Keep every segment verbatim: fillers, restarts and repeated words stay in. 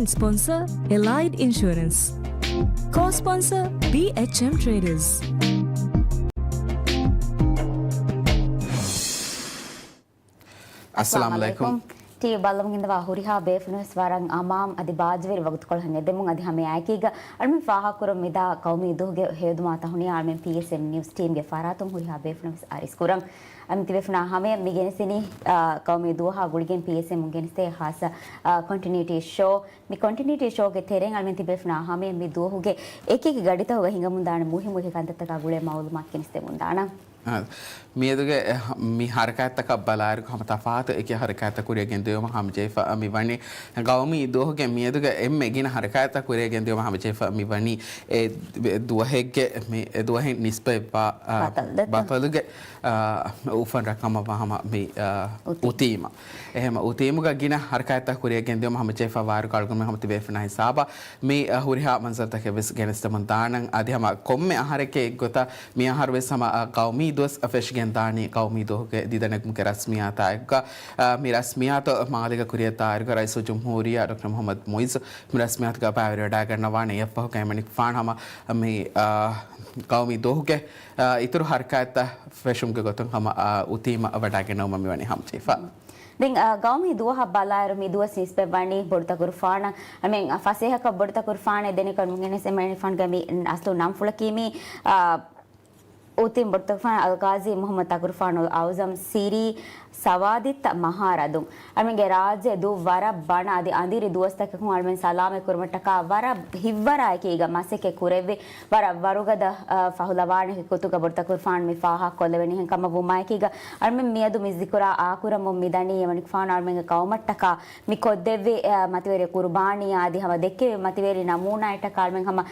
Sponsor, Allied Insurance. Co-sponsor, B H M Traders. އައްސަލާމު އައްސަލާމު ޢަލައިކުމް. އަލައިކުމް. ޓީވީ ބައްލަވަން އިންދަވާ ހުރިހާ ބޭފުޅުންވެސް ވަރަށް އަމާން އަދި ބާއްޖަވެރި ވަގުތުކޮޅު ހަމަ ދެމުން އަދި ހަމައެއާއެކީގަ އަޅުމެން ފާހަގަކުރަން މިދާ ޤައުމީ ދުވަހުގެ ހެޔޮދުމާ ތަހުނިޔާ އަޅުމެން ޕީއެސްއެމް ނިއުސް ޓީމްގެ ފަރާތުން ހުރިހާ ބޭފުޅުންވެސް އަރިސްކުރަން. އަމި ތިބޭފުޅުންނާ ހަމަޔަށް މި ގެނެސްދިނީ، އާ، ޤައުމީ ދުވަހާ ގުޅިގެން ޕީއެސްއެމް ގެނެސްދޭ ހާއްސަ، އާ، ކޮންޓިނިއުޓީ ޝޯ. މި ކޮންޓިނިއުޓީ ޝޯގެ ތެރެއިން އަޅުމެން ތިބޭފުޅުންނާ ހަމަޔަށް މި ދުވަހުގެ އެކި އެކި ގަޑިތަކުގަ ހިނގަމުންދާނެ މުހިއްމު އެކި ކަންތައްތަކާ ގުޅޭ މައުލޫމާތު ގެނެސްދެމުންދާނަން. އާ، މިއަދުގެ އެ، މި ހަރަކާތްތަކަށް ބަލާއިރު ހަމަ ތަފާތު އެކި ހަރަކާތްތައް ކުރިއަށް ގެންދިއުމަށް ހަމަޖެހިފަ މި ވަނީ ޤައުމީ ދުވަހުގެ މިއަދުގެ އެންމެ ގިނަ ހަރަކާތްތައް ކުރިއަށް ގެންދިއުމަށް ހަމަޖެހިފަ މި ވަނީ އެ ދުވަހެއްގެ މި އެ ދުވަހެއް ނިސްބަތްވާ، އާ، ބަތަލު ދެތަ؟ ބަތަލުގެ، އާ، އުފަން ރަށް ކަމަށްވާ ހަމަ މި، އާ، އުތީމަ. އުތީމަ. އެހެމަ އުތީމުގަ ގިނަ ހަރަކާތްތައް ކުރިއަށް ގެންދިއުމަށް ހަމަޖެހިފަ ވާއިރު އަޅުގަނޑުމެން ހަމަ ތިބޭފުޅުންނާ ހިސާބަށް މި، އާ، ހުރިހާ މަންޒަރުތަކެއް ވެސް ގެނެސްދެމުން ދާނަން. އަދި ހަމަ ކޮންމެ އަހަރެކޭ އެއްގޮތަށް މި އަހަރު ވެސް ހަމަ، އާ، ޤައުމީ ދުވަސް ފެށިގެން ދާނީ ޤައުމީ ދުވަހުގެ ދިދަ ނެގުމުގެ ރަސްމިއްޔާތާ އެއްގަ، އާ، މި ރަސްމިއްޔާތު މާލޭގަ ކުރިއަށް ދާއިރުގަ ރައީސުލްޖުމްހޫރިއްޔާ ޑޮކްޓަރ މުޙައްމަދު މުޢިއްޒު މި ރަސްމިއްޔާތުގަ ބައިވެރިވެވަޑައިގަންނަވާނެ. އެއަށްފަހު ގައިމަނިކުފާނު ހަމަ މި، އާ، ޤައުމީ ދުވަހުގެ، އާ، އިތުރު ހަރަކާތްތައް ފެށުމުގެ ގޮތުން ހަމަ، އާ، އުތީމަށް ވަޑައިގަންނަވުމަށް މިވަނީ ހަމަޖެހިފަ. ދެން، އާ، ގައުމީ ދުވަހަށް ބަލާއިރު މި ދުވަސް ނިސްބަތްވަނީ ބޮޑުތަކުރުފާނަށް، އަމެން ފަސޭހަކޮށް ބޮޑުތަކުރުފާނެއް ދެނެކޮށް މިގެނެސް އެމަނިފާންގެ މި އަސްލު ނަންފުޅަކީ މި، އާ، އުތީމް ބޮޑުތަކުރުފާނު އަލްޤާޒީ މުޙައްމަދު ތަކުރުފާނު އައުޒަމް ސިރީ ސަވާދިއްތަ މަހާރަދުން. އަޅުމެންގެ ރާއްޖެ ދުށް ވަރަށް ބަނަ އަދި އަނދިރި ދުވަސްތަކަކުން އަޅުމެން ސަލާމަތް ކުރުމަށްޓަކާ ވަރަށް ހިތްވަރާއެކީގަ މަސައްކަތް ކުރެއްވި، ވަރަށް ވަރުގަދަ، އަ، ފަހުލަވާނެކި ގޮތުގަ ބޮޑުތަކުރުފާނު މި ފާހަގަކޮށްލެވެނީ. އެހެން ކަމަށް ވުމާއެކީގަ އަޅުމެން މިއަދު މި ޒިކުރާ އާކުރަމުން މިދަނީ އެމަނިކުފާނު އަޅުމެންގެ ޤައުމަށްޓަކާ މި ކޮށްދެއްވި، އަ، މަތިވެރި ޤުރުބާނީއާ އަދި ހަމަ ދެއްކެވި މަތިވެރި ނަމޫނާއެއްޓަކާ އަޅުމެން ހަމަ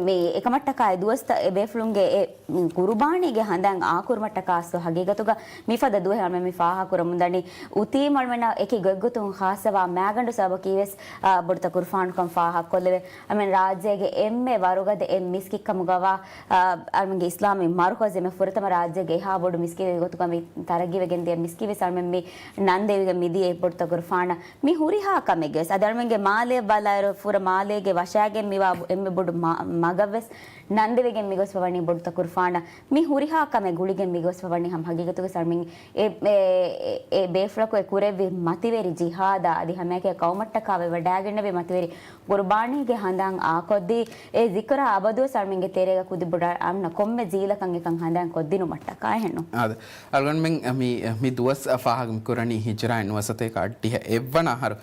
މި އެކަމަށްޓަކާ އެ ދުވަސްތައް އެ ބޭފުޅުންގެ އެ މި ޤުރުބާނީގެ ހަނދާން އާކުރުމަށްޓަކާ އަސްލު ހަގީގަތުގަ މިފަދަ ދުވަހެއް އަޅުމެން މި ފާހަގަކުރަމުންދަނީ. އުތީމް އަޅުމެންނަށް އެކި ގޮތްގޮތުން ޚާއްޞަވާ މައިގަނޑު ސަބަބަކީވެސް، އާ، ބޮޑުތަކުރުފާނުކަން ފާހަގަކޮށްލެވޭ. އަޅުމެން ރާއްޖޭގެ އެންމެ ވަރުގަދަ އެއް މިސްކިތްކަމުގަވާ، އާ، އަޅުމެންގެ އިސްލާމީ މަރުކަޒެއް އެންމެ ފުރަތަމަ ރާއްޖޭގެ އެހާ ބޮޑު މިސްކިތެއް ގޮތުގަ މި ތަރައްގީވެގެންދިޔަ މިސްކިތްވެސް އަޅުމެން މި ނަންދެވިގެން މިދިޔަ ބޮޑުތަކުރުފާނަށް. މި ހުރިހާ ކަމެއްގެވެސް އަދި އަޅުމެންގެ މާލެއަށް ބަލާއިރު ފުރަ މާލޭގެ ވަށާގެން މިވާ އެންމެ ބޮޑު މަ-، މަގަށްވެސް ނަންދެވިގެން މިގޮސްފަވަނީ ބޮޑުތަކުރުފާނަށް. މި ހުރިހާ ކަމެއް ގުޅިގެން މިގޮސްފަވަނީ ހަމަ ހަގީގަތުގަ ސަރމިން އެ، އެ، އެ، އެ ބޭފުޅަކު އެ ކުރެއްވި މަތިވެރި ޖިހާދާ އަދި ހަމައެކަ ޤައުމަށްޓަކާ ވެވަޑައިގެންނެވި މަތިވެރި ޤުރުބާނީގެ ހަނދާން އާކޮށްދީ، އެ ޒިކުރާ އަބަދުވެސް އަޅުމެންގެ ތެރޭގަ ކުދި ބޮޑަށް އަންނަ ކޮންމެ ޖީލަކަށް އެކަން ހަނދާން ކޮށްދިނުމަށްޓަކާ އެހެންނު. އާދެ. އަޅުގަނޑުމެން މި، މި ދުވަސް ފާހަގަ މި ކުރަނީ ހިޖުރާ ނުވަސަތޭކަ އަށްޑިހަ އެއްވަނަ އަހަރު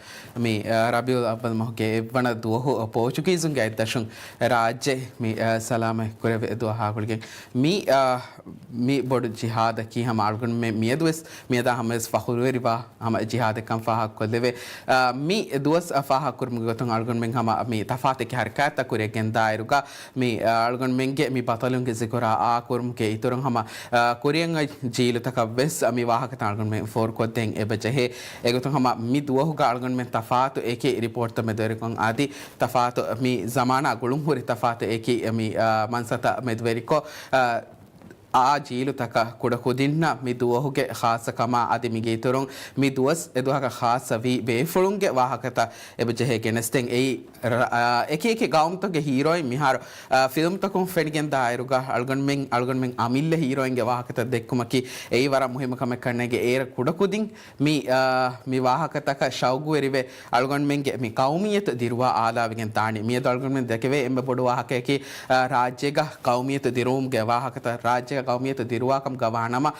މި، އަ، ރަބީއުލް އައްވަލް މަހުގެ އެއްވަނަ ދުވަހު ޕޯޗުގީޒުންގެ އަތްދަށުން ރާއްޖެ މި، އަ، ސަލާމަތް ކުރެވޭ ދުވަހާ ގުޅިގެން މި، އަ، މި ބޮޑު ޖިހާދަކީ ހަމަ އަޅުގަނޑުމެން މިއަދުވެސް މިއަދާ ހަމަވެސް ފަޚުރުވެރިވާ ހަމަ ޖިހާދެއްކަން ފާހަގަކޮށްލެވޭ. އަ، މި ދުވަސް ފާހަގަކުރުމުގެ ގޮތުން އަޅުގަނޑުމެން ހަމަ މި ތަފާތެކި ހަރަކާތްތައް ކުރިއަށް ގެންދާއިރުގަ މި، އަ، އަޅުގަނޑުމެންގެ މި ބަތަލުންގެ ޒިކުރާ އާކުރުމުގެ އިތުރުން ހަމަ، އަ، ކުރިއަށް އޮތް ޖީލުތަކަށް ވެސް މި ވާހަކަތައް އަޅުގަނޑުމެން ފޯރުކޮށްދޭން އެބަޖެހޭ. އެގޮތުން ހަމަ މި ދުވަހުގަ އަޅުގަނޑުމެން ތަފާތު އެކި ރިޕޯޓްތައް މެދުވެރިކޮށް އަދި ތަފާތު މި ޒަމާނާ ގުޅުންހުރި ތަފާތު އެކި މި، އަ، މަންސަތައް މެދުވެރިކޮށް، އަ، އާ ޖީލުތަކަށް ކުޑަކުދިންނަށް މި ދުވަހުގެ ޚާއްޞަކަމާ އަދި މިގެ އިތުރުން މި ދުވަސް އެދުވަހަކަށް ޚާއްޞަވީ ބޭފުޅުންގެ ވާހަކަތައް އެބަޖެހޭ ގެނެސްދޭން. އެއީ ރަ-، އާ، އެކި އެކި ގައުމުތަކުގެ ހީރޯއިން މިހާރު، އާ، ފިލްމްތަކުން ފެނިގެން ދާއިރުގަ އަޅުގަނޑުމެން، އަޅުގަނޑުމެން އަމިއްލަ ހީރޯއިންގެ ވާހަކަތައް ދެއްކުމަކީ އެއީ ވަރަށް މުހިއްމު ކަމެއް ކަންނޭނގެ. އޭރަށް ކުޑަކުދިން މި، އާ، މި ވާހަކަތަކަށް ޝައުގުވެރިވެ، އަޅުގަނޑުމެންގެ މި ޤައުމިއްޔަތު ދިރުވާ އާލާވެގެން ދާނީ. މިއަދު އަޅުގަނޑުމެން ދެކެވޭ އެންމެ ބޮޑު ވާހަކަޔަކީ، އާ، ރާއްޖޭގަ ޤައުމިއްޔަތު ދިރުވުމުގެ ވާހަކަތައް. ރާއްޖޭގަ ޤައުމިއްޔަތު ދިރުވާކަމުގަ ވާނަމަ،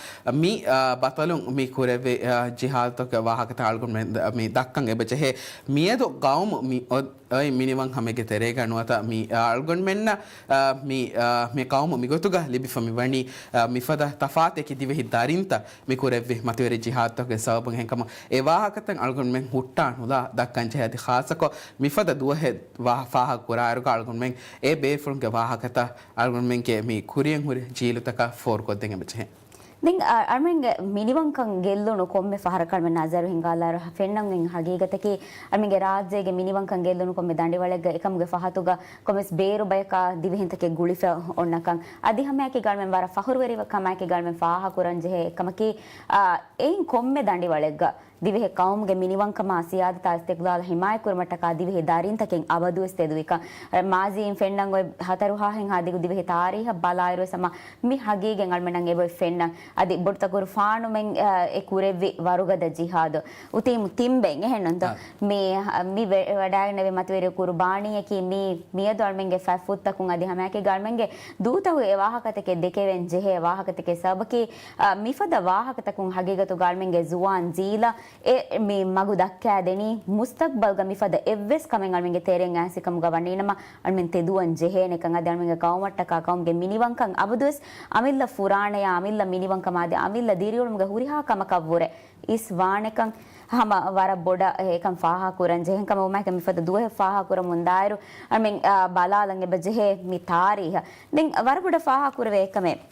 މި، އާ، ބަތަލުން މި ކުރެއްވި، އާ، ޖިހާދުތަކުގެ ވާހަކަތައް އަޅުގަނޑުމެން މި ދައްކަން އެބަޖެހޭ. މިއަދު ޤައުމު މި އޮތް އޮތް މިނިވަން ހަމައެއްގެ ތެރޭގަ ނުވަތަ މި، އާ، އަޅުގަނޑުމެންނަށް، އާ، މި، އާ، މި ޤައުމު މިގޮތުގަ ލިބިފަ މިވަނީ، އާ، މިފަދަ ތަފާތެކި ދިވެހި ދަރިންތައް މި ކުރެއްވި މަތިވެރި ޖިހާދުތަކުގެ ސަބަބުން. އެހެންކަމުން އެ ވާހަކަތައް އަޅުގަނޑުމެން ހުއްޓާ ނުލާ ދައްކަން ޖެހޭ. އަދި ޚާއްޞަކޮށް މިފަދަ ދުވަހެއް ވާ-، ފާހަގަ ކުރާއިރުގަ އަޅުގަނޑުމެން އެ ބޭފުޅުންގެ ވާހަކަތައް އަޅުގަނޑުމެންގެ މި ކުރިއަށް ހުރި ޖީލުތަކަށް ފޯރުކޮށްދޭން އެބަޖެހޭ. ދެން އަ-، އަޅުމެންގެ މިނިވަންކަން ގެއްލުނު ކޮންމެ ފަހަރަކަށް އަޅުމެން ނަޒަރު ހިންގާލާއިރު ފެންނަން އިން ހަގީގަތަކީ އަޅުމެންގެ ރާއްޖޭގެ މިނިވަންކަން ގެއްލުނު ކޮންމެ ދަނޑިވަޅެއްގަ އެކަމުގެ ފަހަތުގަ ކޮންމެސް ބޭރު ބަޔަކާ ދިވެހިންތަކެއް ގުޅިފަ އޮންނަކަން. އަދި ހަމައެކީގަ އަޅުމެން ވަރަށް ފަޚުރުވެރި ކަމާއެކީގަ އަޅުމެން ފާހަގަކުރަން ޖެހޭ އެއްކަމަކީ، އާ، އެއިން ކޮންމެ ދަނޑިވަޅެއްގަ ދިވެހި ޤައުމުގެ މިނިވަންކަމާ، ސިޔާދަތާ، އިސްތިޤްލާލަށް ހިމާޔަތްކުރުމަށްޓަކާ ދިވެހި ދަރިންތަކެއް އަބަދުވެސް ތެދުވިކަން. މާޒީއިން ފެންނަން އޮތް ހަތަރު ހާހެއްހާ ދިގު ދިވެހި ތާރީހަށް ބަލާއިރުވެސް ހަމަ މި ހަގީގަތް އަޅުމެންނަށް އެބައޮތް ފެންނަން. އަދި ބޮޑުތަކުރު ފާނުމެން އެ ކުރެއްވި ވަރުގަދަ ޖިހާދު. އުތީމު ތިން ބެއް އެހެންނުންތޯ؟ އާ. މި، މި ވެ-، ވަޑައިގެންނެވި މަތިވެރި ޤުރުބާނީއަކީ މީ މިއަދު އަޅުމެންގެ ފަތްފުށްތަކުން އަދި ހަމައެކީގަ އަޅުމެންގެ ދޫތަކުގެ އެ ވާހަކަތަކެއް ދެކެވެން ޖެހޭ ވާހަކަތަކެއް. ސަބަބަކީ، އަ، މިފަދަ ވާހަކަތަކުން ހަގީގަތުގަ އަޅުމެންގެ ޒުވާން ޖީލަށް އެ މި މަގު ދައްކާދެނީ، މުސްތަޤްބަލްގަ މިފަދަ އެއްވެސް ކަމެއް އަޅުމެންގެ ތެރެއިން އައިސް ކަމުގަ ވަނީނަމަ، އަޅުމެން ތެދުވަން ޖެހޭނެކަން އަދި އަޅުމެންގެ ޤައުމަށްޓަކާ ޤައުމުގެ މިނިވަންކަން އަބަދުވެސް އަމިއްލަ ފުރާނަޔާ، އަމިއްލަ މިނިވަންކަމާ އަދި އަމިއްލަ ދިރިއުޅުމުގެ ހުރިހާ ކަމަކަށްވުރެ އިސް ވާނެކަން ހަމަ ވަރަށް ބޮޑަށް އެކަން ފާހަގަކުރަން ޖެހެން ކަމަށް ވުމާއެކީ މިފަދަ ދުވަހެއް ފާހަގަކުރަމުން ދާއިރު އަޅުމެން، އާ، ބަލާލަން އެބަ ޖެހޭ މި ތާރީހަށް. ދެން ވަރަށް ބޮޑަށް ފާހަގަކުރެވޭ އެއްކަމެއް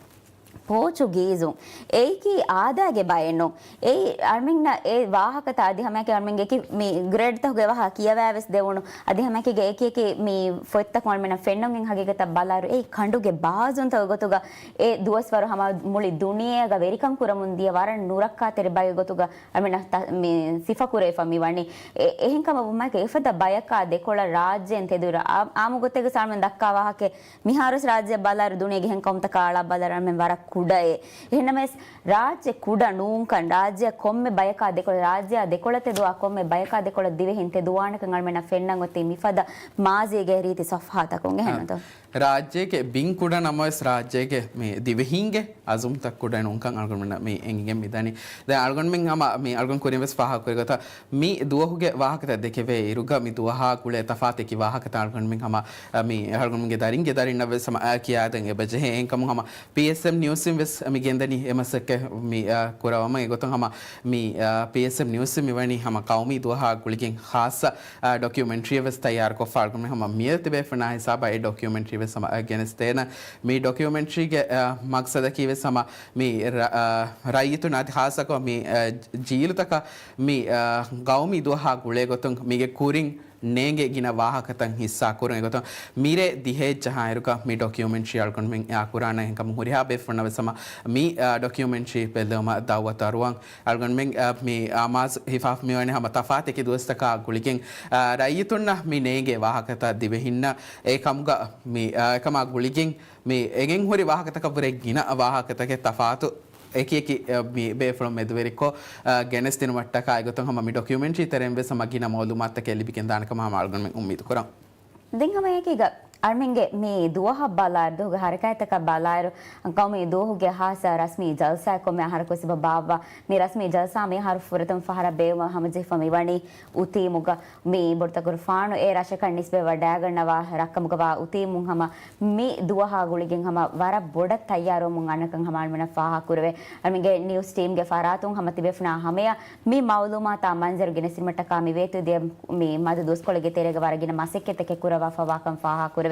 ޕޯޗުގީޒުން. އެއީކީ އާދައިގެ ބައެއް ނޫން. އެއީ އަޅުމެންނަށް އެ ވާހަކަތައް އަދި ހަމައެކީ އަޅުމެންގެ އެކި މި ގްރޭޑްތަކުގެ ވާހަކަ ކިޔަވާވެސް ދެވުނު. އަދި ހަމައެކީގަ އެކި އެކި މި ފޮތްތަކުން އަޅުމެންނަށް ފެންނަން ހަގީގަތަށް ބަލާއިރު އެއީ ކަނޑުގެ ބާޒުންތަކުގެ ގޮތުގަ އެ ދުވަސްވަރު ހަމަ މުޅި ދުނިޔޭގަ ވެރިކަން ކުރަމުން ދިޔަ ވަރަށް ނުރައްކާތެރި ބައެއް ގޮތުގަ އަޅުމެންނަށް ތަ-، މި ސިފަކުރެވިފަ މި ވަނީ. އެ-، އެހެން ކަމަށް ވުމާއެކީ އެފަދަ ބަޔަކާ ދެކޮޅަށް ރާއްޖޭން ތެދުވެ އާ-، އާ-، އާއްމު ގޮތެއްގަ އަޅުމެން ދައްކާ ވާހަކައެއް މިހާރުވެސް ރާއްޖެއަށް ބަލާއިރު ދުނިޔޭގެ އެހެން ޤައުމުތަކާ އަޅާ ބަލާއިރު އަޅުމެން ވަރަށް ކުޑައޭ. އެހެންނަމަވެސް ރާއްޖެ ކުޑަ ނޫންކަން، ރާއްޖެއަށް ކޮންމެ ބަޔަކާ ދެކޮޅަށް، ރާއްޖެއާ ދެކޮޅަށް ތެދުވާ ކޮންމެ ބަޔަކާ ދެކޮޅަށް ދިވެހިން ތެދުވާނެކަން އަޅުމެންނަށް ފެންނަން އޮތީ މިފަދަ މާޒީގެ ރީތި ޞަފްޙާތަކުން. އެހެންނުތޯ؟ ރާއްޖޭގެ ބިން ކުޑަ ނަމަވެސް ރާއްޖޭގެ މި ދިވެހީންގެ އަޒުމްތައް ކުޑަ ނޫންކަން އަޅުގަނޑުމެންނަށް މި އެނގިގެން މިދަނީ. ދެން އަޅުގަނޑުމެން ހަމަ މި އަޅުގަނޑު ކުރިން ވެސް ފާހަގަކުރި ގޮތަށް މި ދުވަހުގެ ވާހަކަތައް ދެކެވޭ އިރުގަ މި ދުވަހާ ގުޅޭ ތަފާތު އެކި ވާހަކަތައް އަޅުގަނޑުމެން ހަމަ، އަ، މި އަޅުގަނޑުމެންގެ ދަރިންގެ ދަރިންނަށް ވެސް ހަމަ، އަ، ކިޔާދޭން އެބަ ޖެހޭ. އެހެންކަމުން ހަމަ ޕީއެސްއެމް ނިއުސްއިން ވެސް މި ގެންދަނީ އެ މަސައްކަތް މި، އަ، ކުރައްވަމުން. އެގޮތުން ހަމަ މި، އަ، ޕީއެސްއެމް ނިއުސްއިން މިވަނީ ހަމަ ޤައުމީ ދުވަހާ ގުޅިގެން ޚާއްޞަ، އަ، ޑޮކިއުމެންޓްރީއެއް ވެސް ތައްޔާރުކޮށްފަ އަޅުގަނޑުމެން ހަމަ މިއަދު ތިބޭފުޅުންނާ ހިސާބަށް އެ ޑޮކިއުމެންޓްރީ ވެސް ހަމަ، އަ، ގެނެސްދޭނަން. މި ޑޮކިއުމެންޓްރީގެ، އަ، މަގްސަދަކީ ވެސް ހަމަ މި ރަ-، އަ، ރައްޔިތުން އަދި ޚާއްޞަކޮށް މި، އަ، ޖީލުތަކަށް މި، އަ، ޤައުމީ ދުވަހާ ގުޅޭގޮތުން މީގެ ކުރިން ނޭނގޭ ގިނަ ވާހަކަތައް ހިއްސާ ކުރުން. އެގޮތުން މިރޭ ދިހައެއް ޖަހާއިރުގަ މި ޑޮކިއުމެންޓްރީ އަޅުގަނޑުމެން އާކުރާނަން. އެހެންކަމުން ހުރިހާ ބޭފުޅުންނަށް ވެސް ހަމަ މި، އާ، ޑޮކިއުމެންޓްރީ ބެއްލެވުމަށް ދައުވަތު އަރުވަން. އަޅުގަނޑުމެން، އާ، މި އާމާޒު ހިފާފަ މިވަނީ ހަމަ ތަފާތު އެކި ދުވަސްތަކާ ގުޅިގެން، އާ، ރައްޔިތުންނަށް މި ނޭނގޭ ވާހަކަތައް ދިވެހިންނަށް އެ ކަމުގަ މި، އާ، އެކަމާ ގުޅިގެން މި އެނގެން ހުރި ވާހަކަތަކަށްވުރެ ގިނަ ވާހަކަތަކެއް ތަފާތު އެކި އެކި، އަ، މި ބޭފުޅުން މެދުވެރިކޮށް، އަ، ގެނެސްދިނުމަށްޓަކާ އެގޮތުން ހަމަ މި ޑޮކިއުމެންޓްރީ ތެރެއިން ވެސް ހަމަ ގިނަ މައުލޫމާތުތަކެއް ލިބިގެންދާނެ ކަމަށް ހަމަ އަޅުގަނޑުމެން އުއްމީދު ކުރަން. ދެން ހަމަ އެކީގަ އަޅުމެންގެ މި ދުވަހަށް ބަލާއިރު، ދުވަހުގެ ހަރަކާތްތަކަށް ބަލާއިރު، ޤައުމީ ދުވަހުގެ ހާއްސަ ރަސްމީ ޖަލްސާއެއް ކޮންމެ އަހަރަކު ވެސް އެބަ ބާއްވާ. މި ރަސްމީ ޖަލްސާ މި އަހަރު ފުރަތަމަ ފަހަރަށް ބޭއްވުމަށް ހަމަޖެހިފަ މިވަނީ އުތީމުގަ. މި ބޮޑުތަކުރުފާނު އެ ރަށަކަށް ނިސްބަތް ވަޑައިގަންނަވާ ރަށްކަމުގަވާ އުތީމުން ހަމަ މި ދުވަހާ ގުޅިގެން ހަމަ ވަރަށް ބޮޑަށް ތައްޔާރުވަމުން އަންނަކަން ހަމަ އަޅުމެންނަށް ފާހަގަކުރެވޭ. އަޅުމެންގެ ނިއުސް ޓީމްގެ ފަރާތުން ހަމަ ތިބޭފުޅުންނާ ހަމަޔަށް މި މައުލޫމާތާ މަންޒަރު ގެނެސްދިނުމަށްޓަކާ މި ވޭތުވެދިޔަ މި މަދު ދުވަސްކޮޅެއްގެ ތެރޭގަ ވަރަށް ގިނަ މަސައްކަތްތަކެއް ކުރައްވާފަ ވާކަން ފާހަގަކުރެވޭ.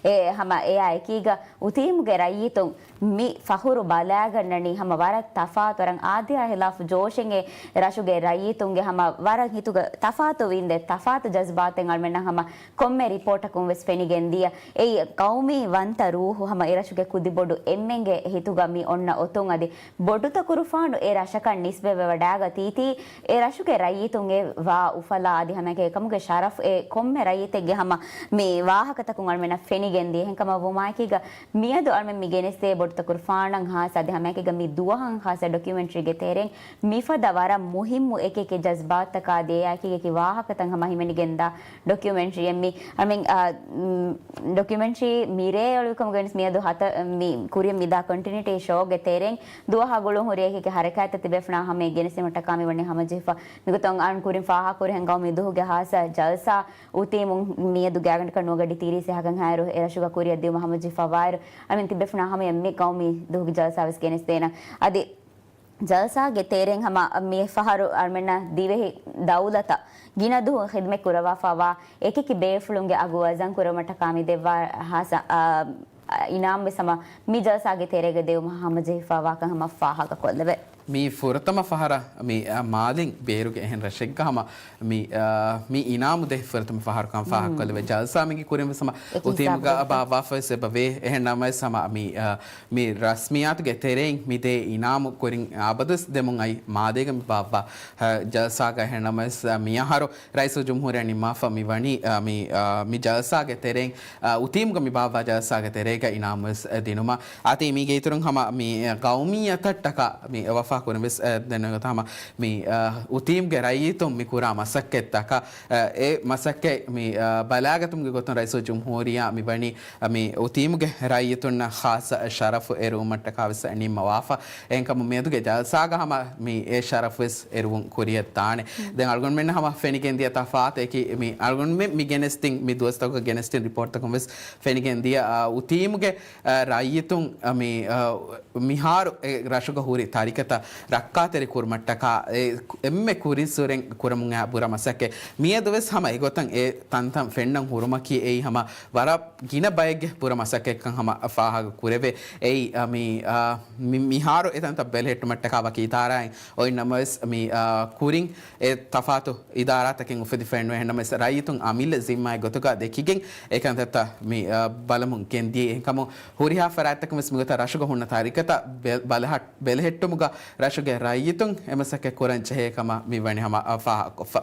އެ ހަމަ އެއާ އެކީގަ އުތީމުގެ ރައްޔިތުން މި ފަހުރު ބަލާގަންނަނީ ހަމަ ވަރަށް ތަފާތު ވަރަށް އާދަޔާ ހިލާފު ޖޯޝެއް އެ ރަށުގެ ރައްޔިތުންގެ ހަމަ ވަރަށް ހިތުގަ ތަފާތު ވިންދެ ތަފާތު ޖަޒްބާތެއް އަޅުމެންނަށް ހަމަ ކޮންމެ ރިޕޯޓަކުން ވެސް ފެނިގެން ދިޔަ. އެއީ ޤައުމީ ވަންތަ ރޫހު ހަމަ އެ ރަށުގެ ކުދިބޮޑު އެންމެންގެ ހިތުގަ މި އޮންނަ އޮތުން އަދި ބޮޑުތަކުރުފާނު އެ ރަށަކަށް ނިސްބަތްވެވަޑައިގަތީތީ އެ ރަށުގެ ރައްޔިތުން އެ ވާ އުފަލާ އަދި ހަމައެކަމުގެ ޝަރަފް އެ ކޮންމެ ރައްޔިތެއްގެ ހަމަ މި ވާހަކަތަކުން އަޅުމެންނަށް ފެނިގެން ދިޔަ. އެހެންކަމަށް ވުމާއެކީގަ މިއަދު އަޅުމެން މި ގެނެސްދޭ ބޮޑުތަކުރުފާނަށް ހާއްސަ އަދި ހަމައެކީގަ މި ދުވަހަށް ހާއްސަ ޑޮކިއުމެންޓްރީގެ ތެރެއިން މިފަދަ ވަރަށް މުހިއްމު އެކި އެކި ޖަޒްބާތަކާ ދިޔައާ އެކި އެކި ވާހަކަތައް ހަމަ ހިމެނިގެންދާ ޑޮކިއުމެންޓްރީއެއް މި. އަމި، އާ، މް، ޑޮކިއުމެންޓްރީ މިރޭ އޮޅުވިކަމުގައި ވެސް މިއަދު ހަތަ-، މި ކުރިއަށް މިދާ ކޮންޓިނިއުޓީ ޝޯގެ ތެރެއިން ދުވަހާ ގުޅުން ހުރި އެކި އެކި ހަރަކާތްތައް ތިބޭފުޅުންނާ ހަމަޔަށް ގެނެސްދިނުމަށްޓަކާ މި ވަނީ ހަމަޖެހިފަ. މިގޮތުން އަޅުން ކުރިން ފާހަގަކުރިހެން ޤައުމީ ދުވަހުގެ ހާއްސަ ޖަލްސާ އުތީމުން މިއަދު ގާތްގަނޑަކަށް ނުވަ ގަޑި ތިރީސް އެއް ހަކަން ހާއިރު އެ ރަށުގަ ކުރިއަށް ދިއުމަށް ހަމަޖެހިފަވާއިރު، އަޅުމެން ތިބޭފުޅުންނާ ހަމަޔަށް މި ޤައުމީ ދުވަހުގެ ޖަލްސާ ވެސް ގެނެސްދޭނަން. އަދި ޖަލްސާގެ ތެރެއިން ހަމަ މި ފަހަރު އަޅުމެންނަށް ދިވެހި ދައުލަތަށް ގިނަ ދުވަހު ޚިދުމަތް ކުރައްވާފަވާ އެކި އެކި ބޭފުޅުންގެ އަގު ވަޒަން ކުރުމަށްޓަކާ މި ދެއްވާ ހާއްސަ، އާ، އިނާމް ވެސް ހަމަ މި ޖަލްސާގެ ތެރޭގަ ދެއުމަށް ހަމަޖެހިފަވާކަން ހަމަ ފާހަގަކޮށްލެވޭ. މީ ފުރަތަމަ ފަހަރަށް މި، އަ، މާލެ ބޭރުގެ އެހެން ރަށެއްގަ ހަމަ މި، އަ، މި އިނާމު ދޭ ފުރަތަމަ ފަހަރު ކަން ފާހަގަކޮށްލެވޭ. ޖަލްސާ މީގެ ކުރިން ވެސް ހަމަ އެކި އުތީމުގަ ހިސާބުގަ ބާއްވާފަވެސް އެބަވޭ. އެހެން ނަމަވެސް ހަމަ މި، އަ، މި ރަސްމިއްޔާތުގެ ތެރެއިން މި ދޭ އިނާމު ކުރިން އަބަދުވެސް ދެމުން އައި މާލޭގަ މި ބާއްވާ، އަ، ޖަލްސާގަ. އެހެން ނަމަވެސް، އަ، މިއަހަރު ރައީސުލްޖުމްހޫރިއްޔާ ނިންމާފަ މި ވަނީ، އަ، މި، އަ، މި ޖަލްސާގެ ތެރެއިން، އަ، އުތީމުގަ މި ބާއްވާ ޖަލްސާގެ ތެރޭގަ އިނާމުވެސް ދިނުމަށް. އަދި މީގެ އިތުރުން ހަމަ މި ގައުމިއްޔަތަށްޓަކާ މި ވަފާ ކުރިން ވެސް، އަ، ދެންނެވިގޮތަށް ހަމަ މި، އަ، އުތީމުގެ ރައްޔިތުން މި ކުރާ މަސައްކަތްތަކަށް، އަ، އެ މަސައްކަތް މި، އަ، ބަލާގަތުމުގެ ގޮތުން ރައީސުލްޖުމްހޫރިއްޔާ މި ވަނީ، އަ، މި އުތީމުގެ ރައްޔިތުންނަށް ޚާއްޞަ ޝަރަފު އެރުވުމަށްޓަކާ ވެސް ނިންމަވާފަ. އެހެންކަމުން މިއަދުގެ ޖަލްސާގަ ހަމަ މި އެ ޝަރަފު ވެސް އެރުވުން ކުރިއަށް ދާނެ. ދެން އަޅުގަނޑުމެންނަށް ހަމަ ފެނިގެންދިޔަ ތަފާތަކީ މި އަޅުގަނޑުމެން މި ގެނެސްދިން، މި ދުވަސްތަކުގަ ގެނެސްދިން ރިޕޯޓްތަކުން ވެސް ފެނިގެންދިޔަ، އަ، އުތީމުގެ، އަ، ރައްޔިތުން، އަ، މި، އަ، މިހާރު އެ ރަށުގަ ހުރި ތަރިކަތައް ރައްކާތެރި ކުރުމަށްޓަކާ އެ އެންމެ ކުރިންސުރެން ކުރަމުން އައި ބުރަ މަސައްކަތް. މިއަދު ވެސް ހަމަ އެގޮތަށް އެ ތަންތަން ފެންނަން ހުރުމަކީ އެއީ ހަމަ ވަރަށް ގިނަ ބައެއްގެ ބުރަ މަސައްކަތްކަން ހަމަ ފާހަގަ ކުރެވޭ. އެއީ، އަ، މި، އަ، މި، މިހާރު އެ ތަންތަން ބެލެހެއްޓުމަށްޓަކާ ވަކި އިދާރާއެއް އޮތް ނަމަވެސް، މި، އަ، ކުރިން އެ ތަފާތު އިދާރާތަކެއް އުފެދިފައެއް ނުވޭ. އެހެންނަމަވެސް ރައްޔިތުން އަމިއްލަ ޒިންމާއެއް ގޮތުގަ ދެކިގެން އެ ކަންތައްތައް މި، އަ، ބަލަމުން ގެންދިޔައީ. އެހެންކަމުން ހުރިހާ ފަރާތްތަކުން ވެސް މިގޮތަށް ރަށުގަ ހުންނަ ތަރިކަތައް ބެ-، ބަލަހަ-، ބެލެހެއްޓުމުގަ ރަށުގެ ރައްޔިތުން އެ މަސައްކަތް ކުރަން ޖެހޭ ކަމަށް މި ވަނީ ހަމަ، އަ، ފާހަގަކޮށްފަ.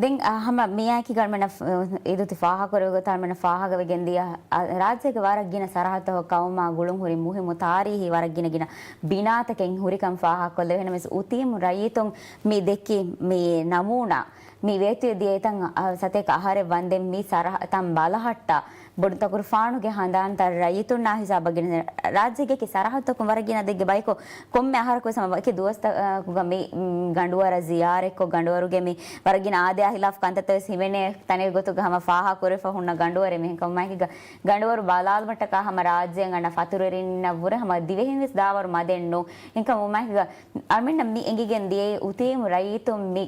ދެން، އަ، ހަމަ މިއާއެކީ ގަނޑުމެންނަށް ފ-، އިދުތި ފާހަގަކުރެވޭ ގޮތަށް އަޅުމެންނަށް ފާހަގަވެގެންދިޔަ، އަ، ރާއްޖޭގެ ވަރަށް ގިނަ ސަރަހައްދުތަކުގަ ގައުމާ ގުޅުންހުރި މުހިއްމު ތާރީހީ ވަރަށް ގިނަ ގިނަ ބިނާތަކެއް ހުރިކަން ފާހަގަކޮށްލެވޭ. އެހެންނަމަވެސް އުތީމު ރައްޔިތުން މި ދެއްކި މި ނަމޫނާ، މި ވޭތުވެދިޔަ އެތަން، އަ، ސަތޭކަ އަހަރެއް ވަންދެން މި ސަރަހަ-، ތަން ބަލަހައްޓާ ބޮޑުތަކުރުފާނުގެ ހަނދާންތައް ރައްޔިތުންނާ ހިސާބަށް ގެނެސް، ރާއްޖޭގެ ސަރަހައްދުތަކުން ވަރަށް ގިނަ ދެއްކި ބަޔަކު ކޮންމެ އަހަރަކު ވެސް ހަމަ ވަކި ދުވަސްތަކުގަ މި، މް، ގަނޑުވަރަށް ޒިޔާރަތްކޮށް، ގަނޑުވަރުގެ މި ވަރަށް ގިނަ އާދަޔާ ހިލާފު ކަންތައްތައް ވެސް ހިމެނޭ ތަނެއް ގޮތުގަ ހަމަ ފާހަގަ ކުރެފަ ހުންނަ ގަނޑުވަރެއް. މިހެންކަމުމާއެކީގަ ގަނޑުވަރު ބަލާލުމަށްޓަކާ ހަމަ ރާއްޖޭން އަންނަ ފަތުރުވެރިންނަށްވުރެ ހަމަ ދިވެހިން ވެސް ދާވަރު މަދެއް ނޫން. އެހެންކަމުމާއެކީގަ އަޅުމެންނަށް މި އެނގިގެން ދިޔައީ އުތީމު ރައްޔިތުން މި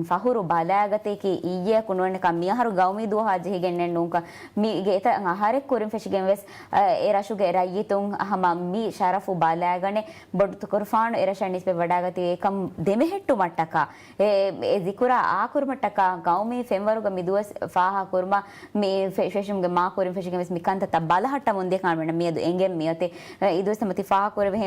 ފަހުރު ބަލާގަތީކީ އިއްޔެއަކު ނުވަންޏާ މިއަހަރު ގައުމީ ދުވަހާ ޖެހިގެންނެއް ނޫންކަން. މީގެ އެތައް އަހަރެއް ކުރިން ފެށިގެން ވެސް، އަ، އެ ރަށުގެ ރައްޔިތުން ހަމަ މި ޝަރަފު ބަލާގަނެ، ބޮޑުތަކުރުފާނު އެ ރަށަށް ނިސްބަތް ވަޑާގަތީ އެކަން ދެމެހެއްޓުމަށްޓަކާ، އެ، އެ ޒިކުރާ އާކުރުމަށްޓަކާ ގައުމީ ފެންވަރުގަ މި ދުވަސް ފާހަގަ ކުރުމަށް މި ފެ-، ފެށުމުގެ މާ ކުރިން ފެށިގެން ވެސް މި ކަންތައްތައް ބަލަހައްޓަމުން ދިޔަ ކަމަށް މިއަދު އެނގެން މިއޮތީ. އެ، އިދުވެސް މަތި ފާހަގަ ކުރެވޭ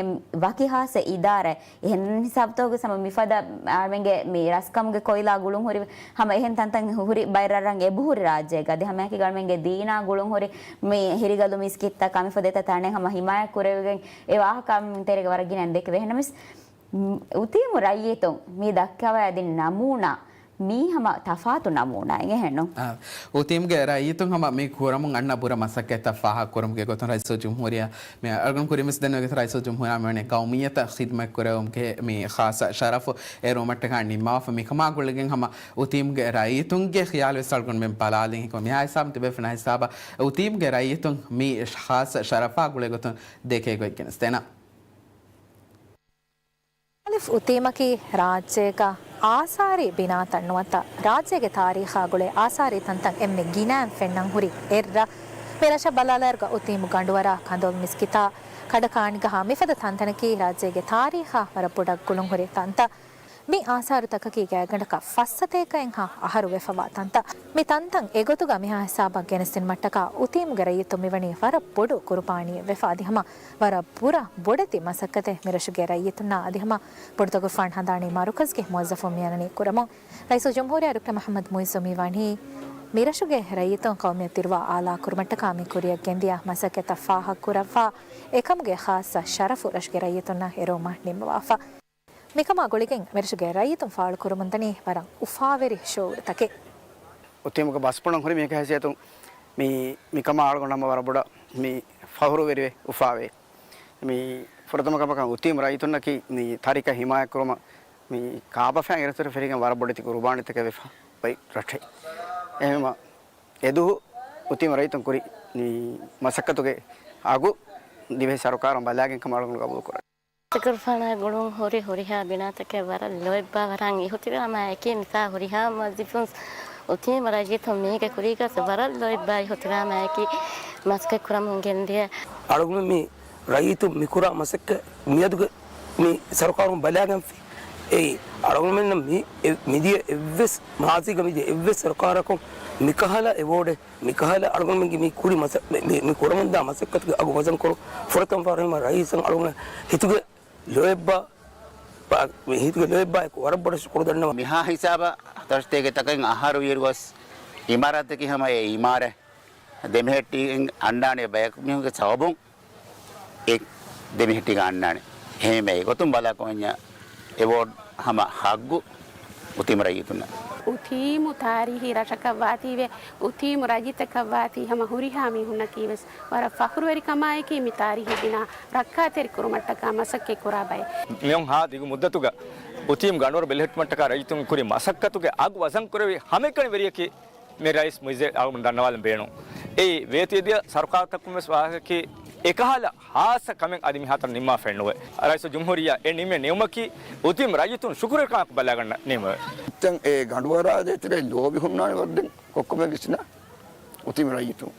ވަކި ހާއްސަ އިދާރާ އެހެން ހިސާބުތަކުގެ ސަމަ މިފަދަ އަޅުމެންގެ މި ރަސްކަމުގެ ކޮއިލާ ގުޅުން ހުރި ހަމަ އެހެން ތަންތަން ހުރި ބައެއް ރަށްރަށް އެބަހުރި ރާއްޖޭގަ. އަދި ހަމައެކީ އަޅުމެންގެ ދީނާ ގުޅުން ހުރި މި ހިރިގަލު މިސްކިތްތައް ކަމިފަދަ އެތައް ތަނެއް ހަމަ ހިމާޔަތް ކުރެވިގެން އެ ވާހަކަ ތެރޭގަ ވަރަށް ގިނަ ދެކެވޭ. އެހެންނަމަވެސް، އުތީމު ރައްޔިތުން މި ދައްކަވާ އަދި ނަމޫނާ މީ ހަމަ ތަފާތު ނަމޫނާއެއް އެހެންނު؟ އާ، އުތީމުގެ ރައްޔިތުން ހަމަ މި ކުރަމުން އަންނަ ބުރަ މަސައްކަތްތައް ފާހަގަ ކުރުމުގެ ގޮތުން ރައީސުލްޖުމްހޫރިއްޔާ މި އަޅުގަނޑު ކުރިން ވެސް ދެންނެވި ގޮތަށް ރައީސުލްޖުމްހޫރިއްޔާ މިވަނީ ގައުމިއްޔަތަށް ޚިދުމަތް ކުރެވުމުގެ މި ޚާއްޞަ ޝަރަފު އެރުވުމަށްޓަކާ ނިންމަވާފަ. މިކަމާ ގުޅިގެން ހަމަ އުތީމުގެ ރައްޔިތުންގެ ޚިޔާލު ވެސް އަޅުގަނޑުމެން ބަލާލިން ހިކުމަށް މިހާ ހިސާބުން ތިބޭފުޅުންނާ ހިސާބަށް އުތީމުގެ ރައްޔިތުން މި ޚާއްޞަ ޝަރަފާ ގުޅޭ ގޮތުން ދެކޭ ގޮތް ގެނެސްދޭނަން. އަލިފް އުތީމަކީ ރާއްޖޭގަ އާސާރީ ބިނާތައް ނުވަތަ ރާއްޖޭގެ ތާރީޚާ ގުޅޭ އާސާރީ ތަންތަން އެންމެ ގިނައިން ފެންނަން ހުރި އެއްރަށް. މި ރަށަށް ބަލާލާއިރުގަ އުތީމު ގަނޑުވަރާ، ކަނދޮޅު މިސްކިތާ، ކަޑަކާނިގަހާ މިފަދަ ތަންތަނަކީ ރާއްޖޭގެ ތާރީޚާ ވަރަށް ބޮޑަށް ގުޅުންހުރި ތަންތަން. މި އާސާރުތަކަކީ ގާތްގަނޑަކަށް ފައްސަތޭކައެއްހާ އަހަރު ވެފަވާ ތަންތަން. މި ތަންތަން އެގޮތުގަ މިހާ ހިސާބަށް ގެނެސްދިނުމަށްޓަކާ އުތީމުގެ ރައްޔިތުން މިވަނީ ވަރަށް ބޮޑު ޤުރުބާނީއެއް ވެފަ އަދި ހަމަ ވަރަށް ބުރަ ބޮޑެތި މަސައްކަތެއް މިރަށުގެ ރައްޔިތުންނާ އަދި ހަމަ ބޮޑުތަކުރުފާނު ހަނދާނީ މަރުކަޒުގެ މުވައްޒަފުން މިއަންނަނީ ކުރަމުން. ރައީސުލްޖުމްހޫރިއްޔާ ޑޮކްޓަރ މުޙައްމަދު މުޢިއްޒު މިވަނީ މިރަށުގެ ރައްޔިތުން ޤައުމިއްޔަތު ދިރުވާ އާލާކުރުމަށްޓަކާ މި ކުރިއަށް ގެންދިޔަ މަސައްކަތްތައް ފާހަގަކުރައްވާ އެކަމުގެ ޚާއްޞަ ޝަރަފު ރަށުގެ ރައްޔިތުންނަށް އެރުވުމަށް ނިންމަވާފަ. މިކަމާ ގުޅިގެން މިރަށުގެ ރައްޔިތުން ފާޅުކުރަމުންދަނީ ވަރަށް އުފާވެރި ޝުޢޫރުތަކެއް. އުތީމުގެ ބަސްބުނަން ހުރި މީހަކު ހައިސިއްޔަތުން މި، މިކަމާ އަޅުގަނޑު ހަމަ ވަރަށް ބޮޑަށް މި ފަހުރުވެރިވެ އުފާވޭ. މި ފުރަތަމަ ކަމަކަށް އުތީމު ރައްޔިތުންނަކީ މި ތާރީޚަށް ހިމާޔަތްކުރުމަށް މި ކާބަފައިން އެރަށްތެރެ ފެށިގެން ވަރަށް ބޮޑެތި ޤުރުބާނީތަކެއް ވެފަ އޮތް ރަށެއް. އެހެންވީމަ އެދުވަހު އުތީމު ރައްޔިތުން ކުރި މި މަސައްކަތުގެ އަގު ދިވެހި ސަރުކާރުން ބަލާގެން ކަމަށް އަޅުގަނޑު ގަބޫލުކުރަން. ތަކުރުފާނާ ގުޅުން ހުރި ހުރިހާ ބިނާތަކެއް ވަރަށް ލޯތްބާ ވަރަށް އިހުތިރާމާއެކީ މިފަހަރު ހުރިހާ މުވައްޒަފުން އުތީމު ރައްޔިތުން މީގެ ކުރީގަސް ވަރަށް ލޯތްބާ އިހުތިރާމާއެކީ މަސައްކަތް ކުރަމުން ގެންދިޔަ. އަޅުގަނޑު މި ރައްޔިތުން މިކުރާ މަސައްކަތް މިއަދުގެ މި ސަރުކާރުން ބަލާގެންފި. އެއީ، އަޅުގަނޑުމެންނަށް މި، އެ، މިދިޔަ އެއްވެސް މާޒީގަ މިދިޔަ އެއްވެސް ސަރުކާރަކުން މިކަހަލަ އެވޯޑެއް، މިކަހަލަ އަޅުގަނޑުމެންގެ މި ކުރި މަސަ-، މި، މި، މި ކުރަމުންދާ މަސައްކަތުގެ އަގު ވަޒަންކޮށް ފުރަތަމަ ފަހަރު ހިމަ ރައީސަށް އަޅުގަނޑު ހިތުގެ ލޯތްބާ، މި ހިތުގެ ލޯތްބާއެކު ވަރަށް ބޮޑަށް ޝުކުރު ދަންނަވަން. މިހާ ހިސާބަށް ހަތަރު ސަތޭކަ ތަކެއް އަހަރު އިރު ގޮސް އިމާރާތަކީ ހަމަ އެ އިމާރާތް ދެމެހެއްޓިގެން އަންނާނެ ބަޔަކު މީހުންގެ ސަބަބުން އެ ދެމެހެއްޓިގެން އަންނާނެ. އެހެންވެ އެގޮތުން ބަލާކޮށް އެވޯޑް ހަމަ ހައްގު އުތީމު ރައްޔިތުންނަށް. އުތީމު ތާރީހީ ރަށަކަށް ވާތީވެ، އުތީމު ރައްޔިތަކަށް ވާތީ ހަމަ ހުރިހާ މީހުންނަކީވެސް ވަރަށް ފަޚުރުވެރި ކަމާއެކީ މި ތާރީހީ ބިނާ ރައްކާތެރި ކުރުމަށްޓަކާ މަސައްކަތް ކުރާ ބައެއް. މިއޮން ހާ ދިގު މުއްދަތުގަ އުތީމް ގަނޑުވަރު ބެލެހެއްޓުމަށްޓަކާ ރައްޔިތުން ކުރި މަސައްކަތުގެ އަގު ވަޒަންކުރެވި ހަމައެކަނި ވެރިޔަކީ މި ރައީސް މުއިއްޒަށް އަޅުގަނޑު ދަންނަވާލަން ބޭނުން. އެއީ ވޭތުވެދިޔަ ސަރުކާރުތަކުން ވެސް ވާހަކައަކީ އެކަހަލަ ހާއްސަ ކަމެއް އަދި މިހާތަނަށް ނިންމާފައެއް ނުވޭ. ރައީސުލްޖުމްހޫރިއްޔާ އެ ނިންމި ނިންމުމަކީ އުތީމް ރައްޔިތުން ޝުކުރުވެރިކަމާއެކު ބަލާގަންނަ ނިންމުމެވެ. ދެން އެ ގަނޑުވަރާ ދޭތެރޭ ލޯބި ހުންނާނެ ވަރުދެން ކޮއްކޮމެ ވިސްނާ އުތީމް ރައްޔިތުން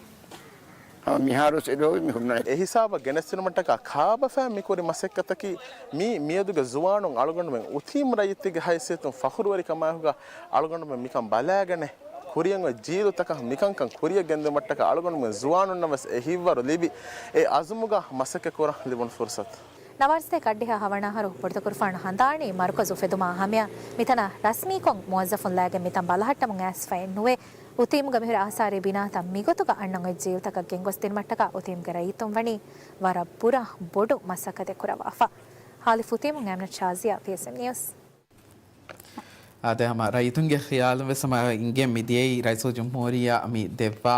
ހަމަ މިހާރު ވެސް އެ ލޯބި މި ހުންނާނެ. އެ ހިސާބަށް ގެނެސްދިނުމަށްޓަކާ ކާބަފައިން މިކުރި މަސައްކަތަކީ މީ މިއަދުގެ ޒުވާނުން އަޅުގަނޑުމެން އުތީމް ރައްޔިތެއްގެ ހައިސިއްޔަތުން ފަޚުރުވެރިކަމާއެކުގަ އަޅުގަނޑުމެން މިކަން ބަލާގަނެ ކުރިއަށް އޮތް ޖީލުތަކަށް މިކަންކަން ކުރިއަށް ގެންދިއުމަށްޓަކާ އަޅުގަނޑުމެން ޒުވާނުންނަށް ވެސް އެ ހިތްވަރު ލިބި، އެ އަޒުމުގަ މަސައްކަތް ކުރަން ލިބުނު ފުރުސަތު. ނަވާރަސަތޭކަ އަށްޑިހަ ހަވަނަ އަހަރު ބޮޑުތަކުރުފާނު ހަނދާނީ މަރުކަޒު އުފެދުމާ ހަމަޔަށް މިތަނަށް ރަސްމީކޮށް މުވައްޒަފުން ލާގެން މިތަން ބަލަހައްޓަމުން އައިސްފައެއް ނުވޭ. އުތީމުގަ މިހުރި އާސާރީ ބިނާތައް މިގޮތުގަ އަންނަން އޮތް ޖީލުތަކަށް ގެންގޮސްދިނުމަށްޓަކާ އުތީމުގެ ރައްޔިތުން ވަނީ ވަރަށް ބުރަ ބޮޑު މަސައްކަތެއް ކުރައްވާފަ. ހާލިފް އުތީމުން އަމިނަ ޝާޒިޔާ، ޕީއެސްއެމް ނިއުސް. އާދެ، ހަމަ ރައްޔިތުންގެ ޚިޔާލުން ވެސް ހަމަ އިނގޭ މިދިޔައީ ރައީސުލްޖުމްހޫރިއްޔާ މި ދެއްވާ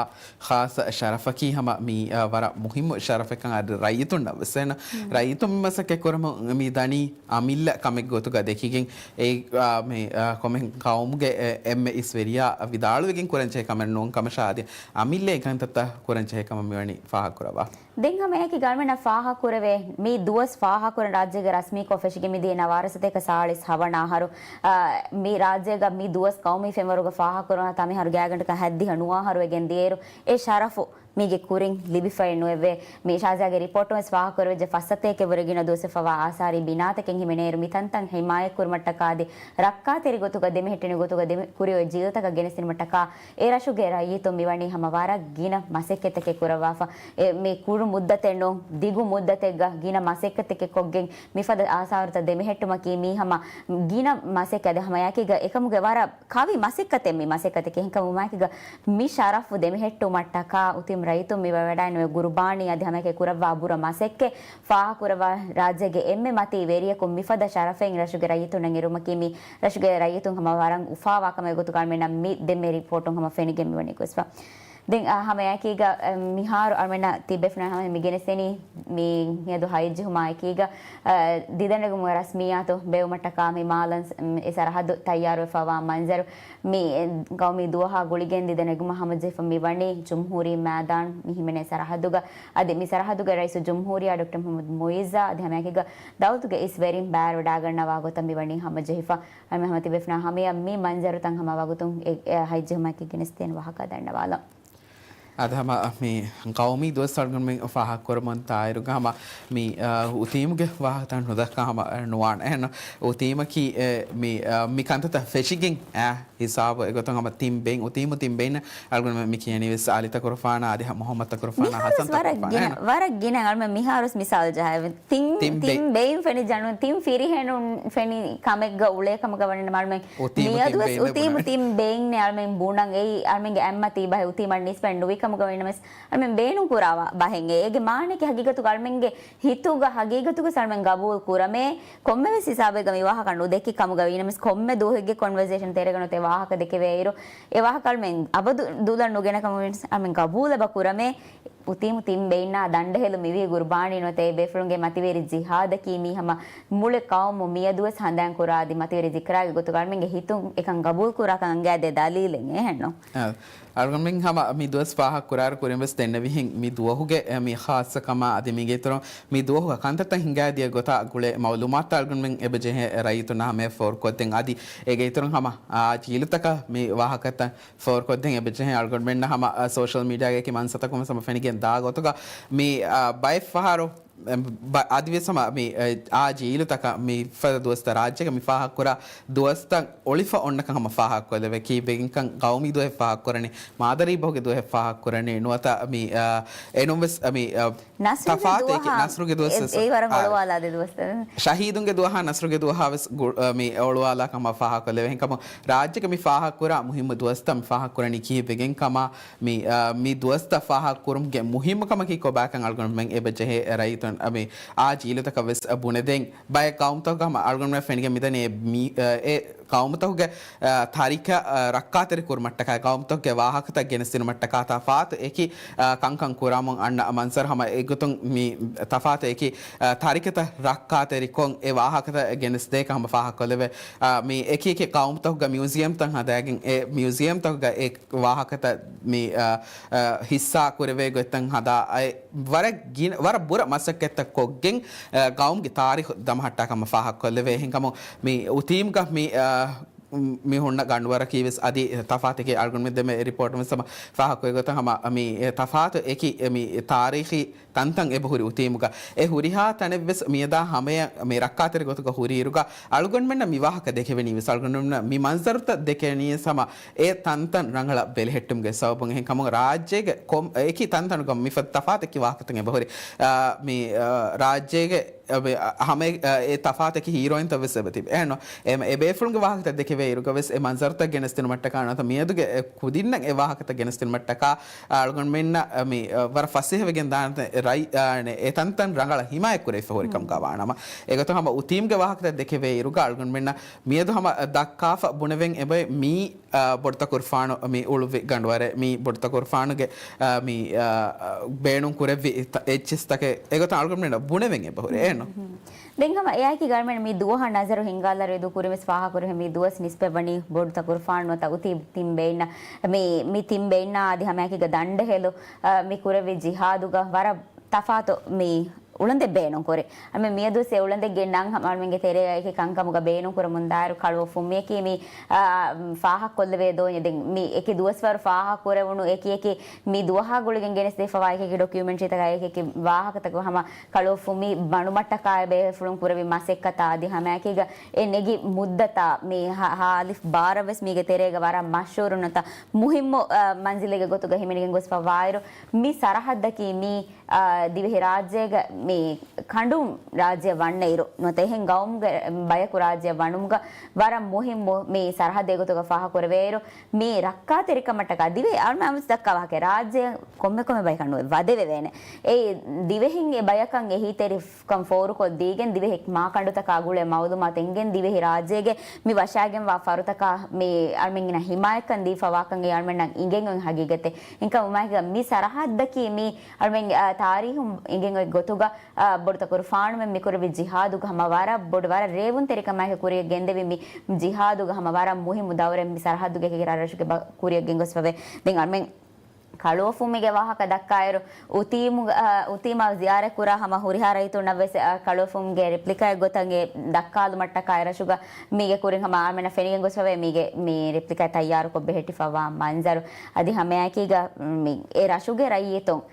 ޚާއްޞަ ޝަރަފަކީ ހަމަ މި، އަ، ވަރަށް މުހިއްމު ޝަރަފެއްކަން އަދި ރައްޔިތުންނަށް ވެސް އެން ރައްޔިތުން މި މަސައްކަތް ކުރަމުން މި ދަނީ އަމިއްލަ ކަމެއް ގޮތުގަ ދެކިގެން އެ، އާ، މި، އާ، ކޮމެން ޤައުމުގެ އެ، އެންމެ އިސް ވެރިޔާ ވިދާޅުވެގެން ކުރަން ޖެހޭ ކަމެއް ނޫން ކަމަށާ އަދި އަމިއްލަ އެ ކަންތައްތައް ކުރަން ޖެހޭ ކަމަށް މިވަނީ ފާހަގަކުރައްވާ. ދެން ހަމައެކީ އަޅުމެންނަށް ފާހަގަކުރެވޭ، މި ދުވަސް ފާހަގަކުރަން ރާއްޖޭގެ ރަސްމީކޮށް ފެށިގެން މިދިޔަ ނަވާރަސަތޭކަ ސާޅީސް ހަވަނަ އަހަރު، އާ، މި ރާއްޖޭގަ މި ދުވަސް ޤައުމީ ފެންވަރުގަ ފާހަގަކުރުން ތަ މިހާރު ގާތްގަނޑަކަށް ހަތްދިހަ ނުވަ އަހަރު ވެގެން ދިޔައިރު، އެ ޝަރަފު މީގެ ކުރިން ލިބިފައެއް ނުވެއްވޭ. މި ޝާޒިޔާގެ ރިޕޯޓުން ވެސް ފާހަގަކުރެވިއްޖެ، ފައްސަތޭކައެއް ވުރެ ގިނަ ދުވަސްވެފަވާ އާސާރީ ބިނާތަކެއް ހިމެނޭއިރު، މި ތަންތަން ހިމާޔަތްކުރުމަށްޓަކާ އަދި ރައްކާތެރި ގޮތުގަ ދެމެހެއްޓެނި ގޮތުގަ ދެމެ-، ކުރިއޮތް ޖީލުތަކަށް ގެނެސްދިނުމަށްޓަކާ އެ ރަށުގެ ރައްޔިތުން މިވަނީ ހަމަ ވަރަށް ގިނަ މަސައްކަތްތަކެއް ކުރައްވާފަ. އެ، މި ކުރު މުއްދަތެއް ނޫން، ދިގު މުއްދަތެއްގަ ގިނަ މަސައްކަތްތަކެއް ކޮށްގެން މިފަދަ އާސާރުތައް ދެމެހެއްޓުމަކީ މީ ހަމަ ގިނަ މަސައްކަތް. އަދި ހަމަ އެކީގަ އެކަމުގެ ވަރަށް ކަވި މަސައްކަތެއް މި މަސައްކަތަކީ. އެހެންކަމުން މާކީގަ މި ޝަރަފު ދެމެހެއްޓުމަށްޓަކާ އުތީމް ރައްޔިތުން މި ވަޑައިނުވެ ގުރުބާނީ އަދި ހަމައެކޭ ކުރައްވާ ބުރަ މަސައްކަތް ފާހަގަކުރައްވާ ރާއްޖޭގެ އެންމެ މަތީ ވެރިޔަކު މިފަދަ ޝަރަފެއް ރަށުގެ ރައްޔިތުންނަށް އެރުމަކީ މި ރަށުގެ ރައްޔިތުން ހަމަ ވަރަށް އުފާވާ ކަމެއް ގޮތުގަ އަޅުމެންނަށް މި ދެންމެ ރިޕޯޓުން ހަމަ ފެނިގެން މިވަނީ ގޮސްފަ. ދެން، އާ، ހަމައެކީގަ، އެ، މިހާރު އަޅުމެންނަށް ތިބޭފުޅުން ހަމަ މި ގެނެސްދެނީ މި މިއަދު ހައެއްޖެހުމާ އެކީގަ، އަ، ދިދަނެގުމުގެ ރަސްމިއްޔާތު ބެއުމަށްޓަކާ މި މާލަން ސް-، މް، އެ ސަރަހައްދު ތައްޔާރުވެފަވާ މަންޒަރު މި ގައުމީ ދުވަހާ ގުޅިގެން ދިދަނެގުމަށް ހަމަޖެހިފަ މި ވަނީ ޖުމްހޫރީ މައިދާން މި ހިމެނޭ ސަރަހައްދުގަ. އަދި މި ސަރަހައްދުގަ ރައީސުލްޖުމްހޫރިއްޔާ ޑޮކްޓަރ މުހައްމަދު މުއިއްޒާ އަދި ހަމައެކީގަ ދައުލަތުގެ އިސް ވެރިން ބައިވެވަޑައިގަންނަވާ ގޮތަށް މި ވަނީ ހަމަޖެހިފަ. އަޅުމެން ހަމަ ތިބޭފުޅުންނާ ހަމަޔަށް މި މަންޒަރުތައް ހަމަ ވަގުތުން އެ، އެ، ހައެއްޖެހުމަކީ ގެނެސްދޭން ވާހަކަ ދަންނަވާލަން. އަދި ހަމަ މި ގައުމީ ދުވަސް އަޅުގަނޑުމެން ފާހަގަކުރަމުން ތާއިރުގަ ހަމަ މި، އަ، އުތީމުގެ ވާހަކަތައް ނުދައްކާ ހަމަ ނުވާނެ. އެހެން އުތީމަކީ، އެ، މި، އަ، މި ކަންތައްތައް ފެށިގެން، އަ، ހިސާބު އެގޮތުން ހަމަ ތިން ބެއިން، އުތީމު ތިން ބެއިން އަޅުގަނޑުމެން މި ކިޔަނީ ވެސް އަލީ ތަކުރުފާނާ އަދި ހަ-، މުހައްމަދު ތަކުރުފާނާ، މިހާރުވެސް ހަސަން ވަރަށް ތަކުރުފާނާ. ގިނަ، އެހެން. ވަރަށް ގިނަ އަޅުމެން މިހާރުވެސް މިސާލު ޖަހައި ތިން، ތިން ތިން ބެއިން. ބެއިން ފެނި ޖަނުން، ތިން ފިރިހެނުން ފެނި ކަމެއްގަ އުޅޭ ކަމުގަ ވަނީ އަޅުމެން އުތީމު ތިން މިއަދުވެސް ބެއިން އުތީމު ބުނަން. ތިން ބެއިންނޭ އަޅުމެން ބުނަން. އެއީ އަޅުމެންގެ އެންމެ ތިބަހެއް އުތީމަށް ނިސްބަތް ނުވި ކަމުގަ ވަނީނަމަވެސް އަޅުމެން ބޭނުން ކުރާ ވަ-، ބަހެއް. އޭގެ މާނައަކީ ހަގީގަތުގަ އަޅުމެންގެ ހިތުގަ ހަގީގަތުގަ އަޅުމެން ގަބޫލު ކުރަމޭ، ކޮންމެވެސް ހިސާބެއްގަ މި ވާހަކަ ނުދެއްކި ކަމުގަ ވީނަމަވެސް ކޮންމެ ދުވަހެއްގެ ކޮންވަރސޭޝަން ތެރޭގަ ނުވަތަ ވާހަކަ ދެކެވޭއިރު، އެ ވާހަކަ އަޅުމެން އަބަދު ދުލަށް ނުގެނަ ކަމަށް ވެސް އަޅުމެން ގަބޫލެއް ބަ ކުރަމޭ. އުތީމު ތިން ބެއިންނާ ދަނޑަހެލު މިވީ ގުރުބާނީ ނުވަތަ އެ ބޭފުޅުންގެ މަތިވެރި ޖިހާދަކީ މީ ހަމަ މުޅި ޤައުމު މިއަދުވެސް ހަނދާން ކުރާ އަދި މަތިވެރި ޒިކްރާގެ ގޮތުގަ އަޅުމެންގެ ހިތުން އެކަން ގަބޫލު ކުރާކަން އަންގައިދޭ ދަލީލެއް އެހެންނު. އަ، އަޅުގަނޑުމެން ހަމަ މި ދުވަސް ފާހަގަ ކުރާއިރު ކުރިން ވެސް ދެންނެވިހެން މި ދުވަހުގެ، އެ، މި ޚާއްޞަ ކަމާ އަދި މީގެ އިތުރުން މި ދުވަހުގަ ކަންތައްތައް ހިނގާދިޔަ ގޮތާ ގުޅޭ މައުލޫމާތު އަޅުގަނޑުމެން އެބަ ޖެހޭ ރައްޔިތުންނާ ހަމަޔަށް ފޯރުކޮށްދޭން. އަދި އޭގެ އިތުރުން ހަމަ، އާ، ޖީލުތަކަށް މި ވާހަކަތައް ފޯރުކޮށްދޭން އެބަޖެހޭ. އަޅުގަނޑުމެންނަށް ހަމަ، އަ، ސޯޝަލް މީޑިއާގައި މަންސަތަކުން ވެސް ހަމަ ފެނިގެން ދާ ގޮތުގަ މި، އަ، ބައެއް ފަހަރު އެ، ބަ-، އަދިވެސް ހަމަ މި، އެ، އާ ޖީލުތަކަށް މި ފަދަ ދުވަސްތައް ރާއްޖޭގަ މި ފާހަގަކުރާ ދުވަސްތައް އޮޅިފަ އޮންނަކަން ހަމަ ފާހަގަކޮށްލެވޭ. ކީއްވެގެންކަން ގައުމީ ދުވަހެއް ފާހަގަކުރަނީ، މާދަރީ ބަހުގެ ދުވަހެއް ފާހަގަކުރަނީ، ނުވަތަ މި، އަ، އެނޫންވެސް މި، އަ، ނަސްރުގެ ތަފާތު އެކި، ދުވަހާ ނަސްރުގެ ދުވަސް އެ، ވެސް، އެ ވަރަށް އާ، އޮޅުވާލާ ދެ ދުވަސްތައް. ޝަހީދުންގެ ދުވަހާ ނަސްރުގެ ދުވަހާ ވެސް ގު-، އަ، މި އޮޅުވާލާކަމަށް ފާހަގަކޮށްލެވޭ. އެހެންކަމުން ރާއްޖޭގެ މި ފާހަގަކުރާ މުހިއްމު ދުވަސްތައް މި ފާހަގަކުރަނީ ކީއްވެގެން ކަމަށް މި، އަ، މި ދުވަސްތައް ފާހަގަކުރުމުގެ މުހިއްމުކަމަކީ ކޮބާކަން އަޅުގަނޑުމެން އެބަ ޖެހޭ ރައްޔިތުން، އަ، މި އާ ޖީލުތަކަށް ވެސް ބުނެދޭން. ބައެއް ގައުމުތަކުގަ ހަމަ އަޅުގަނޑުމެން ފެނިގެން މިދަނީ އެ މީ-، އަ، އެ ގައުމުތަކުގެ، އަ، ތާރީޚަށް، އަ، ރައްކާތެރި ކުރުމަށްޓަކާ، ގައުމުތަކުގެ ވާހަކަތައް ގެނެސްދިނުމަށްޓަކާ ތަފާތު އެކި، އަ، ކަންކަން ކުރަމުން އަންނަ މަންޒަރު ހަމަ އެގޮތުން މި ތަފާތު އެކި، އަ، ތާރީޚަތައް ރައްކާތެރިކޮށް އެ ވާހަކަތައް ގެނެސްދޭކަން ހަމަ ފާހަގަކޮށްލެވޭ. އަ، މި އެކި އެކި ގައުމުތަކުގަ މިއުޒިއަމްތައް ހަދާގެން އެ މިއުޒިއަމްތަކުގަ އެ ވާހަކަތައް މި، އަ، އަ، ހިއްސާ ކުރެވޭ ގޮތްތައް ހަދާ، އައި ވަރަށް ގިނަ، ވަރަށް ބުރަ މަސައްކަތްތައް ކޮށްގެން، އަ، ގައުމުގެ ތާރީޚު ދަމަހައްޓާ ކަމަށް ފާހަގަކޮށްލެވޭ. އެހެންކަމުން މި އުތީމްގަ މި، އަ، މި ހުންނަ ގަނޑުވަރަކީ ވެސް އަދި ތަފާތެކޭ އަޅުގަނޑުމެން ދެމެ ރިޕޯޓު ވެސް ހަމަ ފާހަގަކޮށް ގޮތަށް ހަމަ މި ތަފާތު އެކި މި ތާރީޚީ ތަންތަން އެބަހުރި އުތީމުގަ އެ ހުރިހާ ތަނެއްވެސް މިއަދާ ހަމަޔަށް މި ރައްކާތެރި ގޮތުގަ ހުރިއިރުގަ އަޅުގަނޑުމެންނަށް މި ވާހަކަ ދެކެވެނީ ވެސް އަޅުގަނޑުމެންނަށް މި މަންޒަރުތައް ދެކެވެނީ ވެސް ހަމަ އެ ތަންތަން ރަނގަޅަށް ބެލެހެއްޓުމުގެ ސަބަބުން. އެހެން ކަމުން ރާއްޖޭގެ ކޮން އެކި ތަންތަނުގަ މިފަދަ ތަފާތެކި ވާހަކަތައް އެބަހުރި، އާ، މި، އާ، ރާއްޖޭގެ އެ، އެ، ހަމަ އެ، އެ ތަފާތެކި ހީރޯއިންތައް ވެސް އެބަ ތިބި. އެހެން އެ ބޭފުޅުންގެ ވާހަކަތައް ދެކެވޭ އިރުގަ ވެސް އެ މަންޒަރުތައް ގެނެސްދިނުމަށްޓަކާ ނުވަތަ މިއަދުގެ އެ ކުދިންނަށް އެ ވާހަކަތައް ގެނެސްދިނުމަށްޓަކާ އަޅުގަނޑުމެންނަށް މި، އަ، ވަރަށް ފަސޭހަވެގެން ދާނެ ރައި-، އާ، އެ ތަންތަން ރަނގަޅަށް ހިމާޔަތްކުރެވިފަ ހުރި ކަމުގަ ވާނަމަ، އެގޮތުން ހަމަ އުތީމްގެ ވާހަކަތައް ދެކެވޭ އިރުގަ އަޅުގަނޑުމެންނަށް މިއަދު ހަމަ ދައްކާފަ ބުނެވެން އެބައި މީ، އާ، ބޮޑުތަކުރުފާނު މި އުޅުއްވި ގަނޑުވަރެއް، މީ ބޮޑުތަކުރުފާނުގެ، އާ، މި، އާ، ބޭނުން ކުރެއްވި ތަ-، އެއްޗިސްތަކެއް އެގޮތަށް އަޅުގަނޑުމެންނަށް ބުނެވެން އެބަހުރި އޭނު. ދެން ހަމަ އެއާއެކީ ގަރމެން މި ދުވަހަށް ނަޒަރު ހިންގާލާއިރު ދު ކުރިން ވެސް ފާހަގަކުރި މި ދުވަސް ނިސްބަތް ވަނީ ބޮޑު ތަކުރުފާނު ނުވަތަ އުތީ ތިން ބޭންނަ މި، މި ތިން ބޭންނަ އަދި ހަމައެކީގަ ދަނޑެހެލު، އަ، މި ކުރެއްވި ޖިހާދުގަ ވަރަށް ތަފާތު މި އުޅަނދެއް ބޭނުންކުރި. އަމެ މިއަދުސް އެ އުޅަނދެއްގެ ނަން ހަމަ އަޅުމެންގެ ތެރޭގައި ކަންކަމުގަ ބޭނުންކުރަމުން ދާއިރު ކަޅު އުފުން މިއަކީ މި، އާ، ފާހަގަކޮށްލެވޭ ދޯންޏެއް. ދެން މި އެކި ދުވަސްވަރު ފާހަގަކުރެވުނު އެކި އެކި މި ދުވަހާ ގުޅިގެން ގެނެސްދެވިފަވާ އެކި އެކި ޑޮކިއުމެންޓްރީތަކާ އެކި އެކި ވާހަކަތަކު ހަމަ ކަޅު އުފުން މި ބަނުމަށްޓަކާ އެ ބޭފުޅުން ކުރެއްވި މަސައްކަތާ އަދި ހަމައެކީގަ އެ ނެގި މުއްދަތާ މި ހާ-، ހާލިފް ބާރަށް ވެސް މީގެ ތެރޭގަ ވަރަށް މަޝްހޫރު ނުވަތަ މުހިއްމު، އާ، މަންޒިލެއްގެ ގޮތުގަ ހިމެނިގެން ގޮސްފަވާއިރު މި ސަރަހައްދަކީ މީ އާ، ދިވެހިރާއްޖޭގަ މި ކަނޑު ރާއްޖެއަށް ވަންނައިރު، ނުވަތަ އެހެން ގައުމުގެ ބަޔަކު ރާއްޖެއަށް ވަނުމުގަ ވަރަށް މުހިއްމު މި ސަރަހައްދެއް ގޮތުގަ ފާހަގަކުރެވޭއިރު، މި ރައްކާތެރިކަމަށްޓަކާ ދިވެހި އަޅުމެން އަމިސް ދައްކާ ވާހަކަ ރާއްޖެ ކޮންމެ ކޮންމެ ބަޔަކަށް ނުވެ ވަދެވެވޭނެ. އެ ދިވެހިން އެ ބަޔަކަށް އެހީތެރި ކަން ފޯރުކޮށްދީގެން ދިވެހި މާކަނޑުތަކާ ގުޅޭ މައުލޫމާތު އެނގެން ދިވެހި ރާއްޖޭގެ މި ވަށާގެންވާ ފަރުތަކާ މި އަޅުމެންގެނަށް ހިމާޔަތްކަން ދީފަވާކަން އެ އަޅުމެންނަށް އިނގެން އޮތް ހަގީގަތެއް. އެހެންކަމުން މާކަ މި ސަރަހައްދަކީ މި އަޅުމެން، އާ، ތާރީހުން އިނގެން އޮތް ގޮތުގަ، އާ، ބޮޑު ތަކުރުފާނުމެން މިކުރެއްވި ޖިހާދުގަ ހަމަ ވަރަށް ބޮޑު ވަރަށް ރޭވުންތެރިކަމާއެކު ކުރިއަށް ގެންދެވި މި ޖިހާދުގަ ހަމަ ވަރަށް މުހިއްމު ދައުރެއް މި ސަރަހައްދުގެ އެކި ރަށްރަށުގެ ބަ-، ކުރިއަށް ގެންގޮސްފަވޭ. ދެން އަޅުމެން ކަޅުއުފުމީގެ ވާހަކަ ދައްކާއިރު، އުތީމު، އާ، އުތީމާ ޒިޔާރަތް ކުރާ ހަމަ ހުރިހާ ރައްޔިތުންނަށް ވެސް، އާ، ކަޅުއުފުމުގެ ރެޕްލިކާއެއް ގޮތަށް އެ ދައްކާލުމަށްޓަކާ އެ ރަށުގަ މީގެ ކުރިން ހަމަ އާމެނަށް ފެނިގެން ގޮސްފަވޭ މީގެ މި ރެޕްލިކާ ތައްޔާރުކޮށް ބެހެއްޓިފަވާ މަންޒަރު. އަދި ހަމައެކީގަ މި އެ ރަށުގެ ރައްޔިތުން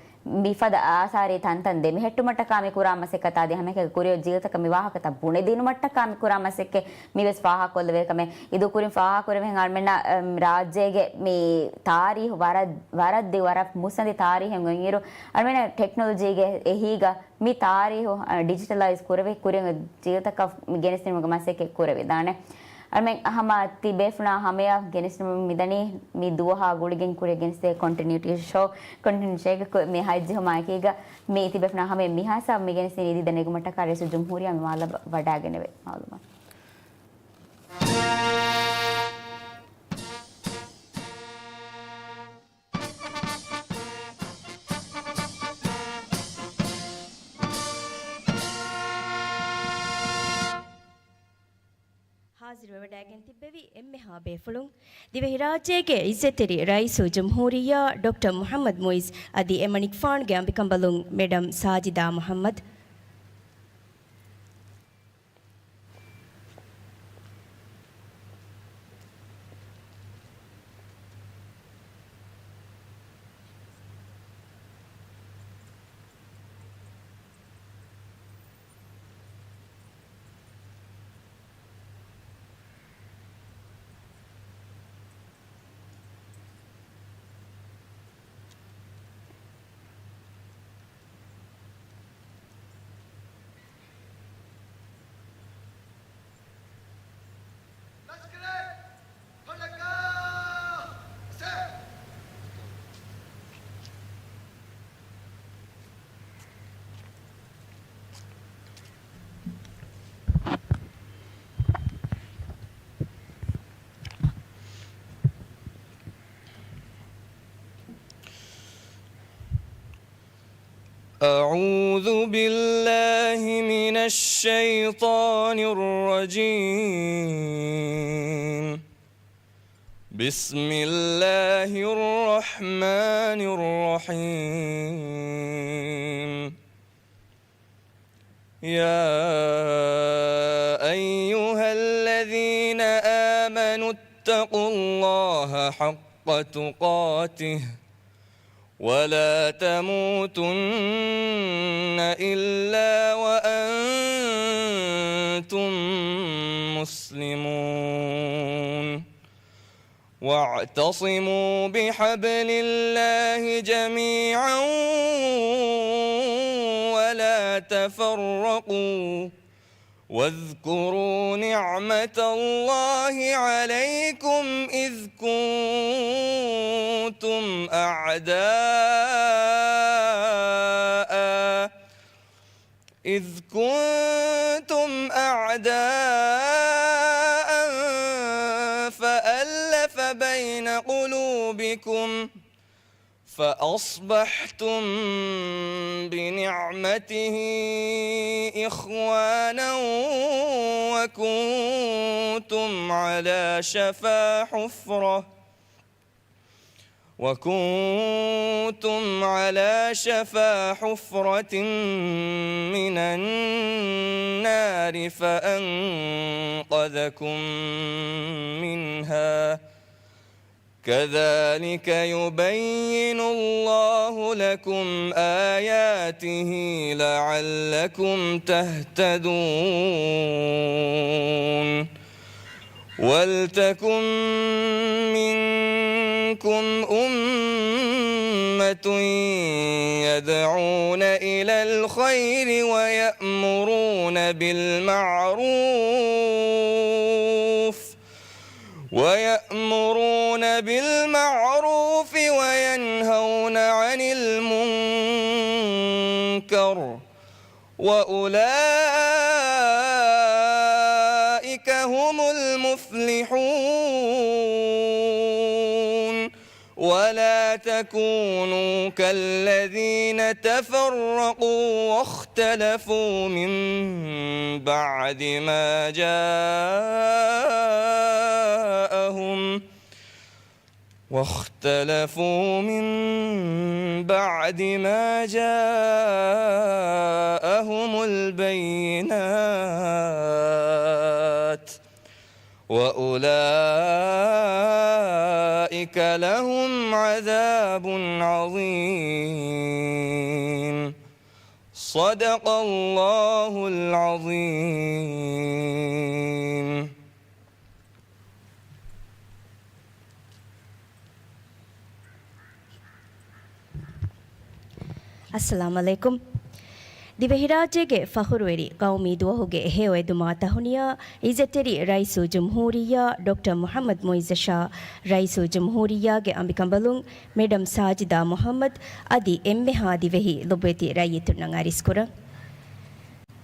މިފަދަ އާސާރީ ތަންތަން ދެމެހެއްޓުމަށްޓަކާ މި ކުރާ މަސައްކަތާ އަދި ހަމައެކީގަ ކުރިއަށް ޖީލުތަކަށް މި ވާހަކަތައް ބުނެދިނުމަށްޓަކާ މި ކުރާ މަސައްކަތް މިވެސް ފާހަގަކޮށްލެވޭ ކަމެއް. އިދޫ ކުރިން ފާހަގަކުރެވެހެން އަޅުމެންނަށް، އަމް، ރާއްޖޭގެ މި ތާރީހު ވަރަށް، ވަރަށް ދި ވަރަށް މުއްސަނދި ތާރީހެއް އޮތްއިރު، އަޅުމެންނަށް ޓެކްނޮލޮޖީގެ އެހީގަ މި ތާރީހު، އަ، ޑިޖިޓަލައިޒް ކުރެވި، ކުރިން ޖީލުތަކަށް ގެނެސްދިނުމުގެ މަސައްކަތް ކުރެވިދާނެ. އަޅުމެން ހަމަ ތި ބޭފުޅާ ހަމަޔަށް ގެނެސްދިނުމަށް މިދަނީ މި ދުވަހާ ގުޅިގެން ކުރިއަށް ގެނެސްދޭ ކޮންޓިނިއުޓީ ޝޯ، ކޮންޓިނިއުޓީ ޝޯގެ ކު-، މި ހަތްޖެހުމާއެކީގަ މި ތި ބޭފުޅާ ހަމަޔަށް މިހާ ހިސާބު މި ގެނެސްދިނީ އިދިދަ ނެގުމަށްޓަކާ ރައީސުލްޖުމްހޫރިއްޔާ މި މާލަށް ވަޑައިގެނެވޭ މައުލޫމާތު. ހާޒިރުވެވަޑައިގެން ތިއްބެވި އެންމެހާ ބޭފުޅުން، ދިވެހިރާއްޖޭގެ އިއްޒަތްތެރި ރައީސުލްޖުމްހޫރިއްޔާ ޑޮކްޓަރ މުޙައްމަދު މުޢިއްޒު އަދި އެމަނިކުފާނުގެ އަނބިކަނބަލުން މެޑަމް ސާޖިދާ މުޙައްމަދު. أعوذ بالله من الشيطان الرجيم. بسم الله الرحمن الرحيم. يا أيها الذين آمنوا اتقوا الله حق تقاته ولا تموتن إلا وأنتم مسلمون. واعتصموا بحبل الله جميعا ولا تفرقوا. واذكروا نعمة الله عليكم إذ كنتم أعداء إذ كنتم أعداء فألف بين قلوبكم فأصبحتم بنعمته إخوانا وكنتم على شفا حفرة وكنتم على شفا حفرة من النار فأنقذكم منها. كذلك يبين الله لكم آياته لعلكم تهتدون. ولتكن منكم أمة يدعون إلى الخير ويأمرون بالمعروف ويأمرون بالمعروف وينهون عن المنكر وأولئك هم المفلحون. ولا تكونوا كالذين تفرقوا واختلفوا من بعد ما جاءهم واختلفوا من بعد ما جاءهم البينات وأولئك لهم عذاب عظيم. صدق الله العظيم. އައްސަލާމު ޢަލައިކުމް. ދިވެހިރާއްޖޭގެ ފަޚުރުވެރި ޤައުމީ ދުވަހުގެ ހެޔޮއެދުމާ ތަހުނިޔާ، ޢިއްޒަތްތެރި ރައީސުލްޖުމްހޫރިއްޔާ ޑޮކްޓަރ މުޙައްމަދު މުޢިއްޒަށާ، ރައީސުލްޖުމްހޫރިއްޔާގެ އަނބިކަނބަލުން މެޑަމް ސާޖިދާ މުޙައްމަދު އަދި އެންމެހާ ދިވެހި ލޮބުވެތި ރައްޔިތުންނަށް އަރިސްކުރަން.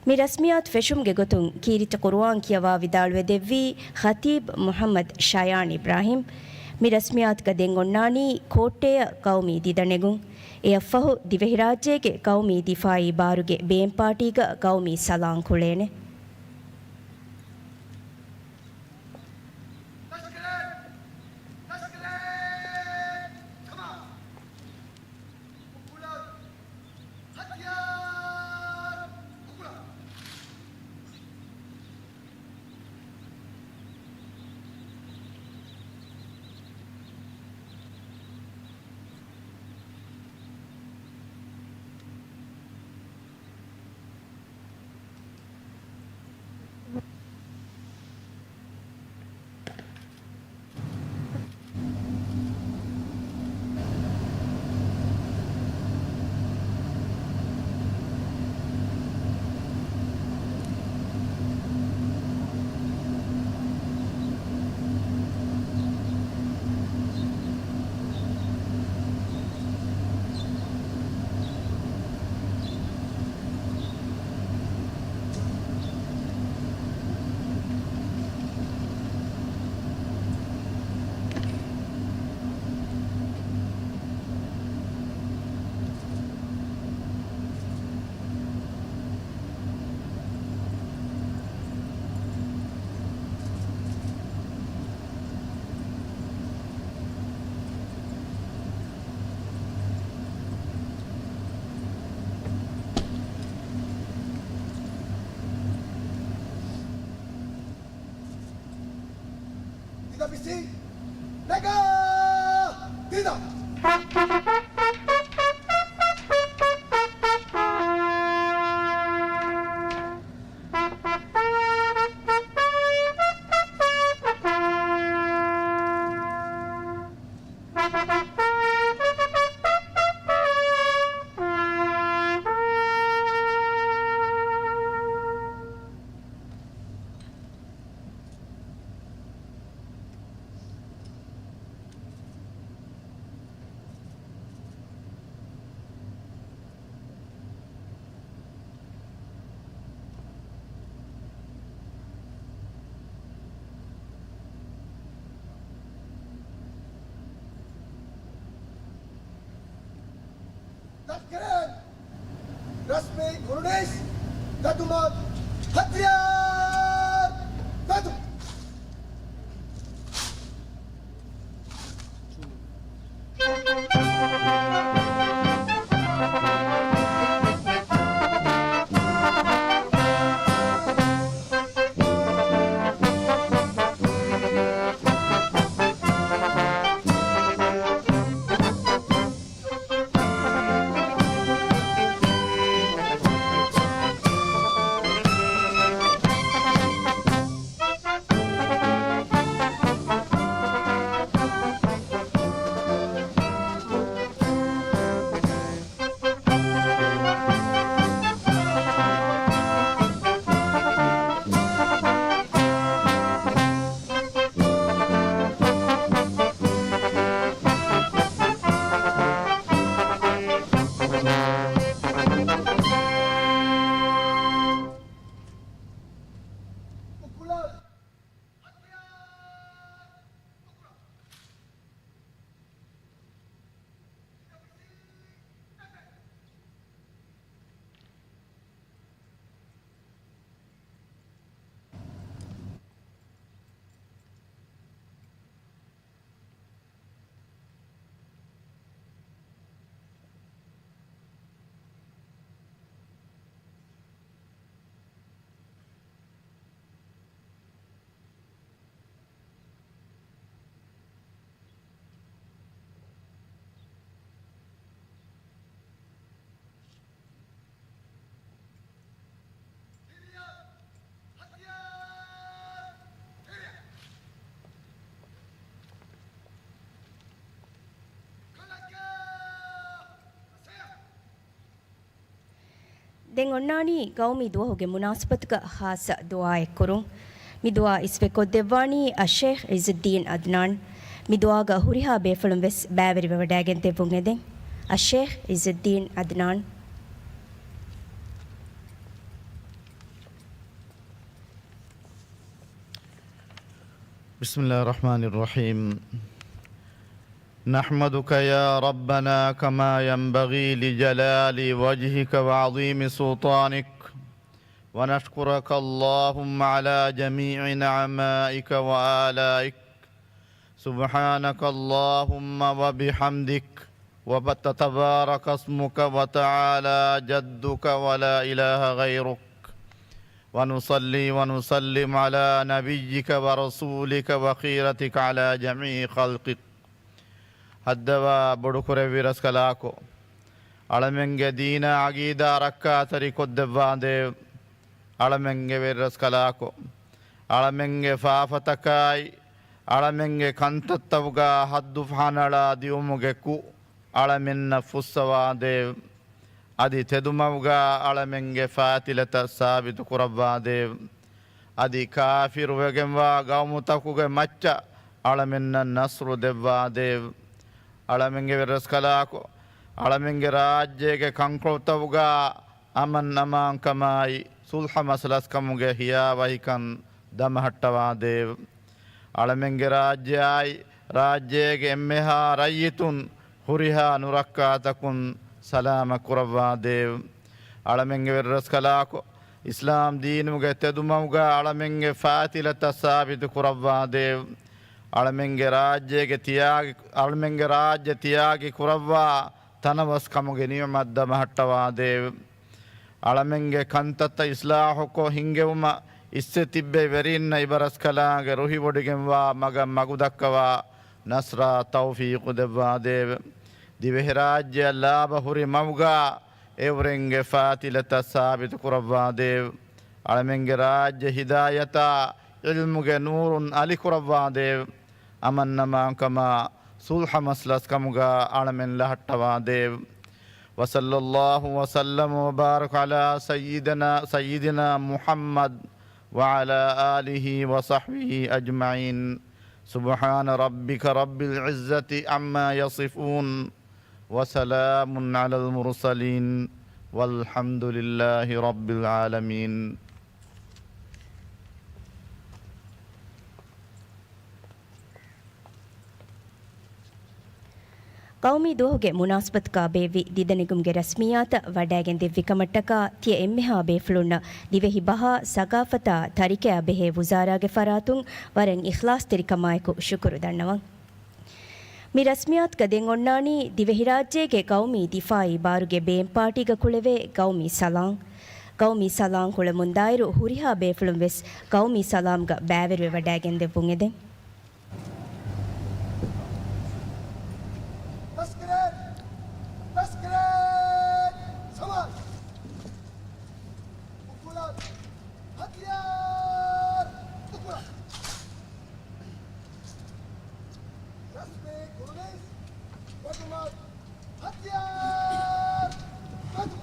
މި ރަސްމިއްޔާތު ފެށުމުގެ ގޮތުން ކީރިތި ޤުރުއާން ކިޔަވާ ވިދާޅުވެ ދެއްވީ ޚަތީބު މުޙައްމަދު ޝަޔާން އިބްރާހިމް. މި ރަސްމިއްޔާތުގަ ދެން އޮންނާނީ ކޯއްޓެއަށް ޤައުމީ ދިދަނެގުން. އެއަށްފަހު ދިވެހިރާއްޖޭގެ ޤައުމީ ދިފާޢީ ބާރުގެ ބޭން ޕާޓީގަ ޤައުމީ ސަލާން ކުޅޭނެ. ބިސީ ނަގާ ދިނާ. ތަސްކިރާތް ރަސްމީ ކުރުނީސް ގަދުމަށް ހަތިޔާރު ގަދު. ދެން އޮންނާނީ ގައުމީ ދުވަހުގެ މުނާސަބަތުގަ ޚާއްޞަ ދުޢާއެއް ކުރުން. މި ދުޢާ އިސްވެ ކޮށްދެއްވާނީ އައްޝައިޚް ޢިއްޒުއްދީން އަދްނާން. މި ދުޢާގަ ހުރިހާ ބޭފުޅުން ވެސް ބައިވެރިވެވަޑައިގެން ދެއްވުން އެދެން. އައްޝައިޚް ޢިއްޒުއްދީން އަދްނާން. بسم الله الرحمن الرحيم. نحمدك يا ربنا كما ينبغي لجلال وجهك وعظيم سلطانك، ونشكرك اللهم على جميع نعمائك وآلائك. سبحانك اللهم وبحمدك، وتبارك اسمك وتعالى جدك ولا إله غيرك. ونصلي ونسلم على نبيك ورسولك وخيرتك على جميع خلقك. ހައްދަވާ ބޮޑުކުރެއްވި ރަސްކަލާކޮ، އަޅަމެންގެ ދީނާ ޢަގީދާ ރައްކާތެރި ކޮށްދެއްވާނދޭވެ. އަޅަމެންގެ ވެރިރަސްކަލާކޮ، އަޅަމެންގެ ފާފަތަކާއި، އަޅަމެންގެ ކަންތައްތައުގާ ހައްދު ފަހަނަޅާ ދިއުމުގެ ކުށް އަޅަމެންނަށް ފުއްސަވާނދޭވެ. އަދި ތެދުމަގުގާ އަޅަމެންގެ ފާތިލަތައް ސާބިތު ކުރައްވާނދޭވެ. އަދި ކާފިރުވެގެންވާ ގައުމުތަކުގެ މައްޗަށް އަޅަމެންނަށް ނަޞްރު ދެއްވާނދޭވެ. އަޅަމެންގެ ވެރިރަސްކަލާކޮ، އަޅަމެންގެ ރާއްޖޭގެ ކަންކޮޅުތައުގާ އަމަން އަމާންކަމާއި، ޞުލްޙަ މަސަލަސްކަމުގެ ހިޔާވަހިކަން ދަމަހައްޓަވާނދޭވެ. އަޅަމެންގެ ރާއްޖެއާއި، ރާއްޖޭގެ އެންމެހާ ރައްޔިތުން ހުރިހާ ނުރައްކާތަކުން ސަލާމަތް ކުރައްވާނދޭވެ. އަޅަމެންގެ ވެރިރަސްކަލާކޮ، އިސްލާމް ދީނުގެ ތެދުމަގުގާ އަޅަމެންގެ ފާތިލަތައް ސާބިތު ކުރައްވާނދޭވެ. އަޅަމެންގެ ރާއްޖޭގެ ތިޔާގި، އަޅަމެންގެ ރާއްޖެ ތިޔާގި ކުރައްވާ ތަނަވަސްކަމުގެ ނިޢުމަތް ދަމަހައްޓަވާނދޭވެ. އަޅަމެންގެ ކަންތައްތައް އިޞްލާޙުކޮށް ހިންގެވުމަށް އިއްސެ ތިއްބެވި ވެރިންނަށް އިބަރަސްކަލާނގެ ރުހިވޮޑިގެންވާ މަގަށް މަގުދައްކަވާ ނަސްރާ ތައުފީޤު ދެއްވާދޭވެ. ދިވެހިރާއްޖެއަށް ލާބަ ހުރި މަގުގާ އެއުރެންގެ ފާތިލަތައް ސާބިތު ކުރައްވާދޭވެ. އަޅަމެންގެ ރާއްޖެ ހިދާޔަތާ ޢިލްމުގެ ނޫރުން އަލިކުރައްވާދޭވެ. އަމަންއަމާންކަމާ ޞުލްޙަ މަސްލަސްކަމުގާ އަޅަމެން ލަހައްޓަވާދޭވެ. وصلى الله وسلم وبارك على سيدنا، سيدنا محمد وعلى آله وصحبه أجمعين. سبحان ربك رب العزة عما يصفون. وسلام على المرسلين. والحمد لله رب العالمين. ޤައުމީ ދުވަހުގެ މުނާސަބަތުގާ ބޭއްވި ދިދަނެގުމުގެ ރަސްމިއްޔާތަށް ވަޑައިގެން ދެއްވި ކަމަށްޓަކާ ތިޔަ އެންމެހާ ބޭފުޅުންނަށް ދިވެހި ބަހާ، ސަގާފަތާ، ތަރިކަޔާ ބެހޭ ވުޒާރާގެ ފަރާތުން ވަރަށް އިޚްލާޞްތެރިކަމާއެކު ޝުކުރު ދަންނަވަން. މި ރަސްމިއްޔާތުގަ ދެން އޮންނާނީ ދިވެހިރާއްޖޭގެ ޤައުމީ ދިފާޢީ ބާރުގެ ބޭންޕާޓީގަ ކުޅެވޭ ޤައުމީ ސަލާން. ޤައުމީ ސަލާން ކުޅެމުންދާއިރު ހުރިހާ ބޭފުޅުން ވެސް ޤައުމީ ސަލާމްގަ ބައިވެރިވެ ވަޑައިގެން ދެއްވުން އެދެން. ބަސްކިރޭ! ބަސްކިރޭ! ސަމާލު! އުކުޅަ! ހަތިޔާރު! އުކުޅަ! ރަސްމީ ކުރުނީސް ވެގުމަށް ހަތިޔާރު! މަދު!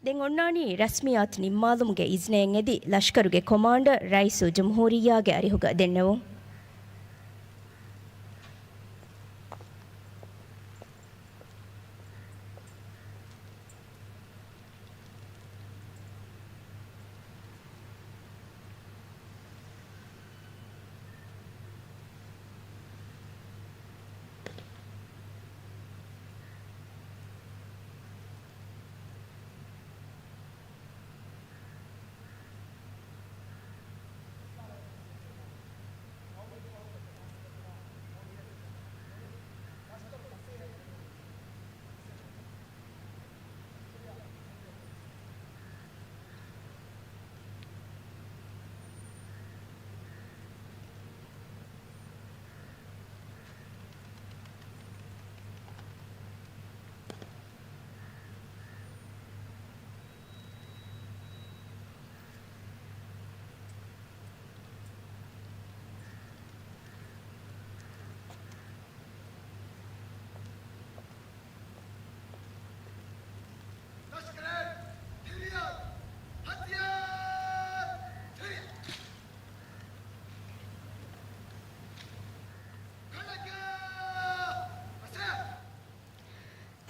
ދެން އޮންނާނީ ރަސްމިއްޔާތު ނިންމާލުމުގެ އިޒްނައެއް އެދި، ލަޝްކަރުގެ ކޮމާންޑަރ ރައީސުލްޖުމްހޫރިއްޔާގެ އަރިހުގަ ދެންނެވުން.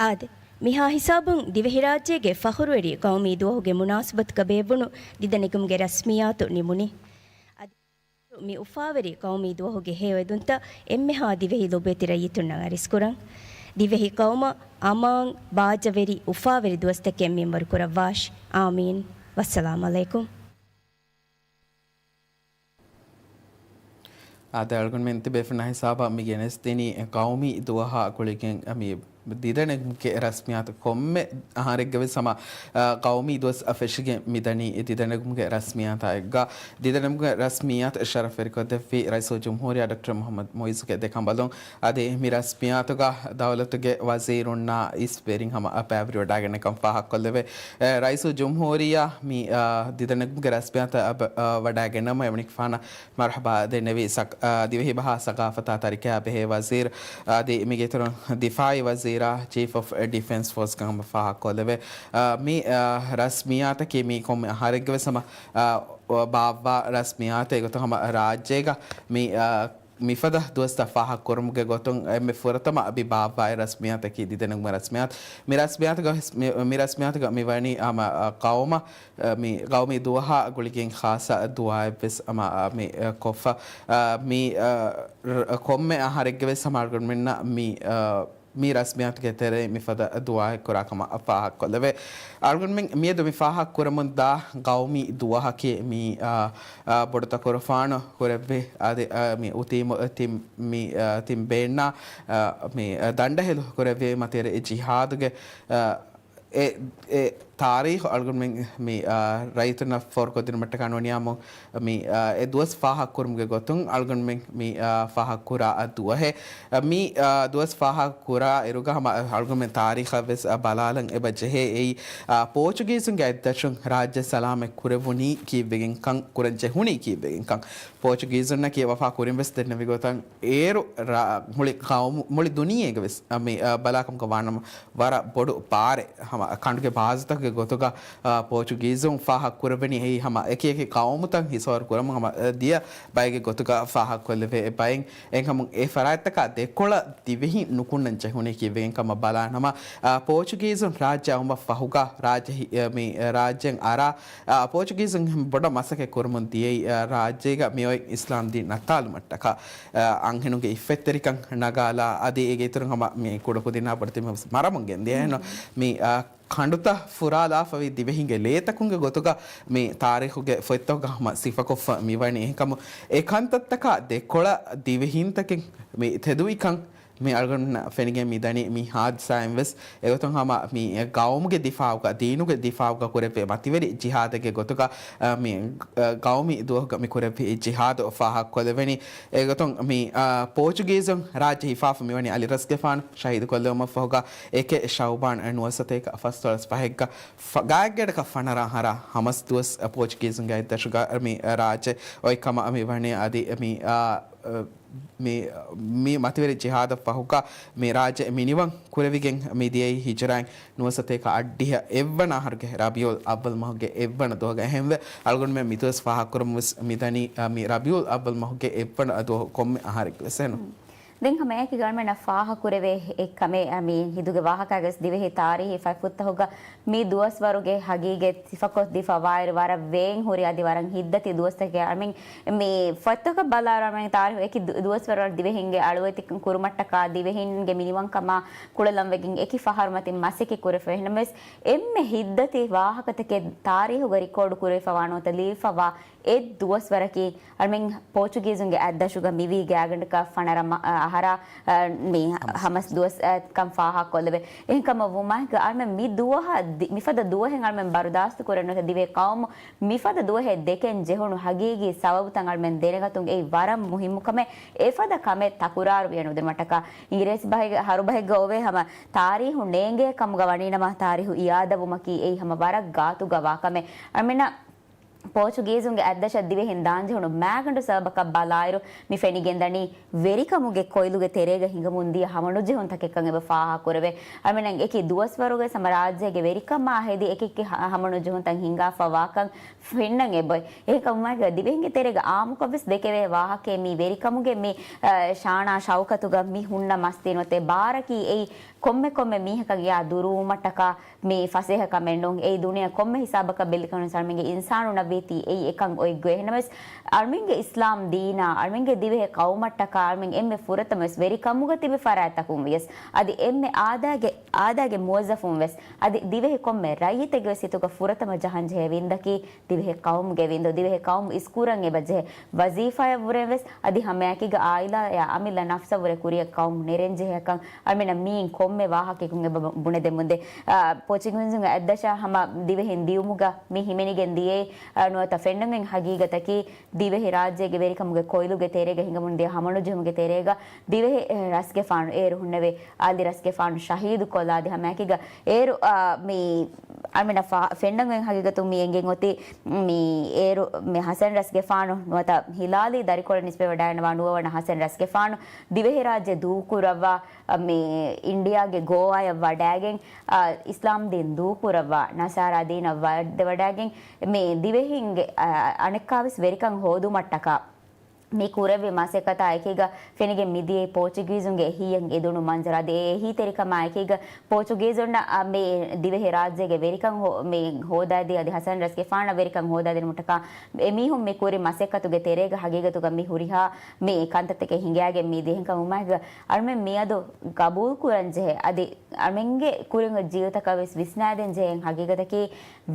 އާދެ، މިހާ ހިސާބުން ދިވެހިރާއްޖޭގެ ފަޚުރުވެރި ޤައުމީ ދުވަހުގެ މުނާސަބަތުގަ ބޭއްވުނު ދިދަނެގުމުގެ ރަސްމިއްޔާތު ނިމުނީ. އަދި މި އުފާވެރި ޤައުމީ ދުވަހުގެ ހެޔޮއެދުންތައް އެންމެހާ ދިވެހި ލޮބުވެތި ރައްޔިތުންނަށް އަރިސްކުރަން. ދިވެހި ޤައުމަށް އަމާން ބާއްޖަވެރި އުފާވެރި ދުވަސްތަކެއް މިންވަރު ކުރައްވާށި. އާމީން. ވައްސަލާމް ޢަލައިކުމް. އާދެ، އަޅުގަނޑުމެން ތިބޭފުޅުންނާ ހިސާބަށް މި ގެނެސްދިނީ ޤައުމީ ދުވަހާ ގުޅިގެން މި ދިދަނެގުމުގެ ރަސްމިއްޔާތު. ކޮންމެ އަހަރެއްގަ ވެސް ހަމަ، އަ، ޤައުމީ ދުވަސް އަށް ފެށިގެން މިދަނީ ދިދަނެގުމުގެ ރަސްމިއްޔާތާ އެއްގަ. ދިދަނެގުމުގެ ރަސްމިއްޔާތު ޝަރަފްވެރިކޮށްދެއްވި ރައީސުލް ޖުމްހޫރިއްޔާ ޑޮކްޓަރ މުޙައްމަދު މުޢިއްޒުގެ ދެކަނބަލުން. އަދި މި ރަސްމިއްޔާތުގަ ދައުލަތުގެ ވަޒީރުންނާ އިސް ވެރިން ހަމަ އަ، ބައިވެރިވަޑައިގަންނަކަން ފާހަގަކޮށްލެވޭ. އެ، ރައީސުލް ޖުމްހޫރިއްޔާ މި، އަ، ދިދަނެގުމުގެ ރަސްމިއްޔާތަށް އަ، ވަޑައިގެންނަވަމުން އެމަނިކުފާނަށް މަރުޙަބާ ދެންނެވި ސަ-، އާ، ދިވެހިބަހާ ސަގާފަތާ ތަރިކަޔާ ބެހޭ ވަޒީރު، އާ، އަދި މީގެ އިތުރުން ދިފާއީ ވަޒީރާ، ޗީފް އޮފް ޑިފެންސް ފޯސް ކަމަށް ފާހަގަކޮށްލެވޭ. އާ، މި، އާ، ރަސްމިއްޔާތަކީ މީ ކޮންމެ އަހަރެއްގެ ވެސް ހަމަ، އާ، ބާއްވާ ރަސްމިއްޔާތެއް. އެގޮތުން ހަމަ ރާއްޖޭގަ މި، އާ، މިފަދަ ދުވަސްތައް ފާހަގަކުރުމުގެ ގޮތުން އެންމެ ފުރަތަމަ އަބި ބާއްވާ ރަސްމިއްޔާތަކީ ދިދަނެގުމުގެ ރަސްމިއްޔާތު. މި ރަސްމިއްޔާތުގަ ވެސް، މި، މި ރަސްމިއްޔާތުގަ މި ވަނީ ހަމަ، އާ، ޤައުމަށް މި ޤައުމީ ދުވަހާ ގުޅިގެން ޚާއްޞަ ދުޢާއެއްވެސް ހަމަ މި ކޮށްފަ. މި ކޮންމެ އަހަރެއްގެ ވެސް ހަމަ އަޅުގަނޑުމެންނަށް މި، މި ރަސްމިއްޔާތުގެ ތެރެއިން މިފަދަ ދުޢާއެއް ކުރާ ކަމަށް ފާހަގަކޮށްލެވޭ. އަޅުގަނޑުމެން މިއަދު މި ފާހަގަކުރަމުންދާ ޤައުމީ ދުވަހަކީ މި ބޮޑުތަކުރުފާނު ކުރެއްވި އަދި މި އުތީމު ތިން، މި ތިން ބޭންނާ މި ދަނޑަހެލު ކުރެއްވި މަތިވެރި ޖިހާދުގެ އެ، އެ ތާރީޚު އަޅުގަނޑުމެން މި، އާ، ރައްޔިތުންނަށް ފޯރުކޮށްދިނުމަށްޓަކާ ނޫނިއްޔާމު މި، އާ، އެ ދުވަސް ފާހަގަކުރުމުގެ ގޮތުން އަޅުގަނޑުމެން މި، އާ، ފާހަގަކުރާ އަ ދުވަހެއް. އަ، މި، އާ، ދުވަސް ފާހަގަކުރާ އިރުގަ ހަމަ އަޅުގަނޑުމެން ތާރީޚަށް ވެސް އަ ބަލާލަން އެބަ ޖެހޭ އެއީ، އާ، ޕޯޗުގީޒުންގެ އަތްދަށުން ރާއްޖެ ސަލާމަތް ކުރެވުނީ ކީއްވެގެންކަން، ކުރަން ޖެހުނީ ކީއްވެގެންކަން. ޕޯޗުގީޒުންނަކީ ވަފާ ކުރިން ވެސް ދެންނެވި ގޮތަށް އޭރު ރާ-، މުޅި ޤައުމު-، މުޅި ދުނިޔޭގެ ވެސް މި، އާ، ބަލާކަމުގަ ވާނަމަ ވަރަށް ބޮޑު ބާރެއް ހަމަ ކަނޑުގެ ބާޒުތަކުގެ ގޮތުގަ، އާ، ޕޯޗުގީޒުން ފާހަގަ ކުރެވެނީ އެއީ ހަމަ އެކި އެކި ޤައުމުތައް ހިސާބު ކުރަމުން ހަމަ، އާ، ދިޔަ ބައެއްގެ ގޮތުގަ ފާހަގަ ކޮށްލެވޭ އެ ބައެއް. އެހެންކަމުން އެ ފަރާތްތަކާ ދެކޮޅަށް ދިވެހިން ނުކުންނަން ޖެހުނީ ކީއްވެގެން ކަމަށް ބަލާނަމަ، އާ، ޕޯޗުގީޒުން ރާއްޖެ އައުމަށް ފަހުގަ ރާއްޖެ ހި-، އާ، މި ރާއްޖެއިން އަރާ، އާ، ޕޯޗުގީޒުން ބޮޑަށް މަސައްކަތް ކުރަމުން ދިޔައީ، އާ، ރާއްޖޭގަ މިއޮތް އިސްލާމް ދީން ނައްތާލުމަށްޓަކާ. އާ، އަންހެނުންގެ އިއްފަތްތެރިކަން ނަގާލާ، އަދި އޭގެ އިތުރުން ހަމަ މި ކުޑަކުދިންނާ ބޮޑެތި މަރަމުން ގެންދިޔަ. އެހެން މި، އާ، ކަނޑުތައް ފުރާލާފަވި ދިވެހިންގެ ލޭތަކުންގެ ގޮތުގަ މި ތާރީޚުގެ ފޮތްތަކުގަ ހަމަ ސިފަކޮށްފަ މިވަނީ. އެހެންކަމުން އެ ކަންތައްތަކާ ދެކޮޅަށް ދިވެހިންތަކެއް މި ތެދުވިކަން މި އަޅުގަނޑުންނަށް ފެނިގެން މިދަނީ މި ހާދިސާއިން ވެސް. އެގޮތުން ހަމަ މި ގައުމުގެ ދިފާއުގަ، ދީނުގެ ދިފާއުގަ ކުރެއްވި މަތިވެރި ޖިހާދެއްގެ ގޮތުގަ، އަ، މި، އަ، ގައުމީ ދުވަހުގަ މި ކުރެއްވި ޖިހާދު ފާހަގަކޮށްލެވެނީ. އެގޮތުން މި، އަ، ޕޯޗުގީޒުން ރާއްޖެ ހިފާފަ މިވަނީ އަލިރަސްގެފާނު ޝަހީދުކޮށްލެވުމަށްފަހުގަ، އެކެއް ޝައުބާން ނުވަސަތޭކަ ފަސްދޮޅަސް ފަހެއްގަ ފަ-، ގާތްގަޑަކަށް ފަނަރަ އަހަރާ ހަމަސް ދުވަސް ޕޯޗުގީޒުންގެ އަތްދަށުގަ މި ރާއްޖެ އޮތް ކަމަށް މި ވަނީ. އަދި މި، އާ، މި، މި މަތިވެރި ޖިހާދަށް ފަހުގަ މި ރާއްޖެ މިނިވަން ކުރެވިގެން މި ދިޔައީ ހިޖުރާއިން ނުވަސަތޭކަ އަށްޑިހަ އެއްވަނަ އަހަރުގެ ރަބީޢުލް އައްވަލް މަހުގެ އެއްވަނަ ދުވަހުގަ. އެހެންވެ، އަޅުގަނޑުމެން މި ދުވަސް ފާހަގަކުރަމުން ވެސް މިދަނީ، އާ، މި ރަބީޢުލް އައްވަލް މަހުގެ އެއްވަނަ ދުވަހު ކޮންމެ އަހަރެއްގެ ވެސް އެހެން. ދެން ހަމަ އެކި ގަނޑުމެންނަށް ފާހަގަކުރެވޭ އެއް ކަމެއް، މި ހިނދުގެ ވާހަކައިގެ ދިވެހި ތާރީހީ ފަތްފުށްތަކުގަ މި ދުވަސްވަރުގެ ހަގީގަތް ސިފަކޮށްދީފަ ވާއިރު ވަރަށް ވޭން ހުރި އަދި ވަރަށް ހިތްދަތި ދުވަސްތަކެއް. އަމިން މި ފޮތްތަކަށް ބަލާއިރު އަމިން ތާރީހު އެކި ދު-، ދުވަސްވަރު ދިވެހިންގެ އަޅުވެތިކަން ކުރުމަށްޓަކާ ދިވެހިންގެ މިނިވަންކަމާ ކުޅެލަންވެގެން އެކި ފަހަރު މަތިން މަސައްކަތް ކުރެފަ. އެހެންނަމަވެސް އެންމެ ހިތްދަތި ވާހަކަތަކެއް ތާރީހުގަ ރިކޯޑު ކުރެވިފަ ވާނުވަތަ ލިޔެފަ ވާ އެއް ދުވަސްވަރަކީ އަޅުމެން ޕޯޗުގީޒުންގެ އަތްދަށުގަ މިވީ ގާތްގަނޑަކަށް ފަނަރަ މަ-، އަ، އަހަރާ، އަ، މި ހަމަސް ދުވަސް، އަ، ކަން ފާހަގަކޮށްލެވޭ. އެހެންކަމަށް ވުމާއެކު އަޅުމެން މި ދުވަހަށް ދި-، މިފަދަ ދުވަހެއް އަޅުމެން ބަރުދާސްތު ކުރެއްނުވަތަ ދިވެހި ޤައުމު މިފަދަ ދުވަހެއް ދެކެން ޖެހުނު ހަގީގީ ސަބަބުތައް އަޅުމެން ދެނެގަތުން އެއީ ވަރަށް މުހިއްމު ކަމެއް. އެފަދަ ކަމެއް ތަކުރާރު ވިޔަ ނުދިނުމަށްޓަކާ އިނގިރޭސި ބަހެއްގެ، ހަރުބަހެއްގަ އޮވޭ ހަމަ ތާރީހު ނޭނގޭ ކަމުގަ ވަނީނަމަ ތާރީހު އިއާދަވުމަކީ އެއީ ހަމަ ވަރަށް ގާތުގަ ވާ ކަމެއް. އަޅުމެންނަށް ޕޯޗުގީޒުންގެ އަތްދަށަށް ދިވެހިން ދާންޖެހުނު މާގަނޑު ސަބަބަކަށް ބަލާއިރު، މި ފެނިގެންދަނީ ވެރިކަމުގެ ކޮއިލުގެ ތެރޭގަ ހިނގަމުންދިޔަ ހަމަނުޖެހުންތަކެއްކަން އެބަ ފާހަގަކުރެވޭ. އަޅުމެން އެކި ދުވަސްވަރުގެ ހަމަ ރާއްޖޭގެ ވެރިކަމާ ހެދި އެކިއެކި ހަ-، ހަމަނުޖެހުންތައް ހިނގާފަ ވާކަން ފެންނަން އެބައޮތް. އެހެންކަމުމާ ދިވެހިންގެ ތެރޭގަ އާއްމުކޮށްވެސް ދެކެވޭ ވާހަކައެއް މީ ވެރިކަމުގެ މި، އަ، ޝާނާ ޝައުކަތުގަ މި ހުންނަ މަސްތިނުއްތޭ ބާރަކީ އެއީ ކޮންމެ ކޮންމެ މީހަކަށް އެއާ ދުރުވުމަށްޓަކާ މި ފަސޭހަ ކަމެއް ނޫން. އެއީ ދުނިޔެ ކޮންމެ ހިސާބަކަށް ބެލިކަނުން އަޅުމެންގެ އިންސާނުންނަށްވީތީ އެއީ އެކަން އޮތްގޮތް. އެހެންނަމަވެސް، އަޅުމެންގެ އިސްލާމް ދީނާ، އަޅުމެންގެ ދިވެހި ޤައުމަށްޓަކާ އަޅުމެން އެންމެ ފުރަތަމަވެސް ވެރިކަމުގަ ތިބި ފަރާތްތަކުން ވިޔަސް، އަދި އެންމެ އާދައިގެ، އާދައިގެ މުވައްޒަފުން ވެސް، އަދި ދިވެހި ކޮންމެ ރައްޔިތެއްގެ ވެސް ހިތުގަ ފުރަތަމަ ޖަހަންޖެހޭ ވިންދަކީ ދިވެހި ޤައުމުގެ ވިންދު. ދިވެހި ޤައުމު އިސްކުރަން އެބަ ޖެހޭ ވަޒީފާއަށްވުރެން ވެސް، އަދި ހަމައެކީގަ އާއިލާއާ އަމިއްލަ ނަފްސަށްވުރެ ކުރިއަށް ޤައުމު ނެރެންޖެހޭކަން އަޅުމެންނަށް މިއިން ކޮންމެ ވާހަކައަކުން އެބަ ބުނެދެމުންދޭ. އާ، ޕޯޗުގީޒުންގެ އަތްދަށަށް ހަމަ ދިވެހިން ދިއުމުގަ މި ހިމެނިގެން ދިޔައީ، އާ، ނުވަތަ ފެންނަން އޮތް ހަގީގަތަކީ، ދިވެހި ރާއްޖޭގެ ވެރިކަމުގެ ކޮއިލުގެ ތެރޭގަ ހިނގަމުންދިޔަ ހަމަނުޖެހުމުގެ ތެރޭގަ ދިވެހި، އެ، ރަސްގެފާނު އޭރު ހުންނެވި އަލި ރަސްގެފާނު ޝަހީދުކޮށްލާ، އަދި ހަމައެކީގަ އޭރު، އާ، މި އަޅުމެންނަށް ފާ-، ފެންނަން އޮތް ހަގީގަތުން މި އެނގެން އޮތީ، މި އޭރު މި ހަސަން ރަސްގެފާނު ނުވަތަ ހިލާލީ ދަރިކޮޅަށް ނިސްބަތްވެވަޑައިގަންނަވާ ނުވަވަނަ ހަސަން ރަސްގެފާނު ދިވެހިރާއްޖެ ދޫކުރައްވާ، މި އިންޑިއާގެ ގޯވާޔަށް ވަޑައިގެން، އާ، އިސްލާމް ދީން ދޫކުރައްވާ، ނަސާރާ ދީނަށް ވައްދެވަޑައިގެން، މި ދިވެހިންގެ، އާ، އަނެއްކާވެސް ވެރިކަން ހޯދުމަށްޓަކާ މި ކުރެއްވި މަސައްކަތާ އެކީގަ ފެނިގެން މިދިޔައީ ޕޯޗުގީޒުންގެ އެހީއަށް އެދުނު މަންޒަރު. އަދި އެ އެހީތެރިކަމާ އެކީގަ ޕޯޗުގީޒުންނަށް، އާ، މި ދިވެހި ރާއްޖޭގެ ވެރިކަން ހޯ-، މި ހޯދާދީ، އަދި ހަސަން ރަސްގެފާނަށް ވެރިކަން ހޯދާދިނުމަށްޓަކާ އެމީހުން މި ކުރި މަސައްކަތުގެ ތެރޭގަ ހަގީގަތުގަ މި ހުރިހާ މި ކަންތައްތަކެއް ހިނގައިގެން މި ދިޔަހެން ކަމުމާ އެކީގަ އަޅުމެން މިއަދު ގަބޫލުކުރަންޖެހޭ. އަދި އަޅުމެންގެ ކުރިން ޖީލުތަކަށް ވެސް ވިސްނާދޭން ޖެހޭ ހަގީގަތަކީ،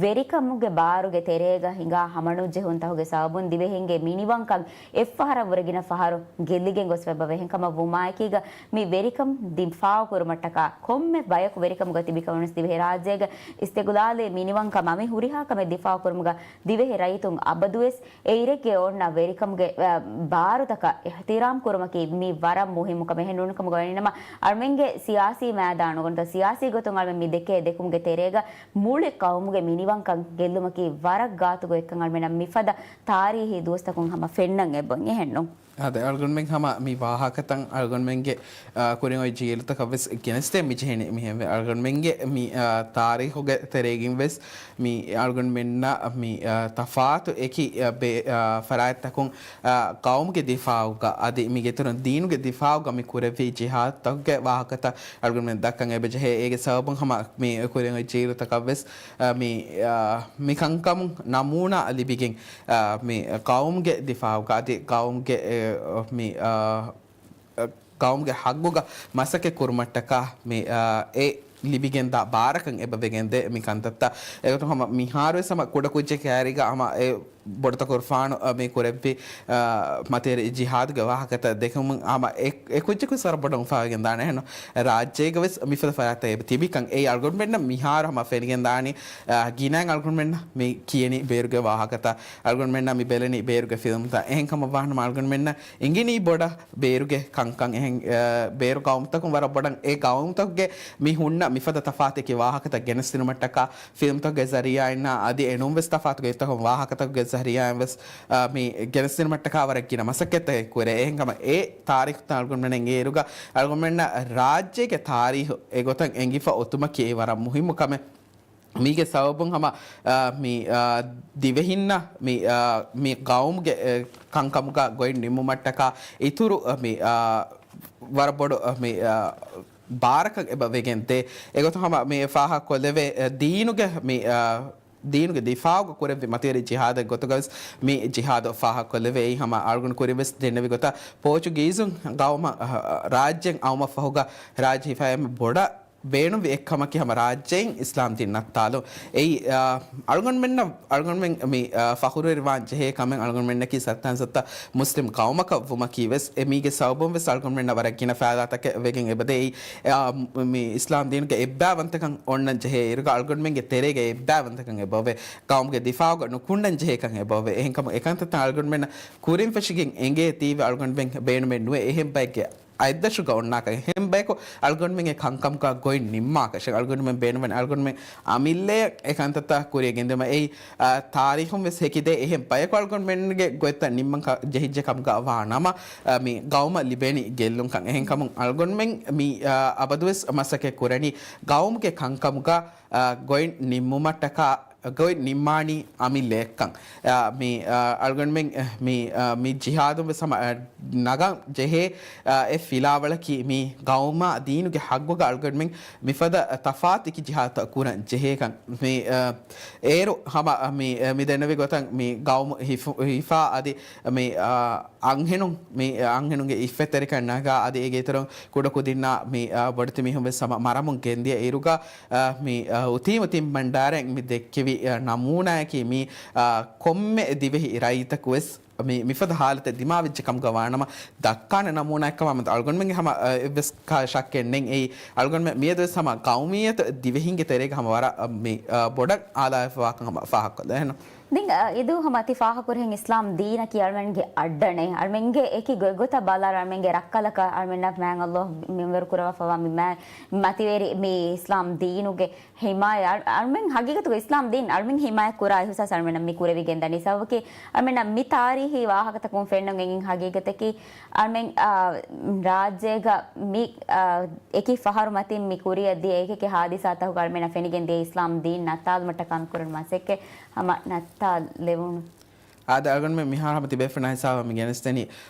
ވެރިކަމުގެ ބާރުގެ ތެރޭގަ ހިނގާ ހަމަނުޖެހުންތަކުގެ ސަބަބުން ދިވެހިންގެ މިނިވަންކަން އެއްފަހަރަށްވުރެ ގިނަ ފަހަރު ގެއްލިގެން ގޮސްފަ އެބަވޭ. އެހެންކަމަށް ވުމާއެކީގަ މި ވެރިކަން ދިފާއުކުރުމަށްޓަކާ ކޮންމެ ބަޔަކު ވެރިކަމުގަ ތިބިކަމުން ވެސް ދިވެހިރާއްޖޭގެ އިސްތިޤުލާލީ މިނިވަންކަމާ މި ހުރިހާ ކަމެއް ދިފާއުކުރުމުގަ ދިވެހި ރައްޔިތުން އަބަދުވެސް އެއިރެއްގެ އޮންނަ ވެރިކަމުގެ، އަ، ބާރުތަކަށް އިޙްތިރާމް ކުރުމަކީ މީ ވަރަށް މުހިއްމު ކަމެއް. އެހެން ނޫންކަމުގަ ވަނީނަމަ، އަޅުމެންގެ ސިޔާސީ މައިދާނުގަ ނުވަތަ ސިޔާސީ ގޮތުން އަޅުމެން މި ދެކޭ ދެކުމުގެ ތެރޭގަ މުޅި ޤައުމުގެ މިނިވަންކަން ގެއްލުމަކީ ވަރަށް ގާތުގޮތް ކަން އަޅުމެންނަށް މިފަދަ ތާރީހީ ދުވަސްތަކުން ހަމަ ފެންނަން އެބަ އޮތް. އެހެންނު؟ އާދެ، އަޅުގަނޑުމެން ހަމަ މި ވާހަކަތައް އަޅުގަނޑުމެންގެ، އާ، ކުރިން އޮތް ޖީލުތަކަށް ވެސް ގެނެސްދޭން މި ޖެހެނީ މިހެންވެ. އަޅުގަނޑުމެންގެ މި، އާ، ތާރީޚުގެ ތެރޭގައި ވެސް މި އަޅުގަނޑުމެންނަށް މި، އާ، ތަފާތު އެކި، އާ، ބެ-، އާ، ފަރާތްތަކުން، އާ، ޤައުމުގެ ދިފާއުގަ އަދި މި ގެތުރުން ދީނުގެ ދިފާއުގަ މި ކުރެއްވި ޖިހާދުތަކުގެ ވާހަކަތައް އަޅުގަނޑުމެން ދައްކަން އެބަ ޖެހޭ. އޭގެ ސަބަބުން ހަމަ މި ކުރިން އޮތް ޖީލުތަކަށް ވެސް، އާ، މި، އާ، މި ކަންކަމުން ނަމޫނާ ލިބިގެން، އާ، މި ޤައުމުގެ ދިފާއުގަ އަދި ޤައުމުގެ، އެ، މި، އާ، ޤައުމުގެ ޙައްޤުގަ މަސައްކަތް ކުރުމަށްޓަކާ މި، އާ، އެ ލިބިގެންދާ ބާރަކަށް އެބަ ވެގެންދޭ މި ކަންތައްތައް. އެގޮތުން ހަމަ މިހާރުވެސް ހަމަ ކުޑަކުއްޖެއް ކައިރީގަ ހަމަ އެ ބޮޑުތަކުރުފާނު، އަ، މި ކުރެއްވި، އަ، މަތިވެރި ޖިހާދުގެ ވާހަކަތައް ދެކެމުން ހަމަ އެ، އެ ކުއްޖަކު ވެސް ވަރަށް ބޮޑަށް އުފާވެގެން ދާނެ. އެހެން ރާއްޖޭގަ ވެސް މިފަދަ ފަރާތްތައް އެބަ ތިބިކަން އެއީ އަޅުގަނޑުމެންނަށް މިހާރު ހަމަ ފެނިގެން ދާނީ، އަ، ގިނައިން އަޅުގަނޑުމެންނަށް މި ކިޔެނީ ބޭރުގެ ވާހަކަތައް، އަޅުގަނޑުމެންނަށް މި ބެލެނީ ބޭރުގެ ފިލްމްތައް. އެހެން ކަމަށް ވާހަނަމަ އަޅުގަނޑުމެންނަށް އެނގެނީ ބޮޑަށް ބޭރުގެ ކަންކަން. އެހެން، އަ، ބޭރު ޤައުމުތަކުން ވަރަށް ބޮޑަށް އެ ޤައުމުތަކުގެ މި ހުންނަ މިފަދަ ތަފާތު އެކި ވާހަކަތައް ގެނެސްދިނުމަށްޓަކާ ފިލްމްތަކުގެ ޒަރީޢާއިންނާ އަދި އެނޫން ވެސް ތަފާތު ގޮތްތަކުން ވާހަކަތަކުގެ ޒަރީޢާއިން ވެސް، އަ، މި ގެނެސްދިނުމަށްޓަކާ ވަރަށް ގިނަ މަސައްކަތްތަކެއް ކުރޭ. އެހެންކަމަށް އެ ތާރީޚުތައް އަޅުގަނޑުމެން އެނގޭއިރުގަ އަޅުގަނޑުމެންނަށް ރާއްޖޭގެ ތާރީޚު އެގޮތަށް އެނގިފަ އޮތުމަކީ އެއީ ވަރަށް މުހިއްމު ކަމެއް. މީގެ ސަބަބުން ހަމަ، އާ، މި، އާ، ދިވެހިންނަށް މި، އާ، މި ޤައުމުގެ، އެ، ކަންކަމުގަ ގޮތް ނިމުމަށްޓަކާ އިތުރު، އަ، މި، އާ، ވަރަށް ބޮޑު، އަ، މި، އާ، ބާރަކަށް އެބަ ވެގެން ދޭ. އެގޮތުން ހަމަ މި ފާހަގަކޮށްލެވޭ، އެ، ދީނުގެ މި، އާ، ދީނުގެ ދިފާއުގަ ކުރެއްވި މަތިވެރި ޖިހާދެއް ގޮތުގަވެސް މި ޖިހާދު ފާހަގަކޮށްލެވޭ. އެއީ ހަމަ އަޅުގަނޑު ކުރިންވެސް ދެންނެވި ގޮތަށް ޕޯޗުގީޒުން ޤައުމަށް، އަ، ރާއްޖެއަށް އައުމަށްފަހުގަ ރާއްޖެ ހިފައި ބޮޑަށް ބޭނުންވި އެއްކަމަކީ ހަމަ ރާއްޖެއިން އިސްލާމް ދީން ނައްތާލުން. އެއީ، އާ، އަޅުގަނޑުމެންނަށް، އަޅުގަނޑުމެން މި، އާ، ފަޚުރުވެރިވާން ޖެހޭ ކަމެއް އަޅުގަނޑުމެންނަކީ ސައްތަން ސައްތަ މުސްލިމް ޤައުމަކަށް ވުމަކީ ވެސް، އެ މީގެ ސަބަބުން ވެސް އަޅުގަނޑުމެންނަށް ވަރަށް ގިނަ ފައިދާތަކެއް ވެގެން އެބަދޭ. އެއީ، އާ، މި އިސްލާމް ދީނުގެ އެއްބައިވަންތަކަން އޮންނަން ޖެހޭ އިރުގަ އަޅުގަނޑުމެންގެ ތެރޭގަ އެއްބައިވަންތަކަން އެބައޮވޭ. ޤައުމުގެ ދިފާއުގަ ނުކުންނަން ޖެހޭކަން އެބައޮވޭ. އެހެންކަމުން އެކަންތައްތައް އަޅުގަނޑުމެންނަށް ކުރިން ފެށިގެން އެނގޭތީވެ އަޅުގަނޑުމެން ބޭނުމެއް ނުވޭ އެހެން ބައެއްގެ އަތްދަށުގަ އޮންނާކަށް އެހެން ބަޔަކު އަޅުގަނޑުމެންގެ ކަންކަމުގަ ގޮތް ނިންމާކަށެއް އަޅުގަނޑުމެން ބޭނުމެއް އަޅުގަނޑުމެން އަމިއްލައަށް އެ ކަންތައްތައް ކުރިޔަށް ގެންދިއުމަށް އެއީ، އާ، ތާރީޚުން ވެސް ހެކިދޭ އެހެން ބަޔަކު އަޅުގަނޑުމެންގެ ގޮތްތައް ނިންމަން ކަ-، ޖެހިއްޖެ ކަމުގަ ވާ ނަމަ، އާ، މި ގައުމަށް ލިބޭނީ ގެއްލުންކަން. އެހެންކަމުން އަޅުގަނޑުމެން މި، އާ، އަބަދުވެސް މަސައްކަތް ކުރަނީ ގައުމުގެ ކަންކަމުގަ، އާ، ގޮތް ނިންމުމަށްޓަކާ ގޮތް ނިންމާނީ އަމިއްލައެއްކަން. އާ، މި، އާ، އަޅުގަނޑުމެން، އަ، މި، އާ، މި ޖިހާދުން ވެސް ހަމަ، އަ، ނަގަން ޖެހޭ، އާ، އެއް ފިލާވަޅަކީ މި ގައުމާ ދީނުގެ ހައްގުގަ އަޅުގަނޑުމެން މިފަދަ ތަފާތު އެކި ޖިހާދުތައް ކުރަން ޖެހޭކަން. މި، އާ، އޭރު ހަމަ، އަ، މި، އަ، މި ދެންނެވި ގޮތަށް މި ގައުމު ހިފު-، ހިފާ އަދި މި، އާ، އަންހެނުން، މި އަންހެނުންގެ އިއްފަތްތެރިކަން ނަގާ އަދި އޭގެ އިތުރުން ކުޑަކުދިންނާ މި، އާ، ބޮޑެތި މީހުން ވެސް ހަމަ މަރަމުން ގެންދިޔަ އިރުގަ، އާ، މި، އާ، އުތީމު ތިން ބަންޑާރައިން މި ދެއްކެވި، އާ، ނަމޫނާއަކީ މި، އާ، ކޮންމެ ދިވެހި ރައްޔިތަކު ވެސް މި، މިފަދަ ހާލަތެއް ދިމާވެއްޖެ ކަމުގަ ވާނަމަ، ދައްކާނެ ނަމޫނާއެއްކަމާ މެދު އަޅުގަނޑުމެންގެ ހަމަ، އާ، އެއްވެސް ކާ-، ޝައްކެއް ނެތް. އެއީ އަޅުގަނޑުމެން މިއަދު ވެސް ހަމަ ގައުމިއްޔަތު ދިވެހިންގެ ތެރޭގަ ހަމަ ވަރަށް، އާ، މި، އާ، ބޮޑަށް އާލާވެފަވާކަން ހަމަ ފާހަގަކޮށްލަ އެހެން. ދެން، އަ، އިދޫ ހަމަ ތި ފާހަގަކުރިހެން އިސްލާމް ދީނަކީ އަޅުމެންގެ އައްޑަނެއް. އަޅުމެންގެ އެކި ގޮތްގޮތަށް ބަލާ އަޅުމެންގެ ރައްކަލަކަށް އަޅުމެންނަށް މާތް ﷲ މިންވަރު ކުރައްވާފަވާ މި މާ-، މަތިވެރި މި އިސްލާމް ދީނުގެ ހިމާޔަ-، އަޅު-، އަޅުމެން ހަގީގަތުގަ އިސްލާމް ދީން އަޅުމެން ހިމާޔަތް ކުރާ އިހުސާސް އަޅުމެންނަށް މި ކުރެވިގެން ދަނީ. ސަބަބަކީ އަޅުމެންނަށް މި ތާރީހީ ވާހަކަތަކުން ފެންނަން އެނގިން ހަގީގަތަކީ އަޅުމެން، އާ، ރާއްޖޭގަ މި، އާ، އެކި ފަހަރު މަތިން މި ކުރިއަށް ދިޔަ އެކި އެކި ހާދިސާތަކުގަ އަޅުމެންނަށް ފެނިގެން ދިޔަ އިސްލާމް ދީން ނައްތާލުމަށްޓަކާ މި ކުރަން މަސައްކަތް ހަމަ ނައްތާލެވުނު. އާދެ، އަޅުގަނޑުމެން މިހާރު ހަމަ ތިބޭފުޅުންނާ ހިސާބަށް މި ގެނެސްދެނީ،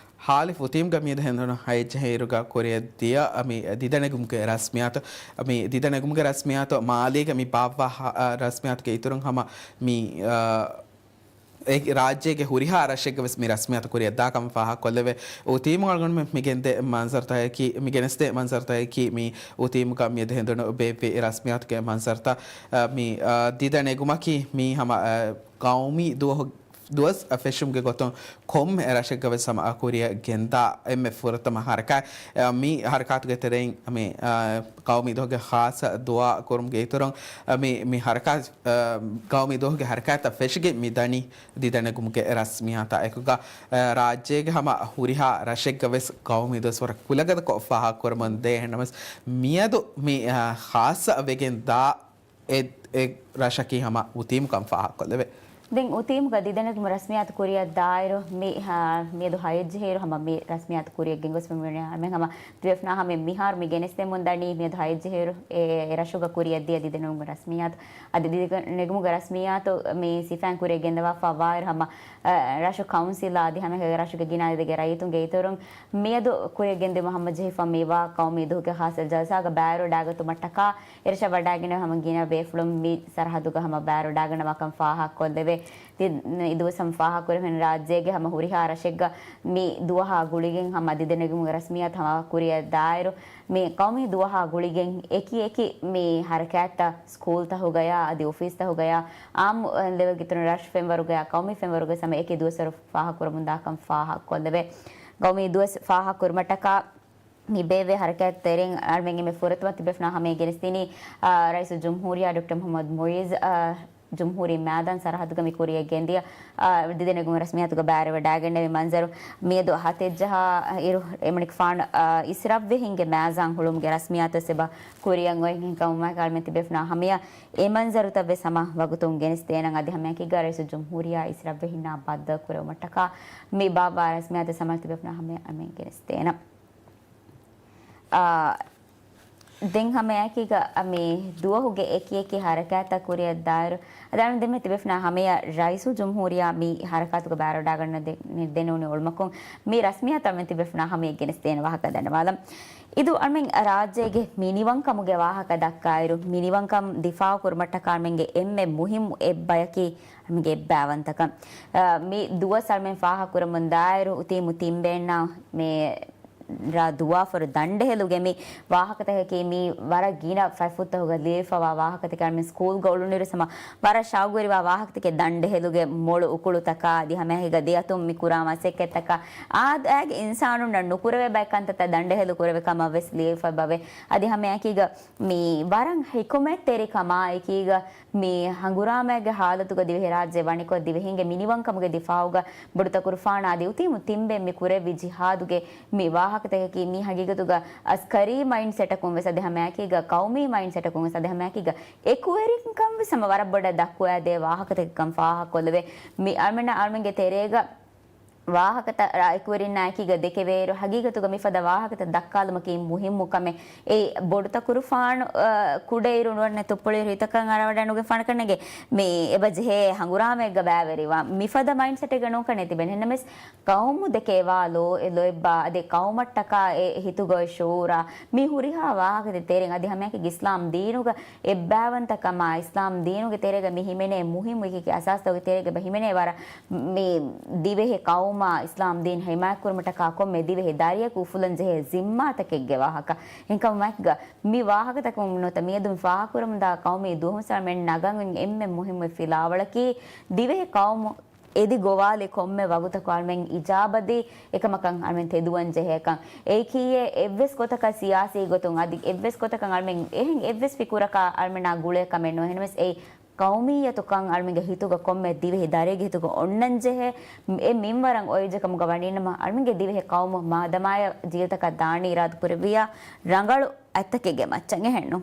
ހާލިފް އުތީމުގަ މިއަދު ހެނދުނު ހައެއްޖަހައިރުގަ ކުރިއަށް ދިޔަ، އަ، މި ދިދަނެގުމުގެ ރަސްމިއްޔާތު، މި ދިދަނެގުމުގެ ރަސްމިއްޔާތު މާލީގަ މި ބާއްވާ ހ-، އަ، ރަސްމިއްޔާތުގެ އިތުރުން ހަމަ މި، އަ، އެ ރާއްޖޭގެ ހުރިހާ ރަށެއްގަ ވެސް މި ރަސްމިއްޔާތު ކުރިއަށް ދާ ކަމަށް ފާހަގަކޮށްލެވޭ. އުތީމު އަޅުގަނޑުމެން މި ގެންދޭ މަންޒަރުތަކަކީ، މި ގެނެސްދޭ މަންޒަރުތަކަކީ މި އުތީމުގަ މިއަދު ހެނދުނު ބޭއްވި ރަސްމިއްޔާތުގެ މަންޒަރުތައް، އަ، މި، އަ، ދިދަނެގުމަކީ މީ ހަމަ، އަ، ގައުމީ ދުވަހު ދުވަސް ފެށުމުގެ ގޮތުން ކޮންމެ ރަށެއްގަ ވެސް ހަމަ ކުރިއަށް ގެންދާ އެންމެ ފުރަތަމަ ހަރަކާތް. މި ހަރަކާތުގެ ތެރެއިން މި، އާ، ގައުމީ ދުވަހުގެ ޚާއްޞަ ދުޢާ ކުރުމުގެ އިތުރުން، މި، މި ހަރަކާތް، އާ، ގައުމީ ދުވަހުގެ ހަރަކާތްތައް ފެށިގެން މި ދަނީ ދިދަނެގުމުގެ ރަސްމިއްޔާތާ އެކުގަ، އާ، ރާއްޖޭގެ ހަމަ ހުރިހާ ރަށެއްގަ ވެސް ގައުމީ ދުވަސް ވަރަށް ކުލަގަދަކޮށް ފާހަގަކުރަމުން ދޭ. އެހެންނަމަވެސް މިއަދު މި، އާ، ޚާއްޞަ ވެގެން ދާ އެ، އެ ރަށަކީ ހަމަ އުތީމު ކަން ފާހަގަކޮށްލެވޭ. ދެން އުތީމުގަ ދިދަނެގުމު ރަސްމިއްޔާތު ކުރިއަށް ދާއިރު މި، ހާ، މިއަދު ހައެއްޖަހައިރު ހަމަ މި ރަސްމިއްޔާތު ކުރިއަށް ގެންގޮސްފަ މިވަނީ. އަޅުމެން ހަމަ ތިބޭފުޅުންނާ ހަމަ މިހާރު މި ގެނެސްދެމުން ދަނީ މިއަދު ހައެއްޖަހައިރު އެ، އެ ރަށުގަ ކުރިއަށް ދިޔަ ދިދަނެގުމުގެ ރަސްމިއްޔާތު. އަދި ދިދަނެގުމުގެ ރަސްމިއްޔާތު މި ސިފައިން ކުރިއަށް ގެންދަވާފަ ވާއިރު ހަމަ، އަ، ރަށު ކައުންސިލާ އަދި ހަމަ ރަށުގެ ގިނަ އަދަދެއްގެ ރައްޔިތުންގެ އިތުރުން މިއަދު ކުރިއަށް ގެންދިއުމަށް ހަމަ ޖެހިފަ މިވާ ގައުމީ ދުވަހުގެ ޚާއްޞަ ޖަލްސާގަ ބައިވެރިވެވަޑައިގަތުމަށްޓަކާ އެރަށަށް ވަޑައިގެންނެވި ހަމަ ގިނަ ބޭފުޅުން މި ސަރަހައްދުގަ ހަމަ ބައިވެރިވެވަޑައިގަންނަވާކަން ފާހަގަކޮށްލެވޭ. ތި-، އިދޫސް ހަމަ ފާހަގަކުރެވިހެން ރާއްޖޭގެ ހަމަ ހުރިހާ ރަށެއްގަ މި ދުވަހާ ގުޅިގެން ހަމަ ދިދަނެގުމުގެ ރަސްމިއްޔާތު ހަމަ ކުރިއަށް ދާއިރު، މި ގައުމީ ދުވަހާ ގުޅިގެން އެކި އެކި މި ހަރަކާތްތައް ސްކޫލްތަހުގަޔާ އަދި އޮފީސްތަހުގަޔާ އާއްމު ލެވެލްގެ އިތުރުން ރަށު ފެންވަރުގަޔާ ގައުމީ ފެންވަރުގަ ހަމަ އެކި ދުވަސްވަރު ފާހަގަކުރަމުންދާކަން ފާހަގަކޮށްލެވޭ. ގައުމީ ދުވަސް ފާހަގަކުރުމަށްޓަކާ މި ބޭއްވޭ ހަރަކާތް ތެރެއިން އަޅުމެން އެންމެ ފުރަތަމަ ތިބޭފުޅުންނާ ހަމަޔަށް ގެނެސްދިނީ، އާ، ރައީސުލްޖުމްހޫރިއްޔާ ޑޮކްޓަރ މުޙައްމަދު މުޢިއްޒު، އާ، ޖުމްހޫރީ މައިދާން ސަރަހައްދުގަ މި ކުރިއަށް ގެންދިޔަ، އާ، ދިދަނެގުމު ރަސްމިއްޔާތުގަ ބައިވެރިވެވަޑައިގެންނެވި މަންޒަރު މިއަދު ހަތެއްޖަހާއިރު އެމަނިކުފާނު، އާ، އިސްރަށްވެހިންގެ މައިޒާން ހުޅުވުމުގެ ރަސްމިއްޔާތު ވެސް އެބަ ކުރިއަށް އޮތް ކަމުގަ އަޅުމެން ތިބޭފުޅުންނާ ހަމަޔަށް އެ މަންޒަރުތައް ވެސް ހަމަ ވަގުތުން ގެނެސްދޭނަން. އަދި ހަމަޔަކީގަ ރައީސުލްޖުމްހޫރިއްޔާ އިސްރަށްވެހިންނާ ބައްދަލުކުރެވުމަށްޓަކާ މި ބާއްވާ ރަސްމިއްޔާތު ވެސް ހަމަ ތިބޭފުޅުންނާ ހަމަޔަށް އަޅުމެން ގެނެސްދޭނަން. އާ، ދެން ހަމައެކީގަ މި ދުވަހުގެ އެކި އެކި ހަރަކާތްތައް ކުރިއަށް ދާއިރު، އަދި އަޅުގަނޑު ދެންމެ ތިބޭފުޅުންނާ ހަމަޔަށް ރައީސުލްޖުމްހޫރިއްޔާ މި ހަރަކާތުގަ ބައިވެރިވެވަޑައިގަންނަ ދެ-، ދެނެވުނު އުޅުމަކުން މި ރަސްމިއްޔާތު އަޅުގަނޑު ތިބޭފުޅުންނާ ހަމަޔަށް ގެނެސްދޭނެ ވާހަކަ ދަންނަވާލަން. އިދޫ އަޅުގަނޑު ރާއްޖޭގެ މިނިވަންކަމުގެ ވާހަކަ ދައްކާއިރު، މިނިވަންކަން ދިފާއު ކުރުމަށްޓަކާ އަޅުގަނޑުގެ އެންމެ މުހިއްމު އެއްބަޔަކީ އަޅުގަނޑުގެ ބައިވަންތަކަން. އަ، މި ދުވަސް އަޅުގަނޑު ފާހަގަކުރަމުން ދާއިރު އުތީމު ތިން ބޭންނާ މި ރާ ދުވާފަރު ދަނޑެހެލުގެ މި ވާހަކަތަކަކީ މީ ވަރަށް ގިނަ ފަތްފުށްތަކުގަ ލިޔެފަވާ ވާހަކަތަކެއް. އަޅުމެން ސްކޫލްގަ އުޅުނުއިރު ހަމަ ވަރަށް ޝައުގުވެރިވާ ވާހަކަތަކެއް ދަނޑެހެލުގެ މޮޅު އުކުޅުތަކާ އަދި ހަމައެހީގަ ދެއަތުން މި ކުރާ މަސައްކަތްތަކާ އާދައިގެ އިންސާނުންނަށް ނުކުރެވޭ ބައެއް ކަންތައްތައް ދަނޑެހެލު ކުރެވި ކަމަށް ވެސް ލިޔެފަ ބަވޭ. އަދި ހަމައެކީގަ މި ވަރަށް ހިކުމަތްތެރިކަމާ އެކީގަ މި ހަނގުރާމައިގެ ހާލަތުގަ ދިވެހިރާއްޖެ ވަނިކޮށް ދިވެހިންގެ މިނިވަންކަމުގެ ދިފާއުގަ ބޮޑުތަކުރުފާނާ އަދި އުތީމު ތިންބެން މި ކުރެއްވި ޖިހާދުގެ މި ވާހަ ތަކަކީ މީ ހަގީގަތުގަ އަސްކަރީ މައިންޑްސެޓަކުން ވެސް އަދި ހަމައެކީގަ ޤައުމީ މައިންޑްސެޓަކުން ވެސް އަދި ހަމައެކީގަ އެކުވެރިކަން ވެސް ހަމަ ވަރަށް ބޮޑަށް ދައްކުވާދޭ ވާހަކަތަކެއްކަން ފާހަގަކޮށްލެވޭ. މި އަޅުމެންނަށް އަޅުމެންގެ ތެރޭގަ ވާހަކަތައް އެކުވެރިންނާ އެކީގަ ދެކެވޭއިރު، ހަގީގަތުގަ މިފަދަ ވާހަކަތައް ދައްކާލުމަކީ މުހިއްމު ކަމެއް. އެއީ ބޮޑުތަކުރުފާނު، އަ، ކުޑައިރު ނުވަތަ ތުއްޕުޅިއިރު ހިތަކަށް އަރާވަޑައިނުގެން ފާނަކަންނެގެ މި އެބަ ޖެހޭ ހަނގުރާމައެއްގަ ބައިވެރިވާ މިފަދަ މައިންޑްސެޓެއްގަ ނޫންކަން ތިބެން. އެހެންނަމަވެސް، ޤައުމު ދެކެވާ ލޯ-، ލޯތްބާ އަދި ޤައުމަށްޓަކާ އެ ހިތުގަ އޮތް ޝުޢޫރާ މި ހުރިހާ ވާހަކަތައް ތެރެއިން އަދި ހަމައެކީ އިސްލާމް ދީނުގަ އެއްބައިވަންތަކަމާ، އިސްލާމް ދީނުގެ ތެރޭގަ މި ހިމެނޭ މުހިއްމު އެކި އެކި އަސާސްތަކުގެ ތެރޭގަ އެބަ ހިމެނޭ ވަރަށް މި ދިވެހި ޤައުމާ އިސްލާމް ދީން ހިމާޔަތްކުރުމަށްޓަކާ ކޮންމެ ދިވެހި ދަރިޔަކު އުފުލަން ޖެހޭ ޒިންމާތަކެއްގެ ވާހަކަ. އެހެންކަމުން މި ވާހަކަތަކުން ނުވަތަ މިއަދު މި ފާހަގަކުރަމުންދާ ޤައުމީ ދުވަހުން އަޅުމެން ނަގަން އެންމެ މުހިއްމު ފިލާވަޅަކީ ދިވެހި ޤައުމު އެދި ގޮވާލި ކޮންމެ ވަގުތަކު އަޅުމެން އިޖާބަދީ އެކަމަކަށް އަޅުމެން ތެދުވަން ޖެހޭކަން. އެއީ ކީއްވެސް ގޮތަކަށް ސިޔާސީ ގޮތުން އަދި އެއްވެސް ގޮތަކަށް އަޅުމެން އެހެން އެއްވެސް ފިކުރަކާ އަޅުމެންނާ ގުޅޭ ކަމެއް ނޫން. އެހެންނަމަވެސް އެއީ ޤައުމިއްޔަތުކަން އަޅުމެންގެ ހިތުގަ ކޮންމެ ދިވެހި ދަރިއެއްގެ ހިތުގަ އޮންނަން ޖެހޭ އެ މިންވަރަށް އޮތް ޖެހޭ ކަމުގަ ވަނީނަމަ، އަޅުމެންގެ ދިވެހި ޤައުމު މާދަމާޔަށް ޖީލުތަކަށް ދާނީ އިރާދަކުރެއްވިއްޔާ ރަނގަޅު އަތްތަކެއްގެ މައްޗަށް އެހެންނު.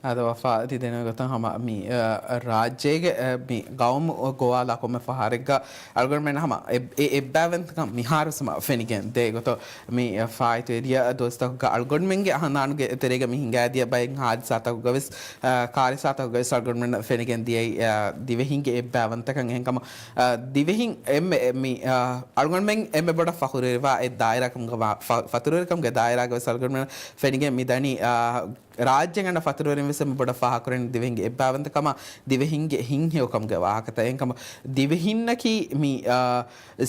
އާދެ ވަފާ ތި ދެންނެވި ގޮތަށް ހަމަ މި، އަ، ރާއްޖޭގެ، އަ، މި ގައުމު ގޮވާލާ ކޮންމެ ފަހަރެއްގަ އަޅުގަނޑުމެން ހަމަ އެ، އެ އެއްބައިވަންތަކަން މިހާރު ހަމަ ފެނިގެން ދޭ ގޮތަށް މި، އަ، ފާއިތުވެދިޔަ ދުވަސްތަކުގަ އަޅުގަނޑުމެންގެ ހަނދާނުގެ ތެރޭގަ މި ހިނގައިދިޔަ ބައެއް ހާދިސާތަކުގަ ވެސް، އަ، ކާރިސާތަކުގަ ވެސް އަޅުގަނޑުމެންނަށް ފެނިގެން ދިޔައީ، އަ، ދިވެހިންގެ އެއްބައިވަންތަކަން. އެހެންކަމުން، އަ، ދިވެހިން އެންމެ، އެ، މި، އަ، އަޅުގަނޑުމެން އެންމެ ބޮޑަށް ފަޚުރުވެރިވާ އެއް ދާއިރާ ކަމުގަ ވާ، ފަ، ފަޚުރުވެރިކަމުގެ ދާއިރާގަ ވެސް އަޅުގަނޑުމެން ފެނިގެން މި ދަނީ، އަ، ރާއްޖޭގަ އަންނަ ފަޚުރުވެރިން ވެސް އެންމެ ބޮޑަށް ފާހަގަކުރަނީ ދިވެހިންގެ އެއްބައިވަންތަކަމާ ދިވެހިންގެ ހިތްހެޔޮކަމުގެ ވާހަކަތައް. އެހެންކަމުން ދިވެހިންނަކީ މި، އާ،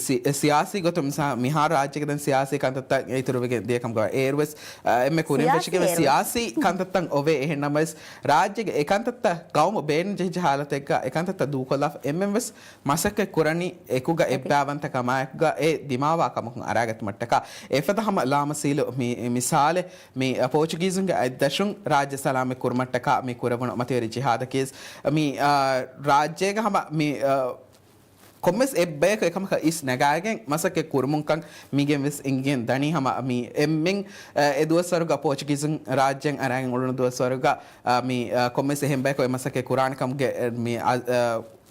ސި-، ސިޔާސީ ގޮތުން މިސާ މިހާރު ރާއްޖޭގަ ދެން ސިޔާސީ ކަންތައްތައް އިތުރުވެގެން ދިޔަ ކަމުގަ އޭރުވެސް، އާ، އެންމެ ކުރިން ފެށިގެން ސިޔާސީ ކަންތައްތައް އޮވޭ. އެހެންނަމަވެސް ރާއްޖޭގެ އެ ކަންތައްތައް ޤައުމު ބޭނުން ޖެހިއްޖެ ހާލަތެއްގަ އެ ކަންތައްތައް ދޫކޮށްލާފަ އެންމެން ވެސް މަސައްކަތް ކުރަނީ އެކުގަ އެއްބައިވަންތަކަމާއެކުގަ އެ ދިމާވާ ކަމަކުން އަރާގަތުމަށްޓަކާ. އެފަދަ ހަމަ ލާމަސީލު މި، މިސާލެއް މި ޕޯޗުގީޒުންގެ އަތްދަށުން ރާއްޖެ ސަލާމަތް ކުރުމަށްޓަކާ މި ކުރެވުނު މަތިވެރި ޖިހާދަކީ ވެސް މި، އާ، ރާއްޖޭގަ ހަމަ މި، އާ، ކޮންމެސް އެއްބަޔަކު އެކަމަކަށް އިސް ނަގާގެން މަސައްކަތް ކުރުމުންކަން މިގެން ވެސް އެނގިގެން ދަނީ. ހަމަ މި އެންމެން، އާ، އެ ދުވަސްވަރުގަ ޕޯޗުގީޒުން ރާއްޖެއަށް އަރާގެން އުޅުނު ދުވަސްވަރުގަ، އާ، މި، އާ، ކޮންމެސް އެހެން ބަޔަކު އެ މަސައްކަތް ކުރާނެ ކަމުގެ، އެ، މި، އާ، އާ،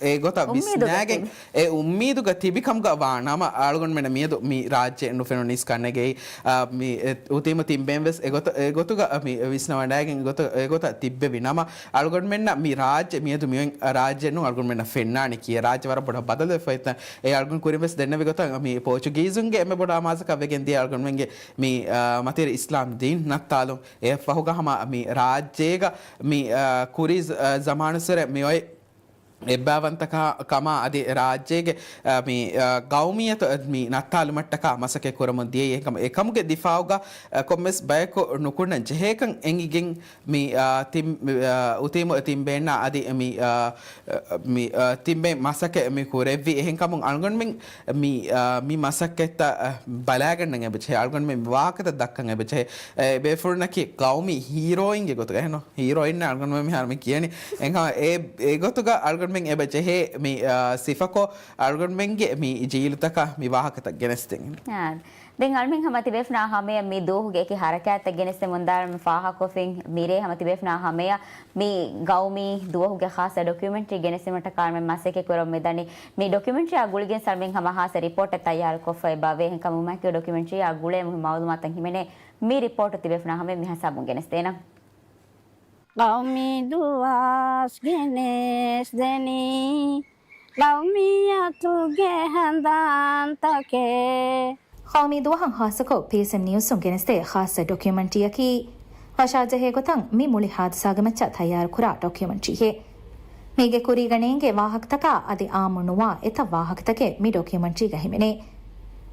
އެގޮތަށް އުއްމީދުގަ ވިސްނާގެން، ތިބި. އެ އުއްމީދުގަ ތިބި ކަމުގަ ވާ ނަމަ، އަޅުގަނޑުމެން މިއަދު މި ރާއްޖެ ނުފެނުނީސް ކަންނެގެއި، އާ، މި، އެ، އުތީމު ތިންބޭން ވެސް އެގޮތަށް، އެގޮތުގަ މި ވިސްނަވަޑައިގެން އެގޮތަށް، އެގޮތަށް ތިއްބެވި ނަމަ، އަޅުގަނޑުމެންނަށް މި ރާއްޖެ މިއަދު މިއޮތް ރާއްޖެ ނޫން. އަޅުގަނޑުމެންނަށް ފެންނާނެ ކިޔޭ ރާއްޖެ ވަރަށް ބޮޑަށް ބަދަލުވެފައިތަން. އެ އަޅުގަނޑު ކުރިން ވެސް ދެންނެވި ގޮތަށް މި ޕޯޗުގީޒުންގެ އެންމެ ބޮޑު އަމާޒަކަށް ވެގެން ދިޔަ އަޅުގަނޑުމެންގެ މި، އާ، މަތިވެރި އިސްލާމް ދީން ނައްތާލުން. އެއަށްފަހުގަ ހަމަ މި ރާއްޖޭގަ މި، އާ، ކުރީ، އާ، ޒަމާނުއްސުރެ މި އޮތް އެއްބައިވަންތަކަ-، ކަމާ އަދި ރާއްޖޭގެ، އާ، މި، އާ، ގައުމިއްޔަތު މި ނައްތާލުމަށްޓަކާ މަސައްކަތް ކުރަމުން ދިޔައީ. އެކަމަ-، އެކަމުގެ ދިފާއުގަ، އާ، ކޮންމެސް ބަޔަކު ނުކުންނަން ޖެހޭކަން އެނގިގެން މި، އާ، ތިން-، މި، އާ، އުތީމު ތިންބޭންނާ އަދި މި، އާ، މި، އާ، ތިންބޭން މަސައްކަތް މި ކުރެއްވި. އެހެންކަމުން އަޅުގަނޑުމެން މި، އާ، މި މަސައްކަތްތައް، އާ، ބަލާގަންނަން އެބަޖެހޭ. އަޅުގަނޑުމެން މި ވާހަކަތައް ދައްކަން އެބަޖެހޭ. އެ ބޭފުޅުންނަކީ ޤައުމީ ހީރޯއިންގެ ގޮތުގަ އެހެންނު. ހީރޯއިން އަޅުގަނޑުމެން މިހާރު މި ކިޔަނީ. އެހެންކަމަށް އެ، އެގޮތުގަ އަޅުގަނޑުމެން އެބަ ޖެހޭ މި، އާ، ސިފަކޮށް އަޅުގަނޑުމެންގެ މި ޖީލުތަކަށް މި ވާހަކަތައް ގެނެސްދެން. އާ، ދެން އަޅުމެން ހަމަ ތިބޭފުޅުންނާ ހަމަޔަށް މި ދުވަހުގެ އެކި ހަރަކާތްތައް ގެނެސްދެމުންދާ އަޅުމެން ފާހަގަކޮށްފިން މިރޭ ހަމަ ތިބޭފުޅުންނާ ހަމަޔަށް މި ގައުމީ ދުވަހުގެ ޚާއްޞަ ޑޮކިއުމެންޓްރީ ގެނެސްދިނުމަށްޓަކާ އަޅުމެން މަސައްކަތް ކުރަމުން މިދަނީ. މި ޑޮކިއުމެންޓްރީއާ ގުޅިގެން އަޅުމެން ހަމަ ހާއްސަ ރިޕޯޓެއް ތައްޔާރުކޮށްފައި އެބައޮވޭ. އެހެންކަމުން މައިކް ޑޮކިއުމެންޓްރީއާ ގުޅޭ މުހިންމު މައުލޫމާތުތައް ހިމެނޭ. މި ރިޕޯޓު ތިބޭފުޅުންނާ ހަމަޔަށް މިހިސާބުން ގެނެސްދޭނަން. ގައުމީ ދުވަސް ގެނެސްދެނީ ގައުމިއްޔަތުގެ ހަނދާންތަކެއް. ގައުމީ ދުވަހަށް ހާއްސަކޮށް ޕީއެސްއެމް ނިއުސުން ގެނެސްދޭ ޚާއްޞަ ޑޮކިއުމެންޓްރީއަކީ، ވަށާޖެހޭ ގޮތަށް މި މުޅި ހާދިސާގެ މައްޗަށް ތައްޔާރުކުރާ ޑޮކިއުމެންޓްރީއެއް. މީގެ ކުރީގަ ނޭނގޭ ވާހަކަތަކާ އަދި އާއްމު ނުވާ އެތައް ވާހަކަތަކެއް މި ޑޮކިއުމެންޓްރީގަ ހިމެނޭ.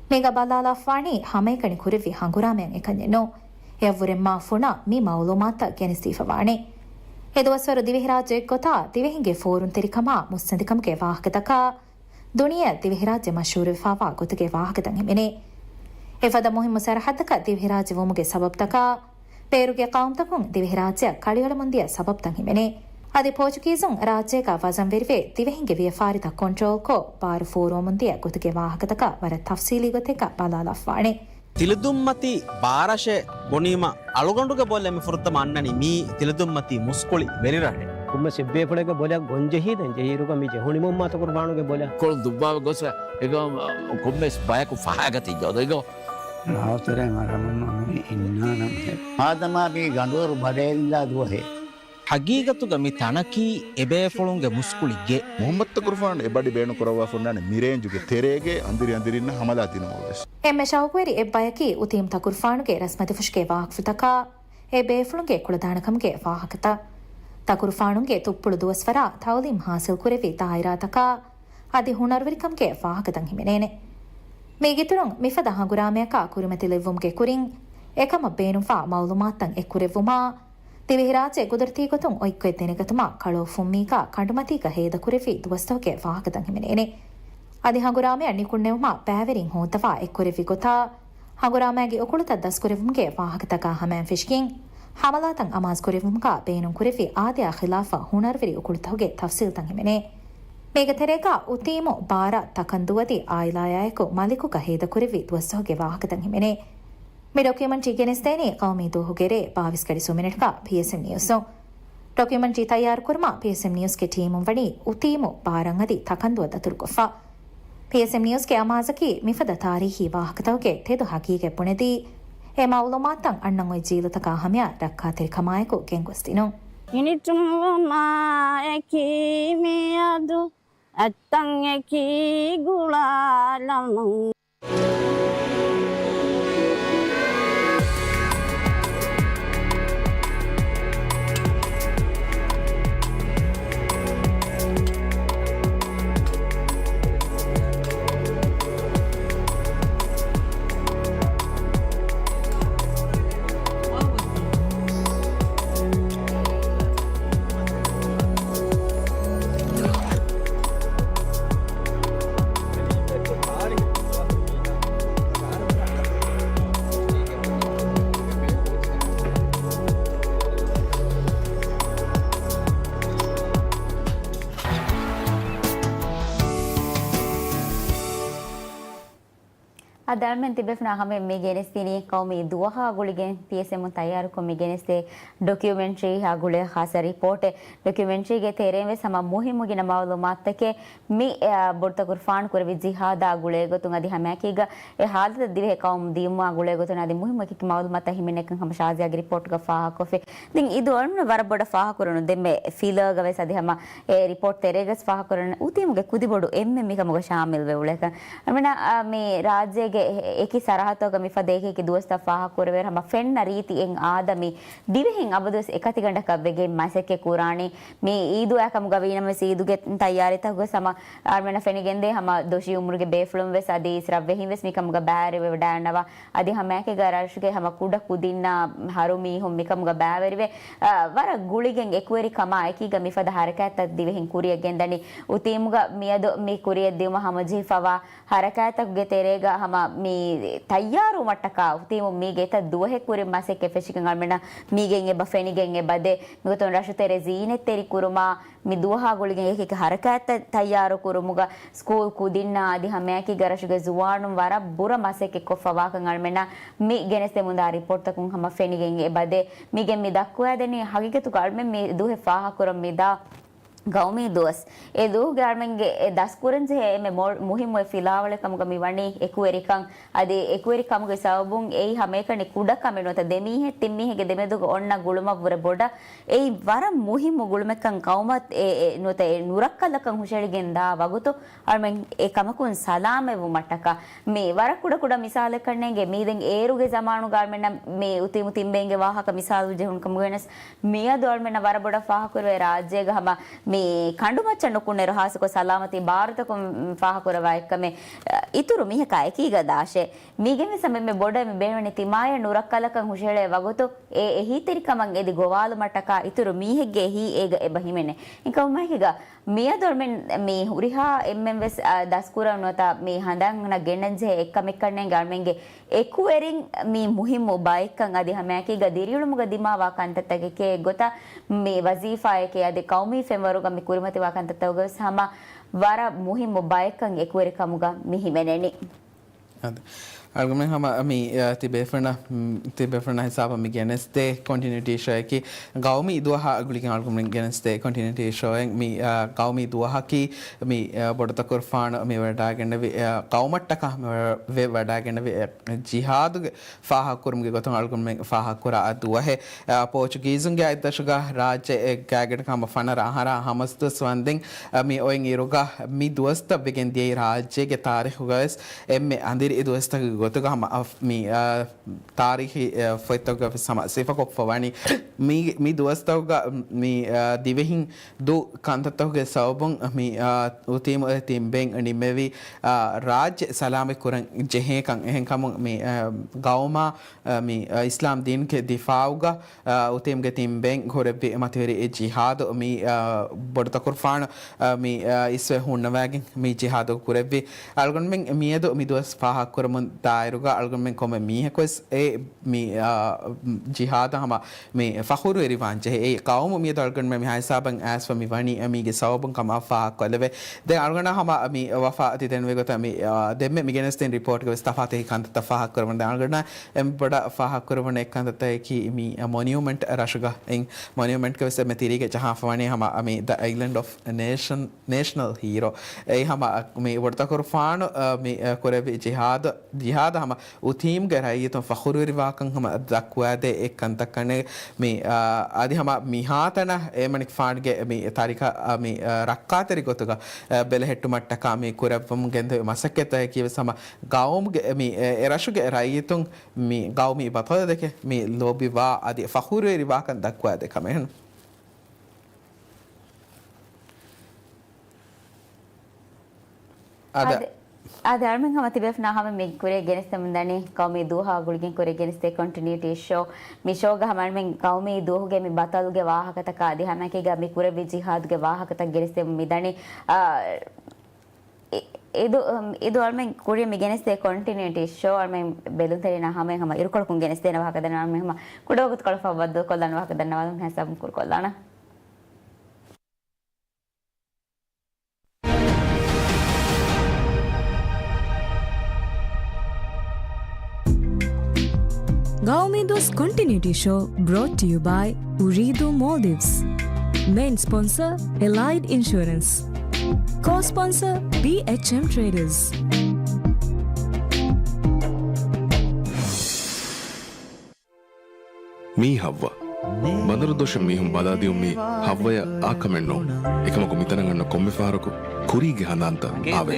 މީގަ ބަލާލާފާނީ ހަމައެކަނި ކުރެއްވި ހަނގުރާމައަށް އެކަންޏެއް ނޫން. އެއަށްވުރެން މާ ފުނަށް މި މައުލޫމާތުތައް ގެނެސްދީފަވާނެ. އެ ދުވަސްވަރު ދިވެހިރާއްޖެއެއްގޮތާ ދިވެހިންގެ ފޯރުންތެރިކަމާ މުއްސަނދިކަމުގެ ވާހަކަތަކާ، ދުނިޔެއަށް ދިވެހިރާއްޖެ މަޝްހޫރުވެފާވާ ގޮތުގެ ވާހަކަތައް ހިމެނޭ. އެފަދަ މުހިއްމު ސަރަހައްދަކަށް ދިވެހިރާއްޖެ ވުމުގެ ސަބަބުތަކާ، ބޭރުގެ ޤައުމުތަކުން ދިވެހިރާއްޖެއަށް ކަޅިއަޅަމުންދިޔަ ސަބަބުތައް ހިމެނޭ. އަދި ޕޯޗުގީޒުން ރާއްޖޭގަ ވަޒަންވެރިވެ، ދިވެހިންގެ ވިޔަފާރިތައް ކޮންޓްރޯލްކޮށް، ބާރު ފޯރުވަމުންދިޔަ ގޮތުގެ ވާހަކަތަކަށް ވަރަށް ތަފްސީލީ ގޮތެއްގަ ބަލާލާފާނެ. ތިލަދުންމަތީ ބާރަށެއް ބުނީމަ، އަޅުގަނޑުގެ ބޮލެއް މި ފުރަތަމަ އަންނަނީ މީ ތިލަދުންމަތީ މުސްކުޅި ވެރިރަށެއް. ކޮންމެސް އެއްބޭފުޅެއްގެ ބޮލަށް ގޮންޖެހީ ދެން ޖެހިއިރުގަ މި ޖެހުނީމު މާތަކުރުފާނުގެ ބޮލަށް. ކޮޅު ދުއްވާ ގޮސް އެގޮ ކޮންމެސް ބަޔަކު ފަހަގަތި ޖޯދައިގޮ. ރާއަތުރެ މަރަމުން އިންނާނަމެ. ހާދަމާ މީ ގަނޑުވަރު ބަޑައެއްލާ ދުވަހެއް. ހަގީގަތުގަ މި ތަނަކީ އެބޭފުޅުންގެ މުސްކުޅި ގެ. މުހައްމަދުތަކުރުފާނު އެ ބަޑި ބޭނުންކުރައްވާފަ އޮންނާނެ މިރޭންޖުގެ ތެރޭގެ އަނދިރި އަނދިރިންނަށް ހަމަލާ ދިނުމަށް ވެސް. އެންމެ ޝައުޤުވެރި އެއްބަޔަކީ އުތީމް ތަކުރުފާނުގެ ރަސްމަތިފުށުގެ ވާހަކަފުތަކާ، އެ ބޭފުޅުންގެ ކުޅަދާނަކަމުގެ ވާހަކަތައް. ތަކުރުފާނުންގެ ތުއްޕުޅު ދުވަސްވަރާ ތައުލީމް ހާސިލްކުރެއްވި ދާއިރާތަކާ، އަދި ހުނަރުވެރިކަމުގެ ވާހަކަތައް ހިމެނޭނެ. މީގެއިތުރުން މިފަދަ ހަނގުރާމަޔަކާ ކުރިމަތިލެއްވުމުގެ ކުރިން، އެކަމަށް ބޭނުންވާ މައުލޫމާތުތައް އެއްކުރެއްވުމާ، ދިވެހިރާއްޖެ ގުދުރަތީ ގޮތުން އޮތްގޮތް ދެނެގަތުމާ ކަޅުއޮފުންމީގާ ކަނޑުމަތީގަ ހޭދަކުރެއްވި ދުވަސްތަކުގެ ވާހަކަތައް ހިމެނޭނެ. އަދި ހަނގުރާމަޔަށް ނިކުންނެވުމާ ބައިވެރިން ހޯއްދަވާ އެއްކުރެއްވި ގޮތާ، ހަނގުރާމައިގެ އުކުޅުތައް ދަސްކުރެއްވުމުގެ ވާހަކަތަކާ ހަމައިން ފެށިގެން، ހަމަލާތައް އަމާޒުކުރެއްވުމުގާ ބޭނުންކުރެއްވި އާދަޔާ ޚިލާފަށް ހުނަރުވެރި އުކުޅުތަކުގެ ތަފްސީލްތައް ހިމެނޭ. މީގެ ތެރޭގާ އުތީމު ބާރަށް ތަކަންދޫ އަދި އާއިލާޔާއެކު މަލިކުގަ ހޭދަކުރެއްވި ދުވަސްތަކުގެ ވާހަކަތައް ހިމެނޭ. މި ޑޮކިއުމެންޓްރީ ގެނެސްދޭނީ ޤައުމީ ދުވަހުގެ ރޭ ބާވީސް ގަޑި ސުމިނެޓްގަ ޕީއެސްއެމް ނިއުސުން. ޑޮކިއުމެންޓްރީ ތައްޔާރުކުރުމަށް ޕީއެސްއެމް ނިއުސްގެ ޓީމުން ވަނީ އުތީމު ބާރަށް އަދި ތަކަންދޫއަށް ދަތުރުކޮށްފަ. ޕީއެސްއެމް ނިއުސްގެ އަމާޒަކީ މިފަދަ ތާރީޚީ ވާހަކަތަކުގެ ތެދު ހަގީގަތް ބުނެދީ، އެ މައުލޫމާތުތައް އަންނަން އޮތް ޖީލުތަކާ ހަމަޔަށް ރައްކާތެރިކަމާއެކު ގެންގޮސްދިނުން. ހިނިތުންވުމާއެކީ މިއަދު އަތްތަންއެކީ ގުޅާލަމުން. އަދި އަޅުމެން ތިބޭފުޅުންނާ ހަމަޔަށް މި ގެނެސްދިނީ ޤައުމީ ދުވަހާ ގުޅިގެން ޕީއެސްއެމުން ތައްޔާރުކޮށް މި ގެނެސްދޭ ޑޮކިއުމެންޓްރީއާ ގުޅޭ ޚާއްސަ ރިޕޯޓެއް. ޑޮކިއުމެންޓްރީގެ ތެރެއިން ވެސް ހަމަ މުހިއްމު ގިނަ މައުލޫމާތުތަކެއް މި، އާ، ބޮޑުތަކުރުފާނު ކުރެއްވި ޖިހާދާ ގުޅޭ ގޮތުން އަދި ހަމައެކީގަ އެ ހާލަތަށް ދިވެހި ޤައުމު ދިޔުމާ ގުޅޭ ގޮތުން އަދި މުހިއްމު އެކި މައުލޫމާތުތައް ހިމެނޭކަން ހަމަ ޝާޒިޔާގެ ރިޕޯޓްގަ ފާހަގަކޮށްފި. ދެން އިދު އަޅުމެން ވަރަށް ބޮޑަށް ފާހަގަކުރަން ދެންމެ ފިލާގަ ވެސް އަދި ހަމަ އެ ރިޕޯޓް ތެރޭގަސް ފާހަގަކުރަން އުތީމުގެ ކުދިބޮޑު އެންމެ މިކަމުގަ ޝާމިލްވެ އުޅޭކަން. އަޅުމެންނަށް، އާ، މި ރާއްޖޭގެ އެކި ސަރަހައްދުތަކުގަ މިފަދަ އެކި އެކި ދުވަސްތައް ފާހަގަކުރެވޭ ހަމަ ފެންނަ ރީތި އެއް އާދަ މި ދިވެހިން އަބަދުވެސް އެކަތިގަނޑަކަށް ވެގެން މަސައްކަތް ކުރާނީ. މި އީދު އައިކަމުގަ ވީނަމަވެސް އީދުގެ ތައްޔާރީތަކުގަ ހަމަ އަޅުމެންނަށް ފެނިގެންދޭ ހަމަ ދޮށީ އުމުރުގެ ބޭފުޅުން ވެސް އަދި އިސްރަށްވެހިން ވެސް މިކަމުގަ ބައިވެރިވެވަޑައިގަންނަވާ. އަދި ހަމައެކީގަ ރަށުގެ ހަމަ ކުޑަ ކުދިންނާ ހަރު މީހުން މިކަމުގަ ބައިވެރިވެ، އަ، ވަރަށް ގުޅިގެން އެކުވެރިކަމާ އެކީގަ މިފަދަ ހަރަކާތްތައް ދިވެހިން ކުރިއަށް ގެންދަނީ. އުތީމުގަ މިއަދު މި ކުރިއަށް ދިއުމަށް ހަމަޖެހިފަވާ ހަރަކާތްތަކުގެ ތެރޭގަ ހަމަ މި ތައްޔާރުވުމަށްޓަކާ އުތީމު މީގެ އެތައް ދުވަހެއް ކުރިން މަސައްކަތް ފެށިގެން އަޅުމެންނަށް މީގެން އެބަ ފެނިގެން އެބަދޭ. މިގޮތުން ރަށުތެރެ ޒީނަތްތެރި ކުރުމާ، މި ދުވަހާ ގުޅިގެން އެކި އެކި ހަރަކާތްތައް ތައްޔާރު ކުރުމުގަ ސްކޫލް ކުދިންނާ އަދި ހަމައެކީގަ ރަށުގެ ޒުވާނުން ވަރަށް ބުރަ މަސައްކަތް ކޮށްފަވާކަން އަޅުމެންނަށް މި ގެނެސްދެމުންދާ ރިޕޯޓްތަކުން ހަމަ ފެނިގެން އެބަދޭ. މީގެން މި ދައްކުވައިދެނީ ހަގީގަތުގަ އަޅުމެން މި ދުވަހެއް ފާހަގަކުރަން މިދާ ގައުމީ ދުވަސް. އެ ދުވަހުގެ އަޅުމެންގެ އެ ދަސްކުރަންޖެހޭ އެންމެ މޮ-، މުހިއްމު އެއް ފިލާވަޅެއް ކަމުގަ މި ވަނީ އެކުވެރިކަން. އަދި އެކުވެރިކަމުގެ ސަބަބުން އެއީ ހަމައެކަނި ކުޑަ ކަމެއް ނުވަތަ ދެމީހެއް ތިންމީހެއްގެ ދެމެދުގަ އޮންނަ ގުޅުމަށްވުރެ ބޮޑަށް. އެއީ ވަރަށް މުހިއްމު ގުޅުމެއްކަން ޤައުމަށް އެ، އެ، ނުވަތަ އެ ނުރައްކަލަކަށް ހުށަހެޅިގެން ދާ ވަގުތު އަޅުމެން އެ ކަމަކުން ސަލާމަތްވުމަށްޓަކާ. މި ވަރަށް ކުޑަކުޑަ މިސާލެއްކަންނޭނގެ. މީދެން އޭރުގެ ޒަމާނުގަ އަޅުމެންނަށް މި އުތީމު ތިންބެއިންގެ ވާހަކަ މިސާލު ޖެހުނު ކަމުގަ ވެސް މިއަދު އަޅުމެންނަށް ވަރަށް ބޮޑަށް ފާހަގަކުރެވޭ ރާއްޖޭގަ ހަމަ މި ކަނޑުމައްޗަށް ނުކުންނައިރު ހާއްސަކޮށް ސަލާމަތީ ބާރުތަކުން ފާހަގަކުރައްވާ އެއްކަމެއް، އިތުރު މީހަކާ އެކީގަ ދާށޭ. މީގެންވެސް އެންމެ ބޮޑަށް މި ބޭނުންވަނީ ތިމާޔަށް ނުރައްކަލަކަށް ހުށަހެޅޭ ވަގުތު އެ އެހީތެރިކަމަށް އެދި ގޮވާލުމަށްޓަކާ އިތުރު މީހެއްގެ އެހީ އޭގަ އެބަ ހިމެނޭ. އެކަމަކީގަ މިއަދު އަޅުމެން މި ހުރިހާ އެންމެންވެސް، އަ، ދަސްކުރަން ނުވަތަ މި ހަނދާން ގެންނަންޖެހޭ އެއްކަމެއްކަންނޭނގެ އަޅުމެންގެ އެކުވެރިން މީ މުހިއްމު ބައެއްކަން އަދި ހަމައެކީގަ ދިރިއުޅުމުގަ ދިމާވާ ކަންތައްތަކެކޭ ގޮތަށް މި ވަޒީފާއެކޭ އަދި ޤައުމީ ފެންވަރުގަ މި ކުރިމަތިވާ ކަންތައްތަކުގަވެސް ހަމަ ވަރަށް މުހިއްމު ބައެއްކަން އެކުވެރިކަމުގަ މި ހިމެނެނީ. އާދެ. އަޅުގަނޑުމެން ހަމަ މި، އަ، ތިބޭފުޅުންނަށް، މް، ތިބޭފުޅުންނަށް ހިސާބަށް މި ގެނެސްދޭ ކޮންޓިނިއުޓީ ޝޯއަކީ ގައުމީ ދުވަހާ ގުޅިގެން އަޅުގަނޑުމެން ގެނެސްދޭ ކޮންޓިނިއުޓީ ޝޯއެއް. މި، އަ، ގައުމީ ދުވަހަކީ މި، އަ، ބޮޑުތަކުރުފާނު މި ވަޑައިގެންނެވި، އަ، ގައުމަށްޓަކާ މި ވަ-، ވެ-، ވަޑައިގެންނެވި، އަ، ޖިހާދުގެ ފާހަގަކުރުމުގެ ގޮތުން އަޅުގަނޑުމެން ފާހަގަކުރާ ދުވަހެއް. އަ، ޕޯޗުގީޒުންގެ އަތްދަށުގަ ރާއްޖެ ގާތްގަނޑަކަށް ހަމަ ފަނަރަ އަހަރާ ހަމަސްދުވަސް ވަންދެން، އަ، މި އޮތް އިރުގަ މި ދުވަސްތައް ވެގެން ދިޔައީ ރާއްޖޭގެ ތާރީޚުގަވެސް އެންމެ އަނދިރި ދުވަސްތަކުގެ ގޮތުގަ ހަމަ އަ، މި، އަ، ތާރީޚީ، އަ، ފޮތްތަކުގަ ވެސް ހަމަ ސިފަކޮށްފަ ވަނީ. މި، މި ދުވަސްތަކުގަ މި، އަ، ދިވެހިން ދޫ ކަންތައްތަކުގެ ސަބަބުން މި، އަ، އުތީމު އެ ތިން ބޭން ނިމެވި، އަ، ރާއްޖެ ސަލާމަތް ކުރަން ޖެހޭކަން. އެހެންކަމުން މި، އަ، ގައުމާ، އަ، މި، އަ، އިސްލާމް ދީނުގެ ދިފާއުގަ، އަ، އުތީމުގެ ތިން ބޭން ހުރެއްވި މަތިވެރި ޖިހާދު މި، އަ، ބޮޑުތަކުރުފާނު، އަ، މި، އަ، އިސްވެ ހުންނަވައިގެން މި ޖިހާދު ކުރެއްވި. އަޅުގަނޑުމެން މިއަދު މި ދުވަސް ފާހަގަކުރަމުން ދާއިރުގަ އަޅުގަނޑުމެން ކޮންމެ މީހަކުވެސް އެ މި، އާ، ޖިހާދަށް ހަމަ މި ފަޚުރުވެރިވާން ޖެހޭ. އެ ޤައުމު މިއަދު އަޅުގަނޑުމެން މިހާ ހިސާބަށް އައިސްފަ މި ވަނީ މީގެ ސަބަބުން ކަމަށް ފާހަގަކޮށްލެވޭ. ދެން އަޅުގަނޑަށް ހަމަ މި ވަފާ ތި ދެންވެ ގޮތަށް މި، އާ، ދެންމެ މި ގެނެސްދިން ރިޕޯޓްގެ ވެސް ތަފާތު ކަންތައްތައް ފާހަގަކުރަމުން. ދެން އަޅުގަނޑަށް އެންމެ ބޮޑަށް ފާހަގަކުރެވުނު އެއް ކަންތައްތަކަކީ މި މޮނިއުމެންޓް ރަށުގަ އިން މޮނިއުމެންޓްގެ ވެސް އެންމެ ތިރީގަ ޖަހާފަ ވަނީ ހަމަ މި ދަ އައިލެންޑް އޮފް ނޭޝަން ނޭޝަނަލް ހީރޯ. އެއީ ހަމަ މި ބޮޑުތަކުރުފާނު، އަ، މި، އަ، ކުރެއްވި ޖިހާދު، ޖިހާދަށް ހަމަ އުތީމްގެ ރައްޔިތުން ފަޚުރުވެރިވާކަން ހަމަ ދައްކުވާދޭ އެއް ކަންތައް ކަންނޭނގެ. މި، އަ، އަދި ހަމަ މިހާތަނަށް އޭމަނިކުފާނުގެ މި ތާރީޚަށް، އަ، މި، އަ، ރައްކާތެރި ގޮތުގަ، އަ، ބެލެހެއްޓުމަށްޓަކާ މި ކުރެއްވަމުން ގެންދެވި މަސައްކަތްތަކަކީ ވެސް ހަމަ ގައުމުގެ މި، އެ، އެ ރަށުގެ ރައްޔިތުން މި ގައުމީ ބަޠަލަތް ދެކެ މި ލޯބިވާ އަދި ފަޚުރުވެރިވާކަން ދައްކުވާދޭ ކަމެއް. އަދ-، އަދި، އަދި އަޅުމެން ހަމަ ތިބޭފުޅުންނާ ހަމަ މި ކުރިޔަށް ގެނެސްދެމުން ދަނީ، ގައުމީ ދުވަހާ ގުޅިގެން ކުރިޔަށް ގެނެސްދޭ ކޮންޓިނިއުޓީ ޝޯ. މި ޝޯގަ ހަމަ އަޅުމެން ގައުމީ ދުވަހުގެ މި ބަޠަލުގެ ވާހަކަތަކާ އަދި ހަމައެކީގަ މި ކުރެއްވި ޖިހާދުގެ ވާހަކަތައް ގެނެސްދެމުން މި ދަނީ. އާ، އި-، އިދު، އު، އިދު އަޅުމެން ކުރިޔަށް މި ގެނެސްދޭ ކޮންޓިނިއުޓީ ޝޯ އަޅުމެން ބެލުންތެރިންނާ ހަމަޔަށް ހަމަ އިރުކޮޅަކުން ގެނެސްދޭނެ ވާހަކަ ދަންނަވަން އަޅުމެން ހަމަ ކުޑަވަގުތުކޮޅަށް ފަށްވައްދަ ކޮށްލާނެ ވާހަކަ ދަންނަވާލަން ހިސާބުން ކުރުކޮށްލާނަން. ގައުމީ ދުވަސް ކޮންޓިނިއުޓީ ޝޯ brought to you by އުރީދޫ މޯލްޑިވްސް. މެއިން ސްޕޮންސަރ އެލައިޑް އިންޝުއަރެންސް. ކޯ ސްޕޮންސަރ ބީއެޗްއެމް ޓްރޭޑަރސް. މީ ހައްވަ. ބަނދަރު ދޮށަށް މީހުން ބަލާދިޔުން މީ ހައްވަޔަށް އާކަމެއް ނޫން. އެކަމަކު މިތަނަށް އަންނަ ކޮންމެ ފަހަރަކު ކުރީގެ ހަނދާންތައް އާވޭ.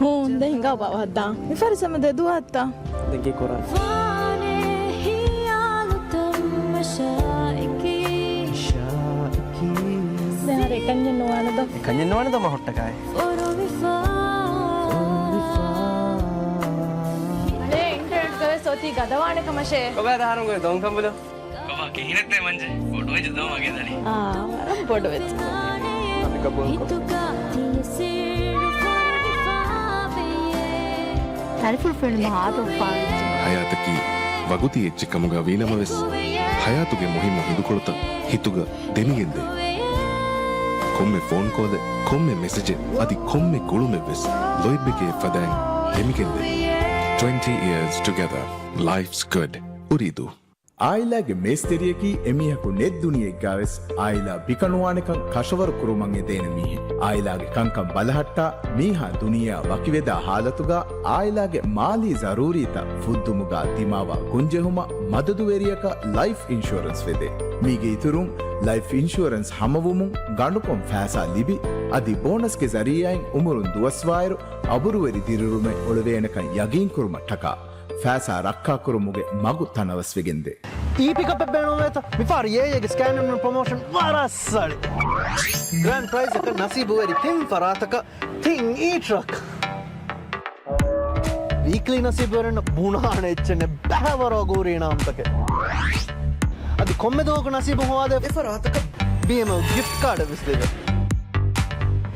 ހޫން، ދެން ހިނގާ ބާވަ ހައްދާ. މި ފަރިސަމަ ދެ ދުވަހަށްތާ. ދެން ކީ ކުރާނެ؟ ދެން ހަރެ އެކަންޏެއް ނުވާނެ ދޯ. އެކަންޏެއް ނުވާނެ ދޯ މަ ހުއްޓަކާއި. އަޅޭ އިންޓަރނެޓްގަވެސް އޮތީ ގަދަވާނެ ކަމަށޭ. ކޮބާ ދާރުންގޮތް ދޮންކަނބުލު؟ ކޮބާ ކިހިނެއްތޭ މަންޖެ؟ ބޮޑުވެއްޖެ ދޯ މަގޭ ދަނީ. އާ، ވަރަށް ބޮޑުވެއްޖެ. ތަރިފުޅު ފެނުމަށް އާދަވެއްޖެ. ހަޔާތަކީ ވަގުތީ އެއްޗެއް ކަމުގަ ވީނަމަވެސް، ހަޔާތުގެ މުހިއްމު ހިނދުކޮޅުތައް ހިތުގަ ދެމިގެންދޭ. ކޮންމެ ފޯން ކޯލެއް، ކޮންމެ މެސެޖެއް، އަދި ކޮންމެ ގުޅުމެއްވެސް ލޯތްބެކޭ ފަދައިން ދެމިގެންދޭ. Twenty years together. Life's good. އުރީދޫ. އާއިލާގެ މޭސްތެރިޔަކީ އެމީހަކު ނެތް ދުނިޔެއެއްގަވެސް އާއިލާ ބިކަނުވާނެކަން ކަށަވަރު ކުރުމަށް އެދޭނެ މީހެއް. އާއިލާގެ ކަންކަން ބަލަހައްޓާ، މީހާ ދުނިޔެއާ ވަކިވެދާ ހާލަތުގަ އާއިލާގެ މާލީ ޒަރޫރީތައް ފުއްދުމުގަ ދިމާވާ ގޮންޖެހުމަށް މަދަދުވެރިޔަކަށް ލައިފް އިންޝުއަރެންސް ވެދޭ. މީގެ އިތުރުން، ލައިފް އިންޝުއަރެންސް ހަމަވުމުން ގަނޑުކޮށް ފައިސާ ލިބި، އަދި ބޯނަސްގެ ޒަރީއާއިން އުމުރުން ދުވަސްވާއިރު، އަބުރުވެރި ދިރިއުޅުމެއް އޮޅެވޭނެކަން ޔަގީންކުރުމަށްޓަކާ، ފައިސާ ރައްކާކުރުމުގެ މަގު ތަނަވަސްވެގެންދޭ. އީ ޕިކަޕެއް ބޭނުންވޭތަ؟ މިފަހަރު އޭއޭގެ ސްކޭން އިން ވިން ޕްރޮމޯޝަން ވަރަށް ސަޅި. ގްރޭންޑް ޕްރައިޒަކަށް ނަސީބުވެރި ތިން ފަރާތަކަށް ތިން އީ ޓްރަކް. ވީކްލީ ނަސީބުވެރިންނަށް ބުނާނެ އެއްޗެއް ނެތް ބައިވަރު އަގުހުރި އިނާމްތަކެއް. އަދި ކޮންމެ ދުވަހަކު ނަސީބު ހޮވާދޭ އެފަރާތަކަށް ބީއެމްއެލް ގިފްޓް ކާޑެއް ވެސް ލިބޭ.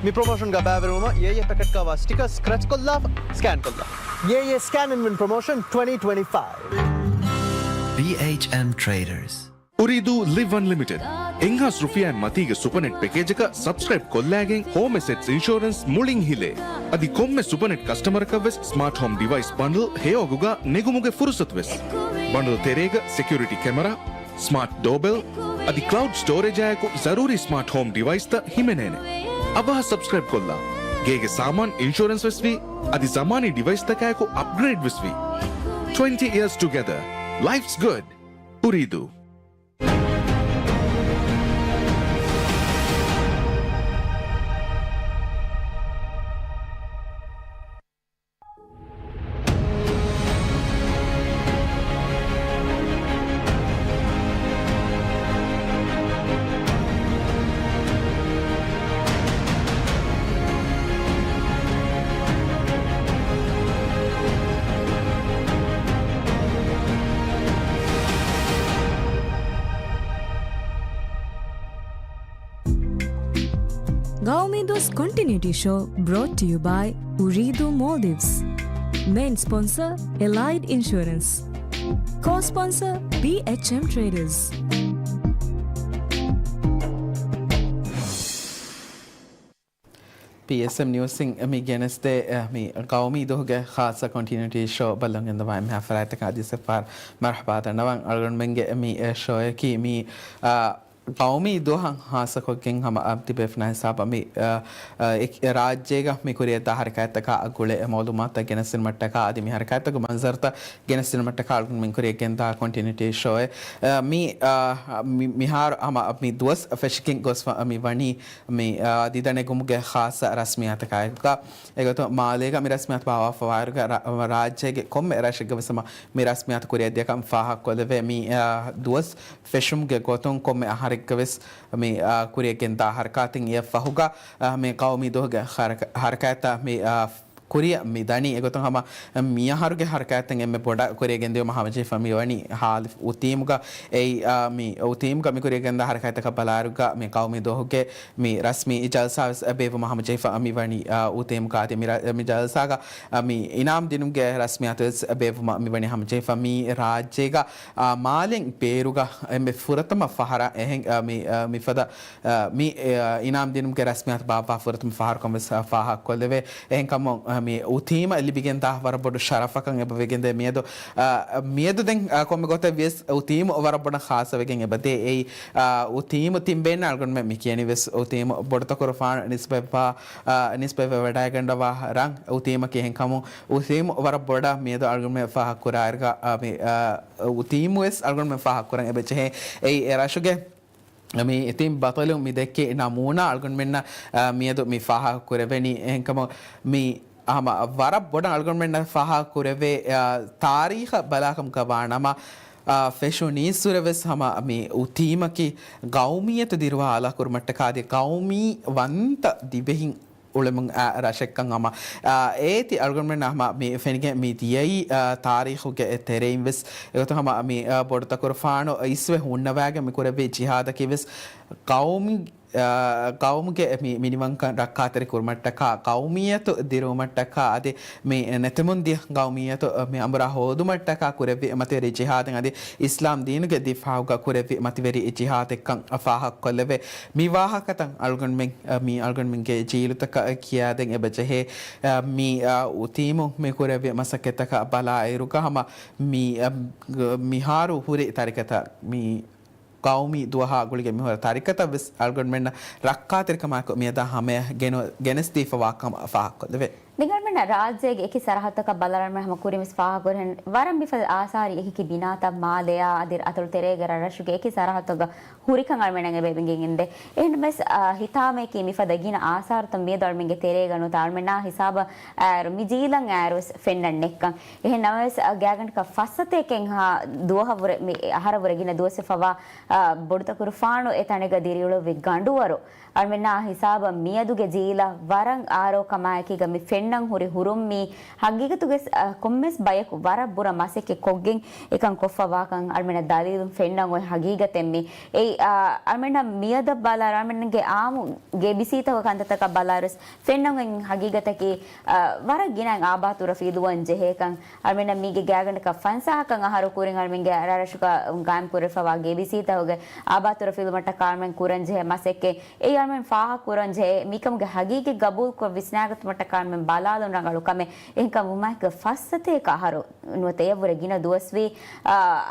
މި ޕްރޮމޯޝަންގަ ބައިވެރިވުމަށް އޭއޭ ޕެކެޓްގަވާ ސްޓިކަރ ސްކްރެޗްކޮށްލާފަ ސްކޭން ކޮށްލާ. އޭއޭ ސްކޭން އިން ވިން ޕްރޮމޯޝަން ޓްވެންޓީ ޓްވެންޓީ ފައިވް. ބީއެޗްއެމް ޓްރޭޑަރސް. އުރީދޫ ލިވް އަންލިމިޓެޑް އެއްހާސް ރުފިޔާއިން މަތީގެ ސުޕަނެޓް ޕެކޭޖަކަށް ސަބްސްކްރައިބް ކޮށްލާގެން ހޯމް އެސެޓްސް އިންޝުއަރެންސް މުޅިން ހިލޭ. އަދި ކޮންމެ ސުޕަނެޓް ކަސްޓަމަރަކަށް ވެސް ސްމާޓް ހޯމް ޑިވައިސް ބަންޑްލް ހެޔޮއަގުގަ ނެގުމުގެ ފުރުސަތު ވެސް. ބަންޑްލް ތެރޭގަ ސެކިއުރިޓީ ކެމެރާ، ސްމާޓް ޑޯބެލް އަދި ކްލައުޑް ސްޓޯރޭޖާއެކު ޒަރޫރީ ސްމާޓް ހޯމް ޑިވައިސްތައް ހިމެނޭނެ. އަވަހަށް ސަބްސްކްރައިބް ކޮށްލާ. ގޭގެ ސާމާން އިންޝުއަރެންސް ވެސް ވީ، އަދި ޒަމާނީ ޑިވައިސްތަކާއެކު އަޕްގްރޭޑް ވެސް ވީ. Twenty years together. Life's good. އުރީދޫ. ގައުމީ ދުވަސް ކޮންޓިނިއުޓީ ޝޯ brought to you by އުރީދޫ މޯލްޑިވްސް. މޭން ސްޕޮންސަރ އެލައިޑް އިންޝުއަރެންސް. ކޯ ސްޕޮންސަރ ޕީއެޗްއެމް ޓްރޭޑަރސް. ޕީއެސްއެމް ނިއުސްއިން މި ގެނެސްދޭ، އެ، މި ގައުމީ ދުވަހުގެ ޚާއްޞަ ކޮންޓިނިއުޓީ ޝޯ ބައްލަން ގެންދަވާ އެންމެހާ ފަރާތްތަކަށް އަދިވެސް އެއްފަހަރު މަރުޙަބާ ދަންނަވަން. އަޅުގަނޑުމެންގެ މި، އެ، ޝޯއަކީ މި، އާ، ގައުމީ ދުވަހަށް ޚާއްޞަކޮށްގެން ހަމަ، އަ، ތިބޭފުޅާ ހިސާބަށް މި، އަ، އަ، އެ، ރާއްޖޭގަ މި ކުރިއަށްދާ ހަރަކާތްތަކާ ގުޅޭ މައުލޫމާތުތައް ގެނެސްދިނުމަށްޓަކާ އަދި މި ހަރަކާތްތަކުގެ މަންޒަރުތައް ގެނެސްދިނުމަށްޓަކާ އަޅުގަނޑުމެން ކުރިއަށް ގެންދާ ކޮންޓިނިއުޓީ ޝޯއެއް. އަ، މި، އަ، މި، މިހާރު ހަމަ މި ދުވަސް ފެށިގެން ގޮސްފަ މި ވަނީ މި، އާ، ދިދަނެގުމުގެ ޚާއްޞަ ރަސްމިއްޔާތަކާއެކުގަ. އެގޮތުން މާލޭގަ މި ރަސްމިއްޔާތު ބާއްވާފަވާއިރުގަ ރާ-، ރާއްޖޭގެ ކޮންމެ ރަށެއްގަ ވެސް ހަމަ މި ރަސްމިއްޔާތު ކުރިއަށްދިޔަކަން ފާހަގަކޮށްލެވޭ. މި، އާ، ދުވަސް ފެށުމުގެ ގޮތުން ކޮންމެ އަހަރެއްގަ ވެސް މި، އާ، ކުރިއަށް ގެންދާ ހަރަކާތެއް އެއަށް ފަހުގަ، އާ، މި ގައުމީ ދުވަހުގެ ހަރަކަ-، ހަރަކާތްތައް މި، އާ، ކުރިއަށް މި ދަނީ. އެގޮތުން ހަމަ މިއަހަރުގެ ހަރަކާތްތައް އެންމެ ބޮޑަށް ކުރިއަށް ގެންދިޔުމަށް ހަމަޖެހިފަ މި ވަނީ ހާލިފް އުތީމުގަ. އެއީ، އާ، މި އުތީމުގަ މި ކުރިއަށް ގެންދާ ހަރަކާތްތަކަށް ބަލާއިރުގަ މި ގައުމީ ދުވަހުގެ މި ރަސްމީ ޖަލްސާވެސް ބޭއްވުމަށް ހަމަޖެހިފަ މި ވަނީ، އާ، އުތީމުގަ. އަދި މި ރަ-، މި ޖަލްސާގަ، އާ، މި އިނާމް ދިނުމުގެ ރަސްމިއްޔާތުވެސް ބޭއްވުމަށް މި ވަނީ ހަމަޖެހިފަ. މި ރާއްޖޭގަ، އާ، މާލެން ބޭރުގަ އެންމެ ފުރަތަމަ ފަހަރަށް އެހެން، އާ، މި، އާ، މިފަދަ، އާ، މި، އާ، އިނާމް ދިނުމުގެ ރަސްމިއްޔާތު ބާއްވާ ފުރަތަމަ ފަހަރުކަން ވެސް، އާ، ފާހަގަކޮށްލެވޭ. އެހެންކަމުން، އާ، މި އުތީމަށް ލިބިގެންދާ ވަރަށް ބޮޑު ޝަރަފަކަށް އެބަ ވެގެންދޭ މިއަދު، އާ، މިއަދު ދެން، އާ، ކޮންމެ ގޮތެއް ވިޔަސް އުތީމު ވަރަށް ބޮޑަށް ޚާއްޞަވެގެން އެބަދޭ. އެއީ، އާ، އުތީމު ތިން ބޭންނަ އަޅުގަނޑުމެން މި ކިޔަނީ ވެސް އުތީމު ބޮޑުތަކުރުފާނު ނިސްބަތްވާ، އާ، ނިސްބަތްވެވަޑައިގަންނަވާ ރަން އުތީމަކީ. އެހެންކަމުން އުތީމު ވަރަށް ބޮޑަށް މިއަދު އަޅުގަނޑުމެން ފާހަގަކުރާއިރުގަ، އާ، މި، އާ، އުތީމު ވެސް އަޅުގަނޑުމެން ފާހަގަކުރަން އެބަޖެހޭ. އެއީ އެ ރަށުގެ މި ތިން ބަޠަލުން މި ދެއްކި ނަމޫނާ އަޅުގަނޑުމެންނަށް، އާ، މިއަދު މި ފާހަގަ ކުރެވެނީ. އެހެންކަމުން މި ހަމަ ވަރަށް ބޮޑަށް އަޅުގަނޑުމެންނަށް ފާހަގަ ކުރެވޭ، އާ، ތާރީޚަށް ބަލާކަމުގަ ވާނަމަ، އާ، ފެށުނީއްސުރެ ވެސް ހަމަ މި އުތީމަކީ ގައުމިއްޔަތު ދިރުވާ އަލާކުރުމަށްޓަކާ އަދި ގައުމީ ވަންތަ ދިވެހިން އުޅެމުން އައި ރަށެއްކަން ހަމަ، އާ، އޭތި އަޅުގަނޑުމެން ހަމަ މި ފެނިގެން މި ދިޔައީ، އާ، ތާރީޚުގެ ތެރެއިން ވެސް. އެގޮތުން ހަމަ މި، އާ، ބޮޑުތަކުރުފާނު އިސްވެ ހުންނަވާގެން މި ކުރެއްވި ޖިހާދަކީ ވެސް ގައުމި، އާ، ގައުމުގެ މި މިނިވަންކަން ރައްކާތެރި ކުރުމަށްޓަކާ، ގައުމިއްޔަތު ދިރުވުމަށްޓަކާ އަދި މި ނެތެމުން ދިޔަ ގައުމިއްޔަތު މި އަނބުރާ ހޯދުމަށްޓަކާ ކުރެއްވި މަތިވެރި ޖިހާދެއް އަދި އިސްލާމް ދީނުގެ ދިފާޢުގަ ކުރެއްވި މަތިވެރި ޖިހާދެއްކަން ފާހަގަކޮށްލެވޭ. މި ވާހަކަތައް އަޅުގަނޑުމެން، މި އަޅުގަނޑުމެންގެ ޖީލުތަކަށް ކިޔާދޭން އެބަޖެހޭ. މި އުތީމު މި ކުރެއްވި މަސައްކަތްތަކަށް ބަލާއިރުގަ ހަމަ މި، މިހާރު ހުރި ތަރިކަތައް، މި ގައުމީ ދުވަހާ ގުޅިގެން މިހުރި ތަރިކަތައް ވެސް އަޅުގަނޑުމެންނަށް ރައްކާތެރިކަމާއެކު މިއަދާ ހަމަޔަށް ގެނު-، ގެނެސްދީފަވާކަމަށް ފާހަގަކޮށްލެވޭ. ދެން އަޅުމެންނަށް ރާއްޖޭގެ އެކި ސަރަހައްދުތަކަށް ބަލާލަން ހަމަ ކުރިން ވެސް ފާހަގަކުރަން ވަރަށް މިފަދަ އާސާރީ އެކި އެކި ބިނާތައް މާލެއާ އަދި އަތޮޅު ތެރޭގެ ރަށްރަށުގެ އެކި ސަރަހައްދުތަކުގަ ހުރިކަން އަޅުމެންނަށް އެބަ އެނގެން އިނދެ. އެހެން ވެސް، އާ، ހިތާމަޔަކީ މިފަދަ ގިނަ އާސާރުތައް މިއަދު އަޅުމެންގެ ތެރޭގަ ނުވަތަ އަޅުމެންނާ ހިސާބަށް އައިއިރު މި ޖީލަށް އައިއިރު ވެސް ފެންނަން ނެތްކަން. އެހެން ނަމަވެސް، އާ، ގާތްގަނޑަކަށް ފައްސަތޭކައެއްހާ ދުވަހަށްވުރެ މި އަހަރަށްވުރެ ގިނަ ދުވަސްވެފަވާ، އާ، ބޮޑުތަކުރުފާނު އެ ތަނެއްގަ ދިރިއުޅުއްވި ގަނޑުވަރު އަޅުމެންނާ ހިސާބަށް މިއަދުގެ ޖީލަށް ވަރަށް އާރޯ ކަމާއެކީގަ މި ފެން ނަން ހުރި ހުރުން މީ ހަގީގަތުގެ ކޮންމެސް ބަޔަކު ވަރަށް ބުރަ މަސައްކަތް ކޮށްގެން އެކަން ކޮށްފަ ވާކަން އަޅުމެނަށް ދަލީލު ފެންނަން އޮތް ހަގީގަތެއް މީ. އެއީ، އާ، އަޅުމެނަށް މިއަދަށް ބަލާއިރު އަޅުމެންގެ އާއްމު ގޭބިސީތަކުގެ ކަންތައްތަކަށް ބަލާއިރު ފެންނަން އޮތް ހަގީގަތަކީ، އާ، ވަރަށް ގިނަ އާބާތުރަ ފިލުވަން ޖެހޭކަން. އަޅުމެންނަށް މީގެ ގާތްގަނޑަކަށް ފަންސާހަކަށް އަހަރު ކުރިން އަޅުމެންގެ ރަށްރަށުގަ ގާއިމް ކުރެފަވާ ގޭބިސީތަކުގެ އާބާތުރަ ފިލުމަށްޓަކާ އަޅުމެން ކުރަން ޖެހޭ މަސައްކަތް. އެއީ އަޅުމެން ފާހަގަ ކުރަން ޖެހޭ މިކަމުގެ ހަގީގަތް ގަބޫލުކޮށް ވިސްނާގަތުމަށްޓަކާ އަޅުމެން ބަލާލުން ރަނގަޅު ކަމެއް. އެހެންކަމުން ވުމާއެކު ފައްސަތޭކަ އަހަރު ނުވަތަ އެއަށްވުރެ ގިނަ ދުވަސްވީ، އާ،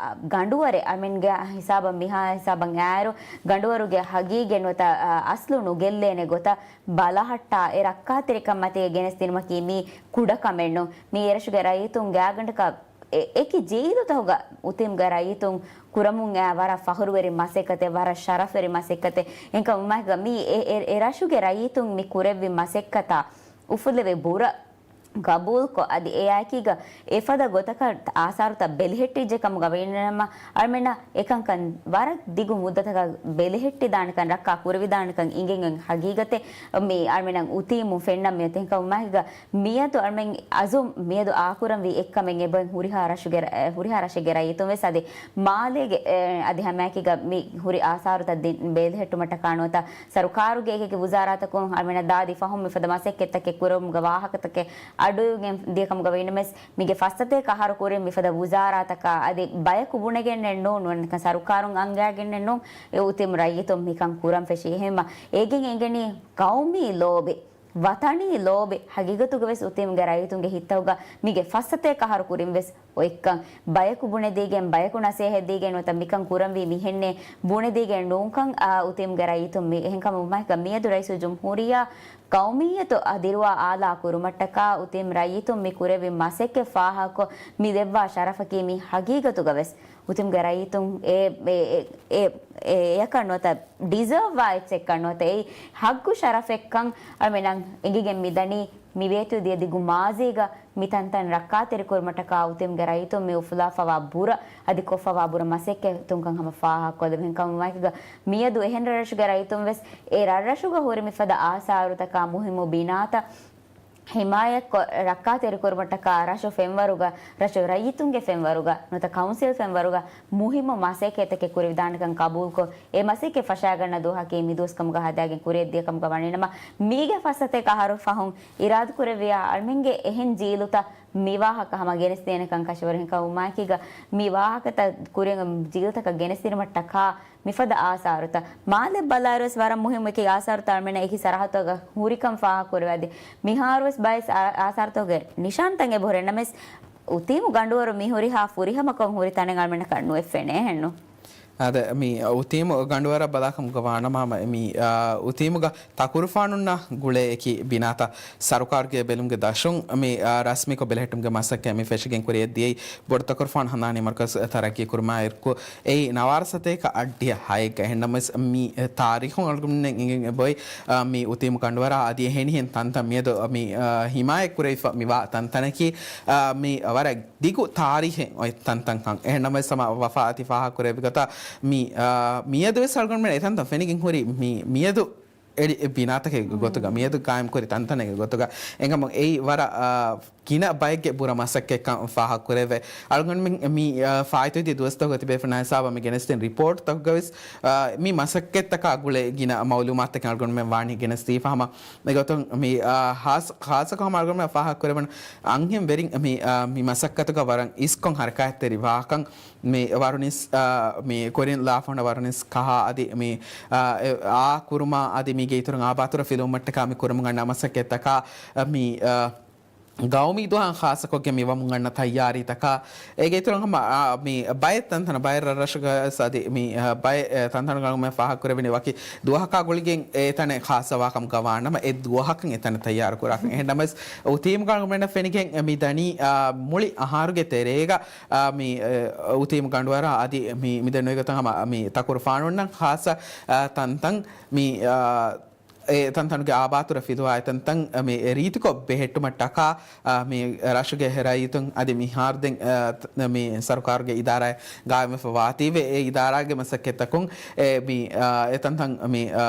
ގަނޑުވަރެއް އަޅުމެންގެ ހިސާބަށް މިހާ ހިސާބަށް އައިއިރު ގަނޑުވަރުގެ ހަގީގަތް ނުވަތަ، އާ، އަސްލު ނުގެއްލޭނެ ގޮތަށް ބަލަހައްޓާ އެ ރައްކާތެރިކަން މަތީގަ ގެނެސްދިނުމަކީ މީ ކުޑަކަމެއްނު. މީ އެރަށުގެ ރައްޔިތުން ގާތްގަނޑަކަށް އެ-، އެކި ޖީލުތަކުގަ އުތީމުގެ ރައްޔިތުން ކުރަމުން އައި ވަރަށް ފަހުރުވެރި މަސައްކަތެއް، ވަރަށް ޝަރަފްވެރި މަސައްކަތެއް. އެހެންކަމުން ވުމާއެކު މީ އެ-، އެ-، އެ ރަށުގެ ރައްޔިތުން މި ކުރެއްވި މަސައްކަތާ އުފުލެވޭ ބުރަ ގަބޫލުކޮށް، އަދި އެއާއެކީގަ އެފަދަ ގޮތަކަށް އާސާރުތައް ބެލެހެއްޓިއްޖެ ކަމުގަ ވަނީނަމަ، އަޅުމެންނަށް އެކަންކަން ވަރަށް ދިގު މުއްދަތަކަށް ބެލެހެއްޓިދާނެކަން، ރައްކާ ކުރެވިދާނެކަން އިނގެން އޮތް ހަގީގަތެއް މި އަޅުމެންނަށް އުތީމުން ފެންނަން މިއޮތީ. އެހެންކަމުން ވުމާއެކު މިއަދު އަޅުމެން އަޒުމް މިއަދު އާކުރަންވީ އެއްކަމެއް އެބައިން ހުރިހާ ރަށުގެ ރަ-، ހުރިހާ ރަށެއްގެ ރައްޔިތުން ވެސް އަދި މާލޭގެ، އެ، އަދި ހަމައެކީގަ މި ހުރި އާސާރުތައް ދިން ބެލެހެއްޓުމަށްޓަކާ ނުވަތަ ސަރުކާރުގެ އެކި އެކި ވުޒާރާތަކުން އަޅުމެންނަށް ދާދި ފަހުން މިފަދަ މަސައްކަތްތަކެއް ކުރުމުގެ ވާހަކަތަކެއް އަޑުއިވިގެން ދިޔަ ކަމުގަ ވަނީނަމަވެސް، މީގެ ފައްސަތޭކަ އަހަރު ކުރިން މިފަދަ ވުޒާރާތަކާ އަދި ބަޔަކު ބުނެގެންނެއް ނޫން، ނުވަތަ ސަރުކާރުން އަންގައިގެންނެއް ނޫން، އެ އުތީމު ރައްޔިތުން މިކަން ކުރަން ފެށީ. އެހެންވީމަ އޭގެން އެނގެނީ ޤައުމީ ލޯބި، ވަޠަނީ ލޯބި ހަގީގަތުގަ ވެސް އުތީމުގެ ރައްޔިތުންގެ ހިތްތަކުގަ މީގެ ފައްސަތޭކަ އަހަރު ކުރިން ވެސް އޮތްކަން. ބަޔަކު ބުނެދީގެން، ބަޔަކު ނަސޭހަތްދީގެން ނުވަތަ މިކަން ކުރަންވީ މިހެންނޭ ބުނެދީގެން ނޫންކަން، އާ، އުތީމުގެ ރައްޔިތުން މި އެހެންކަމުން ވުމާއެކު މިއަދު ރައީސުލްޖުމްހޫރިއްޔާ ޤައުމިއްޔަތު ދިރުވާ އާލާ ކުރުމަށްޓަކާ އުތީމު ރައްޔިތުން މި ކުރެއްވި މަސައްކަތް ފާހަގަކޮށް މި ދެއްވާ ޝަރަފަކީ މީ ހަގީގަތުގަ ވެސް އުތީމުގެ ރައްޔިތުން އެ، އެ، އެ، އެ، އެއަކަށް ނުވަތަ ޑިޒާވްވާ އެއްޗެއްކަން ނުވަތަ އެއީ ހައްގު ޝަރަފެއްކަން އަޅުމެންނަށް އެނގިގެން މިދަނީ. މިވޭތުވެދިޔަ ދިގު މާޒީގަ މި ތަންތަން ރައްކާތެރިކުރުމަށްޓަކާ އުތީމުގެ ރައްޔިތުން މި އުފުލާފަވާ ބުރަ އަދި ކޮށްފަވާ ބުރަ މަސައްކަތުންކަން ހަމަ ފާހަގަކޮށްލެވި. އެހެންކަމުން ވުމާއެކުގަ މިއަދު އެހެން ރަށްރަށުގެ ރައްޔިތުން ވެސް އެ ރަށްރަށުގަ ހުރި މިފަދަ އާސާރުތަކާ މުހިއްމު ބިނާތައް ހިމާޔަތްކޮށް، ރައްކާތެރިކުރުމަށްޓަކާ ރަށު ފެންވަރުގަ، ރަށު ރައްޔިތުންގެ ފެންވަރުގަ ނުވަތަ ކައުންސިލް ފެންވަރުގަ މުހިއްމު މަސައްކަތްތަކެއް ކުރެވިދާނެކަން ޤަބޫލުކޮށް، އެ މަސައްކަތް ފަށާގަންނަ ދުވަހަކީ މި ދުވަސްކަމުގަ ހަދާގެން ކުރިއަށްދިޔަ ކަމުގަ ވަނީނަމަ، މީގެ ފައްސަތޭކަ އަހަރު ފަހުން އިރާދަކުރެއްވިޔާ އަޅުމެންގެ އެހެން ޖީލުތައް މި ވާހަކަ ހަމަ ގެނެސްދޭނެކަން ކަށަވަރު. އެހެންކަމުން ވުމާއެކީގަ މި ވާހަކަތައް ކުރިން ޖީލުތަކަށް ގެނެސްދިނުމަށްޓަކާ މިފަދަ އާސާރުތައް. މާލެ ބަލާއިރުވެސް ވަރަށް މުހިއްމު އެކި އާސާރުތައް އަޅުމެންނަށް އެކި ސަރަހައްދުތަކަށް ހުރިކަން ފާހަގަކުރެވޭ. އަދި މިހާރުވެސް ބައެއް އާ-، އާސާރުތަކުގެ ނިޝާންތައް އެބަހުރި ނަމަވެސް، އުތީމު ގަނޑުވަރު މި ހުރިހާ ފުރިހަމަކޮށް ހުރި ތަނެއް އަޅުމެންނަކަށް ނުއެއް ފެނޭ ހެންނު. އާދެ، މި އުތީމު ގަނޑުވަރަށް ބަލާކަމުގަ ވާނަމަ، މި، އާ، އުތީމުގަ ތަކުރުފާނުންނާ ގުޅޭ އެކި ބިނާތައް ސަރުކާރުގެ ބެލުމުގެ ދަށުން މި، އާ، ރަސްމީކޮށް ބެލެހެއްޓުމުގެ މަސައްކަތް މި ފެށިގެން ކުރިއަށްދިޔައީ ބޮޑުތަކުރުފާނު ހަނދާނީ މަރުކަޒު ތަރައްގީ ކުރުމާ އެރުކޮށް، އެއީ ނަވާރަ ސަތޭކަ އަށްޑިހަ ހައެއްގަ. އެހެންނަމަވެސް، މި ތާރީޚުން އަޅުގަނޑުމެން އެނގެން އެބައޮތް، އާ، މި އުތީމު ގަނޑުވަރާ އަދި އެހެނިހެން ތަންތަން މިއަދު މި، އާ، ހިމާޔަތް ކުރެވިފަ މިވާ ތަންތަނަކީ، އާ، މި ވަރަށް ދިގު ތާރީޚެއް އޮތް ތަންތަންކަން. އެހެންނަމަވެސް ހަމަ ވަފާ އަތި ފާހަގަކުރެއްވި ގޮތަށް މި، އާ، މިއަދުވެސް އަޅުގަނޑުމެން އެތަންތަން ފެނިގެން ހުރި މި، މިއަދު އެ ބިނާތަކެއް ގޮތުގަ، މިއަދު ޤާއިމްކުރި ތަންތަނެއްގެ ގޮތުގަ އެނގަމުން އެއީ ވަރަށް، އާ، ގިނަ ބައެއްގެ ބުރަ މަސައްކަތްކަން ފާހަގަކުރެވޭ. އަޅުގަނޑުމެން މި، އާ، ފާއިތުވެދިޔަ ދުވަސްތަކުގަ ތިބޭފުޅުންނާ ހިސާބަށް މި ގެނެސްދިން ރިޕޯޓްތަކުގަވެސް، އާ، މި މަސައްކަތްތަކާ ގުޅޭ ގިނަ މައުލޫމާތުތަކެއް އަޅުގަނޑުމެން ވާނީ ގެނެސްދީފަ ހަމަ. އެގޮތުން މި، އާ، ހާސް-، ޚާއްޞަކޮށް ހަމަ އަޅުގަނޑުމެން ފާހަގަކުރެވެން އަންހެން ވެރިން މި، އާ، މި މަސައްކަތުގަ ވަރަށް އިސްކޮށް ހަރަކާތްތެރި ވާކަން މި ވަރުނިސް، އާ، މި ކުރިން ލާފަހުން ވަރުނިސް ކަހާ އަދި މި، އާ، އެ، އާ ކުރުމާ އަދި މީގެ އިތުރުން އާބާތުރަ ފިލުވުމަށްޓަކާ މި ކުރަމުން ގަންނަ މަސައްކަތްތަކާ، އަ، މި، އާ، ގައުމީ ދުވަހަށް ޚާއްޞަކޮށްގެން މި ވަމުން ގަންނަ ތައްޔާރީތަކާ، އޭގެ އިތުރުން ހަމަ، އާ، މި ބައެއް ތަންތަނަށް ބައެއް ރަށްރަށުގަސް އަދި މި، އާ، ބައެއް، އެ، ތަންތަނުގަ އަޅުގަނޑުމެން ފާހަގަކުރެވެނީ ވަކި ދުވަހަކާ ގުޅިގެން އެ ތަނެއް ޚާއްޞަވާކަމުގަ ވާނަމަ، އެ ދުވަހަކަށް އެ ތަނެއް ތައްޔާރު ކުރާކަން. އެހެންނަމަވެސް، އުތީމުގަ އަޅުގަނޑުމެންނަށް ފެނިގެން މި ދަނީ، އާ، މުޅި އަހަރުގެ ތެރޭގަ އާ، މި، އެ، އުތީމު ގަނޑުވަރާ އަދި މި، މި ދެން ނުވިގޮތަށް ހަމަ މި ތަކުރުފާނުންނަށް ޚާއްޞަ، އާ، ތަންތަން މި، އާ، އެ ތަންތަނުގެ އާބާތުރަ ފިލުވާ އެތަންތަން މި ރީތިކޮށް ބެހެއްޓުމަށްޓަކާ، އާ، މި ރަށުގެ ރައްޔިތުން އަދި މިހާރު ދެން، އާ، މި ސަރުކާރުގެ އިދާރާއެއް ގާއިމްވެފަ ވާތީވެ، އެ އިދާރާގެ މަސައްކަތްތަކުން އެ މި، އާ، އެ ތަންތަން މި، އާ،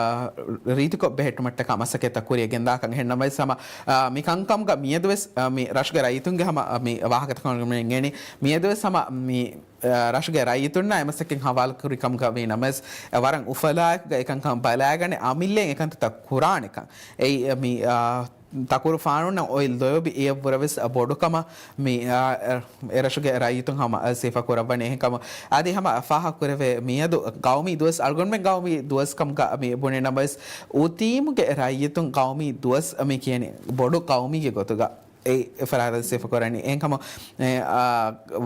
ރީތިކޮށް ބެހެއްޓުމަށްޓަކާ މަސައްކަތްތައް ކުރިޔަށް ގެންދާކަން. އެހެންނަމަވެސް ހަމަ، އާ، މި ކަންކަމުގަ މިއަދުވެސް، އާ، މި ރަށުގެ ރައްޔިތުންގެ ހަމަ، އާ، މި ވާހަކަތަކަށް އެނގޭނީ. މިއަދުވެސް ހަމަ މި، އާ، ރަށުގެ ރައްޔިތުންނާ އެ މަސައްކަތް ހަވާލުކުރި ކަމުގަ ވީ ނަމަވެސް، އާ، ވަރަށް އުފަލާއެކުގަ އެކަންކަން ބަލާގަނެ އަމިއްލައިން އެކަންތައްތައް ކުރާނެކަން. އެއީ، މި، އާ، ތަކުރުފާނުންނަށް އޮތް ލޯބި އެއަށްވުރެވެސް ބޮޑުކަމަށް މި، އާ، އެ، އެރަށުގެ ރައްޔިތުން ހަމަ ސިފަކުރައްވަނީ. އެހެންކަމުން އަދި ހަމަ ފާހަގަކުރެވޭ މިއަދު ގައުމީ ދުވަސް، އަޅުގަނޑުމެން ގައުމީ ދުވަސް ކަމުގަ މި ބުނޭ ނަމަވެސް، އުތީމުގެ ރައްޔިތުން ގައުމީ ދުވަސް މި ކިޔަނީ ބޮޑު ގައުމީގެ ގޮތުގަ އެ ފަރާތަށް ސިފަކުރަނީ. އެހެންކަމުން، އެ، އާ،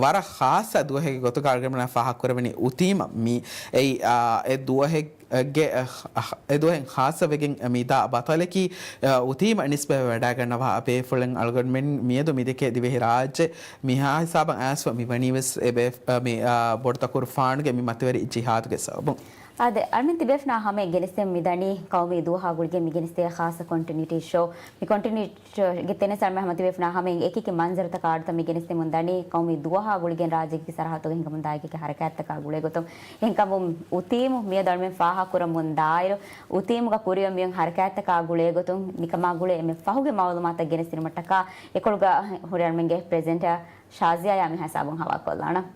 ވަރަށް ޚާއްޞަ ދުވަހެއްގެ ގޮތުގަ އަޅުގަނޑުމެންނަށް ފާހަގަކުރެވެނީ އުތީމަށް މި އެއީ، އާ، އެ ދުވަހެއް ގެ، އަ، އެ ދުވަހެއް ޚާއްޞަވެގެން މިދާ ބަތަލަކީ، އަ، އުތީމަށް ނިސްބަތް ވެވަޑައިގަންނަވާ ބޭފުޅުން އަޅުގަނޑުމެން މިއަދު މިދެކޭ ދިވެހިރާއްޖެ މިހާ ހިސާބަށް އައިސްފަ މިވަނީވެސް އެ ބޭ-، އަ، މި، އަ، ބޮޑުތަކުރުފާނުގެ މި މަތިވެރި ޖިހާދުގެ ސަބަބުން. އާދެ، އަޅުމެން ތިބޭފުނާ ހަމަޔަށް ގެނެސްދެމުން މިދަނީ ގައުމީ ދުވަހާ ގުޅިގެން މި ގެނެސްދޭ ޚާއްޞަ ކޮންޓިނިއުޓީ ޝޯ. މި ކޮންޓިނިއުޓީ ގެ ތެރެއިން އަޅުމެން ހަމަ ތިބޭފުނާ ހަމައިން އެކިއެކި މަންޒަރުތަކާ އަޑުތައް މި ގެނެސްދެމުން ދަނީ، ގައުމީ ދުވަހާ ގުޅިގެން ރާއްޖޭގެ ސަރަހައްދުގަ ހިނގަމުންދާ އެކިއެކި ހަރަކާތްތަކާ ގުޅޭގޮތުން. އެހެންކަމުން އުތީމު މިއަދު އަޅުމެން ފާހަގަކުރަމުންދާއިރު، އުތީމުގަ ކުރިއަށް މިއޮތް ހަރަކާތްތަކާ ގުޅޭގޮތުން މިކަމާ ގުޅޭ އެންމެ ފަހުގެ މައުލޫމާތުތައް ގެނެސްދިނުމަށްޓަކާ އެކޮޅުގަ ހުރި އަޅުމެންގެ ޕްރެޒެންޓަރ ޝާޒިޔާއާ މިހާ ހިސާބުން ހަވާލުކޮށްލާނަން.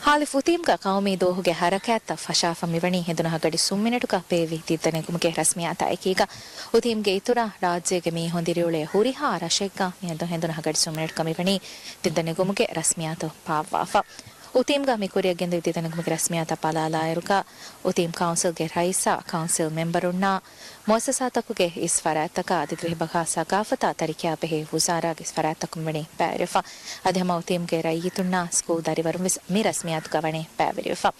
ހއ. އުތީމްގަ ޤައުމީ ދުވަހުގެ ހަރަކާތްތައް ފަށާފަ މިވަނީ ހެނދުނު ހަގަޑި ސުންމިނެޓުގަ ބޭއްވި ދިއްދަނެގުމުގެ ރަސްމިއްޔާތާ އެކީގަ، އުތީމްގެ އިތުރަށް ރާއްޖޭގެ މީހުން ދިރިއުޅޭ ހުރިހާ ރަށެއްގަ މިއަދު ހެނދުނު ހަގަޑި ސުންމިނެޓުގަ މިވަނީ ދިއްދަނެގުމުގެ ރަސްމިއްޔާތު ބާއްވާފަ. އުތީމްގަ މި ކުރިއަށް ގެންދެވި ދިއްދަނެގުމުގެ ރަސްމިއްޔާތައް ބަލާލާއިރުގަ، އުތީމް ކައުންސިލްގެ ރައީސާ، ކައުންސިލް މެމްބަރުންނާ، މުއައްސަސާތަކުގެ އިސް ފަރާތްތަކާ އަދި ދިވެހިބަހާ ސަގާފަތާ ތަރިކިޔާ ބެހޭ ވުޒާރާގެ އިސް ފަރާތްތަކުން ވަނީ ބައިވެރިވެފަ. އަދި ހަމަ އުތީމްގެ ރައްޔިތުންނާ ސްކޫލް ދަރިވަރުން ވެސް މި ރަސްމިއްޔާތުގަ ވަނީ ބައިވެރިވެފަ.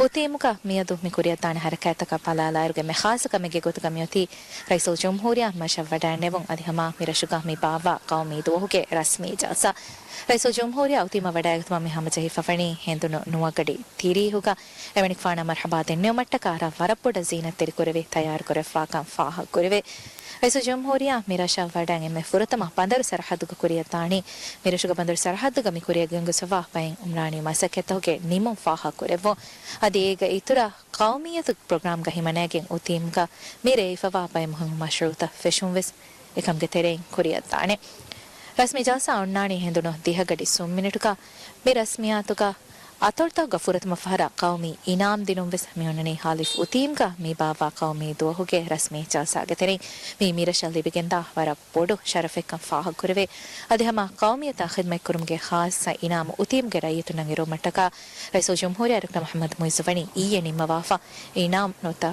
އުތީމުގަ މިއަދު މި ކުރިއަށްދާނެ ހަރަކާތްތަކަށް ބަލާލާއިރުގަ އެންމެ ޚާއްޞަ ކަމެއްގެ ގޮތުގަ މިއޮތީ ރައީސުލްޖުމްހޫރިއްޔާ މިރަށަށް ވަޑައިނެވުން އަދި ހަމަ މިރަށުގަ މި ބާއްވާ ޤައުމީ ދުވަހުގެ ރަސްމީ ޖަލްސާ. ރައީސުލްޖުމްހޫރިއްޔާ އުތީމަށް ވަޑައިގަތުމަށް މި ހަމަޖެހިފަ ވަނީ ހެނދުނު ނުވަގަޑި ތިރީހުގަ. އެމަނިކުފާނަށް މަރްޙަބާ ދެންނެވުމަށްޓަކާ ރަށް ވަރަށް ބޮޑަށް ޒީނަތްތެރިކުރެވި ތައްޔާރުކުރެވިފާކަން ފާހަގަކުރެވޭ. ރައީސުލްޖުމްހޫރިއްޔާ މިރަށަށް ވަޑައި އެންމެ ފުރަތަމަ ބަނދަރު ސަރަހައްދުގަ ކުރިއަށްދާނީ. މިރަށުގެ ބަނދަރު ސަރަހައްދުގަ މި ކުރިއަށް ގެންގޮސްފަވާ ބައެއް އުމްރާނީ މަސައްކަތްތަކުގެ ނިމުން ފާހަގަކުރެއްވުން. އަދި އޭގެ އިތުރަށް ޤައުމިއްޔަތު ޕްރޮގްރާމްގަ ހިމަނައިގެން އުތީމްގަ މި ރޭވިފަވާ ބައެއް މުހިއްމު މަޝްރޫޢުތައް ފެށުން ވެސް އެކަމުގެ ތެރެއިން ކުރިއަށްދާނެ. ރަސްމީ ޖަލްސާ އޮންނާނީ ހެނދުނު ދިހަގަޑި ސުންމިނެޓުގަ. މި ރަސްމިއްޔާތުގަ އަތޮޅުތަކުގަ ފުރަތަމަ ފަހަރަށް ޤައުމީ އިނާމް ދިނުން ވެސް މި އޮންނަނީ ހއ. އުތީމްގަ މި ބާއްވާ ޤައުމީ ދުވަހުގެ ރަސްމީ ޖަލްސާގެ ތެރެއިން. މީ މިރަށަށް ލިބިގެންދާ ވަރަށް ބޮޑު ޝަރަފެއްކަން ފާހަގަކުރެވޭ. އަދި ހަމަ ޤައުމިއްޔަތާ ޚިދްމަތްކުރުމުގެ ޚާއްޞަ އިނާމު އުތީމްގެ ރައްޔިތުންނަށް އެރުވުމަށްޓަކާ ރައީސުލްޖުމްހޫރިއްޔާ ޑޮކްޓަރ މުޙައްމަދު މުޢިއްޒު ވަނީ އިއްޔެ ނިންމަވާފަ. އިނާމް ނުވަތަ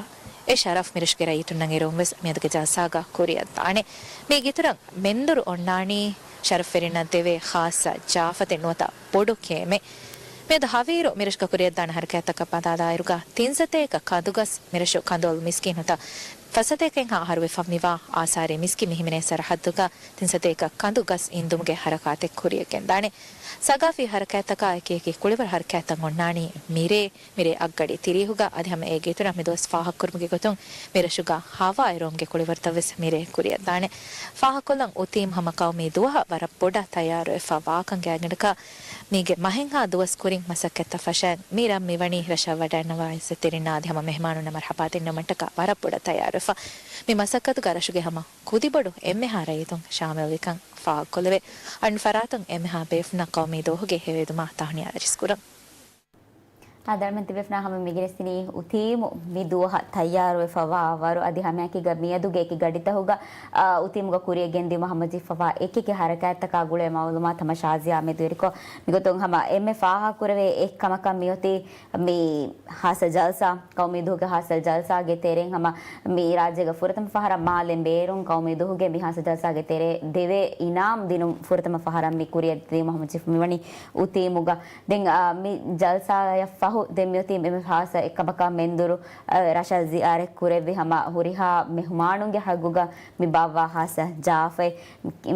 އެ ޝަރަފް މިރަށުގެ ރައްޔިތުންނަށް އެރުވުން ވެސް މިއަދުގެ ޖަލްސާގަ ކުރިއަށްދާނެ. މީގެ އިތުރަށް މެންދުރު އޮންނާނީ ޝަރަފްވެރިންނަށް ދެވޭ ޚާއްޞަ ޖާފަތެއް ނުވަތަ ބޮޑު ކޭމެއް. މިއަދު ހަވީރު މިރަށުގަ ކުރިއަށްދާނެ ހަރަކާތްތަކަށް ބަލާލާއިރުގަ ތިން ސަތޭކަ ކަނދުގަސް މިރަށު ކަނދުއަލު މިސްކިތް ނުވަތަ ފަސް ސަތޭކައިން އަހަރު ވެފަ މިވާ އާސާރީ މިސްކިތް މިހިމެނޭ ސަރަހައްދުގަ ތިން ސަތޭކަ ކަނދު ގަސް އިންދުމުގެ ހަރަކާތެއް ކުރިއަށް ގެންދާނެ. ސަގާފީ ހަރަކާތްތަކާ އެކި އެކި ކުޅިވަރު ހަރަކާތްތައް އޮންނާނީ މިރޭ، މިރޭ އަށްގަޑި ތިރީހުގަ. އަދި ހަމަ އޭގެ އިތުރަށް މިދުވަސް ފާހަގަކުރުމުގެ ގޮތުން މިރަށުގަ ހަވާއެރުވުމުގެ ކުޅިވަރުތައް ވެސް މިރޭ ކުރިއަށްދާނެ. ފާހަގަކޮށްލަން އުތީމް ހަމަ ޤައުމީ ދުވަހަށް ވަރަށް ބޮޑަށް ތައްޔާރުވެފަ ވާކަން ގާތްގަނޑަކަށް މީގެ މަހެއްހާ ދުވަސް ކުރިން މަސައްކަތްތައް ފަށައިން މި ރަށް މިވަނީ ރަށަށް ވަޑައިންނަވާ އިއްޒަތްތެރިންނާ އަދި ހަމަ މެހެމާނުންނަށް މަރްޙަބާ ދެންނެވުމަށްޓަކާ ވަރަށް ބޮޑަށް ތައްޔާރުވެފަ. މި މަސައްކަތުގަ ރަށުގެ ހަމަ ކުދިބޮޑު އެންމެހާ ރައްޔިތުން ޝާމިލްވިކަން ފާހަގަކޮށްލެވޭ. އަންނަ ފަރާތުން އެންމެހާ ބޭފުންނަށް ޤައުމީ ދުވަހުގެ ހެޔޮއެދުމާ ތަހުނިޔާ ދަރިސްކުރަން. އާދެ، އަޅުމެން ތިބޭފުނާ ހަމަ މިގެނެސްދިނީ އުތީމު މި ދުވަހަށް ތައްޔާރުވެފަވާ ވަރު އަދި ހަމައެކީގަ މިއަދުގެ އެކި ގަޑިތަކުގަ، އާ، އުތީމުގަ ކުރިއަށް ގެންދިއުމަށް ހަމަޖެހިފަވާ އެކި އެކި ހަރަކާތްތަކާ ގުޅޭ މައުލޫމާތު ހަމަ ޝާޒިޔާ މެދުވެރިކޮށް މިގޮތުން ހަމަ އެންމެ ފާހަގަކުރެވޭ އެއް ކަމަކަށް މިއޮތީ މި ހާއްސަ ޖަލްސާ، ޤައުމީ ދުވަހުގެ ހާއްސަ ޖަލްސާގެ ތެރެއިން ހަމަ މި ރާއްޖޭގަ ފުރަތަމަ ފަހަރަށް މާލެ ބޭރުން ޤައުމީ ދުވަހުގެ މި ހާއްސަ ޖަލްސާގެ ތެރޭ ދެވޭ އިނާމް ދިނުން ފުރަތަމަ ފަހަރަށް މި ކުރިއަށް ދިއުމަށް ހަމަޖެހިފަ މިވަނީ އުތީމުގަ. ދެން، އާ، މި ޖަލްސާއަށް ފަހު ދެން މިއޮތީ އެންމެ ހާއްސަ އެއްކަމަކަށް މެންދުރު، އަ، ރަށަށް ޒިޔާރަތް ކުރެއްވި ހަމަ ހުރިހާ މެހުމާނުންގެ ހައްގުގަ މި ބާއްވާ ހާއްސަ ޖާފަތް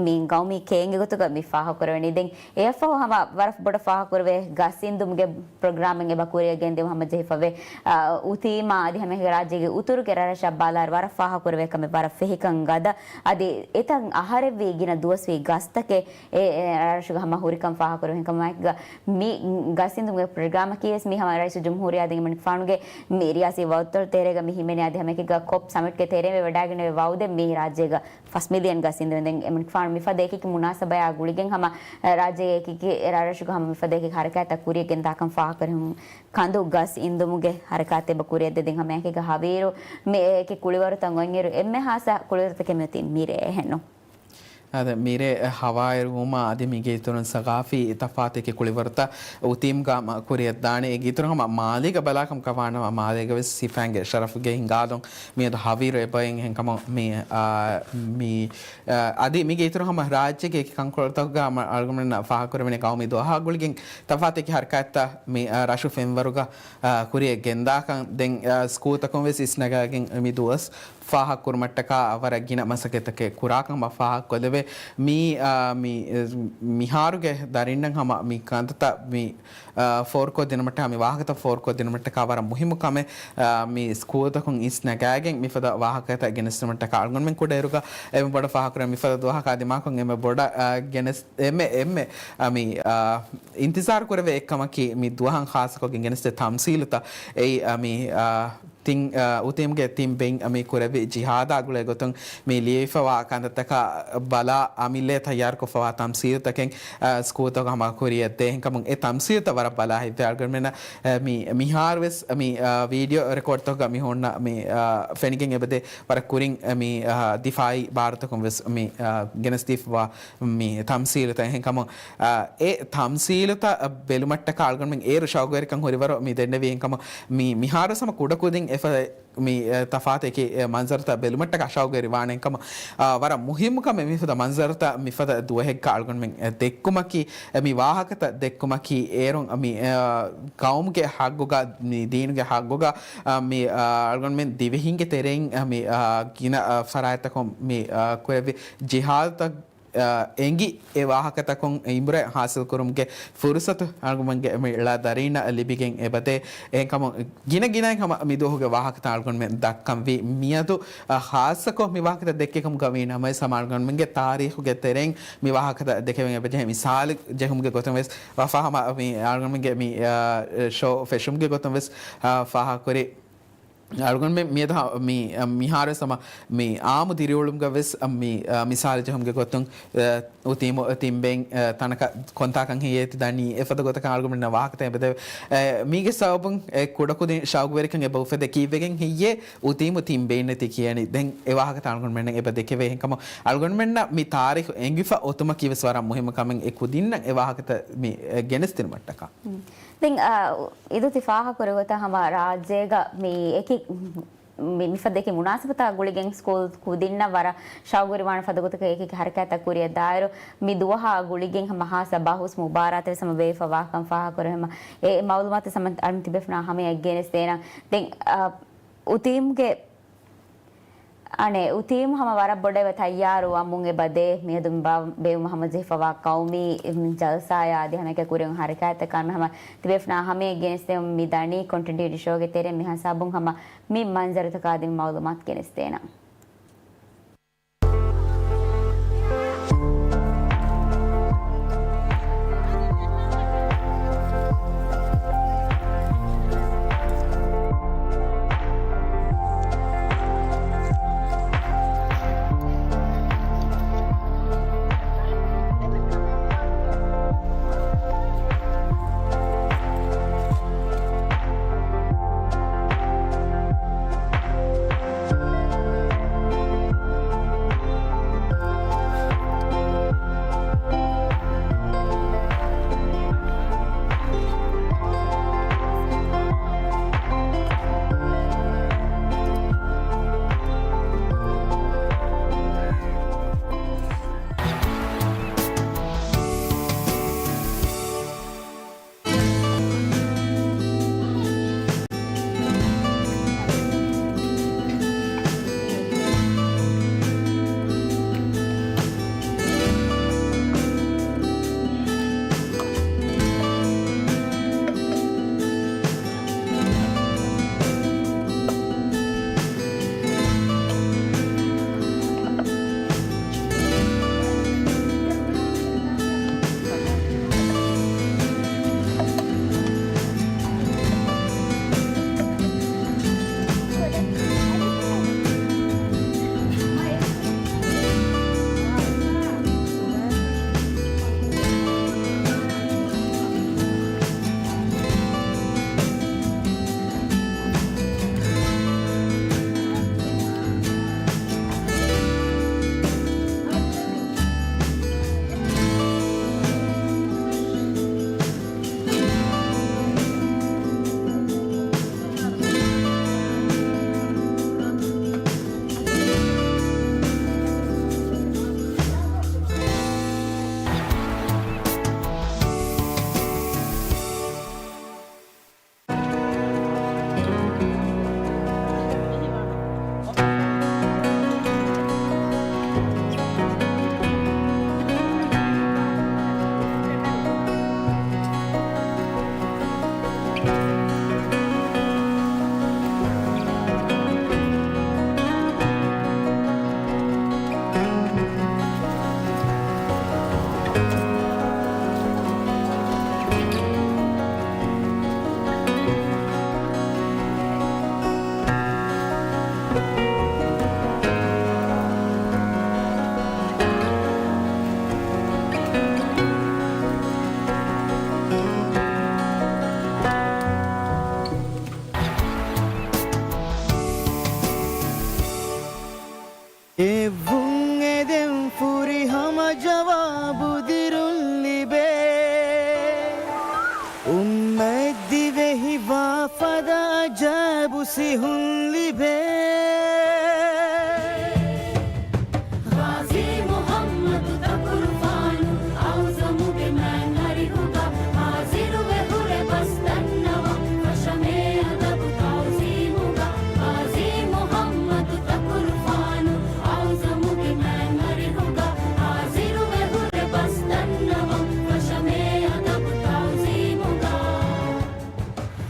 މި ގައުމީ ކޭންގެ ގޮތުގަ މި ފާހަގަކުރެވެނީ. ދެން އެއަށްފަހު ހަމަ ވަރަށް ބޮޑަށް ފާހަގަކުރެވޭ ގަސް އިންދުމުގެ ޕްރޮގްރާމެއް އެބަ ކުރިއަށް ގެންދިއުމަށް ހަމަ ޖެހިފަވޭ. އަ، އުތީމާ އަދި ހަމައެކަނި ރާއްޖޭގެ އުތުރުގެ ރަށްރަށަށް ބަލާއިރު ވަރަށް ފާހަގަކުރެވޭ ކަމެއް ވަރަށް ފެހިކަން ގަދަ. އަދި އެތައް އަހަރެއްވީ ގިނަ ދުވަސްވީ ގަސްތަކެއް އެ، އެ، ރަށްރަށުގަ ހަމަ ހުރިކަން ފާހަގަކުރެވޭ. ހެންކަމާއެކުގަ މި ގަސް އިންދުމުގެ ޕްރޮގްރާމަކީ ވެސް މީ ހަމަ ރައީސުލްޖުމްހޫރިއްޔާ ދެން އެމަނިކުފާނުގެ މި ރިޔާސީ ވައްތަރު ތެރޭގަ މި ހިމެނޭ. އަދި ހަމައެކަނި ކޮޕް ސަމިޓްގެ ތެރެއިން ވެވަޑައިގެން ވައުދެއް މީ ރާއްޖޭގަ ފަސް މިލިއަން ގަސް އިންދުން. ދެން އެމަނިކުފާނު މިފަދަ އެކި މުނާސަބަޔާ ގުޅިގެން ހަމަ ރާއްޖޭގެ އެކި ރަށްރަށުގަ ހަމަ މިފަދަ އެކި ހަރަކާތްތައް ކުރިއަށް ގެންދާކަން ފާހަގަކުރެވުނު. ކަނދު ގަސް އިންދުމުގެ ހަރަކާތެއް އެބަ ކުރިއަށް ދެ. ދެން ހަމައެކަނި ހަވީރު މި އެކި ކުޅިވަރުތައް އޮތްއިރު އެންމެ ހާއްސަ ކުޅިވަރުތަކެއް މިއޮތީ މިރޭ އެހެންނު. އާދެ، މިރޭ ހަވާއިރު ވުމާ އަދި މީގެ އިތުރުން ސަގާފީ ތަފާތު އެކި ކުޅިވަރުތައް އުތީމްގަ މަ-، ކުރިއަށް ދާނެ. އޭގެ އިތުރުން ހަމަ މާލީގަ ބަލާކަމަކަށް ވާނަމަ، މާލޭގަ ވެސް ސިފައިންގެ ޝަރަފުގެ ހިނގާލުން މިއަދު ހަވީރު އެބައިން. އެހެންކަމުން މި، އާ، މި، އާ، އަދި މީގެ އިތުރުން ހަމަ ރާއްޖޭގެ އެކި ކަންކޮޅުތަކުގަ މަ-، އަޅުގަނޑުމެންނަށް ފާހަގަކުރެވެނީ ގައުމީ ދުވަހާ ގުޅިގެން ތަފާތު އެކި ހަރަކާތްތައް މި، އާ، ރަށު ފެންވަރުގަ، އާ، ކުރިއަށް ގެންދާކަން. ދެން، އާ، ސްކޫލްތަކުން ވެސް އިސްނަގާގެން މި ދުވަސް ފާހަގަކުރުމަށްޓަކާ ވަރަށް ގިނަ މަސައްކަތްތަކެއް ކުރާކަން ހަމަ ފާހަގަކޮށްލެވޭ. މީ، އާ، މި، މިހާރުގެ ދަރިންނަށް ހަމަ މި ކަންތައްތައް މި، އާ، ފޯރުކޮށްދިނުމަށް މި ވާހަކަތައް ފޯރުކޮށްދިނުމަށްޓަކާ ވަރަށް މުހިއްމު ކަމެއް، އާ، މި ސްކޫލްތަކުން އިސްނަގާގެން މިފަދަ ވާހަކަތައް ގެނެސްދިނުމަށްޓަކާ އަޅުގަނޑުމެން ކުޑައިރުގަ އެންމެ ބޮޑަށް ފާހަގަކުރަން މިފަދަ ދުވަހަކަށް އާދި މާކޮށް އެންމެ ބޮޑަށް، އާ، ގެނެސް އެންމެ، އެންމެ، އާ، މި، އާ، އިންތިޒާރު ކުރެވޭ އެއްކަމަކީ މި ދުވަހަށް ޚާއްޞަކޮށްގެން ގެނެސްދޭ ތަމްސީލުތައް. އެއީ، އާ، މި، އާ، ތިން، އާ، އުތީމްގެ ތިން ބެއިން މި ކުރެއްވި ޖިހާދާ ގުޅޭ ގޮތުން މި ލިޔެވިފަވާ ކަންތައްތަކާ ބަލާ އަމިއްލައަށް ތައްޔާރުކޮށްފަވާ ތަމްސީލުތަކެއް، އާ، ސްކޫލްތަކުގަ ހަމަ ކުރިއަށްދޭ. އެހެންކަމުން އެ ތަމްސީލުތައް ވަރަށް ބަލާ ހިތްވޭ. އަޅުގަނޑުމެންނަށް، އާ، މި މިހާރު ވެސް މި، އާ، ވީޑިއޯ ރެކޯޑްތަކުގަ މި ހުންނަ މި، އާ، ފެނިގެން އެބަދޭ ވަރަށް ކުރިން މި، އާ، ދިފާއީ ބާރުތަކުން ވެސް މި، އާ، ގެނެސްދީފަވާ މި ތަމްސީލުތައް. އެހެންކަމުން، އާ، އެ ތަމްސީލުތައް ބެލުމަށްޓަކާ އަޅުގަނޑުމެން އޭރު ޝައުގުވެރިކަން ހުރިވަރު މި ދެންނެވީ. އެހެންކަމުން މި މިހާރު ހަމަ ކުޑަކުދިން އެފަ މި، އެ، ތަފާތެކި، އެ، މަންޒަރުތައް ބެލުމަށްޓަކާ ޝައުގުވެރިވާނެ. އެހެންކަމުން، އާ، ވަރަށް މުހިއްމު ކަމެއް މިފަދަ މަންޒަރުތައް މިފަދަ ދުވަހެއްގަ އަޅުގަނޑުމެން، އެ، ދެއްކުމަކީ، އެ، މި ވާހަކަތައް ދެއްކުމަކީ އޭރުން މި، އެ، ގައުމުގެ ހައްގުގަ، މި ދީނުގެ ހައްގުގަ، އާ، މި، އާ، އަޅުގަނޑުމެން ދިވެހިންގެ ތެރެއިން، އާ، މި، އާ، ގިނަ، އާ، ފަރާތްތަކުން މި، އާ، ކުރެއްވި ޖިހާދުތައް އެނގި އެ ވާހަކަތަކުން އިބްރަތް ހާސިލްކުރުމުގެ ފުރުސަތު އަޅުގަނޑުމެންގެ މި ޅަ ދަރީންނަށް ލިބިގެން އެބަދޭ. އެހެންކަމުން ގިނަ ގިނައިން ހަމަ މި ދުވަހުގެ ވާހަކަތައް އަޅުގަނޑުމެން ދައްކަންވީ. މިއަދު، އަ، ހާއްސަކޮށް މި ވާހަކަތައް ދެއްކި ކަމުގަ ވީ ނަމަވެސް ހަމަ އަޅުގަނޑުމެންގެ ތާރީޚުގެ ތެރެއިން މި ވާހަކަތައް ދެކެވެން އެބަޖެހޭ. މިސާލެއް ޖެހުމުގެ ގޮތުން ވެސް ވަފާ ހަމަ މި އަޅުގަނޑުމެންގެ މި، އަ، ޝޯ ފެށުމުގެ ގޮތުން ވެސް، އަ، ފާހަގަކުރި. އަޅުގަނޑުމެން މިއަދު ހަ-، މި، މިހާރުވެސް ހަމަ މި އާއްމު ދިރިއުޅުމުގަ ވެސް މި، މިސާލެއް ޖެހުމުގެ ގޮތުން، އުތީމު ތިން ބެއިން ތަނަކަށް ކޮންތާކަން ހެއްޔޭ ތި ދަނީ އެފަދަ ގޮތަކަށް އަޅުގަނޑުމެންނަށް ވާހަކަތައް އެބަދެވޭ. މީގެ ސަބަބުން އެ ކުޑަކުދިން ޝައުގުވެރިކަން އެބަ އުފެދޭ ކީއްވެގެން ހެއްޔޭ އުތީމު ތިން ބެއިން ނެތި ކިޔަނީ. ދެން އެ ވާހަކަތައް އަޅުގަނޑުމެންނަށް އެބަ ދެކެވޭ. އެހެންކަމުން އަޅުގަނޑުމެންނަށް މި ތާރީޚު އެނގިފަ އޮތުމަކީ ވެސް ވަރަށް މުހިއްމު ކަމެއް އެ ކުދިންނަށް އެ ވާހަކަތައް މި ގެނެސްދިނުމަށްޓަކާ. ދެން، އާ، އިދު ތި ފާހަގަކުރި ގޮތަށް ހަމަ ރާއްޖޭގަ މި އެކި، މި، މިފަދަ އެކި މުނާސަބަތާ ގުޅިގެން ސްކޫލް ކުދިންނަށް ވަރަށް ޝައުގުވެރިވާނެ ފަދަ ގޮތަކަށް އެކި އެކި ހަރަކާތްތައް ކުރިއަށް ދާއިރު، މި ދުވަހާ ގުޅިގެން ހަމަ ހާއްސަ ބަހުސް މުބާރާތެއް ވެސް ހަމަ ވެވިފަ ވާކަން ފާހަގަކުރެވޭ. ހަމަ އެ މައުލޫމާތު ހަމަ އަޅުން ތިބޭފުޅުންނާ ހަމަޔަށް ގެނެސްދޭނަން. ދެން، އާ، އުތީމްގެ އަނެއް އުތީމް ހަމަ ވަރަށް ބޮޑަށް ތައްޔާރު ވަމުން އެބަދޭ. މިއަދު މި ބޭ-، ބޭއްވުމަށް ހަމަޖެހިފަވާ ޤައުމީ ޖަލްސާއާ އަދި ހަމައެކަނި ކުރިއަށް ހަރަކާތްތަކާ ހަމަ ތިބޭފުޅުންނާ ހަމަޔަށް ގެނެސްދެމުން މި ދަނީ. ކޮންޓިނިއުޓީ ޝޯގެ ތެރެއިން މި ހިސާބުން ހަމަ މި މަންޒަރުތަކާ އަދި މި މައުލޫމާތު ގެނެސްދޭނަން. އެއްވުން އެދެން ފުރިހަމަ ޖަވާބު ދިރުން ލިބޭ. އުއްމަތް ދިވެހި ވާ ފަދަ އަޖައިބު ސިހުން ލިބޭ. ޣާޒީ މުޙައްމަދު ތަކުރުފާނު އައުޒަމުގެ މާތް އަރިހުގަ ހާޒިރުވެ ހުރެ ބަސް ދަންނަވަން ފަށަމޭ އަދަބު ތަޢުޒީމުގަ. ޣާޒީ މުޙައްމަދު ތަކުރުފާނު އައުޒަމުގެ މާތް އަރިހުގަ ހާޒިރުވެ ހުރެ ބަސް ދަންނަވަން ފަށަމޭ އަދަބު ތަޢުޒީމުގަ.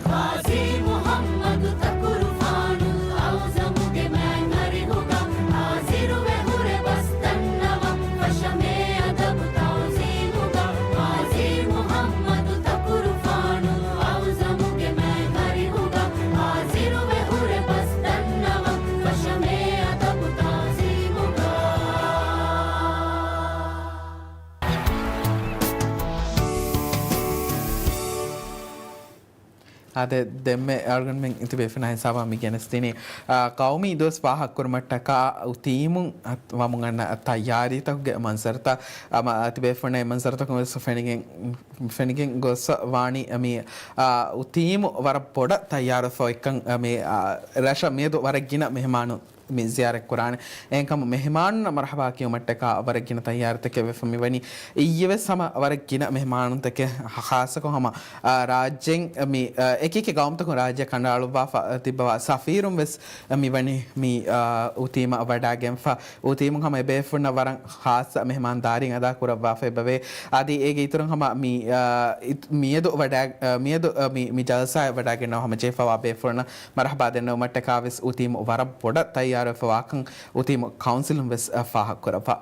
ޣާޒީ މުޙައްމަދު ތަކުރުފާނު އައުޒަމުގެ މާތް އަރިހުގަ ހާޒިރުވެ ހުރެ ބަސް ދަންނަވަން ފަށަމޭ އަދަބު ތަޢުޒީމުގަ. ޣާޒީ މުޙައްމަދު ތަކުރުފާނު އައުޒަމުގެ މާތް އަރިހުގަ ހާޒިރުވެ ހުރެ ބަސް ދަންނަވަން ފަށަމޭ އަދަބު ތަޢުޒީމުގަ. އާދެ، ދެންމެ އަޅުގަނޑުމެން ތިބޭފުޅުންނާ ހިސާބަށް މި ގެނެސްދިނީ، އާ، ޤައުމީ ދުވަސް ފާހަގަކުރުމަށްޓަކާ އުތީމުން އަތް ވަމުން އަންނަ ތައްޔާރީތަކުގެ މަންޒަރުތައް. އަމަ ތިބޭފުޅުންނަށް އެ މަންޒަރުތަކުން ވެސް ފެނިގެން، ފެނިގެން ގޮސް ވާނީ މި، އާ، އުތީމު ވަރަށް ބޮޑަށް ތައްޔާރުވެފަ އޮތްކަން، މި، އާ، ރަށަށް މިއަދު ވަރަށް ގިނަ މެހެމާނުން މި ޒިޔާރަތް ކުރާނެ. އެހެންކަމުން މެހެމާނުންނަށް މަރުޙަބާ ކިޔުމަށްޓަކާ ވަރަށް ގިނަ ތައްޔާރުތަކެއް ވެފަ މިވަނީ. އިއްޔެވެސް ހަމަ ވަރަށް ގިނަ މެހެމާނުންތަކެއް، ޚާއްޞަކޮށް ހަމަ، އާ، ރާއްޖޭން މި، އާ، އެކިއެކި ޤައުމުތަކުން ރާއްޖެ ކަނޑައަޅުއްވާފަ ތިއްބަވާ ސަފީރުން ވެސް މިވަނީ މި، އާ، އުތީމަށް ވަޑާގެންފަ. އުތީމުން ހަމަ އެބޭފުޅުންނަށް ވަރަށް ޚާއްޞަ މެހެމާންދާރީ އަދާ ކުރައްވާފައި ބެވޭ. އަދި އޭގެ އިތުރުން ހަމަ މި، އާ، އިތު-، މިއަދު ވަޑާ-، އާ، މިއަދު، އާ، މި، މި ޖަލްސާއަށް ވަޑާގެންނަވާ ހަމަ ޖެހިފަވާ ބޭފުޅުންނަށް މަރުޙަބާ ދެންނެވުމަށްޓަކާ ވެސް އުތީމު ވަރަށް ބޮޑަށް ތައްޔާރުވެފަވާކަން އުތީމު ކައުންސިލުން ވެސް، އަ، ފާހަގަކުރައްވާ.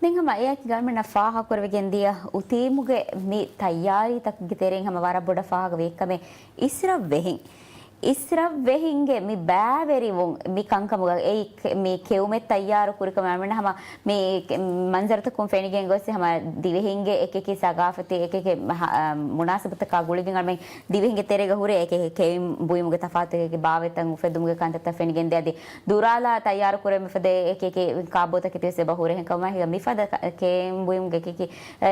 ދެން ހަމަ އެއާއެކީގަ އަޅުމެންނަށް ފާހަގަކުރެވިގެން ދިޔަ އުތީމުގެ މި ތައްޔާރީތަކުގެ ތެރެއިން ހަމަ ވަރަށް ބޮޑަށް ފާހަގަވި އެއްކަމެއް އިސްރަށްވެހިން. އިސްރަށްވެހިންގެ މި ބައިވެރިވުން މި ކަންކަމުގަ އެއީ ކެ-، މި ކެއުމެއް ތައްޔާރު ކުރިކަމަށް އަޅުމެން ހަމަ މި ކެ-، މަންޒަރުތަކުން ފެނިގެން ގޮސް ހަމަ ދިވެހިންގެ އެކިއެކި ސަގާފަތީ އެކިއެކި ހަ-، އަ، މުނާސަބަތަކާ ގުޅިގެން އަޅުމެން ދިވެހިންގެ ތެރޭގަ ހުރޭ އެކި ކެއިން ބުއިމުގެ ތަފާތު އެކި ބާވަތްތައް އުފެދުމުގެ ކަންތައްތައް ފެނިގެންދޭ. އަދި ދުރާލާ ތައްޔާރު ކުރެވެމެފަދަ އެކިއެކި ކާބޯތަކެތިވެސް އެބަ ހުރެހެން ކަމަށް ހިގަ މިފަދަ ކެއިން ބުއިމުގެ އެކިއެކި، އެ،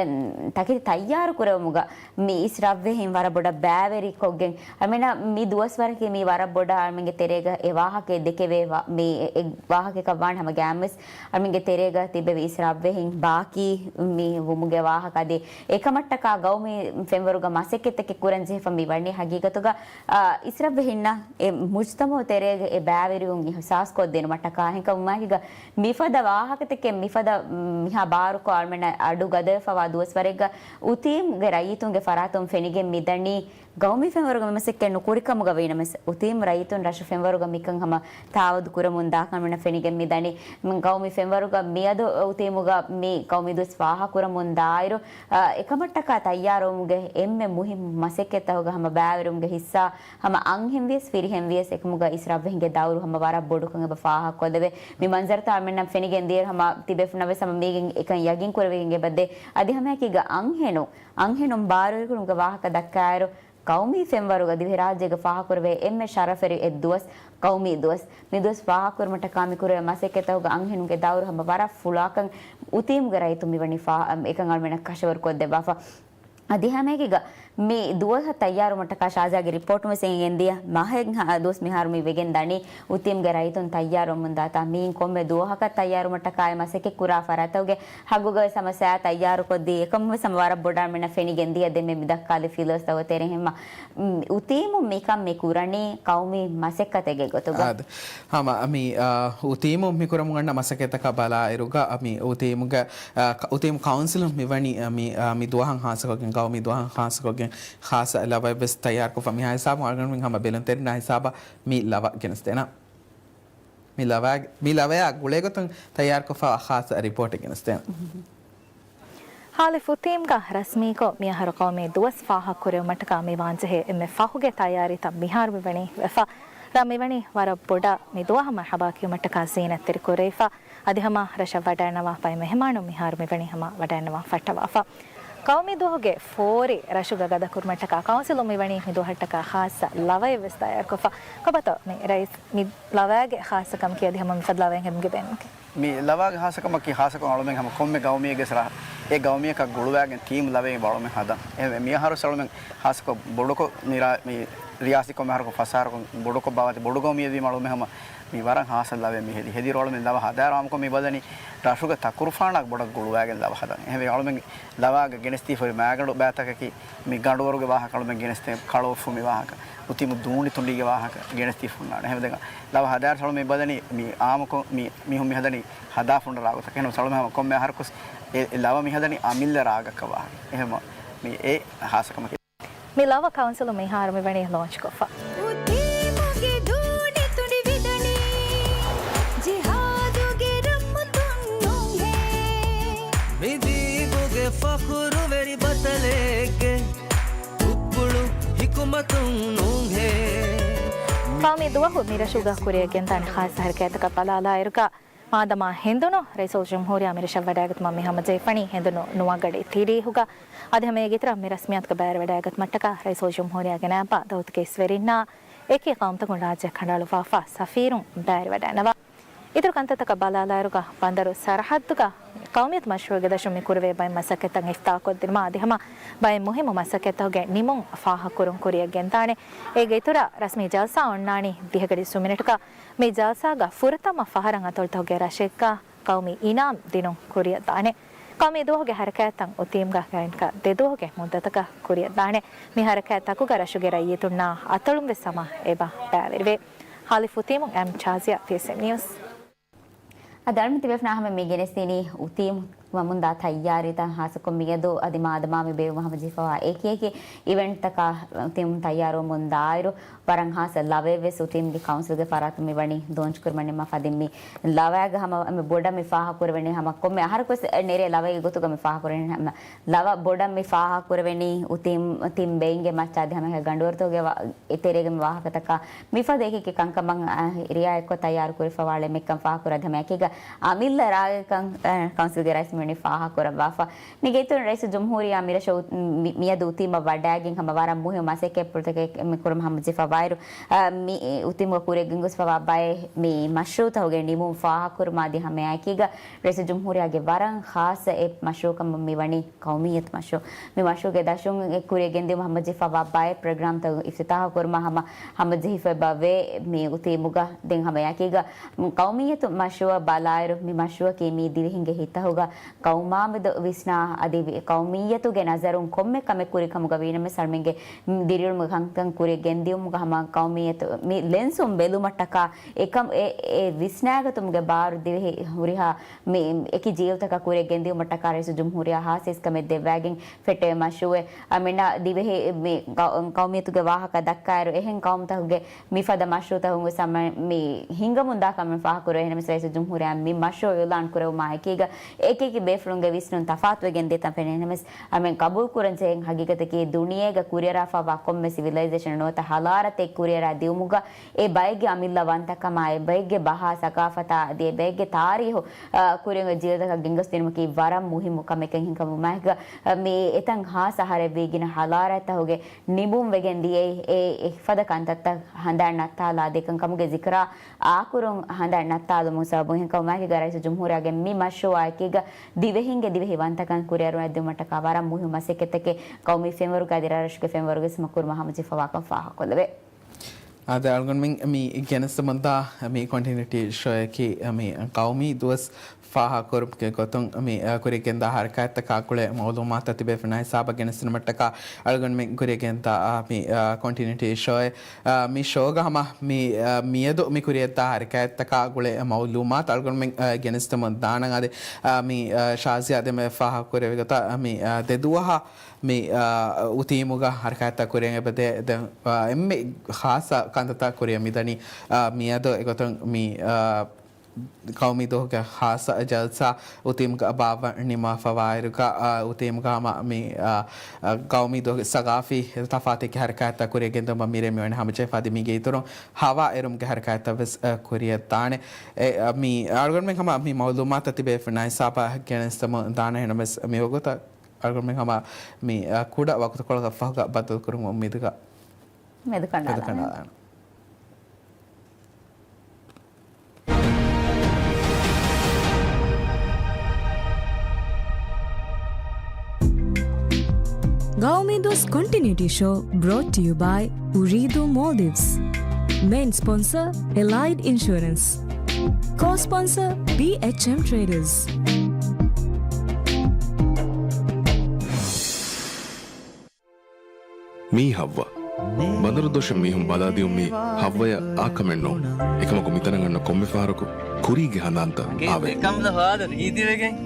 ތަކެތި ތައްޔާރު ކުރެވުމުގަ މި އިސްރަށްވެހިން ވަރަށް ބޮޑަށް ބައިވެރިކޮށްގެން އަޅުމެންނަށް މި ދުވަސްވަރަކީ މި ވަރަށް ބޮޑަށް އަޅުމެންގެ ތެރޭގަ އެ ވާހަކައެއް ދެކެވޭ ވަ-، މި އެ ވާހަކައަކަށް ވާން ހަމަ ގާމްވެސް އަޅުމެންގެ ތެރޭގަ ތިއްބެވި އިސްރަށްވެހިން ބާކީ މި ވުމުގެ ވާހަކަ އަދި އެކަމަށްޓަކާ ގައުމީ ފެންވަރުގަ މަސައްކަތްތަކެއް ކުރަން ޖެހިފަ މި ވަނީ ހަގީގަތުގަ، އާ، އިސްރަށްވެހިންނަށް އެ މުޖްތަމަޢު ތެރޭގަ އެ ބައިވެރިވުން އިޙްސާސްކޮށްދިނުމަށްޓަކާ. އެހެންކަމުން މާކީގަ މިފަދަ ވާހަކަތަކެއް މިފަދަ މިހާ ބާރުކޮށް އަޅުމެންނަށް އަޑު ގަދަވެފަވާ ދުވަސްވަރެއްގަ އުތީމުގެ ރައްޔިތުންގެ ފަރާތުން ފެނިގެން މިދަނީ ގައުމީ ފެންވަރުގަ މި މަސައްކަތް ނުކުރިކަމުގަ ވީނަމަވެސް، އުތީމު ރައްޔިތުން ރަށު ފެންވަރުގަ މިކަން ހަމަ ތާއުދު ކުރަމުން ދާކަން އަޅުމެންނަށް ފެނިގެން މިދަނީ. މި ގައުމީ ފެންވަރުގަ މިއަދު އުތީމުގަ މި ގައުމީ ދުވަސް ފާހަގަކުރަމުން ދާއިރު، އަ، އެކަމަށްޓަކާ ތައްޔާރުވުމުގެ އެންމެ މުހިއްމު މަސައްކަތްތަކުގަ ހަމަ ބައިވެރިވުމުގެ ހިއްސާ ހަމަ އަންހެން ވިޔަސް ފިރިހެން ވިޔަސް އެކަމުގަ އިސްރަށްވެހިންގެ ދައުރު ހަމަ ވަރަށް ބޮޑުކަން އެބަ ފާހަގަކޮށްލެވޭ. މި މަންޒަރުތައް އަޅުމެންނަށް ފެނިގެން ދިޔައިރު ހަމަ ތިބޭފުޅުންނަށް ވެސް ހަމަ މީގެން އެކަން ޔަގީން ކުރެވިގެން އެބަދޭ. އަދި ހަމައެކީގަ އަންހެނުން، އަންހެނުން ބާރުވެރިކުރުމުގެ ވާހަކަ ދައްކާއިރު، ގައުމީ ފެންވަރުގަ ދިވެހިރާއްޖޭގަ ފާހަގަކުރެވޭ އެންމެ ޝަރަފުވެރި އެއްދުވަސް، ގައުމީ ދުވަސް. މި ދުވަސް ފާހަގަކުރުމަށްޓަކާ މި ކުރެވޭ މަސައްކަތްތަކުގަ އަންހެނުންގެ ދައުރު ހަމަ ވަރަށް ފުޅާކަން އުތީމުގެ ރައްޔިތުން މިވަނީ ފާ-، އެކަން އަޅުމެންނަށް ކަށަވަރު ކޮށްދެއްވާފަ. އަދި ހަމައެކީގަ މި ދުވަހަށް ތައްޔާރުވުމަށްޓަކާ ޝާޒާގެ ރިޕޯޓުން ވެސް އެނގެން ދިޔަ މަހެއް ހަ-، ދުވަސް މިހާރު މި ވެގެން ދަނީ އުތީމުގެ ރައްޔިތުން ތައްޔާރުވަމުން ދާތާ. މިއިން ކޮންމެ ދުވަހަކަށް ތައްޔާރުވުމަށްޓަކާ އެ މަސައްކަތް ކުރާ ފަރާތްތަކުގެ ހައްގުގަ ވެސް ހަމަ ސައި ތައްޔާރުކޮށްދީ، އެކަމުން ވެސް ހަމަ ވަރަށް ބޮޑަށް އަޅުމެންނަށް ފެނިގެން ދިޔަ. ދެންމެ މި ދައްކާލި ފިލަވަސްތަކުގެ ތެރެއިން ހަމަ، އު، އުތީމު މިކަން މި ކުރަނީ ޤައުމީ މަސައްކަތެއްގެ ގޮތުގަ. އާދެ. ހަމަ މި، އާ، އުތީމު މި ކުރަމުން އަންނަ މަސައްކަތްތަކާ ބަލާއިރުގަ، މި އުތީމުގެ، އާ، ކަ-، އުތީމު ކައުންސިލުން މިވަނީ، އާ، މި، އާ، މި ދުވަހަށް ޚާއްޞަކޮށްގެން، ޤައުމީ ދުވަހަށް ޚާއްޞަކޮށްގެން ޚާއްޞަ ލަވައެއް ވެސް ތައްޔާރުކޮށްފަ. މިހާ ހިސާބުން އަޅުގަނޑުމެން ހަމަ ބެލުންތެރިންނާ ހިސާބަށް މި ލަވަ ގެނެސްދޭނަން. މި ލަވަ، މި ލަވަޔާ ގުޅޭގޮތުން ތައްޔާރުކޮށްފަ ޚާއްޞަ ރިޕޯޓެއް ގެނެސްދޭނަން. ހާލިފް އުތީމްގަ ރަސްމީކޮށް މިއަހަރު ޤައުމީ ދުވަސް ފާހަގަކުރެވުމަށްޓަކާ މިވާންޖެހޭ އެންމެ ފަހުގެ ތައްޔާރީތައް މިހާރު މިވަނީ ވެފަ. ރ-، މިވަނީ ވަރަށް ބޮޑަށް މި ދުވަހަށް މަރްޙަބާ ކިޔުމަށްޓަކާ ޒީނަތްތެރި ކުރެވިފަ. އަދި ހަމަ ރަށަށް ވަޑައިންނަވާ ބައެއް މެހެމާނުން މިހާރު މިވަނީ ހަމަ ވަޑައިންނަވާ ފައްޓަވާފަ. ޤައުމީ ދުވަހުގެ ފޯރި ރަށުގަ ގަދަކުރުމަށްޓަކާ ކައުންސިލުން މިވަނީ މި ދުވަހަށްޓަކާ ޚާއްޞަ ލަވައެއްވެސް ތައްޔާރުކޮށްފަ. ކޮބާތޯ މި ރައީސް މި ލަވައިގެ ޚާއްޞަކަމަކީ އަދި ހަމަ މިފަދަ ލަވައެއް ހެދުމުގެ ބޭނުމަކީ؟ މި ލަވައިގެ ޚާއްޞަކަމަކީ ޚާއްޞަކޮށް އަޅުމެން ހަމަ ކޮންމެ ގައުމީއެއްގެ ސަރަ-، އެ ގައުމީއަކަށް ގުޅުވާގެން ތީމް ލަވައެއް އަޅުމެން ހަދަން. އެ މި އަހަރު އަޅުމެން ޚާއްޞަކޮށް ބޮޑުކޮށް މި ރާ-، މި ރިޔާސީ ކޮންމެ އަހަރަކު ފަސް އަހަރަކު ބޮޑުކޮށް ބާވަތި ބޮޑު ގައުމީއެއް ވީމަ އަޅުމެން ހަމަ މި ވަރަށް ޚާއްޞަ ލަވައެއް މި ހެދި. ހެދިއިރު އަޅުމެން ލަވަ ހަދާއިރު އާއްމުކޮށް މި ބަލަނީ ރަށުގެ ތަކުރުފާނާ ބޮޑަށް ގުޅުވާގެން ލަވަ ހަދަން. އެހެންވެ އަޅުމެން ލަވާގަ ގެނެސްދީފައި މާގަނޑު ބައިތަކަކީ މި ގަނޑުވަރުގެ ވާހަކަ އަޅުމެން ގެނެސްދޭ، ކަޅުއޮށްފު މި ވާހަކަ، އުތީމު ދޫނި ތުނޑީގެ ވާހަކަ ގެނެސްދީފަ ހުންނާނެ. އެހެންވެ ދެން ލަވަ ހަދާއިރު އަޅުމެން މި ބަލަނީ މި އާއްމުކޮށް މި މީހުން މި ހަދަނީ ހަދާފަ ހުންނަ ރާގުތަކަށް. އެހެންވެ އަޅުމެން ހަމަ ކޮންމެ އަހަރަކު އެ، އެ ލަވަ މި ހަދަނީ އަމިއްލަ ރާގަކަށް ވާހަކަ. އެހެންވެ މި އެ ޚާއްޞަކަމަކީ. މި ލަވަ ކައުންސިލުން މިހާރު މިވަނީ ލޯންޗްކޮށްފަ. އުތީމުގެ ދޫނި ތުނޑި ވިދަނީ ޖިހާދުގެ ރައްމުތުން ނޫންހޭ. މި ދީބުގެ ފަޚުރުވެރި ބަތަލެއްގެ އުއްކުޅު ހިކުމަތުން ނޫންހޭ. ޤައުމީ ދުވަހު މި ރަށުގަ ކުރިއަށް ގެންދާނެ ޚާއްޞަ ހަރަކާތްތަކަށް ބަލާލާއިރުގަ، މާދަމާ ހެނދުނު ރައީސުލްޖުމްހޫރިއްޔާ މިރަށަށް ވަޑައިގަތުމަށް މި ހަމަޖެހިފަނީ ހެނދުނު ނުވަގަޑި ތިރީހުގަ. އަދި ހަމަ އޭގެ އިތުރަށް މި ރަސްމިއްޔާތުގަ ބައިވެރިވަޑައިގަތުމަށްޓަކާ ރައީސުލްޖުމްހޫރިއްޔާގެ ނައިބާ ދައުތު ކޭސްވެރިންނާ އެކި ޤައުމުތަކުން ރާއްޖެ ކަނޑައަޅުއްވާފަ ސަފީރުން ބައިވެރިވަޑައިގަންނަވާ. އިތުރު ކަންތައްތަކަށް ބަލާލާއިރުގަ، ބަނދަރު ސަރަހައްދުގަ ޤައުމިއްޔަތު މަޝްރޫޢުގެ ދަށުން މި ކުރެވޭ ބައެއް މަސައްކަތްތައް އިފްތިތާޙްކޮށްދިނުމަށް އަދި ހަމަ ބައެއް މުހިއްމު މަސައްކަތްތަކުގެ ނިމުން ފާހަގަކުރުން ކުރިއަށް ގެންދާނެ. އޭގެ އިތުރަށް ރަސްމީ ޖަލްސާ އޮންނާނީ ދިހަގަޑި ސުމިނެޓުގަ. މި ޖަލްސާގަ ފުރަތަމަ ފަހަރަށް އަތޮޅުތަކުގެ ރަށެއްގަ ޤައުމީ އިނާމް ދިނުން ކުރިއަށްދާނެ. ޤައުމީ ދުވަހުގެ ހަރަކާތްތައް އުތީމްގަ ގާތްގަނޑަކަށް ދެ ދުވަހުގެ މުއްދަތަކަށް ކުރިއަށްދާނެ. މި ހަރަކާތްތަކުގަ ރަށުގެ ރައްޔިތުންނާ އަތޮޅުން ވެސް ހަމަ އެބަ ބައިވެރިވޭ. ހާލިފް އުތީމުން އެމް ޝާޒިޔާ، ޕީއެސްއެމް ނިއުސް. އަދި އަޅުމެން ތިބޭފުޅުންނާ ހަމަ މި ގެނެސްދިނީ އުތީމް ވަމުންދާ ތައްޔާރީތައް ހާއްސަކޮށް މިއަދު އަދި މާދަމާ މި ބޭއްވުމަށް ހަމަޖެހިފަވާ އެކި އެކި އިވެންޓްތަކާ އުތީމް ތައްޔާރުވަމުން ދާއިރު ވަރަށް ހާއްސަ ލަވައެއްވެސް އުތީމްގެ ކައުންސިލްގެ ފަރާތުން މި ވަނީ ލޯންޗް ކުރުމަށް ނިންމާފަ. އަދި މި ލަވައިގަ ހަމަ މި ބޮޑަށް މި ފާހަގަކުރެވެނީ ހަމަ ކޮންމެ އަހަރަކުވެސް ނެރޭ ލަވައިގެ ގޮތުގަ މި ފާހަގަކުރެވެނީ ހަމަ ލަވަ ބޮޑަށް މި ފާހަގަކުރެވެނީ އުތީމް ތިން ބެއިންގެ މައްޗަށް އަދި ހަމަ ގަނޑުވަރުތަކުގެ ވާ-، އެތެރޭގެ މި ވާހަކަތަކާ މިފަދަ އެކި ކަންކަމަށް، އަ، ރިއާޔަތްކޮށް ތައްޔާރު ކުރިފަވާ އެންމެ ކަން ފާހަގަކުރާ ހަމައެކީގަ އަމިއްލަ ރާގެއްކަން، އަ، ކައުންސިލްގެ ރައީސް މިވަނީ ފާހަގަކުރައްވާފަ. މީގެ އިތުރުން ރައީސުލް ޖުމްހޫރިއްޔާ މިރަށަށް އު-، މި-، މިއަދު އުތީމަށް ވަޑައިގެން ހަމަ ވަރަށް މުހިއްމު މަސައްކަތްޕުޅުތަކެއް މި ކުރުމަށް ހަމަޖެހިފަވާއިރު، އަ، މި އުތީމުގަ ކުރިއަށް ގެންގޮސްފަވާ ބައެއް މި މަޝްރޫޢުތަކުގެ ނިމުން ފާހަގަކުރުމާ އަދި ހަމައެކީގަ ރައީސުލް ޖުމްހޫރިއްޔާގެ ވަރަށް ޚާއްޞަ އެއް މަޝްރޫޢުކަމަށް މިވަނީ ޤައުމިއްޔަތު މަޝްރޫޢު. މި މަޝްރޫޢުގެ ދަށުން ކުރިއަށް ގެންދިއުމަށް ހަމަޖެހިފަވާ ބައެއް ޕްރޮގްރާމްތައް އިފްތިތާޙު ކުރުމަށް ހަމަ، ހަމަޖެހިފައިބަވޭ. މި އުތީމުގަ ދެން ހަމައެކީގަ ޤައުމިއްޔަތު މަޝްރޫޢަށް ބަލާއިރު، މި މަޝްރޫޢަކީ މީ ދިވެހިންގެ ހިތަހުގަ ޤައުމާމެދު ވިސްނާ އަދި ވި-، ޤައުމިއްޔަތުގެ ނަޒަރުން ކޮންމެ ކަމެއް ކުރި ކަމުގަ ވީނަމަވެސް އަޅުމެންގެ ދިރިއުޅުމުގެ ކަންކަން ކުރިއަށް ގެންދިއުމުގަ ހަމަ ޤައުމިއްޔަތު މި ލެންސުން ބެލުމަށްޓަކާ އެކަމް އެ، އެ ވިސްނާގަތުމުގެ ބާރު ދިވެހި ހުރިހާ މި އެކި ޖީލުތަކަށް ކުރިއަށް ގެންދިއުމަށްޓަކާ ރައީސުލް ޖުމްހޫރިއްޔާ ހާއްސަ އިސްކަމެއް ދެއްވައިގެން ފެއްޓެވި މަޝްރޫޢެއް. އަމިއްލަ ދިވެހި މި ޤަ-، ޤައުމިއްޔަތުގެ ވާހަކަ ދައްކާއިރު، އެހެން ޤައުމުތަކުގެ މިފަދަ މަޝްރޫޢުތަކުން ވެސް އަމަ-، މި ހިނގަމުންދާ ކަމެއް ފާހަގަކުރެވޭ. އެހެންނަމަވެސް ރައީސުލް ޖުމްހޫރިއްޔާ މި މަޝްރޫޢު އިޢުލާން ކުރެވުމާ އެކީގަ އެކި އެކި ބޭފުޅުންގެ ވިސްނުން ތަފާތުވެގެން ދޭތަން ފެނޭ. އެހެންނަމަވެސް އަމެން ޤަބޫލުކުރަން ޖެހޭ ހަގީގަތަކީ ދުނިޔޭގަ ކުރިއަރާފަވާ ކޮންމެ ސިވިލައިޒޭޝަނެއް ނުވަތަ ޙަޟާރަތެއް ކުރިއަރާ ދިއުމުގަ އެ ބައެއްގެ އަމިއްލަ ވަންތަކަމާ، އެ ބައެއްގެ ބަހާ ސަޤާފަތާ އަދި އެ ބައެއްގެ ތާރީހު، އަ، ކުރިއަށް ޖީލުތަކަށް ގެންގޮސްދިނުމަކީ ވަރަށް މުހިއްމު ކަމެކެއް. ހިނގަމުމާއެކުގަ، އަ، މި އެތަން ހާއްސަ އަހަރެއްވީ ގިނަ ޙަޟާރަތްތަކުގެ ނިމުން ވެގެން ދިޔައީ އެ، އެ ފަދަ ކަންތައްތައް ހަނދާން ނައްތާލާ ދޭކަން ކަމުގެ ޒިކުރާ އާކުރުން ހަނދާން ނައްތާލުމުގެ ސަބަބުން. އެހެންކަމުމާއެކީގަ ރައީސުލް ޖުމްހޫރިއްޔާގެ މި މަޝްރޫޢާ އެކީގަ ދިވެހިންގެ ދިވެހި ވަންތަކަން ކުރިއަރުވައިދިއުމަށްޓަކާ ވަރަށް މުހިއްމު މަސައްކަތްތަކެއް ޤައުމީ ފެންވަރުގަ އަދި ރަށްރަށުގެ ފެންވަރުގަ ވެސް މަ ކުރުމަށް ހަމަޖެހިފަވާކަން ފާހަގަކޮށްލެވޭ. އާދެ، އަޅުގަނޑުމެން މި ގެނެސްދެމުންދާ މި ކޮންޓިނިއުޓީ ޝޯއަކީ މި ޤައުމީ ދުވަސް ފާހަގަކުރުމުގެ ގޮތުން މި، އަ، ކުރިއަށްގެންދާ ހަރަކާތްތަކާ ގުޅޭ މައުލޫމާތު ތިބޭފުޅުންނާ ހިސާބަށް ގެނެސްދިނުމަށްޓަކާ އަޅުގަނޑުމެން ކުރިއަށްގެންދާ، އާ، މި، އާ، ކޮންޓިނިއުޓީ ޝޯއެއް، އާ، މި ޝޯގަ ހަމަ މި، އާ، މިއަދު މި ކުރިއަށްދާ ހަރަކާތްތަކާ ގުޅޭ މައުލޫމާތު އަޅުގަނޑުމެން، އާ، ގެނެސްދެމުން ދާނަން. އާދެ، އާ، މި، އާ، ޝާޒިޔާ ދެންމެ ފާހަގަކުރެއްވި ގޮތަށް، އާ، މި، އާ، ދެ ދުވަހަށް މި، އާ، އުތީމުގަ ހަރަކާތްތައް ކުރިއަށް އެބަދޭ. ދެން، އާ، އެންމެ ޚާއްޞަ ކަންތައްތައް ކުރިއަށް މިދަނީ، އާ، މިއަދު އެގޮތުން މި، އާ، ޤައުމީ ދުވަހުގެ ޚާއްޞަ ޖަލްސާ އުތީމްގަ ބާއްވަން ނިންމާފަވާއިރުގަ، އާ، އުތީމްގަ ހަމަ މި، އާ، އާ، ޤައުމީ ދުވަހުގެ ސަގާފީ ތަފާތު އެކި ހަރަކާތްތައް ކުރިއަށް ގެންދަވުމަށް މިރޭ މިވަނީ ހަމަޖެހިފަ. އަދި މީގެ އިތުރުން ހަވާ އެރުމުގެ ހަރަކާތްތައް ވެސް، އާ، ކުރިއަށް ދާނެ. އެ، އާ، މި އަޅުގަނޑުމެން ހަމަ މި މައުލޫމާތު ތިބޭފުޅުންނާ ހިސާބަށް ގެނެސްދެމުން ދާނެ. އެހެންނަމަވެސް މި ވަގުތަށް އަޅުގަނޑުމެން ހަމަ މި، އާ، ކުޑަ ވަގުތުކޮޅަކަށް ފަހުގަ ބައްދަލުކުރުމުގެ އުއްމީދުގަ މެދުކަނޑާލާނަން. މެދުކަނޑާލާނަން. ގައުމީ ދުވަސް ކޮންޓިނިއުޓީ ޝޯ brought to you by އުރީދޫ މޯލްޑިވްސް. މޭން ސްޕޮންސަރ އެލައިޑް އިންޝުއަރެންސް. ކޯ ސްޕޮންސަރ ބީއެޗްއެމް ޓްރޭޑަރސް. މީ ހައްވަ. ބަނދަރު ދޮށިން މީހުން ބަލާދިޔުން މީ ހައްވަޔަށް އާކަމެއް ނޫން. އެކަމަކު މިތަނަށް އަންނަ ކޮންމެ ފަހަރަކު ކުރީގެ ހަނދާންތައް އާވޭ. ކަމުދަ ހާދަ ރީތިވެގެން.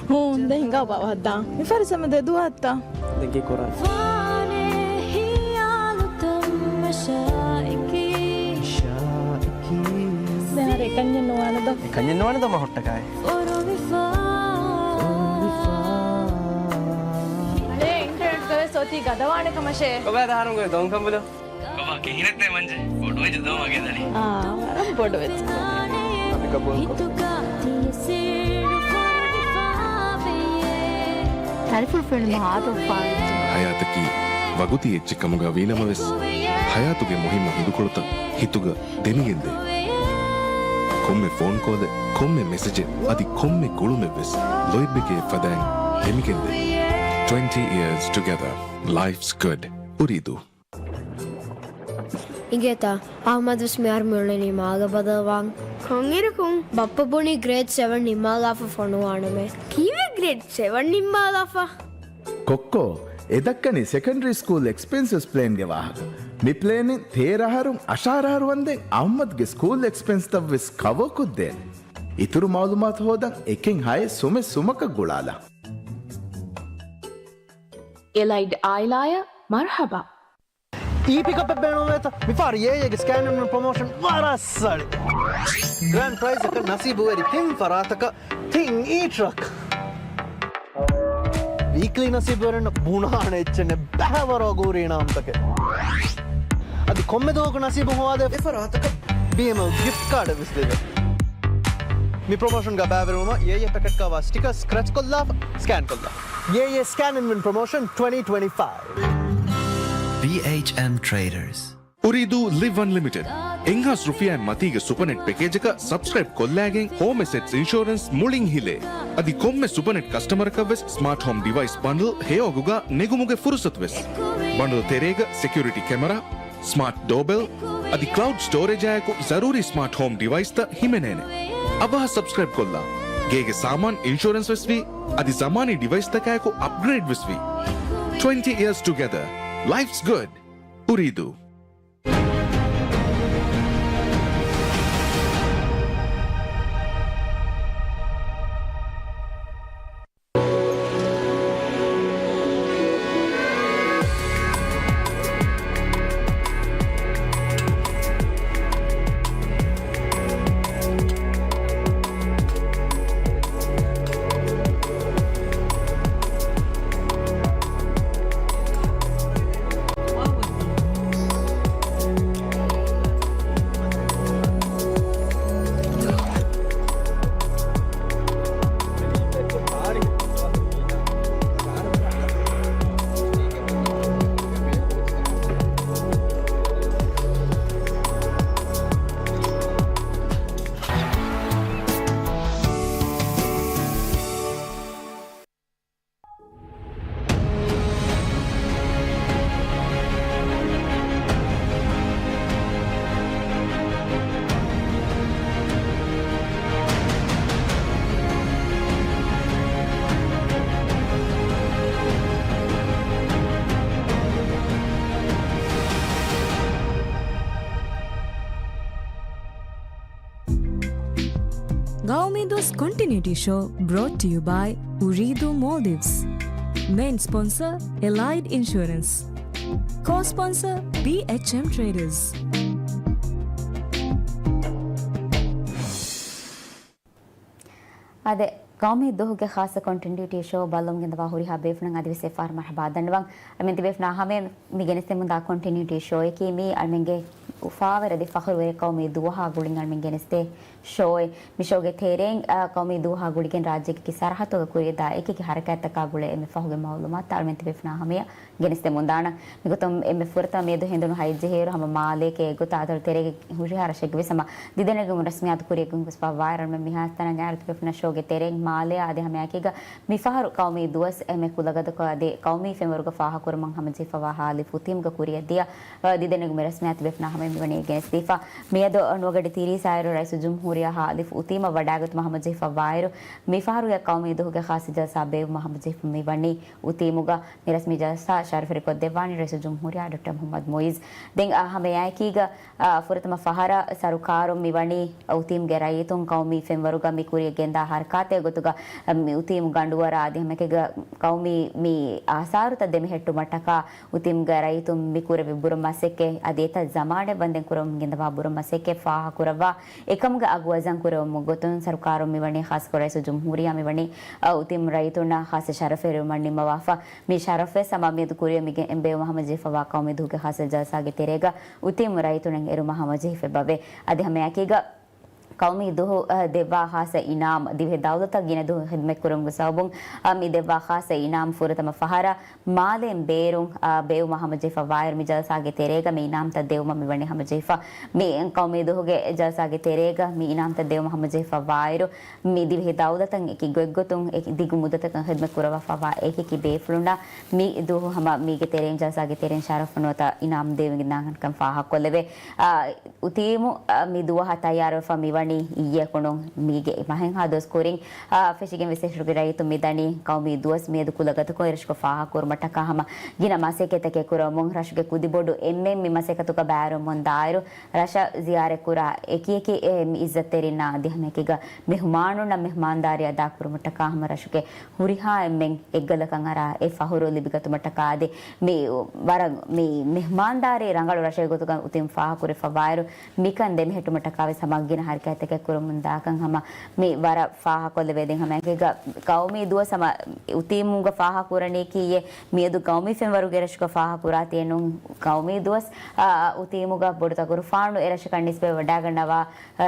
ހޫން، ދެން ހިނގާ ބަވައްދާ. މި ފަރިސަމަ ދެ ދުވަހަށްތަ؟ ދެން ކީ ކުރާނެ؟ ދެން ހަރެ އެކަންޏެއް ނުވާނެ ދޯ. އެކަންޏެއް ނުވާނެ ދޯ މަ ހުއްޓަކާއި. އަޅޭ އިންޓަރނެޓްގަވެސް އޮތީ ގަދަވާނެ ކަމަށޭ. ކޮބާ ދަހަރުން ގޮތް ދޮންކަނބުލު؟ ކޮބާ ކިހިނެއްތޭ މަންޖެ؟ ބޮޑުވެއްޖެ ދޯ މަގޭ ދަނީ. އާ، ވަރަށް ބޮޑުވެއްޖެ. ތަރިފުޅު ފެނުމަށް އާދަވެފަވެއްޖެ. ހަޔާތަކީ ވަގުތީ އެއްޗެއް ކަމުގަ ވީނަމަވެސް، ހަޔާތުގެ މުހިއްމު ހިނދުކޮޅުތައް ހިތުގަ ދެމިގެންދޭ. ކޮންމެ ފޯން ކޯލެއް، ކޮންމެ މެސެޖެއް، އަދި ކޮންމެ ގުޅުމެއްވެސް ލޯތްބެކޭ ފަދައިން ދެމިގެންދޭ. Twenty years together. Life's good. އުރީދޫ. އިނގޭތަ، އަޙްމަދުވެސް މިހާރު މިއުޅެނީ މާގަ ބަދަލުވާން. ކޮންއިރަކުން؟ ބައްޕަ ބުނީ ގްރޭޑް ސެވަން ނިންމާލާފަ ފޮނުވާނަމޭ. ކީއްވެ ގްރޭޑް ސެވަން ނިންމާލާފަ؟ ކޮއްކޯ، އެ ދައްކަނީ ސެކަންޑަރީ ސްކޫލް އެކްސްޕެންސަސް ޕްލޭންގެ ވާހަކަ. މި ޕްލޭނެއް ތޭރަ އަހަރުން އަށާރަ އަހަރު ވަންދެން އަޙްމަދުގެ ސްކޫލް އެކްސްޕެންސްތައްވެސް ކަވަރކޮށްދޭނެ. އިތުރު މައުލޫމާތު ހޯދަން އެކެއް ހައެއް ސުމެއް ސުމަކަށް ގުޅާލާ. އެލައިޑް އާއިލާއަށް މަރުޙަބާ. އީ ޕިކަޕެއް ބޭނުންވޭތަ؟ މިފަހަރު އޭއޭގެ ސްކޭން އިން ވިން ޕްރޮމޯޝަން ވަރަށް ސަޅި. ގްރޭންޑް ޕްރައިޒަކަށް ނަސީބުވެރި ތިން ފަރާތަކަށް ތިން އީ ޓްރަކް. ވީކްލީ ނަސީބުވެރިންނަށް ބުނާނެ އެއްޗެއް ނެތް ބައިވަރު އަގުހުރި އިނާމްތަކެއް. އަދި ކޮންމެ ދުވަހަކު ނަސީބުން ހޮވާދޭ އެއް ފަރާތަކަށް ބީއެމްއެލް ގިފްޓް ކާޑެއް ވެސް ލިބޭ. މި ޕްރޮމޯޝަންގަ ބައިވެރިވުމަށް އޭއޭ ޕެކެޓް ކާވާ ސްޓިކަރ ސްކްރެޗް ކޮށްލާފަ ސްކޭން ކޮށްލާ. އޭއޭ ސްކޭން އިން ވިން ޕްރޮމޯޝަން ޓްވެންޓީ ޓްވެންޓީ ފައިވް. ބީއެޗްއެމް ޓްރޭޑަރސް. އުރީދޫ ލިވް އަންލިމިޓެޑް. އެއްހާސް ރުފިޔާއިން މަތީގެ ސުޕަނެޓް ޕެކޭޖަކަށް ސަބްސްކްރައިބް ކޮށްލާގެން ހޯމް އެސެޓްސް އިންޝުއަރެންސް މުޅިން ހިލޭ. އަދި ކޮންމެ ސުޕަނެޓް ކަސްޓަމަރަކަށްވެސް ސްމާޓް ހޯމް ޑިވައިސް ބަންޑްލް ހެޔޮއަގުގަ ނެގުމުގެ ފުރުސަތުވެސް. ބަންޑްލް ތެރޭގަ ސެކިއުރިޓީ ކެމެރާ، ސްމާޓް ޑޯބެލް އަދި ކްލައުޑް ސްޓޯރޭޖާއެކު ޒަރޫރީ ސްމާޓް ހޯމް ޑިވައިސްތައް ހިމެނޭނެ. އަވަހަށް ސަބްސްކްރައިބް ކޮށްލާ. ގޭގެ ސާމާން އިންޝުއަރެންސްވެސް ވީ، އަދި ޒަމާނީ ޑިވައިސްތަކާއެކު އަޕްގްރޭޑްވެސް ވީ. Twenty years together. Life's good. އުރީދޫ. ގައުމީ ދުވަސް ކޮންޓިނިއުޓީ ޝޯ brought to you by އުރީދޫ މޯލްޑިވްސް. މޭން ސްޕޮންސަރ އެލައިޑް އިންޝުއަރެންސް. ކޯ ސްޕޮންސަރ ބީއެޗްއެމް ޓްރޭޑަރސް. އާދެ، ގައުމީ ދުވަހުގެ ޚާއްޞަ ކޮންޓިނިއުޓީ ޝޯ ބައްލަވަމުން ގެންދަވާ ހުރިހާ ބޭފުޅުން އަދިވެސް އެއްފަހަރު މަރުޙަބާ ދަންނަވަން. އަޅަމެން ތިބޭފުޅުންނާ ހަމަޔަށް މި ގެނެސްދެމުންދާ ކޮންޓިނިއުޓީ ޝޯއަކީ މީ އަޅަމެންގެ އުފާވެރި އަދި ފަޚުރުވެރި ޤައުމީ ދުވަހާ ގުޅިގެން ގެނެސްދޭ ޝޯއެއް. މި ޝޯގެ ތެރެއިން، އާ، ޤައުމީ ދުވަހާ ގުޅިގެން ރާއްޖޭގެ އެކި ސަރަހައްދުތަކުގަ ކުރިއަށްދާ އެކި އެކި ހަރަކާތްތަކާ ގުޅޭ އެންމެ ފަހުގެ މައުލޫމާތުތައް އަޅުމެން ތިބޭފުޅުންނާ ހަމަޔަށް ގެނެސްދެމުންދާނަން. މިގޮތުން އެންމެ ފުރަތަމަ މިއަދު ހެނދުނު ހަތް ޖެހޭއިރު ހަމަ މާލޭގެ އެގޮތަށް އަތޮޅު ތެރޭގެ ހުށިހާ ރަށެއްގެ ވެސް ހަމަ ދިދަނެގުން ރަސްމިއްޔާތު ކުރިއަށް ގޮސްފަ ވާއިރު އަޅުމެން މިހާ ތަނަށް އައިރު ތިބޭފުޅުންނަށް ޝޯގެ ތެރެއިން މާލެއާ އަދި ހަމައެކީގަ މިފަހަރު ޤައުމީ ދުވަސް އެންމެ ކުލަގަދަކޮށް އަދި ޤައުމީ ފެންވަރުގަ ފާހަގަކުރުމަށް ހަމަޖެހިފަވާ ހާލިފް އުތީމުގަ ކުރިއަށްދިޔަ ދިދަނެގުމެ ރަސްމިއްޔާތު ތިބޭފުޅުންނާ ހަމަޔަށް މިވަނީ ގެނެސްދީފަ. މިއަދު ނުވަގަޑި ތިރީސް އައިރު ރައީސުލްޖުމްހޫރިއްޔާ ހާލިފް އުތީމަށް ވަޑައިގަތުމަށް ހަމަޖެހިފަ ވާއިރު، މިފަހަރުގެ ޤައުމީ ދުވަހުގެ ޚާއްޞަ ޖަލްސާ ބޭއްވުމަށް ހަމަޖެހިފަ މިވަނީ އުތީމުގަ. މި ރަސްމީ ޖަލްސާ ޝަރަފުވެރިކޮށްދެއްވާނީ ރައީސުލްޖުމްހޫރިއްޔާ ޑޮކްޓަރ މުޙައްމަދު މުޢިއްޒު. ދެން އާ ހަމައެއާއެކީގަ އާ، ފުރަތަމަ ފަހަރަށް ސަރުކާރުން މިވަނީ އުތީމްގެ ރައްޔިތުން ޤައުމީ ފެންވަރުގަ މި ކުރިއަށް ގެންދާ ހަރަކާތެއް ގޮތުގަ، މި އުތީމް ގަނޑުވަރާ އަދި ހަމައެކަނި ޤައުމީ މި އާސާރުތައް ދެމެހެއްޓުމަށްޓަކާ އުތީމްގެ ރައްޔިތުން މި ކުރެވި ބުރަ މަސައްކަތް އަދި އެތައް ޒަމާނެއް ވަންދެން ކުރަމުން ގެންދަވާ ބުރަ މަސައްކަތް ފާހަގަކުރައްވާ އެކަމުގެ އަގު ވަޒަން ކުރެވުމުގެ ގޮތުން ސަރުކާރުން މިވަނީ ޚާއްޞަކޮށް ރައީސުލްޖުމްހޫރިއްޔާ މިވަނީ އުތީމް ރައްޔިތުންނަށް ޚާއްޞަ ޝަރަފެއް ރުމަށް ނިންމަވާފަ. މި ޝަރަފްވެސް ހަމަ މިއަދު ކުރިއަށް މި ގެ-، ބޭއްވުމަށް ހަމަޖެހިފަވާ ޤައުމީ ދުވަހުގެ ޚާއްޞަ ޖަލްސާގެ ތެރޭގަ އުތީމް ރައްޔިތުންނަށް އެރުމަށް ހަމަޖެހިފައިބަވޭ. އަދި ހަމައެކީގަ ޤައުމީ ދުވަހު، އަ، ދެއްވާ ޚާއްޞަ އިނާމް ދިވެހި ދައުލަތަށް ގިނަ ދުވަހެއް ޚިދުމަތްކުރުމުގެ ސަބަބުން، އަ، މި ދެއްވާ ޚާއްޞަ އިނާމް ފުރަތަމަ ފަހަރަށް މާލޭން ބޭރުން، އަ، ބޭއްވުމަށް ހަމަޖެހިފަ ވާއިރު މި ޖަލްސާގެ ތެރޭގަ މި އިނާމްތައް ދެއްވުމަށް މިވަނީ ހަމަޖެހިފަ. މި ޤައުމީ ދުވަހުގެ ޖަލްސާގެ ތެރޭގަ މި އިނާމްތައް ދެއްވުމަށް ހަމަޖެހިފަ ވާއިރު، މި ދިވެހި ދައުލަތަށް އެކި ގޮތްގޮތުން އެކި ދިގު މުއްދަތަކަށް ޚިދުމަތް ކުރައްވާފަވާ އެކި އެކި ބޭފުޅުންނަށް މި ދުވަހު ހަމަ މީގެ ތެރެއިން ޖަލްސާގެ ތެރެއިން ޝަރަފް ނުވަތަ އިނާމް ދެވިގެންދާންކަން ފާހަގަކޮށްލެވޭ. އާ، އުތީމު، އާ، މި ދުވަހަށް ތައްޔާރުވެފަ މިވަނީ އިއްޔެ ކުނު މީގެ މަހެއްހާ ދުވަސް ކުރިން، އާ، ފެށިގެން ވެސް ރައްޔިތުން މިދަނީ ޤައުމީ ދުވަސް މިއަދު ކުލަގަދަކޮށް އެރަށުގަ ފާހަގަކުރުމަށްޓަކާ ހަމަ ގިނަ މަސައްކަތްތަކެއް ކުރަމުން ރަށުގެ ކުދިބޮޑު އެންމެން މި މަސައްކަތުގަ ބައިވެރިވަމުންދާއިރު، ރަށަށް ޒިޔާރަތްކުރާ އެކިއެކި އެ މި އިއްޒަތްތެރިންނާ އަދި ހަމައެކީގަ މެހުމާނުންނަށް މެހުމާންދާރީ އަދާކުރުމަށްޓަކާ ހަމަ ރަށުގެ ހުރިހާ އެންމެން އެއްގަލަކަށް އަރާ އެ ފަޚުރު ލިބިގަތުމަށްޓަކާ އަދި މި ވަރަށް މި މެހުމާންދާރީ ރަނގަޅު ރަށެއް ގޮތުގަ އުތީމް ފާހަގަކުރެފަ ވާއިރު، މިކަން ދެމެހެއްޓުމަށްޓަކާވެސް ހަމަ ގިނަ ހަރަކާތްތަކެއް ކުރަމުންދާކަން ހަމަ މި ވަރަށް ފާހަގަކޮށްލެވޭ. ދެން ހަމައެކީގަ ޤައުމީ ދުވަސް ހަމަ އުތީމުގަ ފާހަގަކުރަނީކީއެއް މިއަދު ޤައުމީ ފެންވަރުގެ ރަށުގަ ފާހަގަކުރާތީއެއް ނޫން. ޤައުމީ ދުވަސް، އާ، އުތީމުގަ ބޮޑު ތަކުރުފާނު އެރަށަކަށް ނިސްބަތް ވަޑައިގަންނަވާ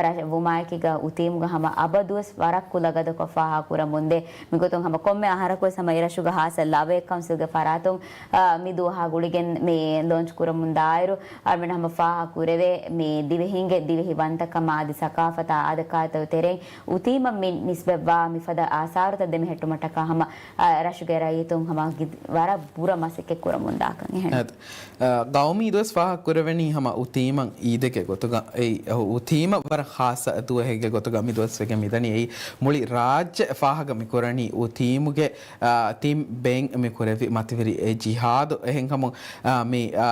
ރަށެއް ވުމާއެކީގަ އުތީމުގަ ހަމަ އަބަދުވެސް ވަރަށް ކުލަގަދަކޮށް ފާހަގަކުރަމުންދޭ. މިގޮތުން ހަމަ ކޮންމެ އަހަރަކުވެސް ހަމަ އެރަށުގަ ހާއްސަ ލަވައެއް ކައުންސިލްގެ ފަރާތުން، އާ، މި ދުވަހާ ގުޅިގެން މި ލޯންޗް ކުރަމުންދާއިރު، އަޅުމެން ހަމަ ފާހަގަކުރެވޭ މި ދިވެހިންގެ ދިވެހި ވަންތަކަމާ އަދި ސަޤާފަތާ އާދަކާދަތު ތެރެއިން އުތީމަށް މި ނިސްބަތްވާ މިފަދަ އާސާރުތައް ދެމެހެއްޓުމަށްޓަކާ ހަމަ، އާ، ރަށުގެ ރައްޔިތުން ހަމަ ގި-، ވަރަށް ބުރަ މަސައްކަތް ކުރަމުންދާކަން އެހެން. އާ، ގައުމީ ދުވަސް ފާހަގަކުރެވެނީ ހަމަ އުތީމަށް އީދެއްގެ ގޮތުގަ، އެއީ، އުތީމަށް ވަރަށް ޚާއްޞަ ދުވަހެއްގެ ގޮތުގަ މި ދުވަސް ވެގެން މިދަނީ. އެއީ، މުޅި ރާއްޖެ ފާހަގަ މިކުރަނީ އުތީމުގެ، އާ، ތިން ބޭން މިކުރެވި މަތިވެރި އެ ޖިހާދު. އެހެންކަމުން، އާ، މި، އާ،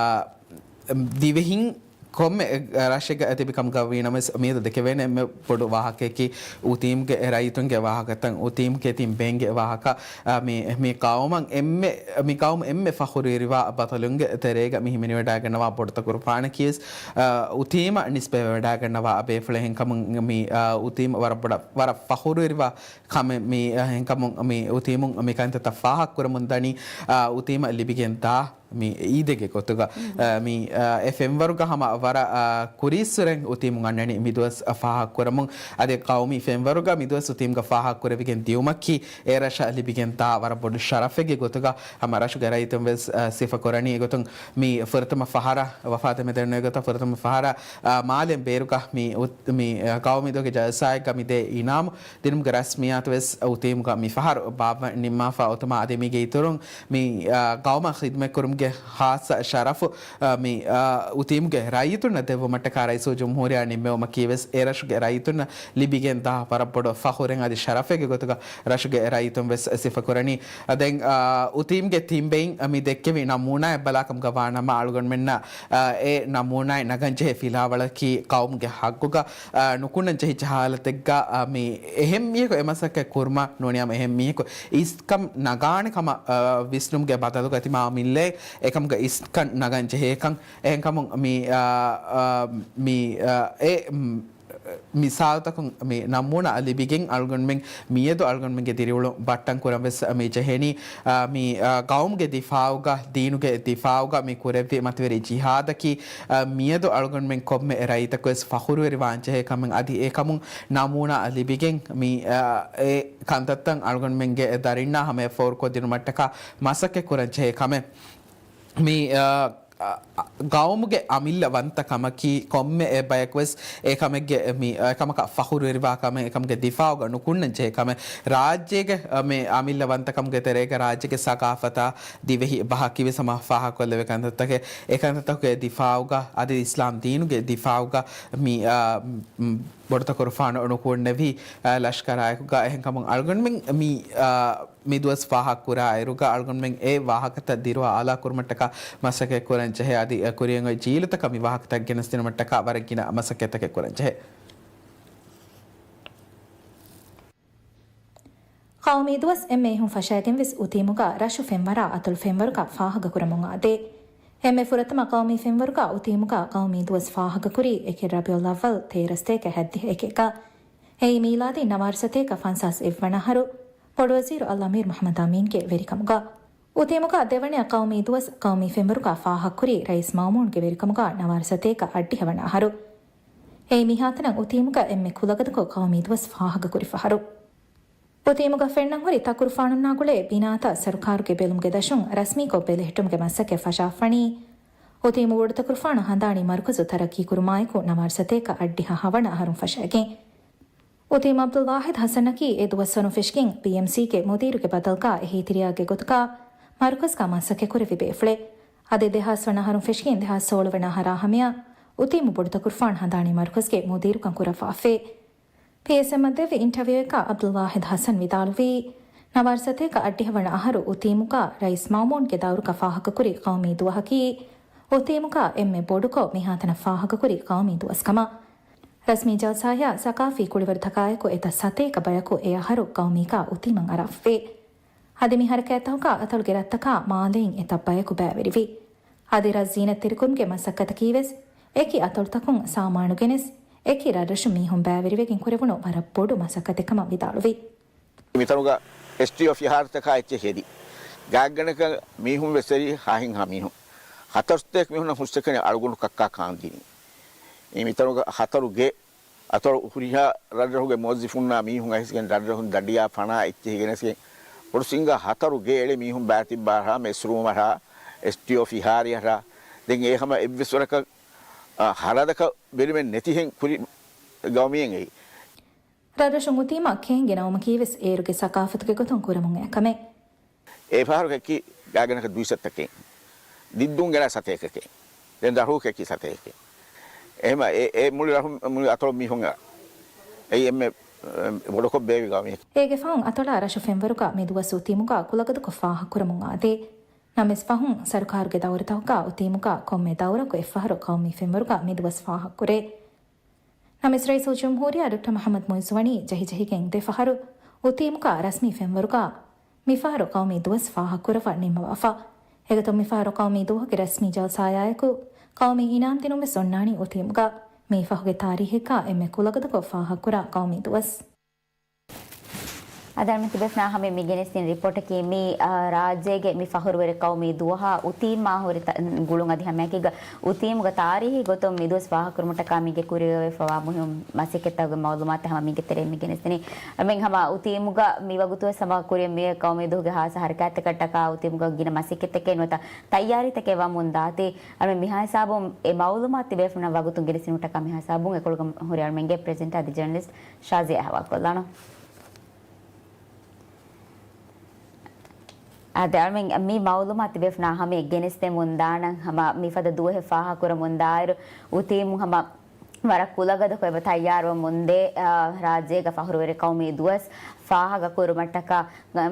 ދިވެހިން ކޮންމެ ރަށެއްގަ ތިބި ކަމުގަ ވީނަމަވެސް، މިއަދު ދެކެވޭނެ އެންމެ ބޮޑު ވާހަކަޔަކީ، އުތީމްގެ ރައްޔިތުންގެ ވާހަކަތައް، އުތީމްގެ ތިން ބޭންގެ ވާހަކަ، އާ، މި، މި ޤައުމަށް އެންމެ، މި ޤައުމު އެންމެ ފަޚުރުވެރިވާ ބަޠަލުންގެ ތެރޭގަ މި ހިމެނިވަޑައިގަންނަވާ ބޮޑު ތަކުރުފާނަކީވެސް، އާ، އުތީމަށް ނިސްބަތްވެވަޑައިގަންނަވާ ބޭފުޅެއް. އެހެންކަމުން މި، އާ، އުތީމް ވަރަށް ބޮޑަށް، ވަރަށް ފަޚުރުވެރިވާ ކަމެއް މި، އެހެންކަމުން މި އުތީމުން މި ކަންތައްތައް ފާހަގަކުރަމުން ދަނީ، އާ، އުތީމަށް ލިބިގެން ދާ މި އީދެއްގެ ގޮތުގަ، އާ، މި، އާ، އެ ފެންވަރުގަ ހަމަ ވަރަށް، އާ، ކުރީއްސުރެން އުތީމުން އަންނަނީ މި ދުވަސް ފާހަގަކުރަމުން. އަދި ޤައުމީ ފެންވަރުގަ މި ދުވަސް އުތީމްގަ ފާހަގަކުރެވިގެން ދިޔުމަކީ އެ ރަށަށް ލިބިގެން ދާ ވަރަށް ބޮޑު ޝަރަފެއްގެ ގޮތުގަ ހަމަ ރަށުގެ ރައްޔިތުން ވެސް، އާ، ސިފަކުރަނީ. އެގޮތުން މި ފުރަތަމަ ފަހަރަށް ވަފާތެރި މެދުވެރިންގެ ގޮތަށް ފުރަތަމަ ފަހަރަށް، އާ، މާލެން ބޭރުގަ މި އު-، މި، އާ، ޤައުމީ ދުވަހުގެ ޖަލްސާއެއްގަ މި ދޭ އިނާމު ދިނުމުގެ ރަސްމިއްޔާތު ވެސް އުތީމުގަ މި ފަހަރު ބާއްވަން ނިންމާފަ އޮތުމާ އަދި މީގެ އިތުރުން މި، އާ، ޤައުމަށް ޚިދުމަތްކުރުމުގެ ޚާއްޞަ ޝަރަފު، އާ، މި، އާ، އުތީމުގެ ރައްޔިތުންނަށް ދެއްވުމަށްޓަކާ ރައީސުލްޖުމްހޫރިއްޔާ ނިންމެވުމަކީ ވެސް އެ ރަށުގެ ރައްޔިތުންނަށް ލިބިގެން ދާ ވަރަށް ބޮޑު ފަޚުރެއް އަދި ޝަރަފެއްގެ ގޮތުގަ ރަށުގެ ރައްޔިތުން ވެސް ސިފަކުރަނީ. ދެން، އާ، އުތީމްގެ ތިން ބެއިން މި ދެއްކެވި ނަމޫނާއެއް ބަލާކަމުގަ ވާނަމަ އަޅުގަނޑުމެންނަށް، އާ، އެ ނަމޫނާއެއް ނަގަން ޖެހޭ ފިލާވަޅަކީ ޤައުމުގެ ޙައްޤުގަ، އާ، ނުކުންނަން ޖެހިއްޖެ ޙާލަތެއްގަ، އާ، މި އެހެން މީހަކު އެ މަސައްކަތް ކުރުމަށް ނޫނީ ހަމަ އެހެން މީހަކު އިސްކަން ނަގާނެ ކަމަށް، އާ، ވިސްނުމުގެ ބަދަލުގަ ތިމާ މިއްލޭ އެކަމުގަ އިސްކަން ނަގަން ޖެހޭކަން. އެހެންކަމުން މި، އާ، އާ، މި، އާ، އެ، މް، މިސާލުތަކުން މި ނަމޫނާ ލިބިގެން އަޅުގަނޑުމެން މިއަދު އަޅުގަނޑުމެންގެ ދިރިއުޅުން ބައްޓަން ކުރަން ވެސް މި ޖެހެނީ. އާ، މި، އާ، ގައުމުގެ ދިފާއުގަ، ދީނުގެ ދިފާއުގަ މި ކުރެއްވި މަތިވެރި ޖިހާދަކީ، އާ، މިއަދު އަޅުގަނޑުމެން ކޮންމެ ރައްޔިތަކު ވެސް ފަޚުރުވެރިވާން ޖެހޭ ކަމެއް. އަދި އެކަމުން ނަމޫނާ ލިބިގެން މި، އާ، އެ ކަންތައްތައް އަޅުގަނޑުމެންގެ ދަރިންނާ ހަމަޔަށް ފޯރުކޮށްދިނުމަށްޓަކާ މަސައްކަތް ކުރަން ޖެހޭ ކަމެއް. މި، އާ، އަ، އަ، ގައުމުގެ އަމިއްލަ ވަންތަ ކަމަކީ ކޮންމެ އެއް ބަޔަކު ވެސް އެ ކަމެއްގެ، މި، އެ ކަމަކަށް ފަޚުރުވެރިވާ ކަމެއް، އެ ކަމުގެ ދިފާއުގަ ނުކުންނަން ޖެހޭ ކަމެއް. ރާއްޖޭގެ، އަ، މި އަމިއްލަ ވަންތަކަމުގެ ތެރޭގަ ރާއްޖޭގެ ސަގާފަތާ ދިވެހި ބަހަކީ ވެސް ހަމަ ފާހަގަކޮށްލެވޭ ކަންތައްތަކެއް. އެ ކަންތައްތަކުގެ ދިފާއުގަ، އަދި އިސްލާމް ދީނުގެ ދިފާއުގަ މި، އަ، މް، ބޮޑުތަކުރުފާނު ނުކުންނެވި، އަ، ލަޝްކަރާއެކުގަ. އެހެންކަމުން އަޅުގަނޑުމެން މި، އަ، މި ދުވަސް ފާހަގަކުރާ އިރުގަ އަޅުގަނޑުމެން އެ ވާހަކަތައް ދިރުވާ އާލާ ކުރުމަށްޓަކާ މަސައްކަތް ކުރަން ޖެހޭ. އަދި ކުރިއަށް އޮތް ޖީލުތަކަށް މި ވާހަކަތައް ގެނެސްދިނުމަށްޓަކާ ވަރަށް ގިނަ މަސައްކަތްތަކެއް ކުރަން ޖެހޭ. ޤައުމީ ދުވަސް އެންމެ އިހުން ފަށައިގެން ވެސް އުތީމުގަ ރަށު ފެންވަރާ އަތޮޅު ފެންވަރުގަ ފާހަގަކުރަމުން އާދޭ. އެންމެ ފުރަތަމަ ޤައުމީ ފެންވަރުގަ އުތީމުގަ ޤައުމީ ދުވަސް ފާހަގަކުރީ އެކެއް ރަބީޢުލް އައްވަލް ތޭރަ ސަތޭކަ ހަތްދިހަ އެކެއްގަ. އެއީ މީލާދީ ނަވާރަ ސަތޭކަ ފަންސާސް އެއްވަނަ އަހަރު، ބޮޑުވަޒީރު އަލްއަމީރު މުޙައްމަދު އަމީންގެ ވެރިކަމުގަ. އުތީމުގަ ދެވަނަ ޤައުމީ ދުވަސް ޤައުމީ ފެންވަރުގަ ފާހަގަކުރީ ރައީސް މައުމޫންގެ ވެރިކަމުގަ ނަވާރަ ސަތޭކަ އަށްޑިހަ ވަނަ އަހަރު. އެއީ މިހާތަނަށް އުތީމުގަ އެންމެ ކުލަގަދަކޮށް ޤައުމީ ދުވަސް ފާހަގަކުރި ފަހަރު. އުތީމުގަ ފެންނަން ހުރި ތަކުރުފާނުންނާ ގުޅޭ ބިނާތައް ސަރުކާރުގެ ބެލުމުގެ ދަށުން ރަސްމީކޮށް ބެލެހެއްޓުމުގެ މަސައްކަތް ފަށާފަނީ، އުތީމު ބޮޑުތަކުރުފާނު ހަނދާނީ މަރުކަޒު ތަރައްޤީ ކުރުމާއެކު ނަވާރަ ސަތޭކަ އަށްޑިހަ ހަވަނަ އަހަރުން ފަށައިގެން. އުތީމު ޢަބްދުއްލާހިދު ޙަސަނަކީ އެ ދުވަސްވަރުން ފެށިގެން ބީއެމްސީގެ މުދީރުގެ ބަދަލުގަ އެހީތެރިޔާގެ ގޮތުގަ މަރުކަޒުގަ މަސައްކަތް ކުރެއްވި ބޭފުޅެއް. އަދި ދެހާސް ވަނަ އަހަރުން ފެށިގެން ދެހާސް ސޯޅަ ވަނަ އަހަރާ ހަމަޔަށް އުތީމު ބޮޑުތަކުރުފާނު ހަނދާނީ މަރުކަޒުގެ މުދީރުކަން ކުރައްވާފައި. ޕީއެސްއެމްއަށް ދެއްވި އިންޓަވިއުއެއްގަ ޢަބްދުއްލާހިދު ޙަސަން ވިދާޅުވީ، ނަވާރަ ސަތޭކަ އަށްޑިހަ ވަނަ އަހަރު އުތީމުގަ ރައީސް މައުމޫންގެ ދައުރުގަ ފާހަގަކުރި ޤައުމީ ދުވަހަކީ، އުތީމުގަ އެންމެ ބޮޑުކޮށް މިހާތަނަށް ފާހަގަކުރި ޤައުމީ ދުވަސް ކަމަށް. ރަސްމީ ޖަލްސާއާ ސަޤާފީ ކުޅިވަރުތަކާއެކު އެތައް ސަތޭކަ ބަޔަކު އެ އަހަރު ޤައުމީގަ އުތީމަށް އަރާފަވޭ. އަދި މި ޙަރަކާތްތަކުގަ އަތޮޅުގެ ރަށްތަކާ މާލެއިން އެތައް ބަޔަކު ބައިވެރިވި. އަދި ރަށް ޒީނަތްތެރިކުރުމުގެ މަސައްކަތަކީވެސް އެކި އަތޮޅުތަކުން ސާމާނު ގެނެސް، އެކި ރަށްރަށު މީހުން ބައިވެރިވެގެން ކުރެވުނު ވަރަށް ބޮޑު މަސައްކަތެއް ކަމަށް ވިދާޅުވި. މިތަނުގަ އެސްޓީއޯ ފިހާރަތަކާ އެއްޗެއް ހެދި. ގާތްގަނޑަކަށް މީހުން ވެސް އެރި ހާހެއްހާ މީހުން. ހަތަރު ސަތޭކަ މީހުންނަށް ހުސްއެކަނި އަޅުގަނޑު ކައްކާ ކާންދިނީ. މިތަނުގަ ހަތަރު ގެ އަތޮޅު ހުރިހާ ރަށްރަށުގެ މުވައްޒިފުންނާ މީހުން އައިސްގެން ރަށްރަށުން ދަނޑިޔާ ފަނާ އެއްޗެހި ގެނެސްގެން ބޮޑު ސިންގާ ހަތަރު ގެ އެޅޭ މީހުން ބާތިއްބާ އަރާ މެސްރޫމަށް އަރާ އެސްޓީއޯ ފިހާރިއަށް އަރާ ދެން އެ ހަމަ އެއްވެސް ވަރަކަށް އާ، ހަރަދަކަށް ބެލުމެއް ނެތިހެން ކުރި ގައުމީއެއް އެއީ. ރަށްރަށުން އުތީމަ ކޭންގެ ނައުމަކީވެސް އޭރުގެ ސަޤާފަތުގެ ގޮތުން ކުރަމުން އައި ކަމެއް. އެ ފަހަރު ކެއްކި ގާތްގަނޑަކަށް ދުއިސައްތަކެއް، ދިއްދޫން ގެނަ ސަތޭކަކެއް، ދެން ދަށޫ ކެއްކި ސަތޭކަކެއް. އެހެމަ އެ، އެ މުޅި ރަށު، މުޅި އަތޮޅު މީހުން އެ، އެއީ އެންމެ، އެ، ބޮޑުކޮށް ބޭއްވި ގައުމީ. އޭގެ ފަހުން އަތޮޅާ ރަށު ފެންވަރުގަ މި ދުވަސް އުތީމުގަ ކުލަގަދަކޮށް ފާހަގަކުރަމުން އާދޭ. ނަމަވެސް ފަހުން ސަރުކާރުގެ ދައުރުތަކުގަ އުތީމުގަ ކޮންމެ ދައުރަކު އެއްފަހަރު ޤައުމީ ފެންވަރުގަ މި ދުވަސް ފާހަގަކުރޭ. ނަމަވެސް ރައީސުލްޖުމްހޫރިއްޔާ ޑޮކްޓަރ މުޙައްމަދު މުޢިއްޒު ވަނީ ޖެހިޖެހިގެން ދެފަހަރު އުތީމުގަ ރަސްމީ ފެންވަރުގަ މިފަހަރު ޤައުމީ ދުވަސް ފާހަގަކުރައްވާ ނިންމަވާފަ. އެގޮތުން މިފަހަރު ޤައުމީ ދުވަހުގެ ރަސްމީ ޖަލްސާއާއެކު ޤައުމީ އިނާމް ދިނުން ވެސް އޮންނާނީ އުތީމުގަ. މީ ފަހުގެ ތާރީހެއްގަ އެންމެ ކުލަގަދަކޮށް ފާހަގަކުރާ ޤައުމީ ދުވަސް. އަދި އަޅުމެން ތިބޭފުޅުންނާ ހަމަޔަށް މި ގެނެސްދިން ރިޕޯޓަކީ މި، އާ، ރާއްޖޭގެ މި ފަޚުރުވެރި ޤައުމީ ދުވަހާ އުތީމާ ހުރި ތަ-، ގުޅުން އަދި ހަމައެކީގަ އުތީމުގަ ތާރީހީ ގޮތުން މި ދުވަސް ފާހަގަކުރުމަށްޓަކާ މީގެ ކުރިއަށް އޮވެފަވާ މުހިއްމު މަސައްކަތްތަކުގެ މައުލޫމާތު ހަމަ މީގެ ތެރެއިން މި ގެނެސްދިނީ. އަޅުމެން ހަމަ އުތީމުގަ މި ވަގުތުވެސް ހަމަ ކުރިއަށް މިއޮތް ޤައުމީ ދުވަހުގެ ހާއްސަ ޙަރަކާތްތަކަށްޓަކާ އުތީމުގަ ގިނަ މަސައްކަތްތަކެއް ނުވަތަ ތައްޔާރީތަކެއް ވަމުން ދާތީ. އަޅުމެން މިހާ ހިސާބުން އެ މައުލޫމާތު ތިބޭފުޅުންނަށް ވަގުތުން ގެނެސްދިނުމަށްޓަކާ މިހާ ހިސާބުން އެކޮޅުގަ ހުރި އަޅުމެންގެ ޕްރެޒެންޓާ އަދި ޖަރނަލިސްޓް ޝާޒިޔާ އަހުވާލުކޮށްލާނަން. އާދެ، އަޅުމެން މި މައުލޫމާތު ތިބޭފުޅުންނާ ހަމަޔަށް ގެނެސްދެމުން ދާނަން. ހަމަ މިފަދަ ދުވަހެއް ފާހަގަކުރަމުން ދާއިރު އުތީމު ހަމަ ވަރަށް ކުލަގަދަކޮށް އެބަ ތައްޔާރުވަމުންދޭ، އާ، ރާއްޖޭގަ ފަޚުރުވެރި ޤައުމީ ދުވަސް ފާހަގަ ކުރުމަށްޓަކާ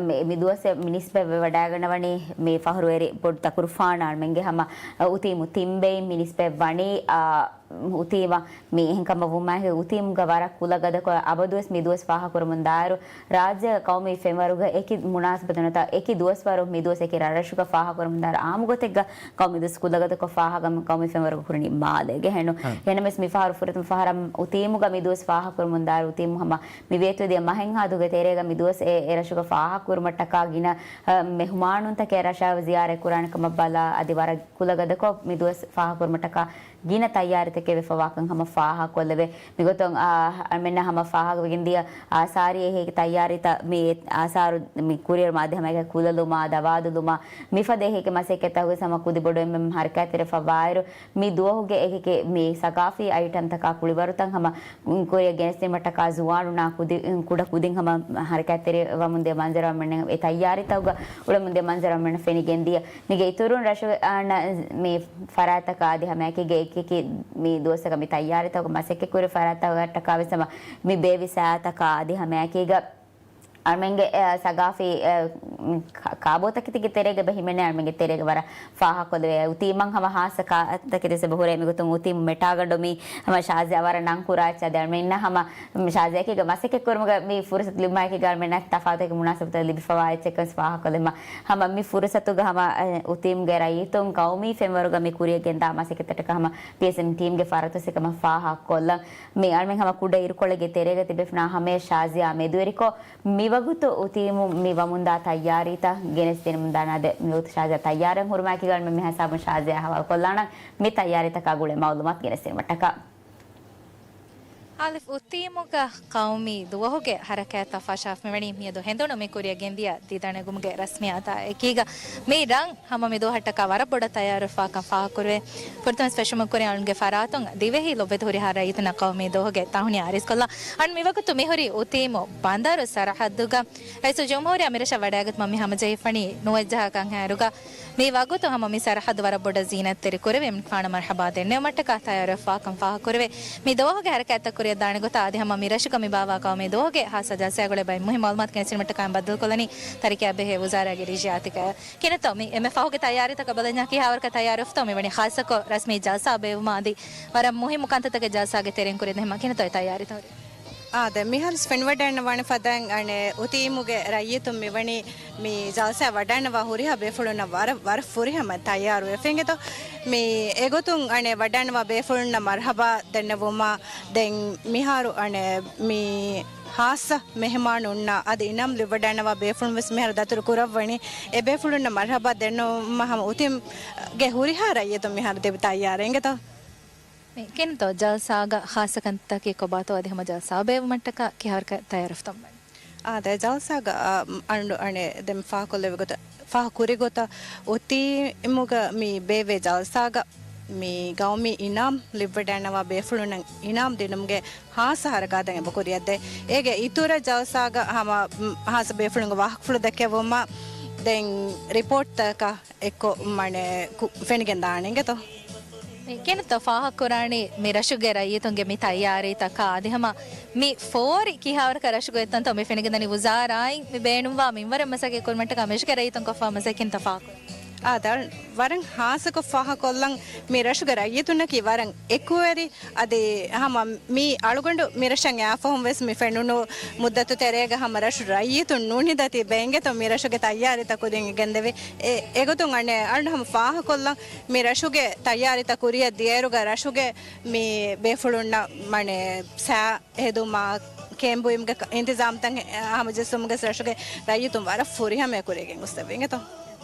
މި، މި ދުވަސް މި ނިސްބަތް ވެވަޑައިގަންނަވަނީ މި ފަހުރުވެރި ބޮޑު ތަކުރުފާނާ އަޅުމެންގެ ހަމަ އުތީމު ތިން ބެއިން މި ނިސްބަތް ވަނީ، އާ، އުތީމަށް މި އެހެންކަމަށް ވުމާއެކީ އުތީމުގަ ވަރަށް ކުލަގަދަކޮށް އަބަދުވެސް މި ދުވަސް ފާހަގަކުރަމުން ދާއިރު ރާއްޖެ ޤައުމީ ފެންވަރުގަ އެކި މުނާސަބަތުންތާ އެކި ދުވަސްވަރު މި ދުވަސް އެކި ރަށްރަށުގަ ފާހަގަކުރަމުން ދާއިރު އާއްމު ގޮތެއްގަ ޤައުމީ ދުވަސް ކުލަގަދަކޮށް ފާހަގަ ޤައުމީ ފެންވަރުގަ ކުރަނީ މާލޭގެ ހެނު. އެހެނަމެސް މި ފަހަރު ފުރަތަމަ ފަހަރަށް އުތީމުގަ މި ދުވަސް ފާހަގަކުރަމުން ދާއިރު އުތީމު ހަމަ މި ވޭތުވެދިޔަ މަހެއް ހާދުގެ ތެރޭގަ މި ދުވަސް އެ، އެ ރަށުގަ ފާހަގަކުރުމަށްޓަކާ ގިނަ، އަ، މެހުމާނުންތަކެއް ރަށާ ޒިޔާރަތް ކުރާނެ ކަމަށް ބަލާ އަދި ވަރަށް ކުލަގަދަކޮށް މި ދުވަސް ފާހަގަކުރުމަށްޓަކާ ގިނަ ތައްޔާރީތަކެއް ވެފަވާކަން ހަމަ ފާހަގަކޮށްލެވޭ. މިގޮތުން، އާ، އަޅުމެންނަށް ހަމަ ފާހަގަވެގެންދިޔަ އާސާރީ އެހީގެ ތައްޔާރީތައް މި އާސާރު މި ކުރިއެރުމަށް އަދި ހަމައެކަނި ކުލަލުމާ، ދަވާލުލުމާ، މިފަދަ އެހީގެ މަސައްކަތްތަކުގެ ހަމަ ކުދި ބޮޑު އެންމެން ހަރަކާތްތެރިވެފަ ވާއިރު، މި ދުވަހުގެ އެކި މި ސަގާފީ އައިޓަމްތަކާ ކުޅިވަރުތައް ހަމަ ކުރިއަށް ގެނެސްދިނުމަށްޓަކާ ޒުވާނުންނާ ކުދި، ކުޑަ ކުދިން ހަމަ ހަރަކާތްތެރިވަމުންދިޔަ މަންޒަރު އަޅުމެންނަށް އެ ތައްޔާރީތަކުގަ އުޅެމުންދިޔަ މަންޒަރު އަޅުމެންނަށް ފެނިގެންދިޔަ. މީގެ އިތުރުން ރަށު، އާ، ނަ، މި ފަރާތްތަކާ އަދި ހަމައެކީގަ އެކިއެކި މި ދުވަސްތަކަށް މި ތައްޔާރީތަކުގަ މަސައްކަތް ކުރި ފަރާތްތަކަށްޓަކާ ވެސް ހަމަ މި ބޭއްވި ސާތަކާ އަދި ހަމައެކީގަ އަޅުމެންގެ، އެ، ސަގާފީ، އެ، ކާ، ކާބޯތަކެތީގެ ތެރޭގަ އެބަ ހިމެނޭ އަޅުމެންގެ ތެރޭގަ ވަރަށް ފާހަގަކޮށްލެވޭ. އުތީމަށް ހަމަ ހާއްސަ ކާ، ތަކެތި ސަބަހުރޭ މިގޮތުން އުތީމު މެޓާގަނޑު މީ ހަމަ ޝާޒިޔާ ވަރަށް ނަން ކުރާ އެއްޗެއް އަދި އަޅުމެންނަށް ހަމަ ޝާޒިޔާގެ މަސައްކަތް ކުރުމުގަ މި ފުރުސަތު ލިބުމާއެކީގަ އަޅުމެންނަށް ތަފާތު މުނާސަބަތު ލިބިފަވާ އެއްޗެއް ވެސް ފާހަގަކޮށްލެވުމަށް ހަމަ މި ފުރުސަތުގަ ހަމަ، އެ، އުތީމުގެ ރައްޔިތުން ޤައުމީ ފެންވަރުގަ މި ކުރިއަށް ގެންދާ މަސައްކަތަށްޓަކާ ހަމަ ޕީއެސްއެމް ޓީމްގެ ފަރާތު ސިކަމަށް ފާހަގަކޮށްލަން. މި އަޅުމެން ހަމަ ކުޑަ އިރުކޮޅެއްގެ ތެރޭގަ ތިބޭފުޅުންނާ ހަމަޔަށް ޝާޒިޔާ މެދުވެރިކޮށް، މިވަގުތު އުތީމު މި ވަމުންދާ ތައްޔާރީތައް ގެނެސްދިނުމުންދާނެ. އާދެ، މިވަގުތު ޝާޒިޔާ ތައްޔާރަށް ހުރުމާއެކީގަ އަޅުމެން މިހިސާބުން ޝާޒިޔާ ހަވާލުކޮށްލާނަން މި ތައްޔާރީތަކާ ގުޅޭ މައުލޫމާތު ގެނެސްދިނުމަށްޓަކާ. އާލިފް، އުތީމުގަ ޤައުމީ ދުވަހުގެ ހަރަކާތްތައް ފަށާފަ މިވަނީ މިއަދު ހެނދުނު މި ކުރިއަށް ގެންދިޔަ ދިދަނެގުމުގެ ރަސްމިއްޔާތާ އެކީގަ. މި ރަށް ހަމަ މި ދުވަހަށްޓަކާ ވަރަށް ބޮޑަށް ތައްޔާރުވެފަވާކަން ފާހަގަކުރެވޭ. ފުރަތަމަ ފެށުމުން ކުރިން އަޅުގަނޑުގެ ފަރާތުން ދިވެހި ލޮބުވެތި ހުރިހާ ރައްޔިތުންނަށް ޤައުމީ ދުވަހުގެ ތަހުނިޔާ އަރިސްކޮށްލާ. އަން މިވަގުތު މިހުރީ އުތީމު ބަނދަރު ސަރަހައްދުގަ. ރައީސުލްޖުމްހޫރިއްޔާ މިރަށަށް ވަޑައިގަތުމަށް މި ހަމަޖެހިފަނީ ނުވައްޖަހަކަށް އަހަރުގަ. މި ވަގުތު ހަމަ މި ސަރަހައްދު ވަރަށް ބޮޑަށް ޒީނަތްތެރި ކުރެވި އެމްނިކްފާނަށް މަރްޙަބާ ދެންނެވުމަށްޓަކާ ތައްޔާރުވެފަވާކަން ފާހަގަކުރެވޭ. މި ދުވަހުގެ ހަރަކާތްތައް ކުރިއަށްދާނެ ގޮތާ އަދި ހަމަ މި ރަށުގަ މި ބާއްވާ ޤައުމީ ދުވަހުގެ ހާއްސަ ޖަލްސާއާ ގުޅޭ ބައެއް މުހިއްމު މައުލޫމާތު ގެނެސްދިނުމަށްޓަކާ ބައްދަލުކޮށްލަނީ ތަރިކައާ ބެހޭ ވުޒާރާގެ ރިޝްޔާތަކަށް. ކިނެތޯ މި އެންމެ ފަހުގެ ތައްޔާރީތަކަށް ބަލަންޏާ ކިހާވަރަކަށް ތައްޔާރުވެފަތޯ މިވަނީ ޚާއްޞަކޮށް ރަސްމީ ޖަލްސާ ބޭއްވުމާ އަދި ވަރަށް މުހިއްމު ކަންތައްތަކެއް ޖަލްސާގެ ތެރެއިން ކުރިއަށް ދިނުމަށް ކިނެތޯ ތައްޔާރީތައް ހުރީ؟ އާދެ، މިހާރު ފެނިވަޑައިގަންނަވާނެ ފަދައިން އަނެއް އުތީމުގެ ރައްޔިތުން މިވަނީ މި ޖަލްސާ ވަޑައިގަންނަވާ ހުރިހާ ބޭފުޅުންނަށް ވަރަށް، ވަރަށް ފުރިހަމަ ތައްޔާރުވެފަ އިނގޭތޯ. މި އެގޮތުން އަނެއް ވަޑައިގަންނަވާ ބޭފުޅުންނަށް މަރްޙަބާ ދެންނެވުމާ ދެން މިހާރު އަނެއް މި ހާއްސަ މެހެމާނުންނާ އަދި އިނާމް ލިބިވަޑައިގަންނަވާ ބޭފުޅުން ވެސް މިހާރު ދަތުރު ކުރައްވަނީ. އެ ބޭފުޅުންނަށް މަރްޙަބާ ދެންނެވުމަށް ހަމަ އުތީމްގެ ހުރިހާ ރައްޔިތުން މިހާރު ދެބި ތައްޔާރެއް އިނގޭތޯ. މި ކިނެތޯ ޖަލްސާގަ ޚާއްޞަ ކަންތަކެއް ކޮބާތޯ އަދި ހަމަ ޖަލްސާ ބޭއްވުމަށްޓަކާ ކިހާވަރަކަށް ތައްޔާރުވެފަތޯ މިވަނީ؟ އާދެ، ޖަލްސާގަ، އަ، އަންޑު އަނެއް ދެން ފާހަގަކޮށްލެވި ގޮތަށް، ފާހަގަކުރި ގޮތަށް އުތީމުގަ މި ބޭއްވޭ ޖަލްސާގަ މި ގައުމީ އިނާމް ލިބިވަޑައިގަންނަވާ ބޭފުޅުންނަށް އިނާމް ދިނުމުގެ ހާއްސަ ހަރަކާތެއް އެބަ ކުރިއަށްދޭ. އޭގެ އިތުރަށް ޖަލްސާގަ ހަމަ، މް، ހާއްސަ ބޭފުޅުންގެ ވާހަކަފުޅު ދެއްކެވުމަށް ދެން ރިޕޯޓްތަކަށް އެއްކޮށް މަނެ ކު-، ފެނިގެން ދާނެ އިނގޭތޯ. މި ކިނެތޯ ފާހަގަކުރާނީ މި ރަށުގެ ރައްޔިތުންގެ މި ތައްޔާރީތަކާ އަދި ހަމަ މި ފޯރި ކިހާވަރަކަށް ރަށުގަ އޮތްތަންތޯ މި ފެނިގެންދަނީ ވުޒާރާއިން މި ބޭނުންވާ މިންވަރެއް މަސައްކަތް ކުރުމަށްޓަކާ މި ރަށުގެ ރައްޔިތުން ކޮށްފާ މަސައްކަތް ކިނެތޯ ފާހަގަކުރާނީ. އާ، ދަ-، ވަރަށް ހާއްސަކޮށް ފާހަގަކޮށްލަން މި ރަށުގެ ރައްޔިތުންނަކީ ވަރަށް އެކުވެރި. އަދި ހަމަ މި އަޅުގަނޑު މި ރަށަށް އައިފަހުން ވެސް މި ފެނުނު މުއްދަތު ތެރޭގަ ހަމަ ރަށު ރައްޔިތުން ނޫނީ ދަތި ބޭނގެތޯ މި ރަށުގެ ތައްޔާރީތައް ކުދިން ގެންދެވި. އެ، އެގޮތުން އަނެއް އަޅުގަނޑު ހަމަ ފާހަގަކޮށްލަން މި ރަށުގެ ތައްޔާރީތައް ކުރިއަށް ދިޔައިރުގަ ރަށުގެ މި ބޭފުޅުންނަށް މަނެ ސާ ހެދުމާ، ކޭމްޕު އިންތިޒާމްތައް ހަމަޖެއްސުމުގެ ރަށުގެ ރައްޔިތުން ވަރަށް ފުރިހަމަޔަށް ކުރިއަށް ގެންގޮސްދެއްވި އިނގޭތޯ.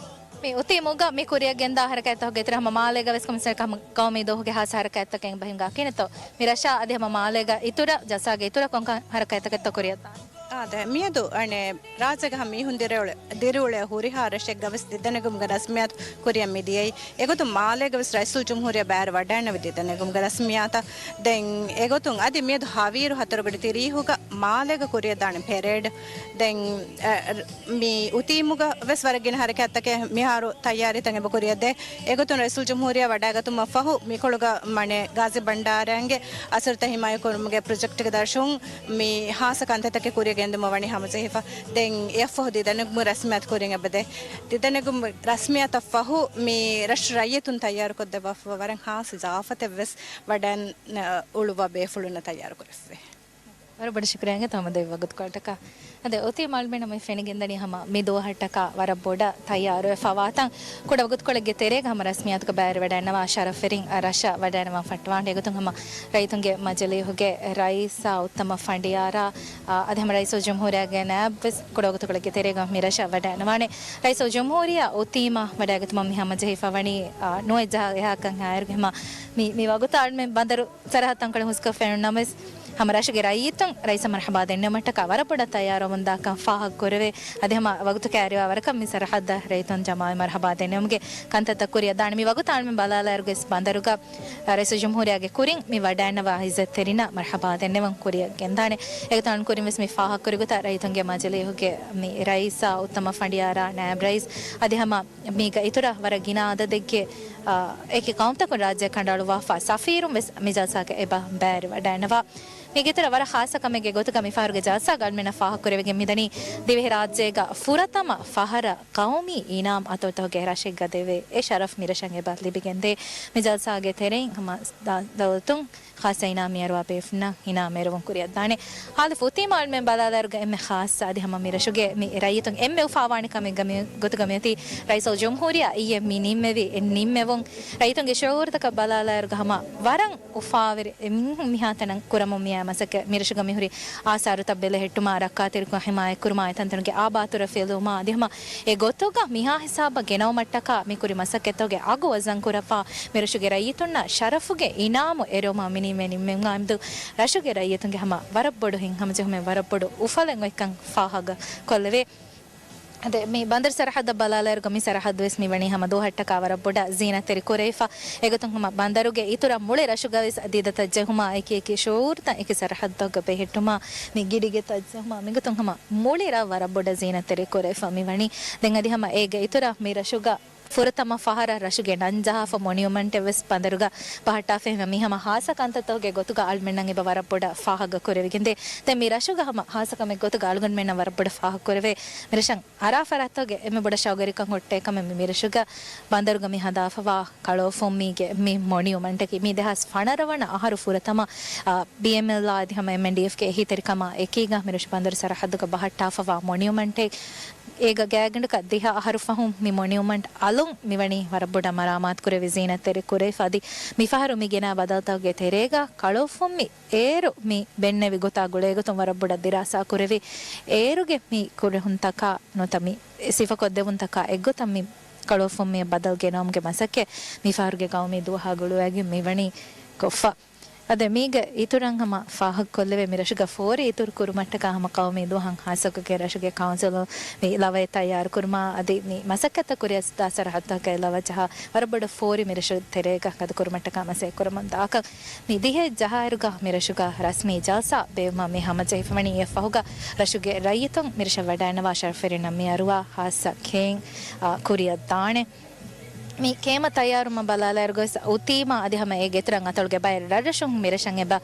މި އުތީމުގަ މި ކުރިއަށް ގެންދާ ހަރަކާތްތަކުގެ އިތުރަށް ހަމަ މާލޭގަ ވެސް ކޮމިސަރ ކަމަށް ގައުމީ ދުވަހުގެ ހާއްސަ ހަރަކާތްތަކެއް އެބަ ހިނގާ ކިނެތޯ. މި ރަށާ އަދި ހަމަ މާލޭގަ އިތުރަށް ޖަލްސާގެ އިތުރަށް ކޮންކަން ހަރަކާތްތަކެއްތޯ ކުރިއަށްދާނީ؟ އާދެ، މިއަދު އަނެއް ރާއްޖޭގަ ހަމަ މީހުން ދިރިއުޅޭ، ދިރިއުޅޭ ހުރިހާ ރަށެއްގަ ވެސް ދިދަނެގުމުގެ ރަސްމިއްޔާތު ކުރިއަށް މި ދިޔައީ. އެގޮތުން މާލޭގަ ވެސް ރައީސުލްޖުމްހޫރިއްޔާ ބައިވެރިވަޑައިގަންނަވި ދިދަނެގުމުގެ ރަސްމިއްޔާތަށް. ދެން އެގޮތުން އަދި މިއަދު ހަވީރު ހަތަރުގަޑި ތިރީހުގަ މާލޭގަ ކުރިއަށްދާނެ ޕެރޭޑް. ދެން، އަ، މި އުތީމުގަ ވެސް ވަރަށް ގިނަ ހަރަކާތްތަކެއް މިހާރު ތައްޔާރީތައް އެބަ ކުރިއަށްދޭ. އެގޮތުން ރައީސުލްޖުމްހޫރިއްޔާ ވަޑައިގަތުމަށް ފަހު މިކޮޅުގަ މަނެ ގާޒީ ބަންޑާރައިންގެ އަސަރުތައް ހިމާޔަތްކުރުމުގެ ޕްރޮޖެކްޓްގެ ދަށުން މި ހާއްސަ ކަންތައްތަކެއް ކުރިއަށް އެނދުމަށް ވަނީ ހަމަޖެހިފަ. ދެން އެއަށްފަހު ދިދަނެގުމު ރަސްމިއްޔާތު ކުރިން އެބަދޭ. ދިދަނެގުމު ރަސްމިއްޔާތަށް ފަހު މި ރަށު ރައްޔިތުން ތައްޔާރުކޮށްދެއްވާފަ ވަރަށް ހާސް ޒާފަތެއްވެސް ވަޑައި އުޅުއްވާ ބޭފުޅުންނަށް ތައްޔާރުކުރެއްވި. ވަރަށް ބޮޑަށް ޝުކުރިއްޔާ ތަމަ ދެއްވި ވަގުތުކޮޅަށްޓަކާ. އަދި އޮތީ މާލެމެން ނަމަ ފެނިގެންދަނީ ހަމަ މި ދުވަހަށްޓަކާ ވަރަށް ބޮޑަށް ތައްޔާރުވެފަވާތަން ކުޑަ ވަގުތުކޮޅެއްގެ ތެރޭގަ ހަމަ ރަސްމިއްޔާތުގަ ބައިވެރިވަޑައިންނަވާ ޝަރަފްވެރިން ރަށަށް ވަޑައިންނަވާން ފައްޓަވާން. އެގޮތުން ހަމަ ރައްޔިތުންގެ މަޖިލީހުގެ ރައީސާ އުއްތަމަ ފަނޑިޔާރާ، އަ، އަދި ހަމަ ރައީސުލްޖުމްހޫރިއްޔާގެ ނައިބްވެސް ކުޑަ ވަގުތުކޮޅެއްގެ ތެރޭގަ މި ރަށަށް ވަޑައިންނަވާނެ. ރައީސުލްޖުމްހޫރިއްޔާ އޮތީމާ ވަޑައިގަތުމަށް މި ހަމަޖެހިފަ ވަނީ، އަ، ނުވައެއް ޖަހާ އެހާކަން އައިއިރުގެ ހަމަ މި، މި ވަގުތު އަޅުމެން ބަނދަރު ސަރަހައްދު ތަންކޮޅެއް ހުސްކޮށް ފެނުނަމަވެސް، ހަމަ ރަށުގެ ރައްޔިތުން ރައީސަށް މަރުޙަބާ ދެންނެވުމަށްޓަކާ ވަރަށް ބޮޑަށް ތައްޔާރުވަމުންދާކަން ފާހަގަކުރެވޭ. އަދި ހަމަ ވަގުތު ކައިރިވާ ވަރަކަށް މި ސަރަހައްދަށް ރައްޔިތުން ޖަމާވެ މަރުޙަބާ ދެންނެވުމުގެ ކަންތައްތައް ކުރިއަށް ދާނެ. މި ވަގުތު އަޅުމެން ބަލާލާއިރުގަސް ބަނދަރުގަ ރައީސުލްޖުމްހޫރިއްޔާގެ ކުރިން މި ވަޑައިންނަވާ އިއްޒަތްތެރިންނަށް މަރުޙަބާ ދެންނެވުން ކުރިއަށް ގެންދާނެ. އެގޮތުން ކުރިންވެސް މި ފާހަގަކުރި ގޮތަށް ރައްޔިތުންގެ މަޖިލީހުގެ މި ރައީސާ އުއްތަމަ ފަނޑިޔާރާ ނައިބް ރައީސް އަދި ހަމަ މީގަ އިތުރަށް ވަރަށް ގިނަ އަދަދެއްގެ، އާ، އެކި ޤައުމުތަކުން ރާއްޖެ ކަނޑައަޅުއްވާފަ ސަފީރުން ވެސް މި ޖަލްސާގަ އެބަ ބައިވެރިވަޑައިންނަވާ. މީގެ އިތުރަށް ވަރަށް ޚާއްޞަ ކަމެއްގެ ގޮތުގަ މިފަހަރުގެ ޖަލްސާގަ އަޅުމެންނަށް ފާހަގަކުރެވިގެން މިދަނީ ދިވެހިރާއްޖޭގަ ފުރަތަމަ ފަހަރަށް ޤައުމީ އިނާމް އަތޮޅުތަކުގެ ރަށެއްގަ ދެވޭ އެ ޝަރަފް މިރަށަށް އެބަ ލިބިގެންދޭ. މި ޖަލްސާގެ ތެރެއިން ހަމަ ދަ-، ދައުލަތުން ޚާއްޞަ އިނާމް މިއަރުވާ ބޭފުންނަށް އިނާމް އެރުވުން ކުރިއަށްދާނެ. ހާލު ފުތީމާ އަޅުމެން ބަލާލާއިރުގަ އެންމެ ޚާއްޞަ އަދި ހަމަ މި ރަށުގެ މި ރައްޔިތުން އެންމެ އުފާވާނެ ކަމެއްގަ މި ގޮތުގަ މިއޮތީ ރައީސުލްޖުމްހޫރިއްޔާ އިއްޔެ މި ނިންމެވި ނިންމެވުން. ރައްޔިތުންގެ ޝުޢޫރުތަކަށް ބަލާލާއިރުގަ ހަމަ ވަރަށް އުފާވެރި މީހުން މިހާތަނަށް ކުރަމުން މިއާ މަސައްކަތް މިރަށުގަ މިހުރި އާސާރުތައް ބެލެހެއްޓުމާ، ރައްކާތެރިކަން ހިމާޔަތްކުރުމާ، އެތަންތަނުގެ އާބާތުރަ ފެލުމާ އަދި ހަމަ އެ ގޮތުގަ މިހާ ހިސާބަށް ގެނައުމަށްޓަކާ މިކުރި މަސައްކަތްތަކުގެ އަގު ވަޒަންކުރައްވާ މިރަށުގެ ރައްޔިތުންނަށް ޝަރަފުގެ އިނާމު އެރުވުމާ މިނިންމެ ނިންމެވުމާ އެމެދު ރަށުގެ ރައްޔިތުންގެ ހަމަ ވަރަށް ބޮޑު ހިތްހަމަޖެހުމެއް ވަރަށް ބޮޑު އުފަލެއް އޮތްކަން ފާހަގަ ކޮށްލެވޭ. އަދި މި ބަނދަރު ސަރަހައްދަށް ބަލާލާއިރުގަ މި ސަރަހައްދުވެސް މިވަނީ ހަމަ ދުވަހަށްޓަކާ ވަރަށް ބޮޑަށް ޒީނަތްތެރި ކުރެވިފަ. އެގޮތުން ހަމަ ބަނދަރުގެ އިތުރަށް މުޅި ރަށުގަވެސް ދީދަތައް ޖެހުމާ، އެކި އެކި ޝުޢޫރުތައް އެކި ސަރަހައްދަށް ބެހެއްޓުމާ، މި ގިޑިގެތައް ޖެހުމާ، މިގޮތުން ހަމަ މުޅި ރަށް ވަރަށް ބޮޑަށް ޒީނަތްތެރި ކުރެވިފަ މިވަނީ. ދެން އަދި ހަމަ އޭގެ އިތުރަށް މި ރަށުގަ ފުރަތަމަ ފަހަރަށް ރަށުގެ ނަން ޖަހާފަ މޮނިއުމަންޓެއް ވެސް ބަނދަރުގަ ބަހައްޓާފައި މި ހަމަ ހާއްސަ ކަންތައްތަކުގެ ގޮތުގަ އަޅުމެންނަށް އެބަ ވަރަށް ބޮޑަށް ފާހަގަ ކުރެވިގެންދޭ. ދެން މި ރަށުގަ ހަމަ ހާއްސަ ކަމެއް ގޮތުގަ އަޅުގަނޑުމެންނަށް ވަރަށް ބޮޑަށް ފާހަގަ ކުރެވޭ. މި ރަށަށް އަރާ ފަރާތްތަކުގެ އެންމެ ބޮޑަށް ޝައުގުވެރިކަން ހުއްޓޭ ކަމެއް މި މިރަށުގަ ބަނދަރުގަ މި ހަދާފަވާ ކަޅޯފުންމީގެ މި މޮނިއުމަންޓަކީ. މީ ދެހާސް ފަނަރަ ވަނަ އަހަރު ފުރަތަމަ، އާ، ބީއެމްއެލް އާ އަދި ހަމަ އެމްއެންޑީއެފްގެ އެހީތެރިކަމާ އެކީގަ މިރަށު ބަނދަރު ސަރަހައްދުގަ ބަހައްޓާފަވާ މޮނިއުމަންޓެއް. އޭގަ ގާތްގަނޑަކަށް ދިހަ އަހަރު ފަހުން މި މޮނިއުމަންޓް އަލުން މިވަނީ ވަރަށް ބޮޑަށް މަރާމާތު ކުރެވި ޒީނަތްތެރި ކުރެވިފަ. އަދި މިފަހަރު މި ގެނައި ބަދަލުތަކުގެ ތެރޭގަ ކަޅޯފުންމި އޭރު މި ބެންނެވި ގޮތާ ގުޅޭގޮތުން ވަރަށް ބޮޑަށް ދިރާސާ ކުރެވި އޭރުގެ މި ކުރެހުންތަކާ ނުވަތަ މި ސިފަކޮށްދެވުންތަކާ އެއްގޮތަށް މި ކަޅޯފުންމިއަށް ބަދަލު ގެނައުމުގެ މަސައްކަތް މިފަހަރުގެ ގައުމީ ދުވަހާ ގުޅުވައިގެން މިވަނީ ކޮށްފަ. އަދި މީގެ އިތުރަށް ހަމަ ފާހަގަކޮށްލެވޭ، މި ރަށުގަ ފޯރި އިތުރު ކުރުމަށްޓަކާ ހަމަ ޤައުމީ ދުވަހަށް ހާއްސަކޮށްގެން ރަށުގެ ކައުންސިލުން މި ލަވައެއް ތައްޔާރުކުރުމާ އަދި މި މަސައްކަތްތައް ކުރިއަށް ދާ ސަރަހައްދުތަކަށް ލަވަ ޖަހާ ވަރަށް ބޮޑަށް ފޯރި މި ރަށު ތެރޭގަ ގަދަކުރުމަށްޓަކާ މަސައްކަތް ކުރަމުން ދާކަން. މި ދިހައެއް ޖަހާއިރުގަ މި ރަށުގަ ރަސްމީ ޖަލްސާ ބޭއްވުމަށް މި ހަމަޖެހިފަވަނީ. އެއަށްފަހުގަ ރަށުގެ ރައްޔިތުން މި ރަށަށް ވަޑައިންނަވާ ޝަރަފްވެރިންނަށް މި އަރުވާ ހާއްސަ ކޭން، އާ، ކުރިއަށް ދާނެ. މި ކޭމަށް ތައްޔާރުވުމަށް ބަލާލާއިރުގަސް އުތީމާ އަދި ހަމަ އޭގެ އިތުރަށް އަތޮޅުގެ ބައެއް ރަށްރަށުން މިރަށަށް އެބަ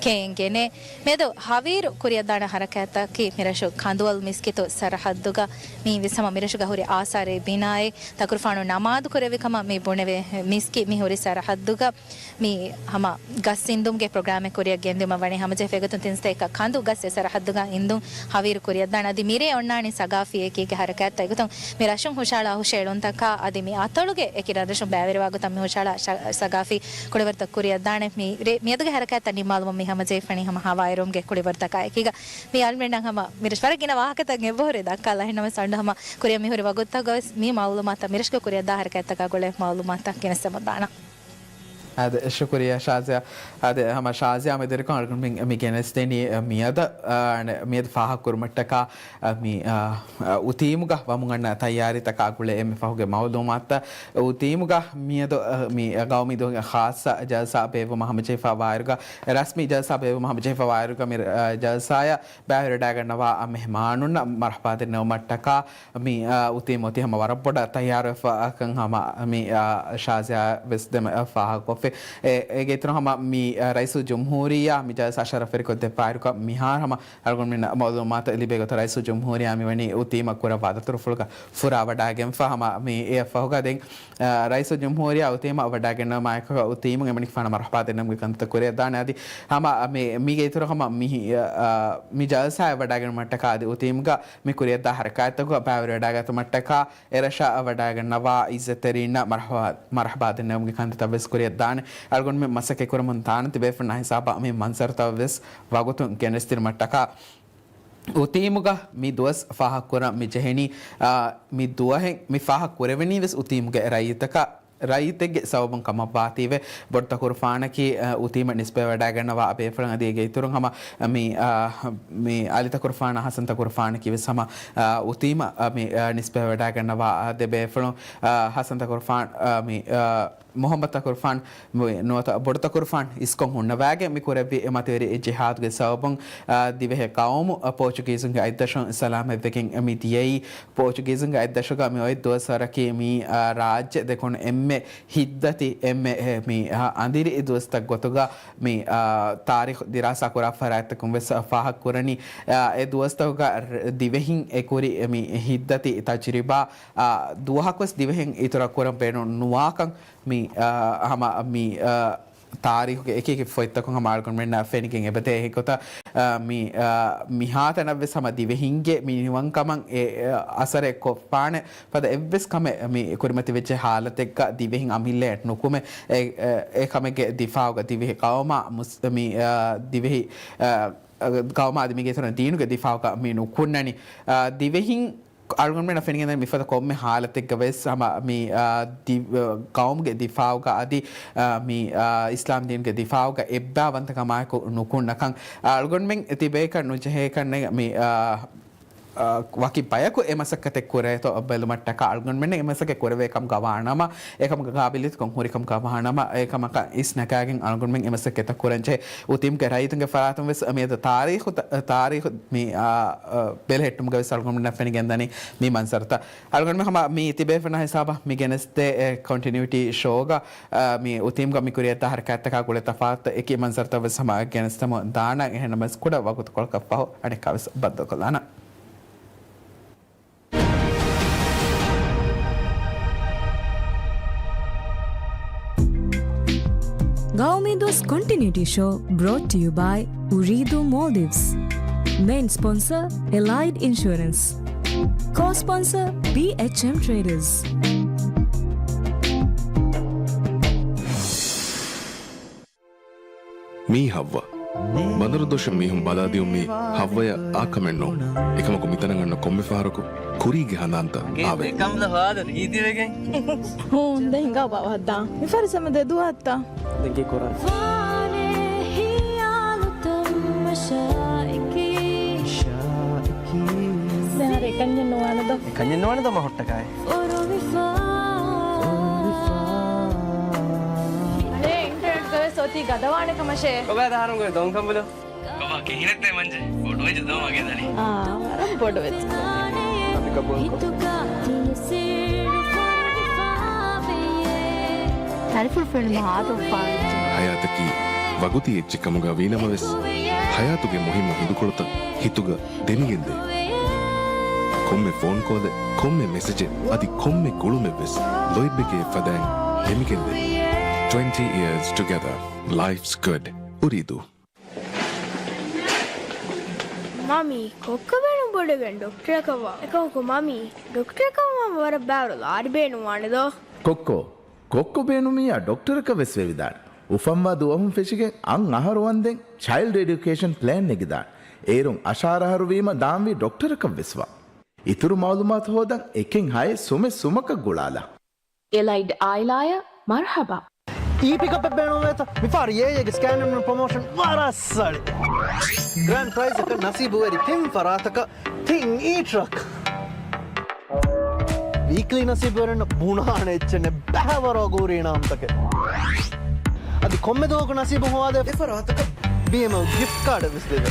ކޭން ގެނޭ. މިއަދު ހަވީރު ކުރިއަށްދާނެ ހަރަކާތްތަކީ މިރަށު ކަނދުވަލް މިސްކިތު ސަރަހައްދުގަ މި ވެސް ހަމަ މިރަށުގަ ހުރި އާސާރީ ބިނާއެއް، ތަކުރުފާނު ނަމާދު ކުރެވި ކަމަށް މި ބުނެވޭ. މިސްކިތް މި ހުރި ސަރަހައްދުގަ މި ހަމަ ގަސް އިންދުމުގެ ޕްރޮގްރާމެއް ކުރިއަށް ގެންދިއުމަށް ވަނީ ހަމަޖެހިފަ. އެގޮތުން ތިން ސަތޭކަ ކަނދު ގަސް އެ ސަރަހައްދުގަ އިންދުން ހަވީރު ކުރިއަށްދާނެ. އަދި މިރޭ އޮންނާނީ ސަގާފީ އެކީގެ ހަރަކާތްތައް. އެގޮތުން މި ރަށުން ހުށައަޅާ ހުށައެޅުންތަކާ އަދި މި އަތޮޅުގެ އެކި ރަށްރަށުން ބައިވެރިވާ ގޮތަށް މި ހުށައަޅާ ޝަ-، ސަގާފީ ކުޅިވަރުތައް ކުރިއަށްދާނެ. މި ރޭ-، މިއަދުގެ ހަރަކާތްތައް ނިންމާލުމަށް މި ހަމަޖެހިފަނީ ހަމަ ހަވާއިރުވުމުގެ ކުޅިވަރުތަކާ އެކީގަ. މި އަޅުމެންނަށް ހަމަ މި ރަށް ވަރަށް ގިނަ ވާހަކަތައް އެބަހުރި ދައްކާލާ. އެހެންނަމަވެސް އަޅުގަނޑު ހަމަ ކުރިއަށް މިހުރި ވަގުތުތަކުގަވެސް މި މައުލޫމާތު މިރަށުގެ ކުރިއަށްދާ ހަރަކާތްތަކާ ގުޅޭ މައުލޫމާތަށް ގެނެސްދެމުން ދާނަން. އާދެ، ޝުކުރިއްޔާ ޝާޒިޔާ. އާދެ، ހަމަ ޝާޒިޔާ މެދުވެރިކޮށް އަޅުގަނޑު މި، މި ގެނެސްދެނީ، މިއަދަށް، އާ، މިއަދު ފާހަގަކުރުމަށްޓަކާ، އާ، މި، އާ، އާ، އުތީމުގަ ވަމުން އަންނަ ތައްޔާރީތަކާ ގުޅޭ އެންމެ ފަހުގެ މައުލޫމާތުތައް. އުތީމުގަ މިއަދު، އާ، މި ގައުމީ ދުވަހުގެ ޚާއްޞަ ޖަލްސާ ބޭއްވުމަށް ހަމަޖެހިފަ ވާއިރުގަ، ރަސްމީ ޖަލްސާ ބޭއްވުމަށް ހަމަޖެހިފަ ވާއިރުގަ މި، އާ، ޖަލްސާއަށް ބައިވެރިވެޑައިގަންނަވާ މެހްމާނުންނަށް މަރުޙަބާ ދެންނެވުމަށްޓަކާ، މި، އާ، އުތީމް އޮތީ ހަމަ ވަރަށް ބޮޑަށް ތައްޔާރުވެފަ ކަން ހަމަ މި، އާ، ޝާޒިޔާ ވެސް ދެމެ، އާ، ފާހަގަކޮށް އެ، އޭގެ އިތުރު ހަމަ މި، އަ، ރައީސުލްޖުމްހޫރިއްޔާ މި ޖަލްސާ ޝަރަފްވެރިކޮށްދެއްވާއިރު މިހާރު ހަމަ އަޅުގަނޑުމެންނަށް މައުލޫމާތު ލިބޭ ގޮތަށް ރައީސުލްޖުމްހޫރިއްޔާ މިވަނީ އުތީމަށް ކުރައްވާ ދަތުރުފުޅުގަ ފުރާވަޑައިގެންފަ ހަމަ މި އެއަށްފަހުގަ ދެން، އަ، ރައީސުލްޖުމްހޫރިއްޔާ އުތީމަށް ވަޑައިގެންނެވުމާއެކު އުތީމުން އެމަނިކުފާނަށް މަރުޙަބާ ދެންނެވުމުގެ ކަންތައް ކުރިއަށްދާނެ. އަދި ހަމަ މި، މީގެ އިތުރު ހަމަ މި، އަ، މި ޖަލްސާއަށް ވަޑައިގެންނެވުމަށްޓަކާ އަދި އުތީމުގަ މި ކުރިއަށްދާ ޙަރަކާތްތަކުގަ ބައިވެރިވަޑައިގަތުމަށްޓަކާ އެރަށަށް ވަޑައިގަންނަވާ އިއްޒަތްތެރިންނަށް މަރުޙަބާ، މަރުޙަބާ ދެންނެވުމުގެ ކަންތައްތައްވެސް ކުރިއަށްދާނެ. އަޅުގަނޑުމެން މަސައްކަތްކުރަމުން ދާނެ ތިބޭފުޅުންނާ ހިސާބަށް މި މަންޒަރުތައްވެސް ވަގުތުން ގެނެސްދިނުމަށްޓަކާ. އުތީމުގަ މި ދުވަސް ފާހަގަކުރަން މި ޖެހެނީ، އާ، މި ދުވަހެއް މި ފާހަގަ ކުރެވެނީވެސް އުތީމުގެ ރައްޔިތަކަށް، ރައްޔިތެއްގެ ސަބަބުން ކަމަށްވާތީވެ، ބޮޑުތަކުރުފާނަކީ، އަ، އުތީމަށް ނިސްބަތްވެވަޑައިގަންނަވާ ބޭފުޅުން އަދި އޭގެ އިތުރުން ހަމަ މި، އާ، މި އަލިތަކުރުފާނާ ހަސަންތަކުރުފާނަކީވެސް ހަމަ، އާ، އުތީމަށް، އަ، މި، އަ، ނިސްބަތްވެވަޑައިގަންނަވާ، އާ، ދެ ބޭފުޅުން، އާ، ހަސަންތަކުރުފާން، އާ، މި، އާ، މުޙައްމަދުތަކުރުފާން ނުވަތަ ބޮޑުތަކުރުފާން އިސްކޮށް ހުންނަވައިގެން މި ކުރެއްވި މަތިވެރި ޖިހާދުގެ ސަބަބުން، އާ، ދިވެހި ޤައުމު، އާ، ޕޯޗުގީޒުންގެ އަތްދަށުން ސަލާމަތްވެގެން މި ދިޔައީ. ޕޯޗުގީޒުންގެ އަތްދަށުގަ މި އޮތް ދުވަސްވަރަކީ މި، އާ، ރާއްޖެ ދެކުނު އެންމެ ހިތްދަތި، އެންމެ، އެ، މި، އާ، އަނދިރި ދުވަސްތައް ގޮތުގަ މި، އާ، ތާރީޚު ދިރާސާ ކުރާ ފަރާތްތަކުން ވެސް ފާހަގަ ކުރަނީ. އާ، އެ ދުވަސްތަކުގަ ދިވެހިން އެ ކުރި މި ހިތްދަތި ތަޖުރިބާ، އާ، ދުވަހަކުވެސް ދިވެހިން އިތުރަށް ކުރަން ބޭނުން ނުވާކަން މި، އާ، ހަމަ މި، އާ، ތާރީޚުގެ އެކި އެކި ފޮތްތަކުން ހަމަ އަޅުގަނޑުމެންނަށް ފެނިގެން އެބަދޭ. އެހިކޮތަށް، އާ، މި، އާ، މިހާތަނަށްވެސް ހަމަ ދިވެހިންގެ މި ނިވަންކަމަށް އެ، އެ، އަސަރެއް ކޮށްފާނެ ފަދަ އެއްވެސް ކަމެއް މި ކުރިމަތިވެއްޖެ ހާލަތެއްގަ ދިވެހިން އަމިއްލައަށް ނުކުމެ، އެ، އެ، އެ ކަމެއްގެ ދިފާއުގަ ދިވެހި ޤައުމާ މުސް-، މި، އާ، ދިވެހި، އާ، ޤައުމާ އަދި މީގެ އިތުރަށް ދީނުގެ ދިފާއުގަ މި ނުކުންނަނީ. އާ، ދިވެހިން އަޅުގަނޑުމެންނަށް ފެނިގެންދަނީ މިފަދަ ކޮންމެ ހާލަތެއްގަ ވެސް ހަމަ މި، އާ، ދި-، އާ، ޤައުމުގެ ދިފާއުގަ އަދި، އާ، މި، އާ، އިސްލާމް ދީނުގެ ދިފާއުގަ އެއްބައިވަންތަކަމާއެކު ނުކުންނަކަން، އާ، އަޅުގަނޑުމެން ތިބޭކަށް ނުޖެހޭކަށް ނެތް މި، އާ، އާ، ވަކި ބަޔަކު އެ މަސައްކަތެއް ކުރޭތޯ ބެލުމަށްޓަކާ އަޅުގަނޑުމެންނަށް އެ މަސައްކަތް ކުރެވޭ ކަމުގަ ވާނަމަ، އެކަމުގެ ޤާބިލިއްޔަތުކަން ހުރިކަމުގަ ވާނަމަ، އެކަމަކަށް އިސްނަގާގެން އަޅުގަނޑުމެން އެ މަސައްކަތްތައް ކުރަންޖެހޭ. އުތީމުގެ ރައްޔިތުންގެ ފަރާތުން ވެސް މިއަދު ތާރީޚު، ތާރީޚު މި، އާ، އާ، ބެލެހެއްޓުމުގަ ވެސް އަޅުގަނޑުމެންނަށް ފެނިގެންދަނީ މި މަންޒަރުތައް. އަޅުގަނޑުމެން ހަމަ މި ތިބޭފުޅުންނާ ހިސާބަށް މި ގެނެސްދޭ ކޮންޓިނިއުޓީ ޝޯގަ، އާ، މި އުތީމުގަ މި ކުރިއަށްދާ ހަރަކާތްތަކާ ގުޅޭ ތަފާތު އެކި މަންޒަރުތައް ވެސް ހަމަ ގެނެސްދެމުން ދާނަން. އެހެންނަމަވެސް ކުޑަ ވަގުތުކޮޅަކަށް ފަހު އަނެއްކާވެސް ބައްދަލުކޮށްލާނަން. ގައުމީ ދުވަސް ކޮންޓިނިއުޓީ ޝޯ brought to you by އުރީދޫ މޯލްޑިވްސް. މެއިން ސްޕޮންސަރ އެލައިޑް އިންޝުއަރެންސް. ކޯ ސްޕޮންސަރ ބީއެޗްއެމް ޓްރޭޑަރސް. މީ ހައްވަ. ބަނދަރު ދޮށިން މީހުން ބަލާދިޔުން މީ ހައްވަޔަށް އާ ކަމެއް ނޫން. އެކަމަކު މިތަނަށް އަންނަ ކޮންމެ ފަހަރަކު ކުރީގެ ހަނދާންތައް އާވޭ. ކަނބުލަ ހާދަ ރީތިވެގެން. ހޫން، ދެން ހިނގާ ބާ ވަހައްދާ. މި ފަރިސަމަ ދެ ދުވަހަށްތާ. ދެން ކީ ކުރާނެ؟ ދެން އަރަ އެކަންޏެއް ނުވާނެ ދޯ. އެކަންޏެއް ނުވާނެ ދޯ މަ ހުއްޓަކާއި. އަޅޭ އިންޓަރނެޓްގަވެސް އޮތީ ގަދަވާނެ ކަމަށޭ. ކޮބާ ދާރުންގޮ ދޮން ކަނބުލު؟ ކޮބާ ކިހިނެއްތޭ މަންޖެ؟ ބޮޑުވެއްޖެ ދޯ މަގޭ ދަނީ. އާ، ވަރަށް ބޮޑުވެއްޖެ. ދަރިފުޅު ފެނުމަށް އާދަވެފާވެއްޖެ. ހަޔާތަކީ ވަގުތީ އެއްޗެއް ކަމުގަ ވީނަމަވެސް، ހަޔާތުގެ މުހިއްމު ހިނދުކޮޅުތައް ހިތުގަ ދެމިގެންދޭ. ކޮންމެ ފޯން ކޯލެއް، ކޮންމެ މެސެޖެއް، އަދި ކޮންމެ ގުޅުމެއްވެސް ލޯތްބެކޭ ފަދައިން ދެމިގެންދޭ. Twenty years together. Life's good. އުރީދޫ. މަމީ، ކޮއްކޮ ބޭނުން ބޮޑުވެގެން ޑޮކްޓަރަކަށް ވާ. އެކަމަކު މަމީ، ޑޮކްޓަރަކަށް ވާން ވަރަށް ބާރު ލާރި ބޭނުންވާނެ ދޯ. ކޮއްކޮ، ކޮއްކޮ ބޭނުމިއްޔާ ޑޮކްޓަރަކަށް ވެސް ވެވިދާނެ. އުފަންވާ ދުވަހުން ފެށިގެން އަށް އަހަރު ވަންދެން ޗައިލްޑް އެޑިއުކޭޝަން ޕްލޭން ނެގިދާނެ. އޭރުން އަށާރަ އަހަރު ވީމަ ދާންވީ ޑޮކްޓަރަކަށް ވެސް ވާން. އިތުރު މައުލޫމާތު ހޯދަން އެކެއް ހައެއް ސުމެއް ސުމަކަށް ގުޅާލާ. އެލައިޑް އާއިލާއަށް މަރުޙަބާ. އީ ޕިކަޕެއް ބޭނުންވޭތަ؟ މިފަހަރު އޭއޭގެ ސްކޭން އިން ވިން ޕްރޮމޯޝަން ވަރަށް ސަޅި. ގްރޭންޑް ޕްރައިޒަކަށް ނަސީބުވެރި ތިން ފަރާތަކަށް ތިން އީ ޓްރަކް. ވީކްލީ ނަސީބުވެރިންނަށް ބުނާނެ އެއްޗެއް ނެތް ބައިވަރު އަގުހުރި އިނާމްތަކެއް. އަދި ކޮންމެ ދުވަހަކު ނަސީބު ހޮވާލެވޭ ފަރާތަކަށް ބީއެމްއައު ގިފްޓް ކާޑެއް ވެސް ލިބޭ.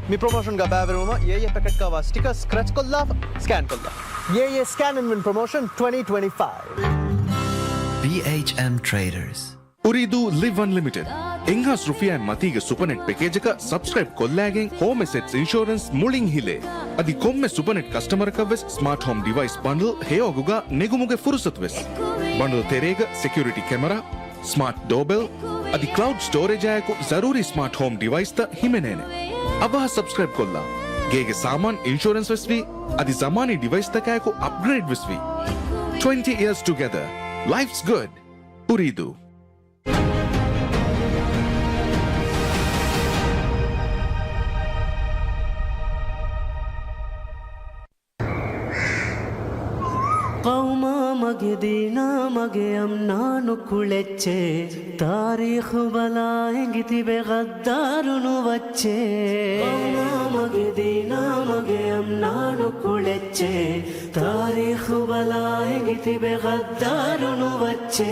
މި ޕްރޮމޯޝަންގަ ބައިވެރިވުމަށް އޭއޭ ޕެކެޓްގަ ވާ ސްޓިކަރ ސްކްރެޗް ކޮށްލާފަ ސްކޭން ކޮށްލާ. އޭއޭ ސްކޭން އިން ވިން ޕްރޮމޯޝަން ޓްވެންޓީ ޓްވެންޓީ ފައިވް. ބީއެޗްއެމް ޓްރޭޑަރސް. އުރީދޫ ލިވް އަންލިމިޓެޑް. އެއްހާސް ރުފިޔާއިން މަތީގެ ސުޕަނެޓް ޕެކޭޖަކަށް ސަބްސްކްރައިބް ކޮށްލާގެން ހޯމް އެސެޓްސް އިންޝުއަރެންސް މުޅިން ހިލޭ. އަދި ކޮންމެ ސުޕަނެޓް ކަސްޓަމަރަކަށްވެސް ސްމާޓް ހޯމް ޑިވައިސް ބަންޑުލް ހެޔޮއަގުގަ ނެގުމުގެ ފުރުސަތުވެސް. ބަންޑުލް ތެރޭގަ ސެކިއުރިޓީ ކެމެރާ، ސްމާޓް ޑޯބެލް އަދި ކްލައުޑް ސްޓޯރޭޖާއެކު ޒަރޫރީ ސްމާޓް ހޯމް ޑިވައިސްތައް ހިމެނޭނެ. އަވަހަށް ސަބްސްކްރައިބް ކޮށްލާ. ގޭގެ ސާމާން އިންޝުއަރެންސް ވެސް ވީ، އަދި ޒަމާނީ ޑިވައިސްތަކާއެކު އަޕްގްރޭޑް ވެސް ވީ. Twenty years together. Life's good. އުރީދޫ. ޤައުމާ މަގެ ދީނާ މަގެ އަމްނާ ނުކުޅެއްޗޭ، ތާރީޚު ބަލާ އެނގި ތިބެ ޣައްދާރު ނުވައްޗޭ. ޤައުމާ މަގެ ދީނާ މަގެ އަމްނާ ނުކުޅެއްޗޭ، ތާރީޚު ބަލާ އެނގި ތިބެ ޣައްދާރު ނުވައްޗޭ.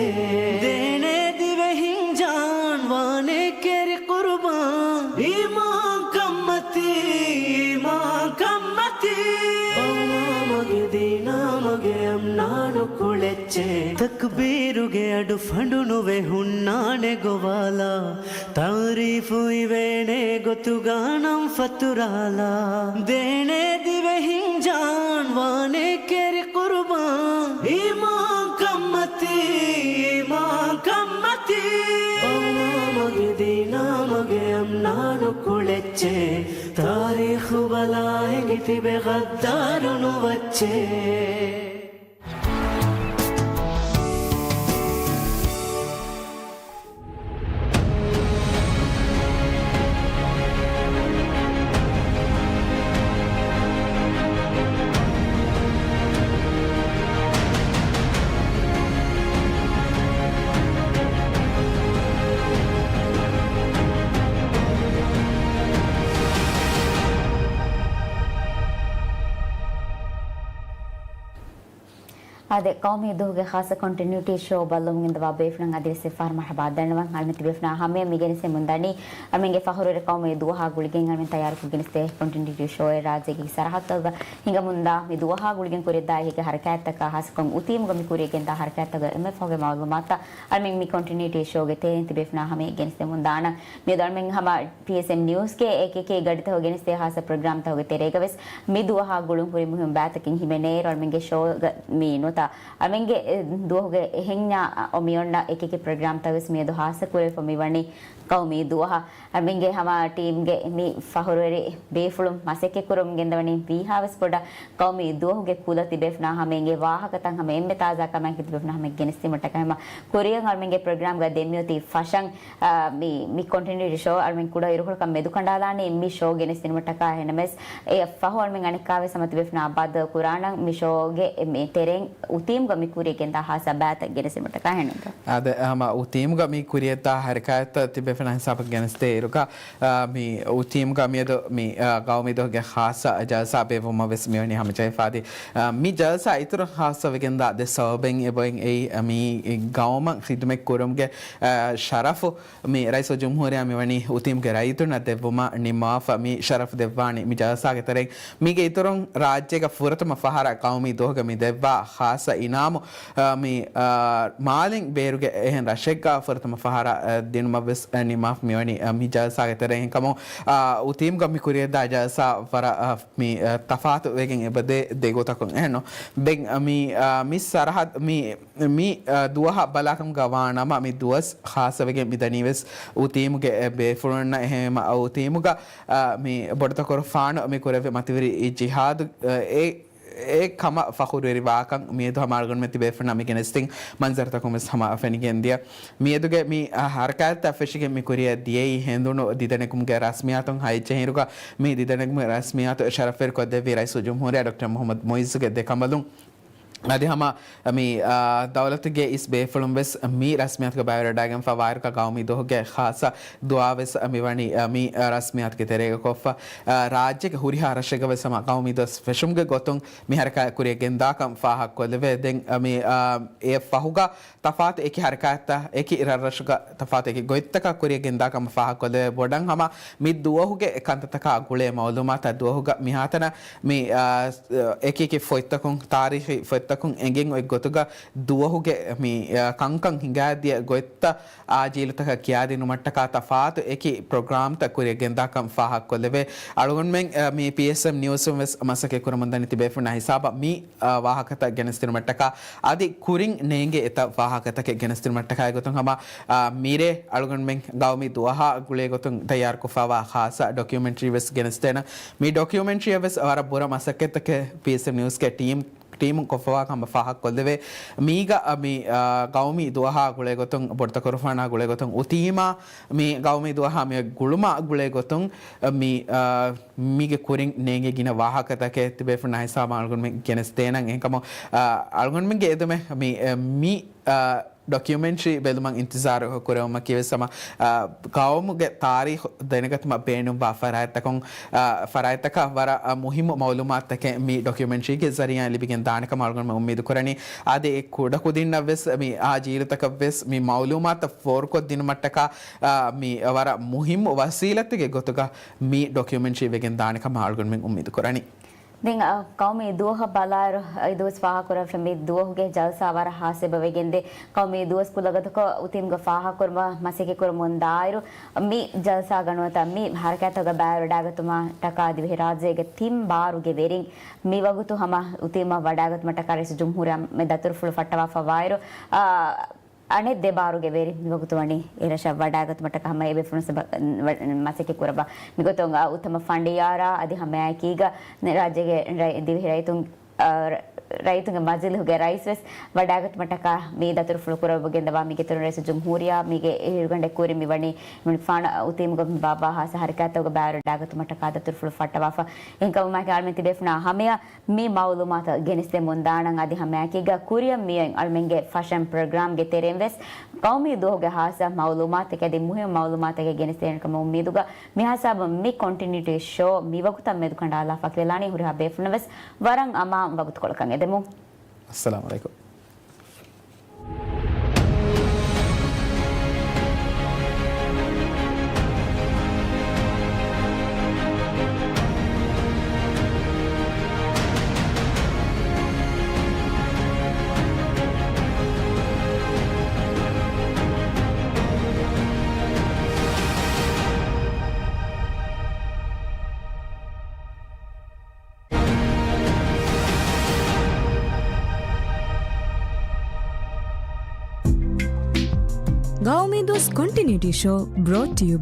ދޭނޭ ދިވެހިން ޖާން ވާނޭ ކެރި ޤުރުބާން، އީމާން ކަންމަތީ، އީމާން ކަންމަތީ. ޤައުމާ މަގެ ދީނާ މަގެ އަމްނާ ނުކުޅެއްޗޭ. ތަކްބީރުގެ އަޑު ފަނޑު ނުވެ ހުންނާނެ ގޮވާލާ، ތައުރީފު އިވޭނެ ގޮތުގަ ނަން ފަތުރާލާ. ދޭނޭ ދިވެހިން ޖާން ވާނެ ކެރި ޤުރުބާން، އީމާން ކަންމަތީ، އީމާން ކަންމަތީ. ޤައުމާ މަގެ ދީނާ މަގެ އަމްނާ ނުކުޅެއްޗޭ، ތާރީޚު ބަލާ އެނގި ތިބެ ޣައްދާރު ނުވައްޗޭ. އާދެ، ޤައުމީ ދުވަހުގެ ޚާއްޞަ ކޮންޓިނިއުޓީ ޝޯ ބައްލަވަމުން އިންދަވާ ބޭފުޅުން އަދިވެސް އެއްފަހަރު މަރުޙަބާ ދަންނަވަން. އަޅުމެން ތިބޭފުޅުންނާ ހަމަޔަށް މި ގެނެސްދެމުން ދަނީ، އަޅުމެންގެ ފަޚުރުވެރި ޤައުމީ ދުވަހާ ގުޅިގެން އަޅުމެން ތައްޔާރުކޮށް ގެނެސްދޭ ކޮންޓިނިއުޓީ ޝޯއެއް ރާއްޖޭގެ ސަރަހައްދުތަކުގަ ހިނގަމުންދާ މި ދުވަހާ ގުޅިގެން ކުރިއަށްދާ އެކި ހަރަކާތްތަކާ ޚާއްޞަކޮށް އުތީމުގަ މި ކުރިއަށް ގެންދާ ހަރަކާތްތަކުގެ އެންމެ ފަހުގެ މައުލޫމާތުތައް އަޅުމެން މި ކޮންޓިނިއުޓީ ޝޯގެ ތެރެއިން ތިބޭފުޅުންނާ ހަމަޔަށް ގެނެސްދެމުން ދާނަން. މިއަދު އަޅުމެން ހަމަ ޕީއެސްއެމް ނިއުސްގެ އެކިއެކި ގަޑިތަކުގަ ގެނެސްދޭ ޚާއްޞަ ޕްރޮގްރާމްތަކުގެ ތެރޭގަވެސް މި ދުވަހާ ގުޅުން ހުރި މުހިއްމު ބައިތަކެއް ހިމެނޭއިރު، އަޅުމެންގެ ޝޯގަ މި ނުވަތަ އަޅުމެންގެ ދުވަހުގެ އެހެންޏާ އޮ މިއޮންނަ އެކިއެކި ޕްރޮގްރާމްތައް ވެސް މިއަދު ޚާއްޞަ ކުރެވިފަ މިވަނީ ޤައުމީ ދުވަހަށް. އަޅުމެންގެ ހަމަ ޓީމްގެ މި ފަޚުރުވެރި ބޭފުޅުން މަސައްކަތް ކުރަމުން ގެންދަވަނީ ވީހާވެސް ބޮޑަށް ޤައުމީ ދުވަހުގެ ކުލަ ތިބޭފުޅުންނާ ހަމަ އެނގޭ ވާހަކަތައް ހަމަ އެންމެ ތާޒާ ކަމާއެކީ ތިބޭފުޅުންނާ ހަމަ ގެނެސްދިނުމަށްޓަކާ ހަމަ ކުރިއަށް އަޅުމެންގެ ޕްރޮގްރާމްގަ ދެން މިއޮތީ ފަށަން، އާ، މި، މި ކޮންޓިނިއުޓީ ޝޯ އަޅުމެން ކުޑަ އިރުކޮޅަކަށް މެދުކަނޑާލާނީ މި ޝޯ ގެނެސްދިނުމަށްޓަކާ. އެހެންނަމަވެސް އެއަށް ފަހު އަޅުމެން އަނެއްކާވެސް ހަމަ ތިބޭފުޅުންނާ އަބާދަ ކުރާނަން މި ޝޯގެ މި ތެރެއިން އުތީމުގަ މި ކުރިއަށް ގެންދާ ޚާއްޞަ ބައިތައް ގެނެސްދިނުމަށްޓަކާ. އެހެންނުންތޯ؟ އާދެ، ހަމަ އުތީމުގަ މި ކުރިއަށްދާ ހަރަކާތްތައް ތިބޭފުޅުންނާ ހިސާބަށް ގެނެސްދޭ އިރުގަ، އާ، މި އުތީމުގަ މިއަދު މި، އާ، ޤައުމީ ދުވަހުގެ ޚާއްޞަ ޖަލްސާ ބޭއްވުމަށް ވެސް މިވަނީ ހަމަޖެހިފަ އަދި، އާ، މި ޖަލްސާ އިތުރަށް ޚާއްޞަވެގެންދާ ދެ ސަބަބެއް އެބައިން އެއީ، އާ، މި ޤައުމަށް ޚިދުމަތް ކުރުމުގެ، އާ، ޝަރަފު މި ރައީސުލްޖުމްހޫރިއްޔާ މިވަނީ އުތީމުގެ ރައްޔިތުންނަށް ދެއްވުމަށް ނިންމަވާފަ މި ޝަރަފު ދެއްވާނީ. މި ޖަލްސާގެ ތެރެއިން މީގެ އިތުރުން ރާއްޖޭގަ ފުރަތަމަ ފަހަރަށް ޤައުމީ ދުވަހުގަ މި ދެއްވާ ޚާއްޞަ އިނާމު، އާ، މި، އާ، މާލެން ބޭރުގެ އެހެން ރަށެއްގަ ފުރަތަމަ ފަހަރަށް، އާ، ދިނުމަށް ވެސް، އާ، ނިންމާފަ މިވަނީ، އާ، މި ޖަލްސާގެ ތެރެއިން ކަމުން، އާ، އުތީމުގަ މި ކުރިއަށްދާ ޖަލްސާ ވަރަށް، އާ، މި، އާ، ތަފާތު ވެގެން އެބަ ދޭ ދެ ގޮތަކުން އެހެންނު. ދެން، އާ، މި، އާ، މި ސަރަހައްދު މި މި، އަ، ދުވަހަށް ބަލާކަމުގަ ވާނަމަ، މި ދުވަސް ޚާއްޞަވެގެން މިދަނީވެސް އުތީމުގެ، އެ، ބޭފުޅުންނަށް. އެހެންވީމަ، އަ، އުތީމުގަ، އަ، މި ބޮޑުތަކުރުފާނު މި ކުރެއްވި މަތިވެރި ޖިހާދު، އަ، އެ، އެ ކަމަށް ފަޚުރުވެރިވާކަން މިއަދު ހަމަ އަޅުގަނޑުމެން ތިބޭފުޅުންނަށް މި ގެނެސްދިން މަންޒަރުތަކުން ވެސް ހަމަ ފެނިގެންދިޔަ. މިއަދުގެ މި، އަ، ހަރަކާތްތައް ފެށިގެން މި ކުރިއަށް ދިޔައީ ހެނދުނު ދިދަނެގުމުގެ ރަސްމިއްޔާތުން ހައްޖެހިރުގަ މި ދިދަނެގުމުގެ ރަސްމިއްޔާތު ޝަރަފުވެރިކޮށްދެއްވި ރައީސުލްޖުމްހޫރިއްޔާ ޑޮކްޓަރ މުޙައްމަދު މުޢިއްޒުގެ ދެކަނބަލުން. އަދި ހަމަ މި، އާ، ދައުލަތުގެ އިސް ބޭފުޅުން ވެސް މި ރަސްމިއްޔާތުގަ ބައިވެރިވެވަޑައިގެންފަ ވާއިރުގަ ޤައުމީ ދުވަހުގެ ޚާއްޞަ ދުޢާ ވެސް މިވަނީ، އާ، މި ރަސްމިއްޔާތުގެ ތެރޭގަ ކޮށްފަ، އާ، ރާއްޖޭގެ ހުރިހާ ރަށެއްގަ ވެސް ހަމަ ޤައުމީ ދުވަސް ފެށުމުގެ ގޮތުން މި ހަރަކާތް ކުރިއަށް ގެންދާކަން ފާހަގަކޮށްލެވޭ. ދެން، އާ، މި، އާ، އެ ފަހުގަ ތަފާތު އެކި ހަރަކާތްތައް އެކި ރަށްރަށުގަ ތަފާތު އެކި ގޮތްތަކަށް ކުރިއަށް ގެންދާ ކަމަށް ފާހަގަކޮށްލެވޭ. ބޮޑަށް ހަމަ މި ދުވަހުގެ ކަންތައްތަކާ ގުޅޭ މައުލޫމާތާ ދުވަހުގަ މިހާތަނަށް މި، އާ، އެކި އެކި ފޮތްތަކުން، ތާރީޚީ ފޮތް ތަކުން އެނގެން އޮތް ގޮތުގަ ދުވަހުގެ މި، އަ، ކަންކަން ހިނގާދިޔަ ގޮތްތައް އާ ޖީލުތަކަށް ކިޔާދިނުމަށްޓަކާ ތަފާތު އެކި ޕްރޮގްރާމްތައް ކުރިއަށް ގެންދާކަން ފާހަގަކޮށްލެވޭ. އަޅުގަނޑުމެން، އަ، މި ޕީއެސްއެމް ނިއުސުން ވެސް މަސައްކަތް ކުރަމުންދަނީ ތިބޭފުޅުންނާ ހިސާބަށް މި، އަ، ވާހަކަތައް ގެނެސްދިނުމަށްޓަކާ އަދި ކުރިން ނޭނގޭ އެތައް ވާހަކަތަކެއް ގެނެސްދިނުމަށްޓަކާ އެގޮތުން ހަމަ، އަ، މިރޭ އަޅުގަނޑުމެން ގައުމީ ދުވަހާ ގުޅޭގޮތުން ތައްޔާރުކޮށްފައިވާ ޚާއްޞަ ޑޮކިއުމެންޓްރީ ވެސް ގެނެސްދޭނަން. މި ޑޮކިއުމެންޓްރީއަށް ވެސް ވަރަށް ބުރަ މަސައްކަތްތަކެއް ޕީއެސްއެމް ނިއުސްގެ ޓީމް ޓީމުން ކޮށްފަވާ ކަމަށް ފާހަގަކޮށްލެވޭ. މީގަ މި، އާ، ގައުމީ ދުވަހާ ގުޅޭގޮތުން، ބޮޑުތަކުރުފާނާ ގުޅޭގޮތުން އުތީމާ، މި ގައުމީ ދުވަހާ މި ގުޅުމާ ގުޅޭގޮތުން، މި، އާ، މީގެ ކުރިން ނޭނގޭ ގިނަ ވާހަކަތަކެއް ތިބޭފުޅުންނާ ހިސާބަށް އަޅުގަނޑުމެން ގެނެސްދޭނަން. އެހެންކަމުން، އާ، އަޅުގަނޑުމެންގެ އެދުމެއް މި، އެ، މި، އާ، ޑޮކިއުމެންޓްރީ ބެލުމަށް އިންތިޒާރު ކުރެވުމަކީ ވެސް ހަމަ، އާ، ގައުމުގެ ތާރީޚު ދެނެގަތުމަށް ބޭނުންވާ ފަރާތްތަކުން، އާ، ފަރާތްތަކަށް ވަރަށް، އާ، މުހިއްމު މައުލޫމާތުތަކެއް މި ޑޮކިއުމެންޓްރީގެ ޒަރީއާއިން ލިބިގެން ދާނެ ކަމަށް އަޅުގަނޑުމެން އުއްމީދު ކުރަނީ. އަދި އެ ކުޑަކުދިންނަށް ވެސް މި އާ ޖީލުތަކަށް ވެސް މި މައުލޫމާތު ފޯރުކޮށްދިނުމަށްޓަކާ، އާ، މި ވަރަށް މުހިއްމު ވަސީލަތެއްގެ ގޮތުގަ މި ޑޮކިއުމެންޓްރީ ވެގެން ދާނެ ކަމަށް އަޅުގަނޑުމެން އުއްމީދު ކުރަނީ. ދެން، އަ، ޤައުމީ ދުވަހަށް ބަލާއިރު، އަ، އިދޫސް ފާހަގަކުރައްވަ މި ދުވަހުގެ ޖަލްސާ ވަރަށް ހާސް އެބަވެގެންދޭ. ޤައުމީ ދުވަސް ކުލަގަދަކޮށް އުތީމްގެ ފާހަގަކުރުމަށް މަސައްކަތް ކުރަމުން ދާއިރު، މި ޖަލްސާގަ ނުވަތަ މި ހަރަކާތްތަކުގަ ބައިވެރިވަޑައިގަތުމަށްޓަކާ ދިވެހިރާއްޖޭގެ ތިން ބާރުގެ ވެރިން މިވަގުތު ހަމަ އުތީމަށް ވަޑައިގަތުމަށްޓަކާ ރައީސުލްޖުމްހޫރިއްޔާ މެ ދަތުރުފުޅު ފައްޓަވާފައިވާއިރު، އާ، އަނެއް ދެ ބާރުގެ ވެރިން މިވަގުތު ވަނީ އެރަށަށް ވަޑައިގަތުމަށްޓަކާ ހަމަ އެބޭފުޅުން ސަބަ-، މަސައްކަތް ކުރައްވާ. މިގޮތުން އާ އުތަމަ ފަނޑިޔާރާ އަދި ހަމައެކީގަ ރާއްޖޭގެ ރައި-، ދިވެހި ރައްޔިތުން، އާ، ރައްޔިތުންގެ މަޖިލީހުގެ ރައީސް ވެސް ވަޑައިގަތުމަށްޓަކާ މި ދަތުރުފުޅު ކުރައްވަގެންދަވާ މި ގެތެރެއިން ރައީސުލްޖުމްހޫރިއްޔާ މީގެ އިރުގަނޑެއް ކުރިން މި ވަނީ މި ފާނަ އުތީމުގަ މި ބާއްވާ ހާއްސަ ހަރަކާތްތަކުގަ ބައިވެރިވަޑައިގަތުމަށްޓަކާ ދަތުރުފުޅު ފައްޓަވާފަ. އެހެންކަމުން މާކި އަޅަމެން ތިބޭފުޅުންނާ ހަމަޔަށް މި މައުލޫމާތު ގެނެސްދެމުން ދާނަން އަދި ހަމައެކީގަ ކުރިއަށް މިއޮތް އަޅަމެންގެ ފަށަން ޕްރޮގްރާމްގެ ތެރެއިން ވެސް ޤައުމީ ދުވަހުގެ ހާއްސަ މައުލޫމާތުތަކެއް އަދި މުހިންމު މައުލޫމާތުތަކެއް ގެނެސްދޭނެ ކަމަށް އުއްމީދުގަ މި ހިސާބުން މި ކޮންޓިނިއުޓީ ޝޯ މިވަގުތަށް މެދުކަނޑާލާފަ ކިޔަލާނީ. ހުރިހާ ބޭފުޅުންނަށް ވެސް ވަރަށް އަމާން ވަގުތުކޮޅަކަށް އެދެމުން. އައްސަލާމު ޢަލައިކުމް. ގައުމީ ދުވަސް ކޮންޓިނިއުޓީ ޝޯ brought to you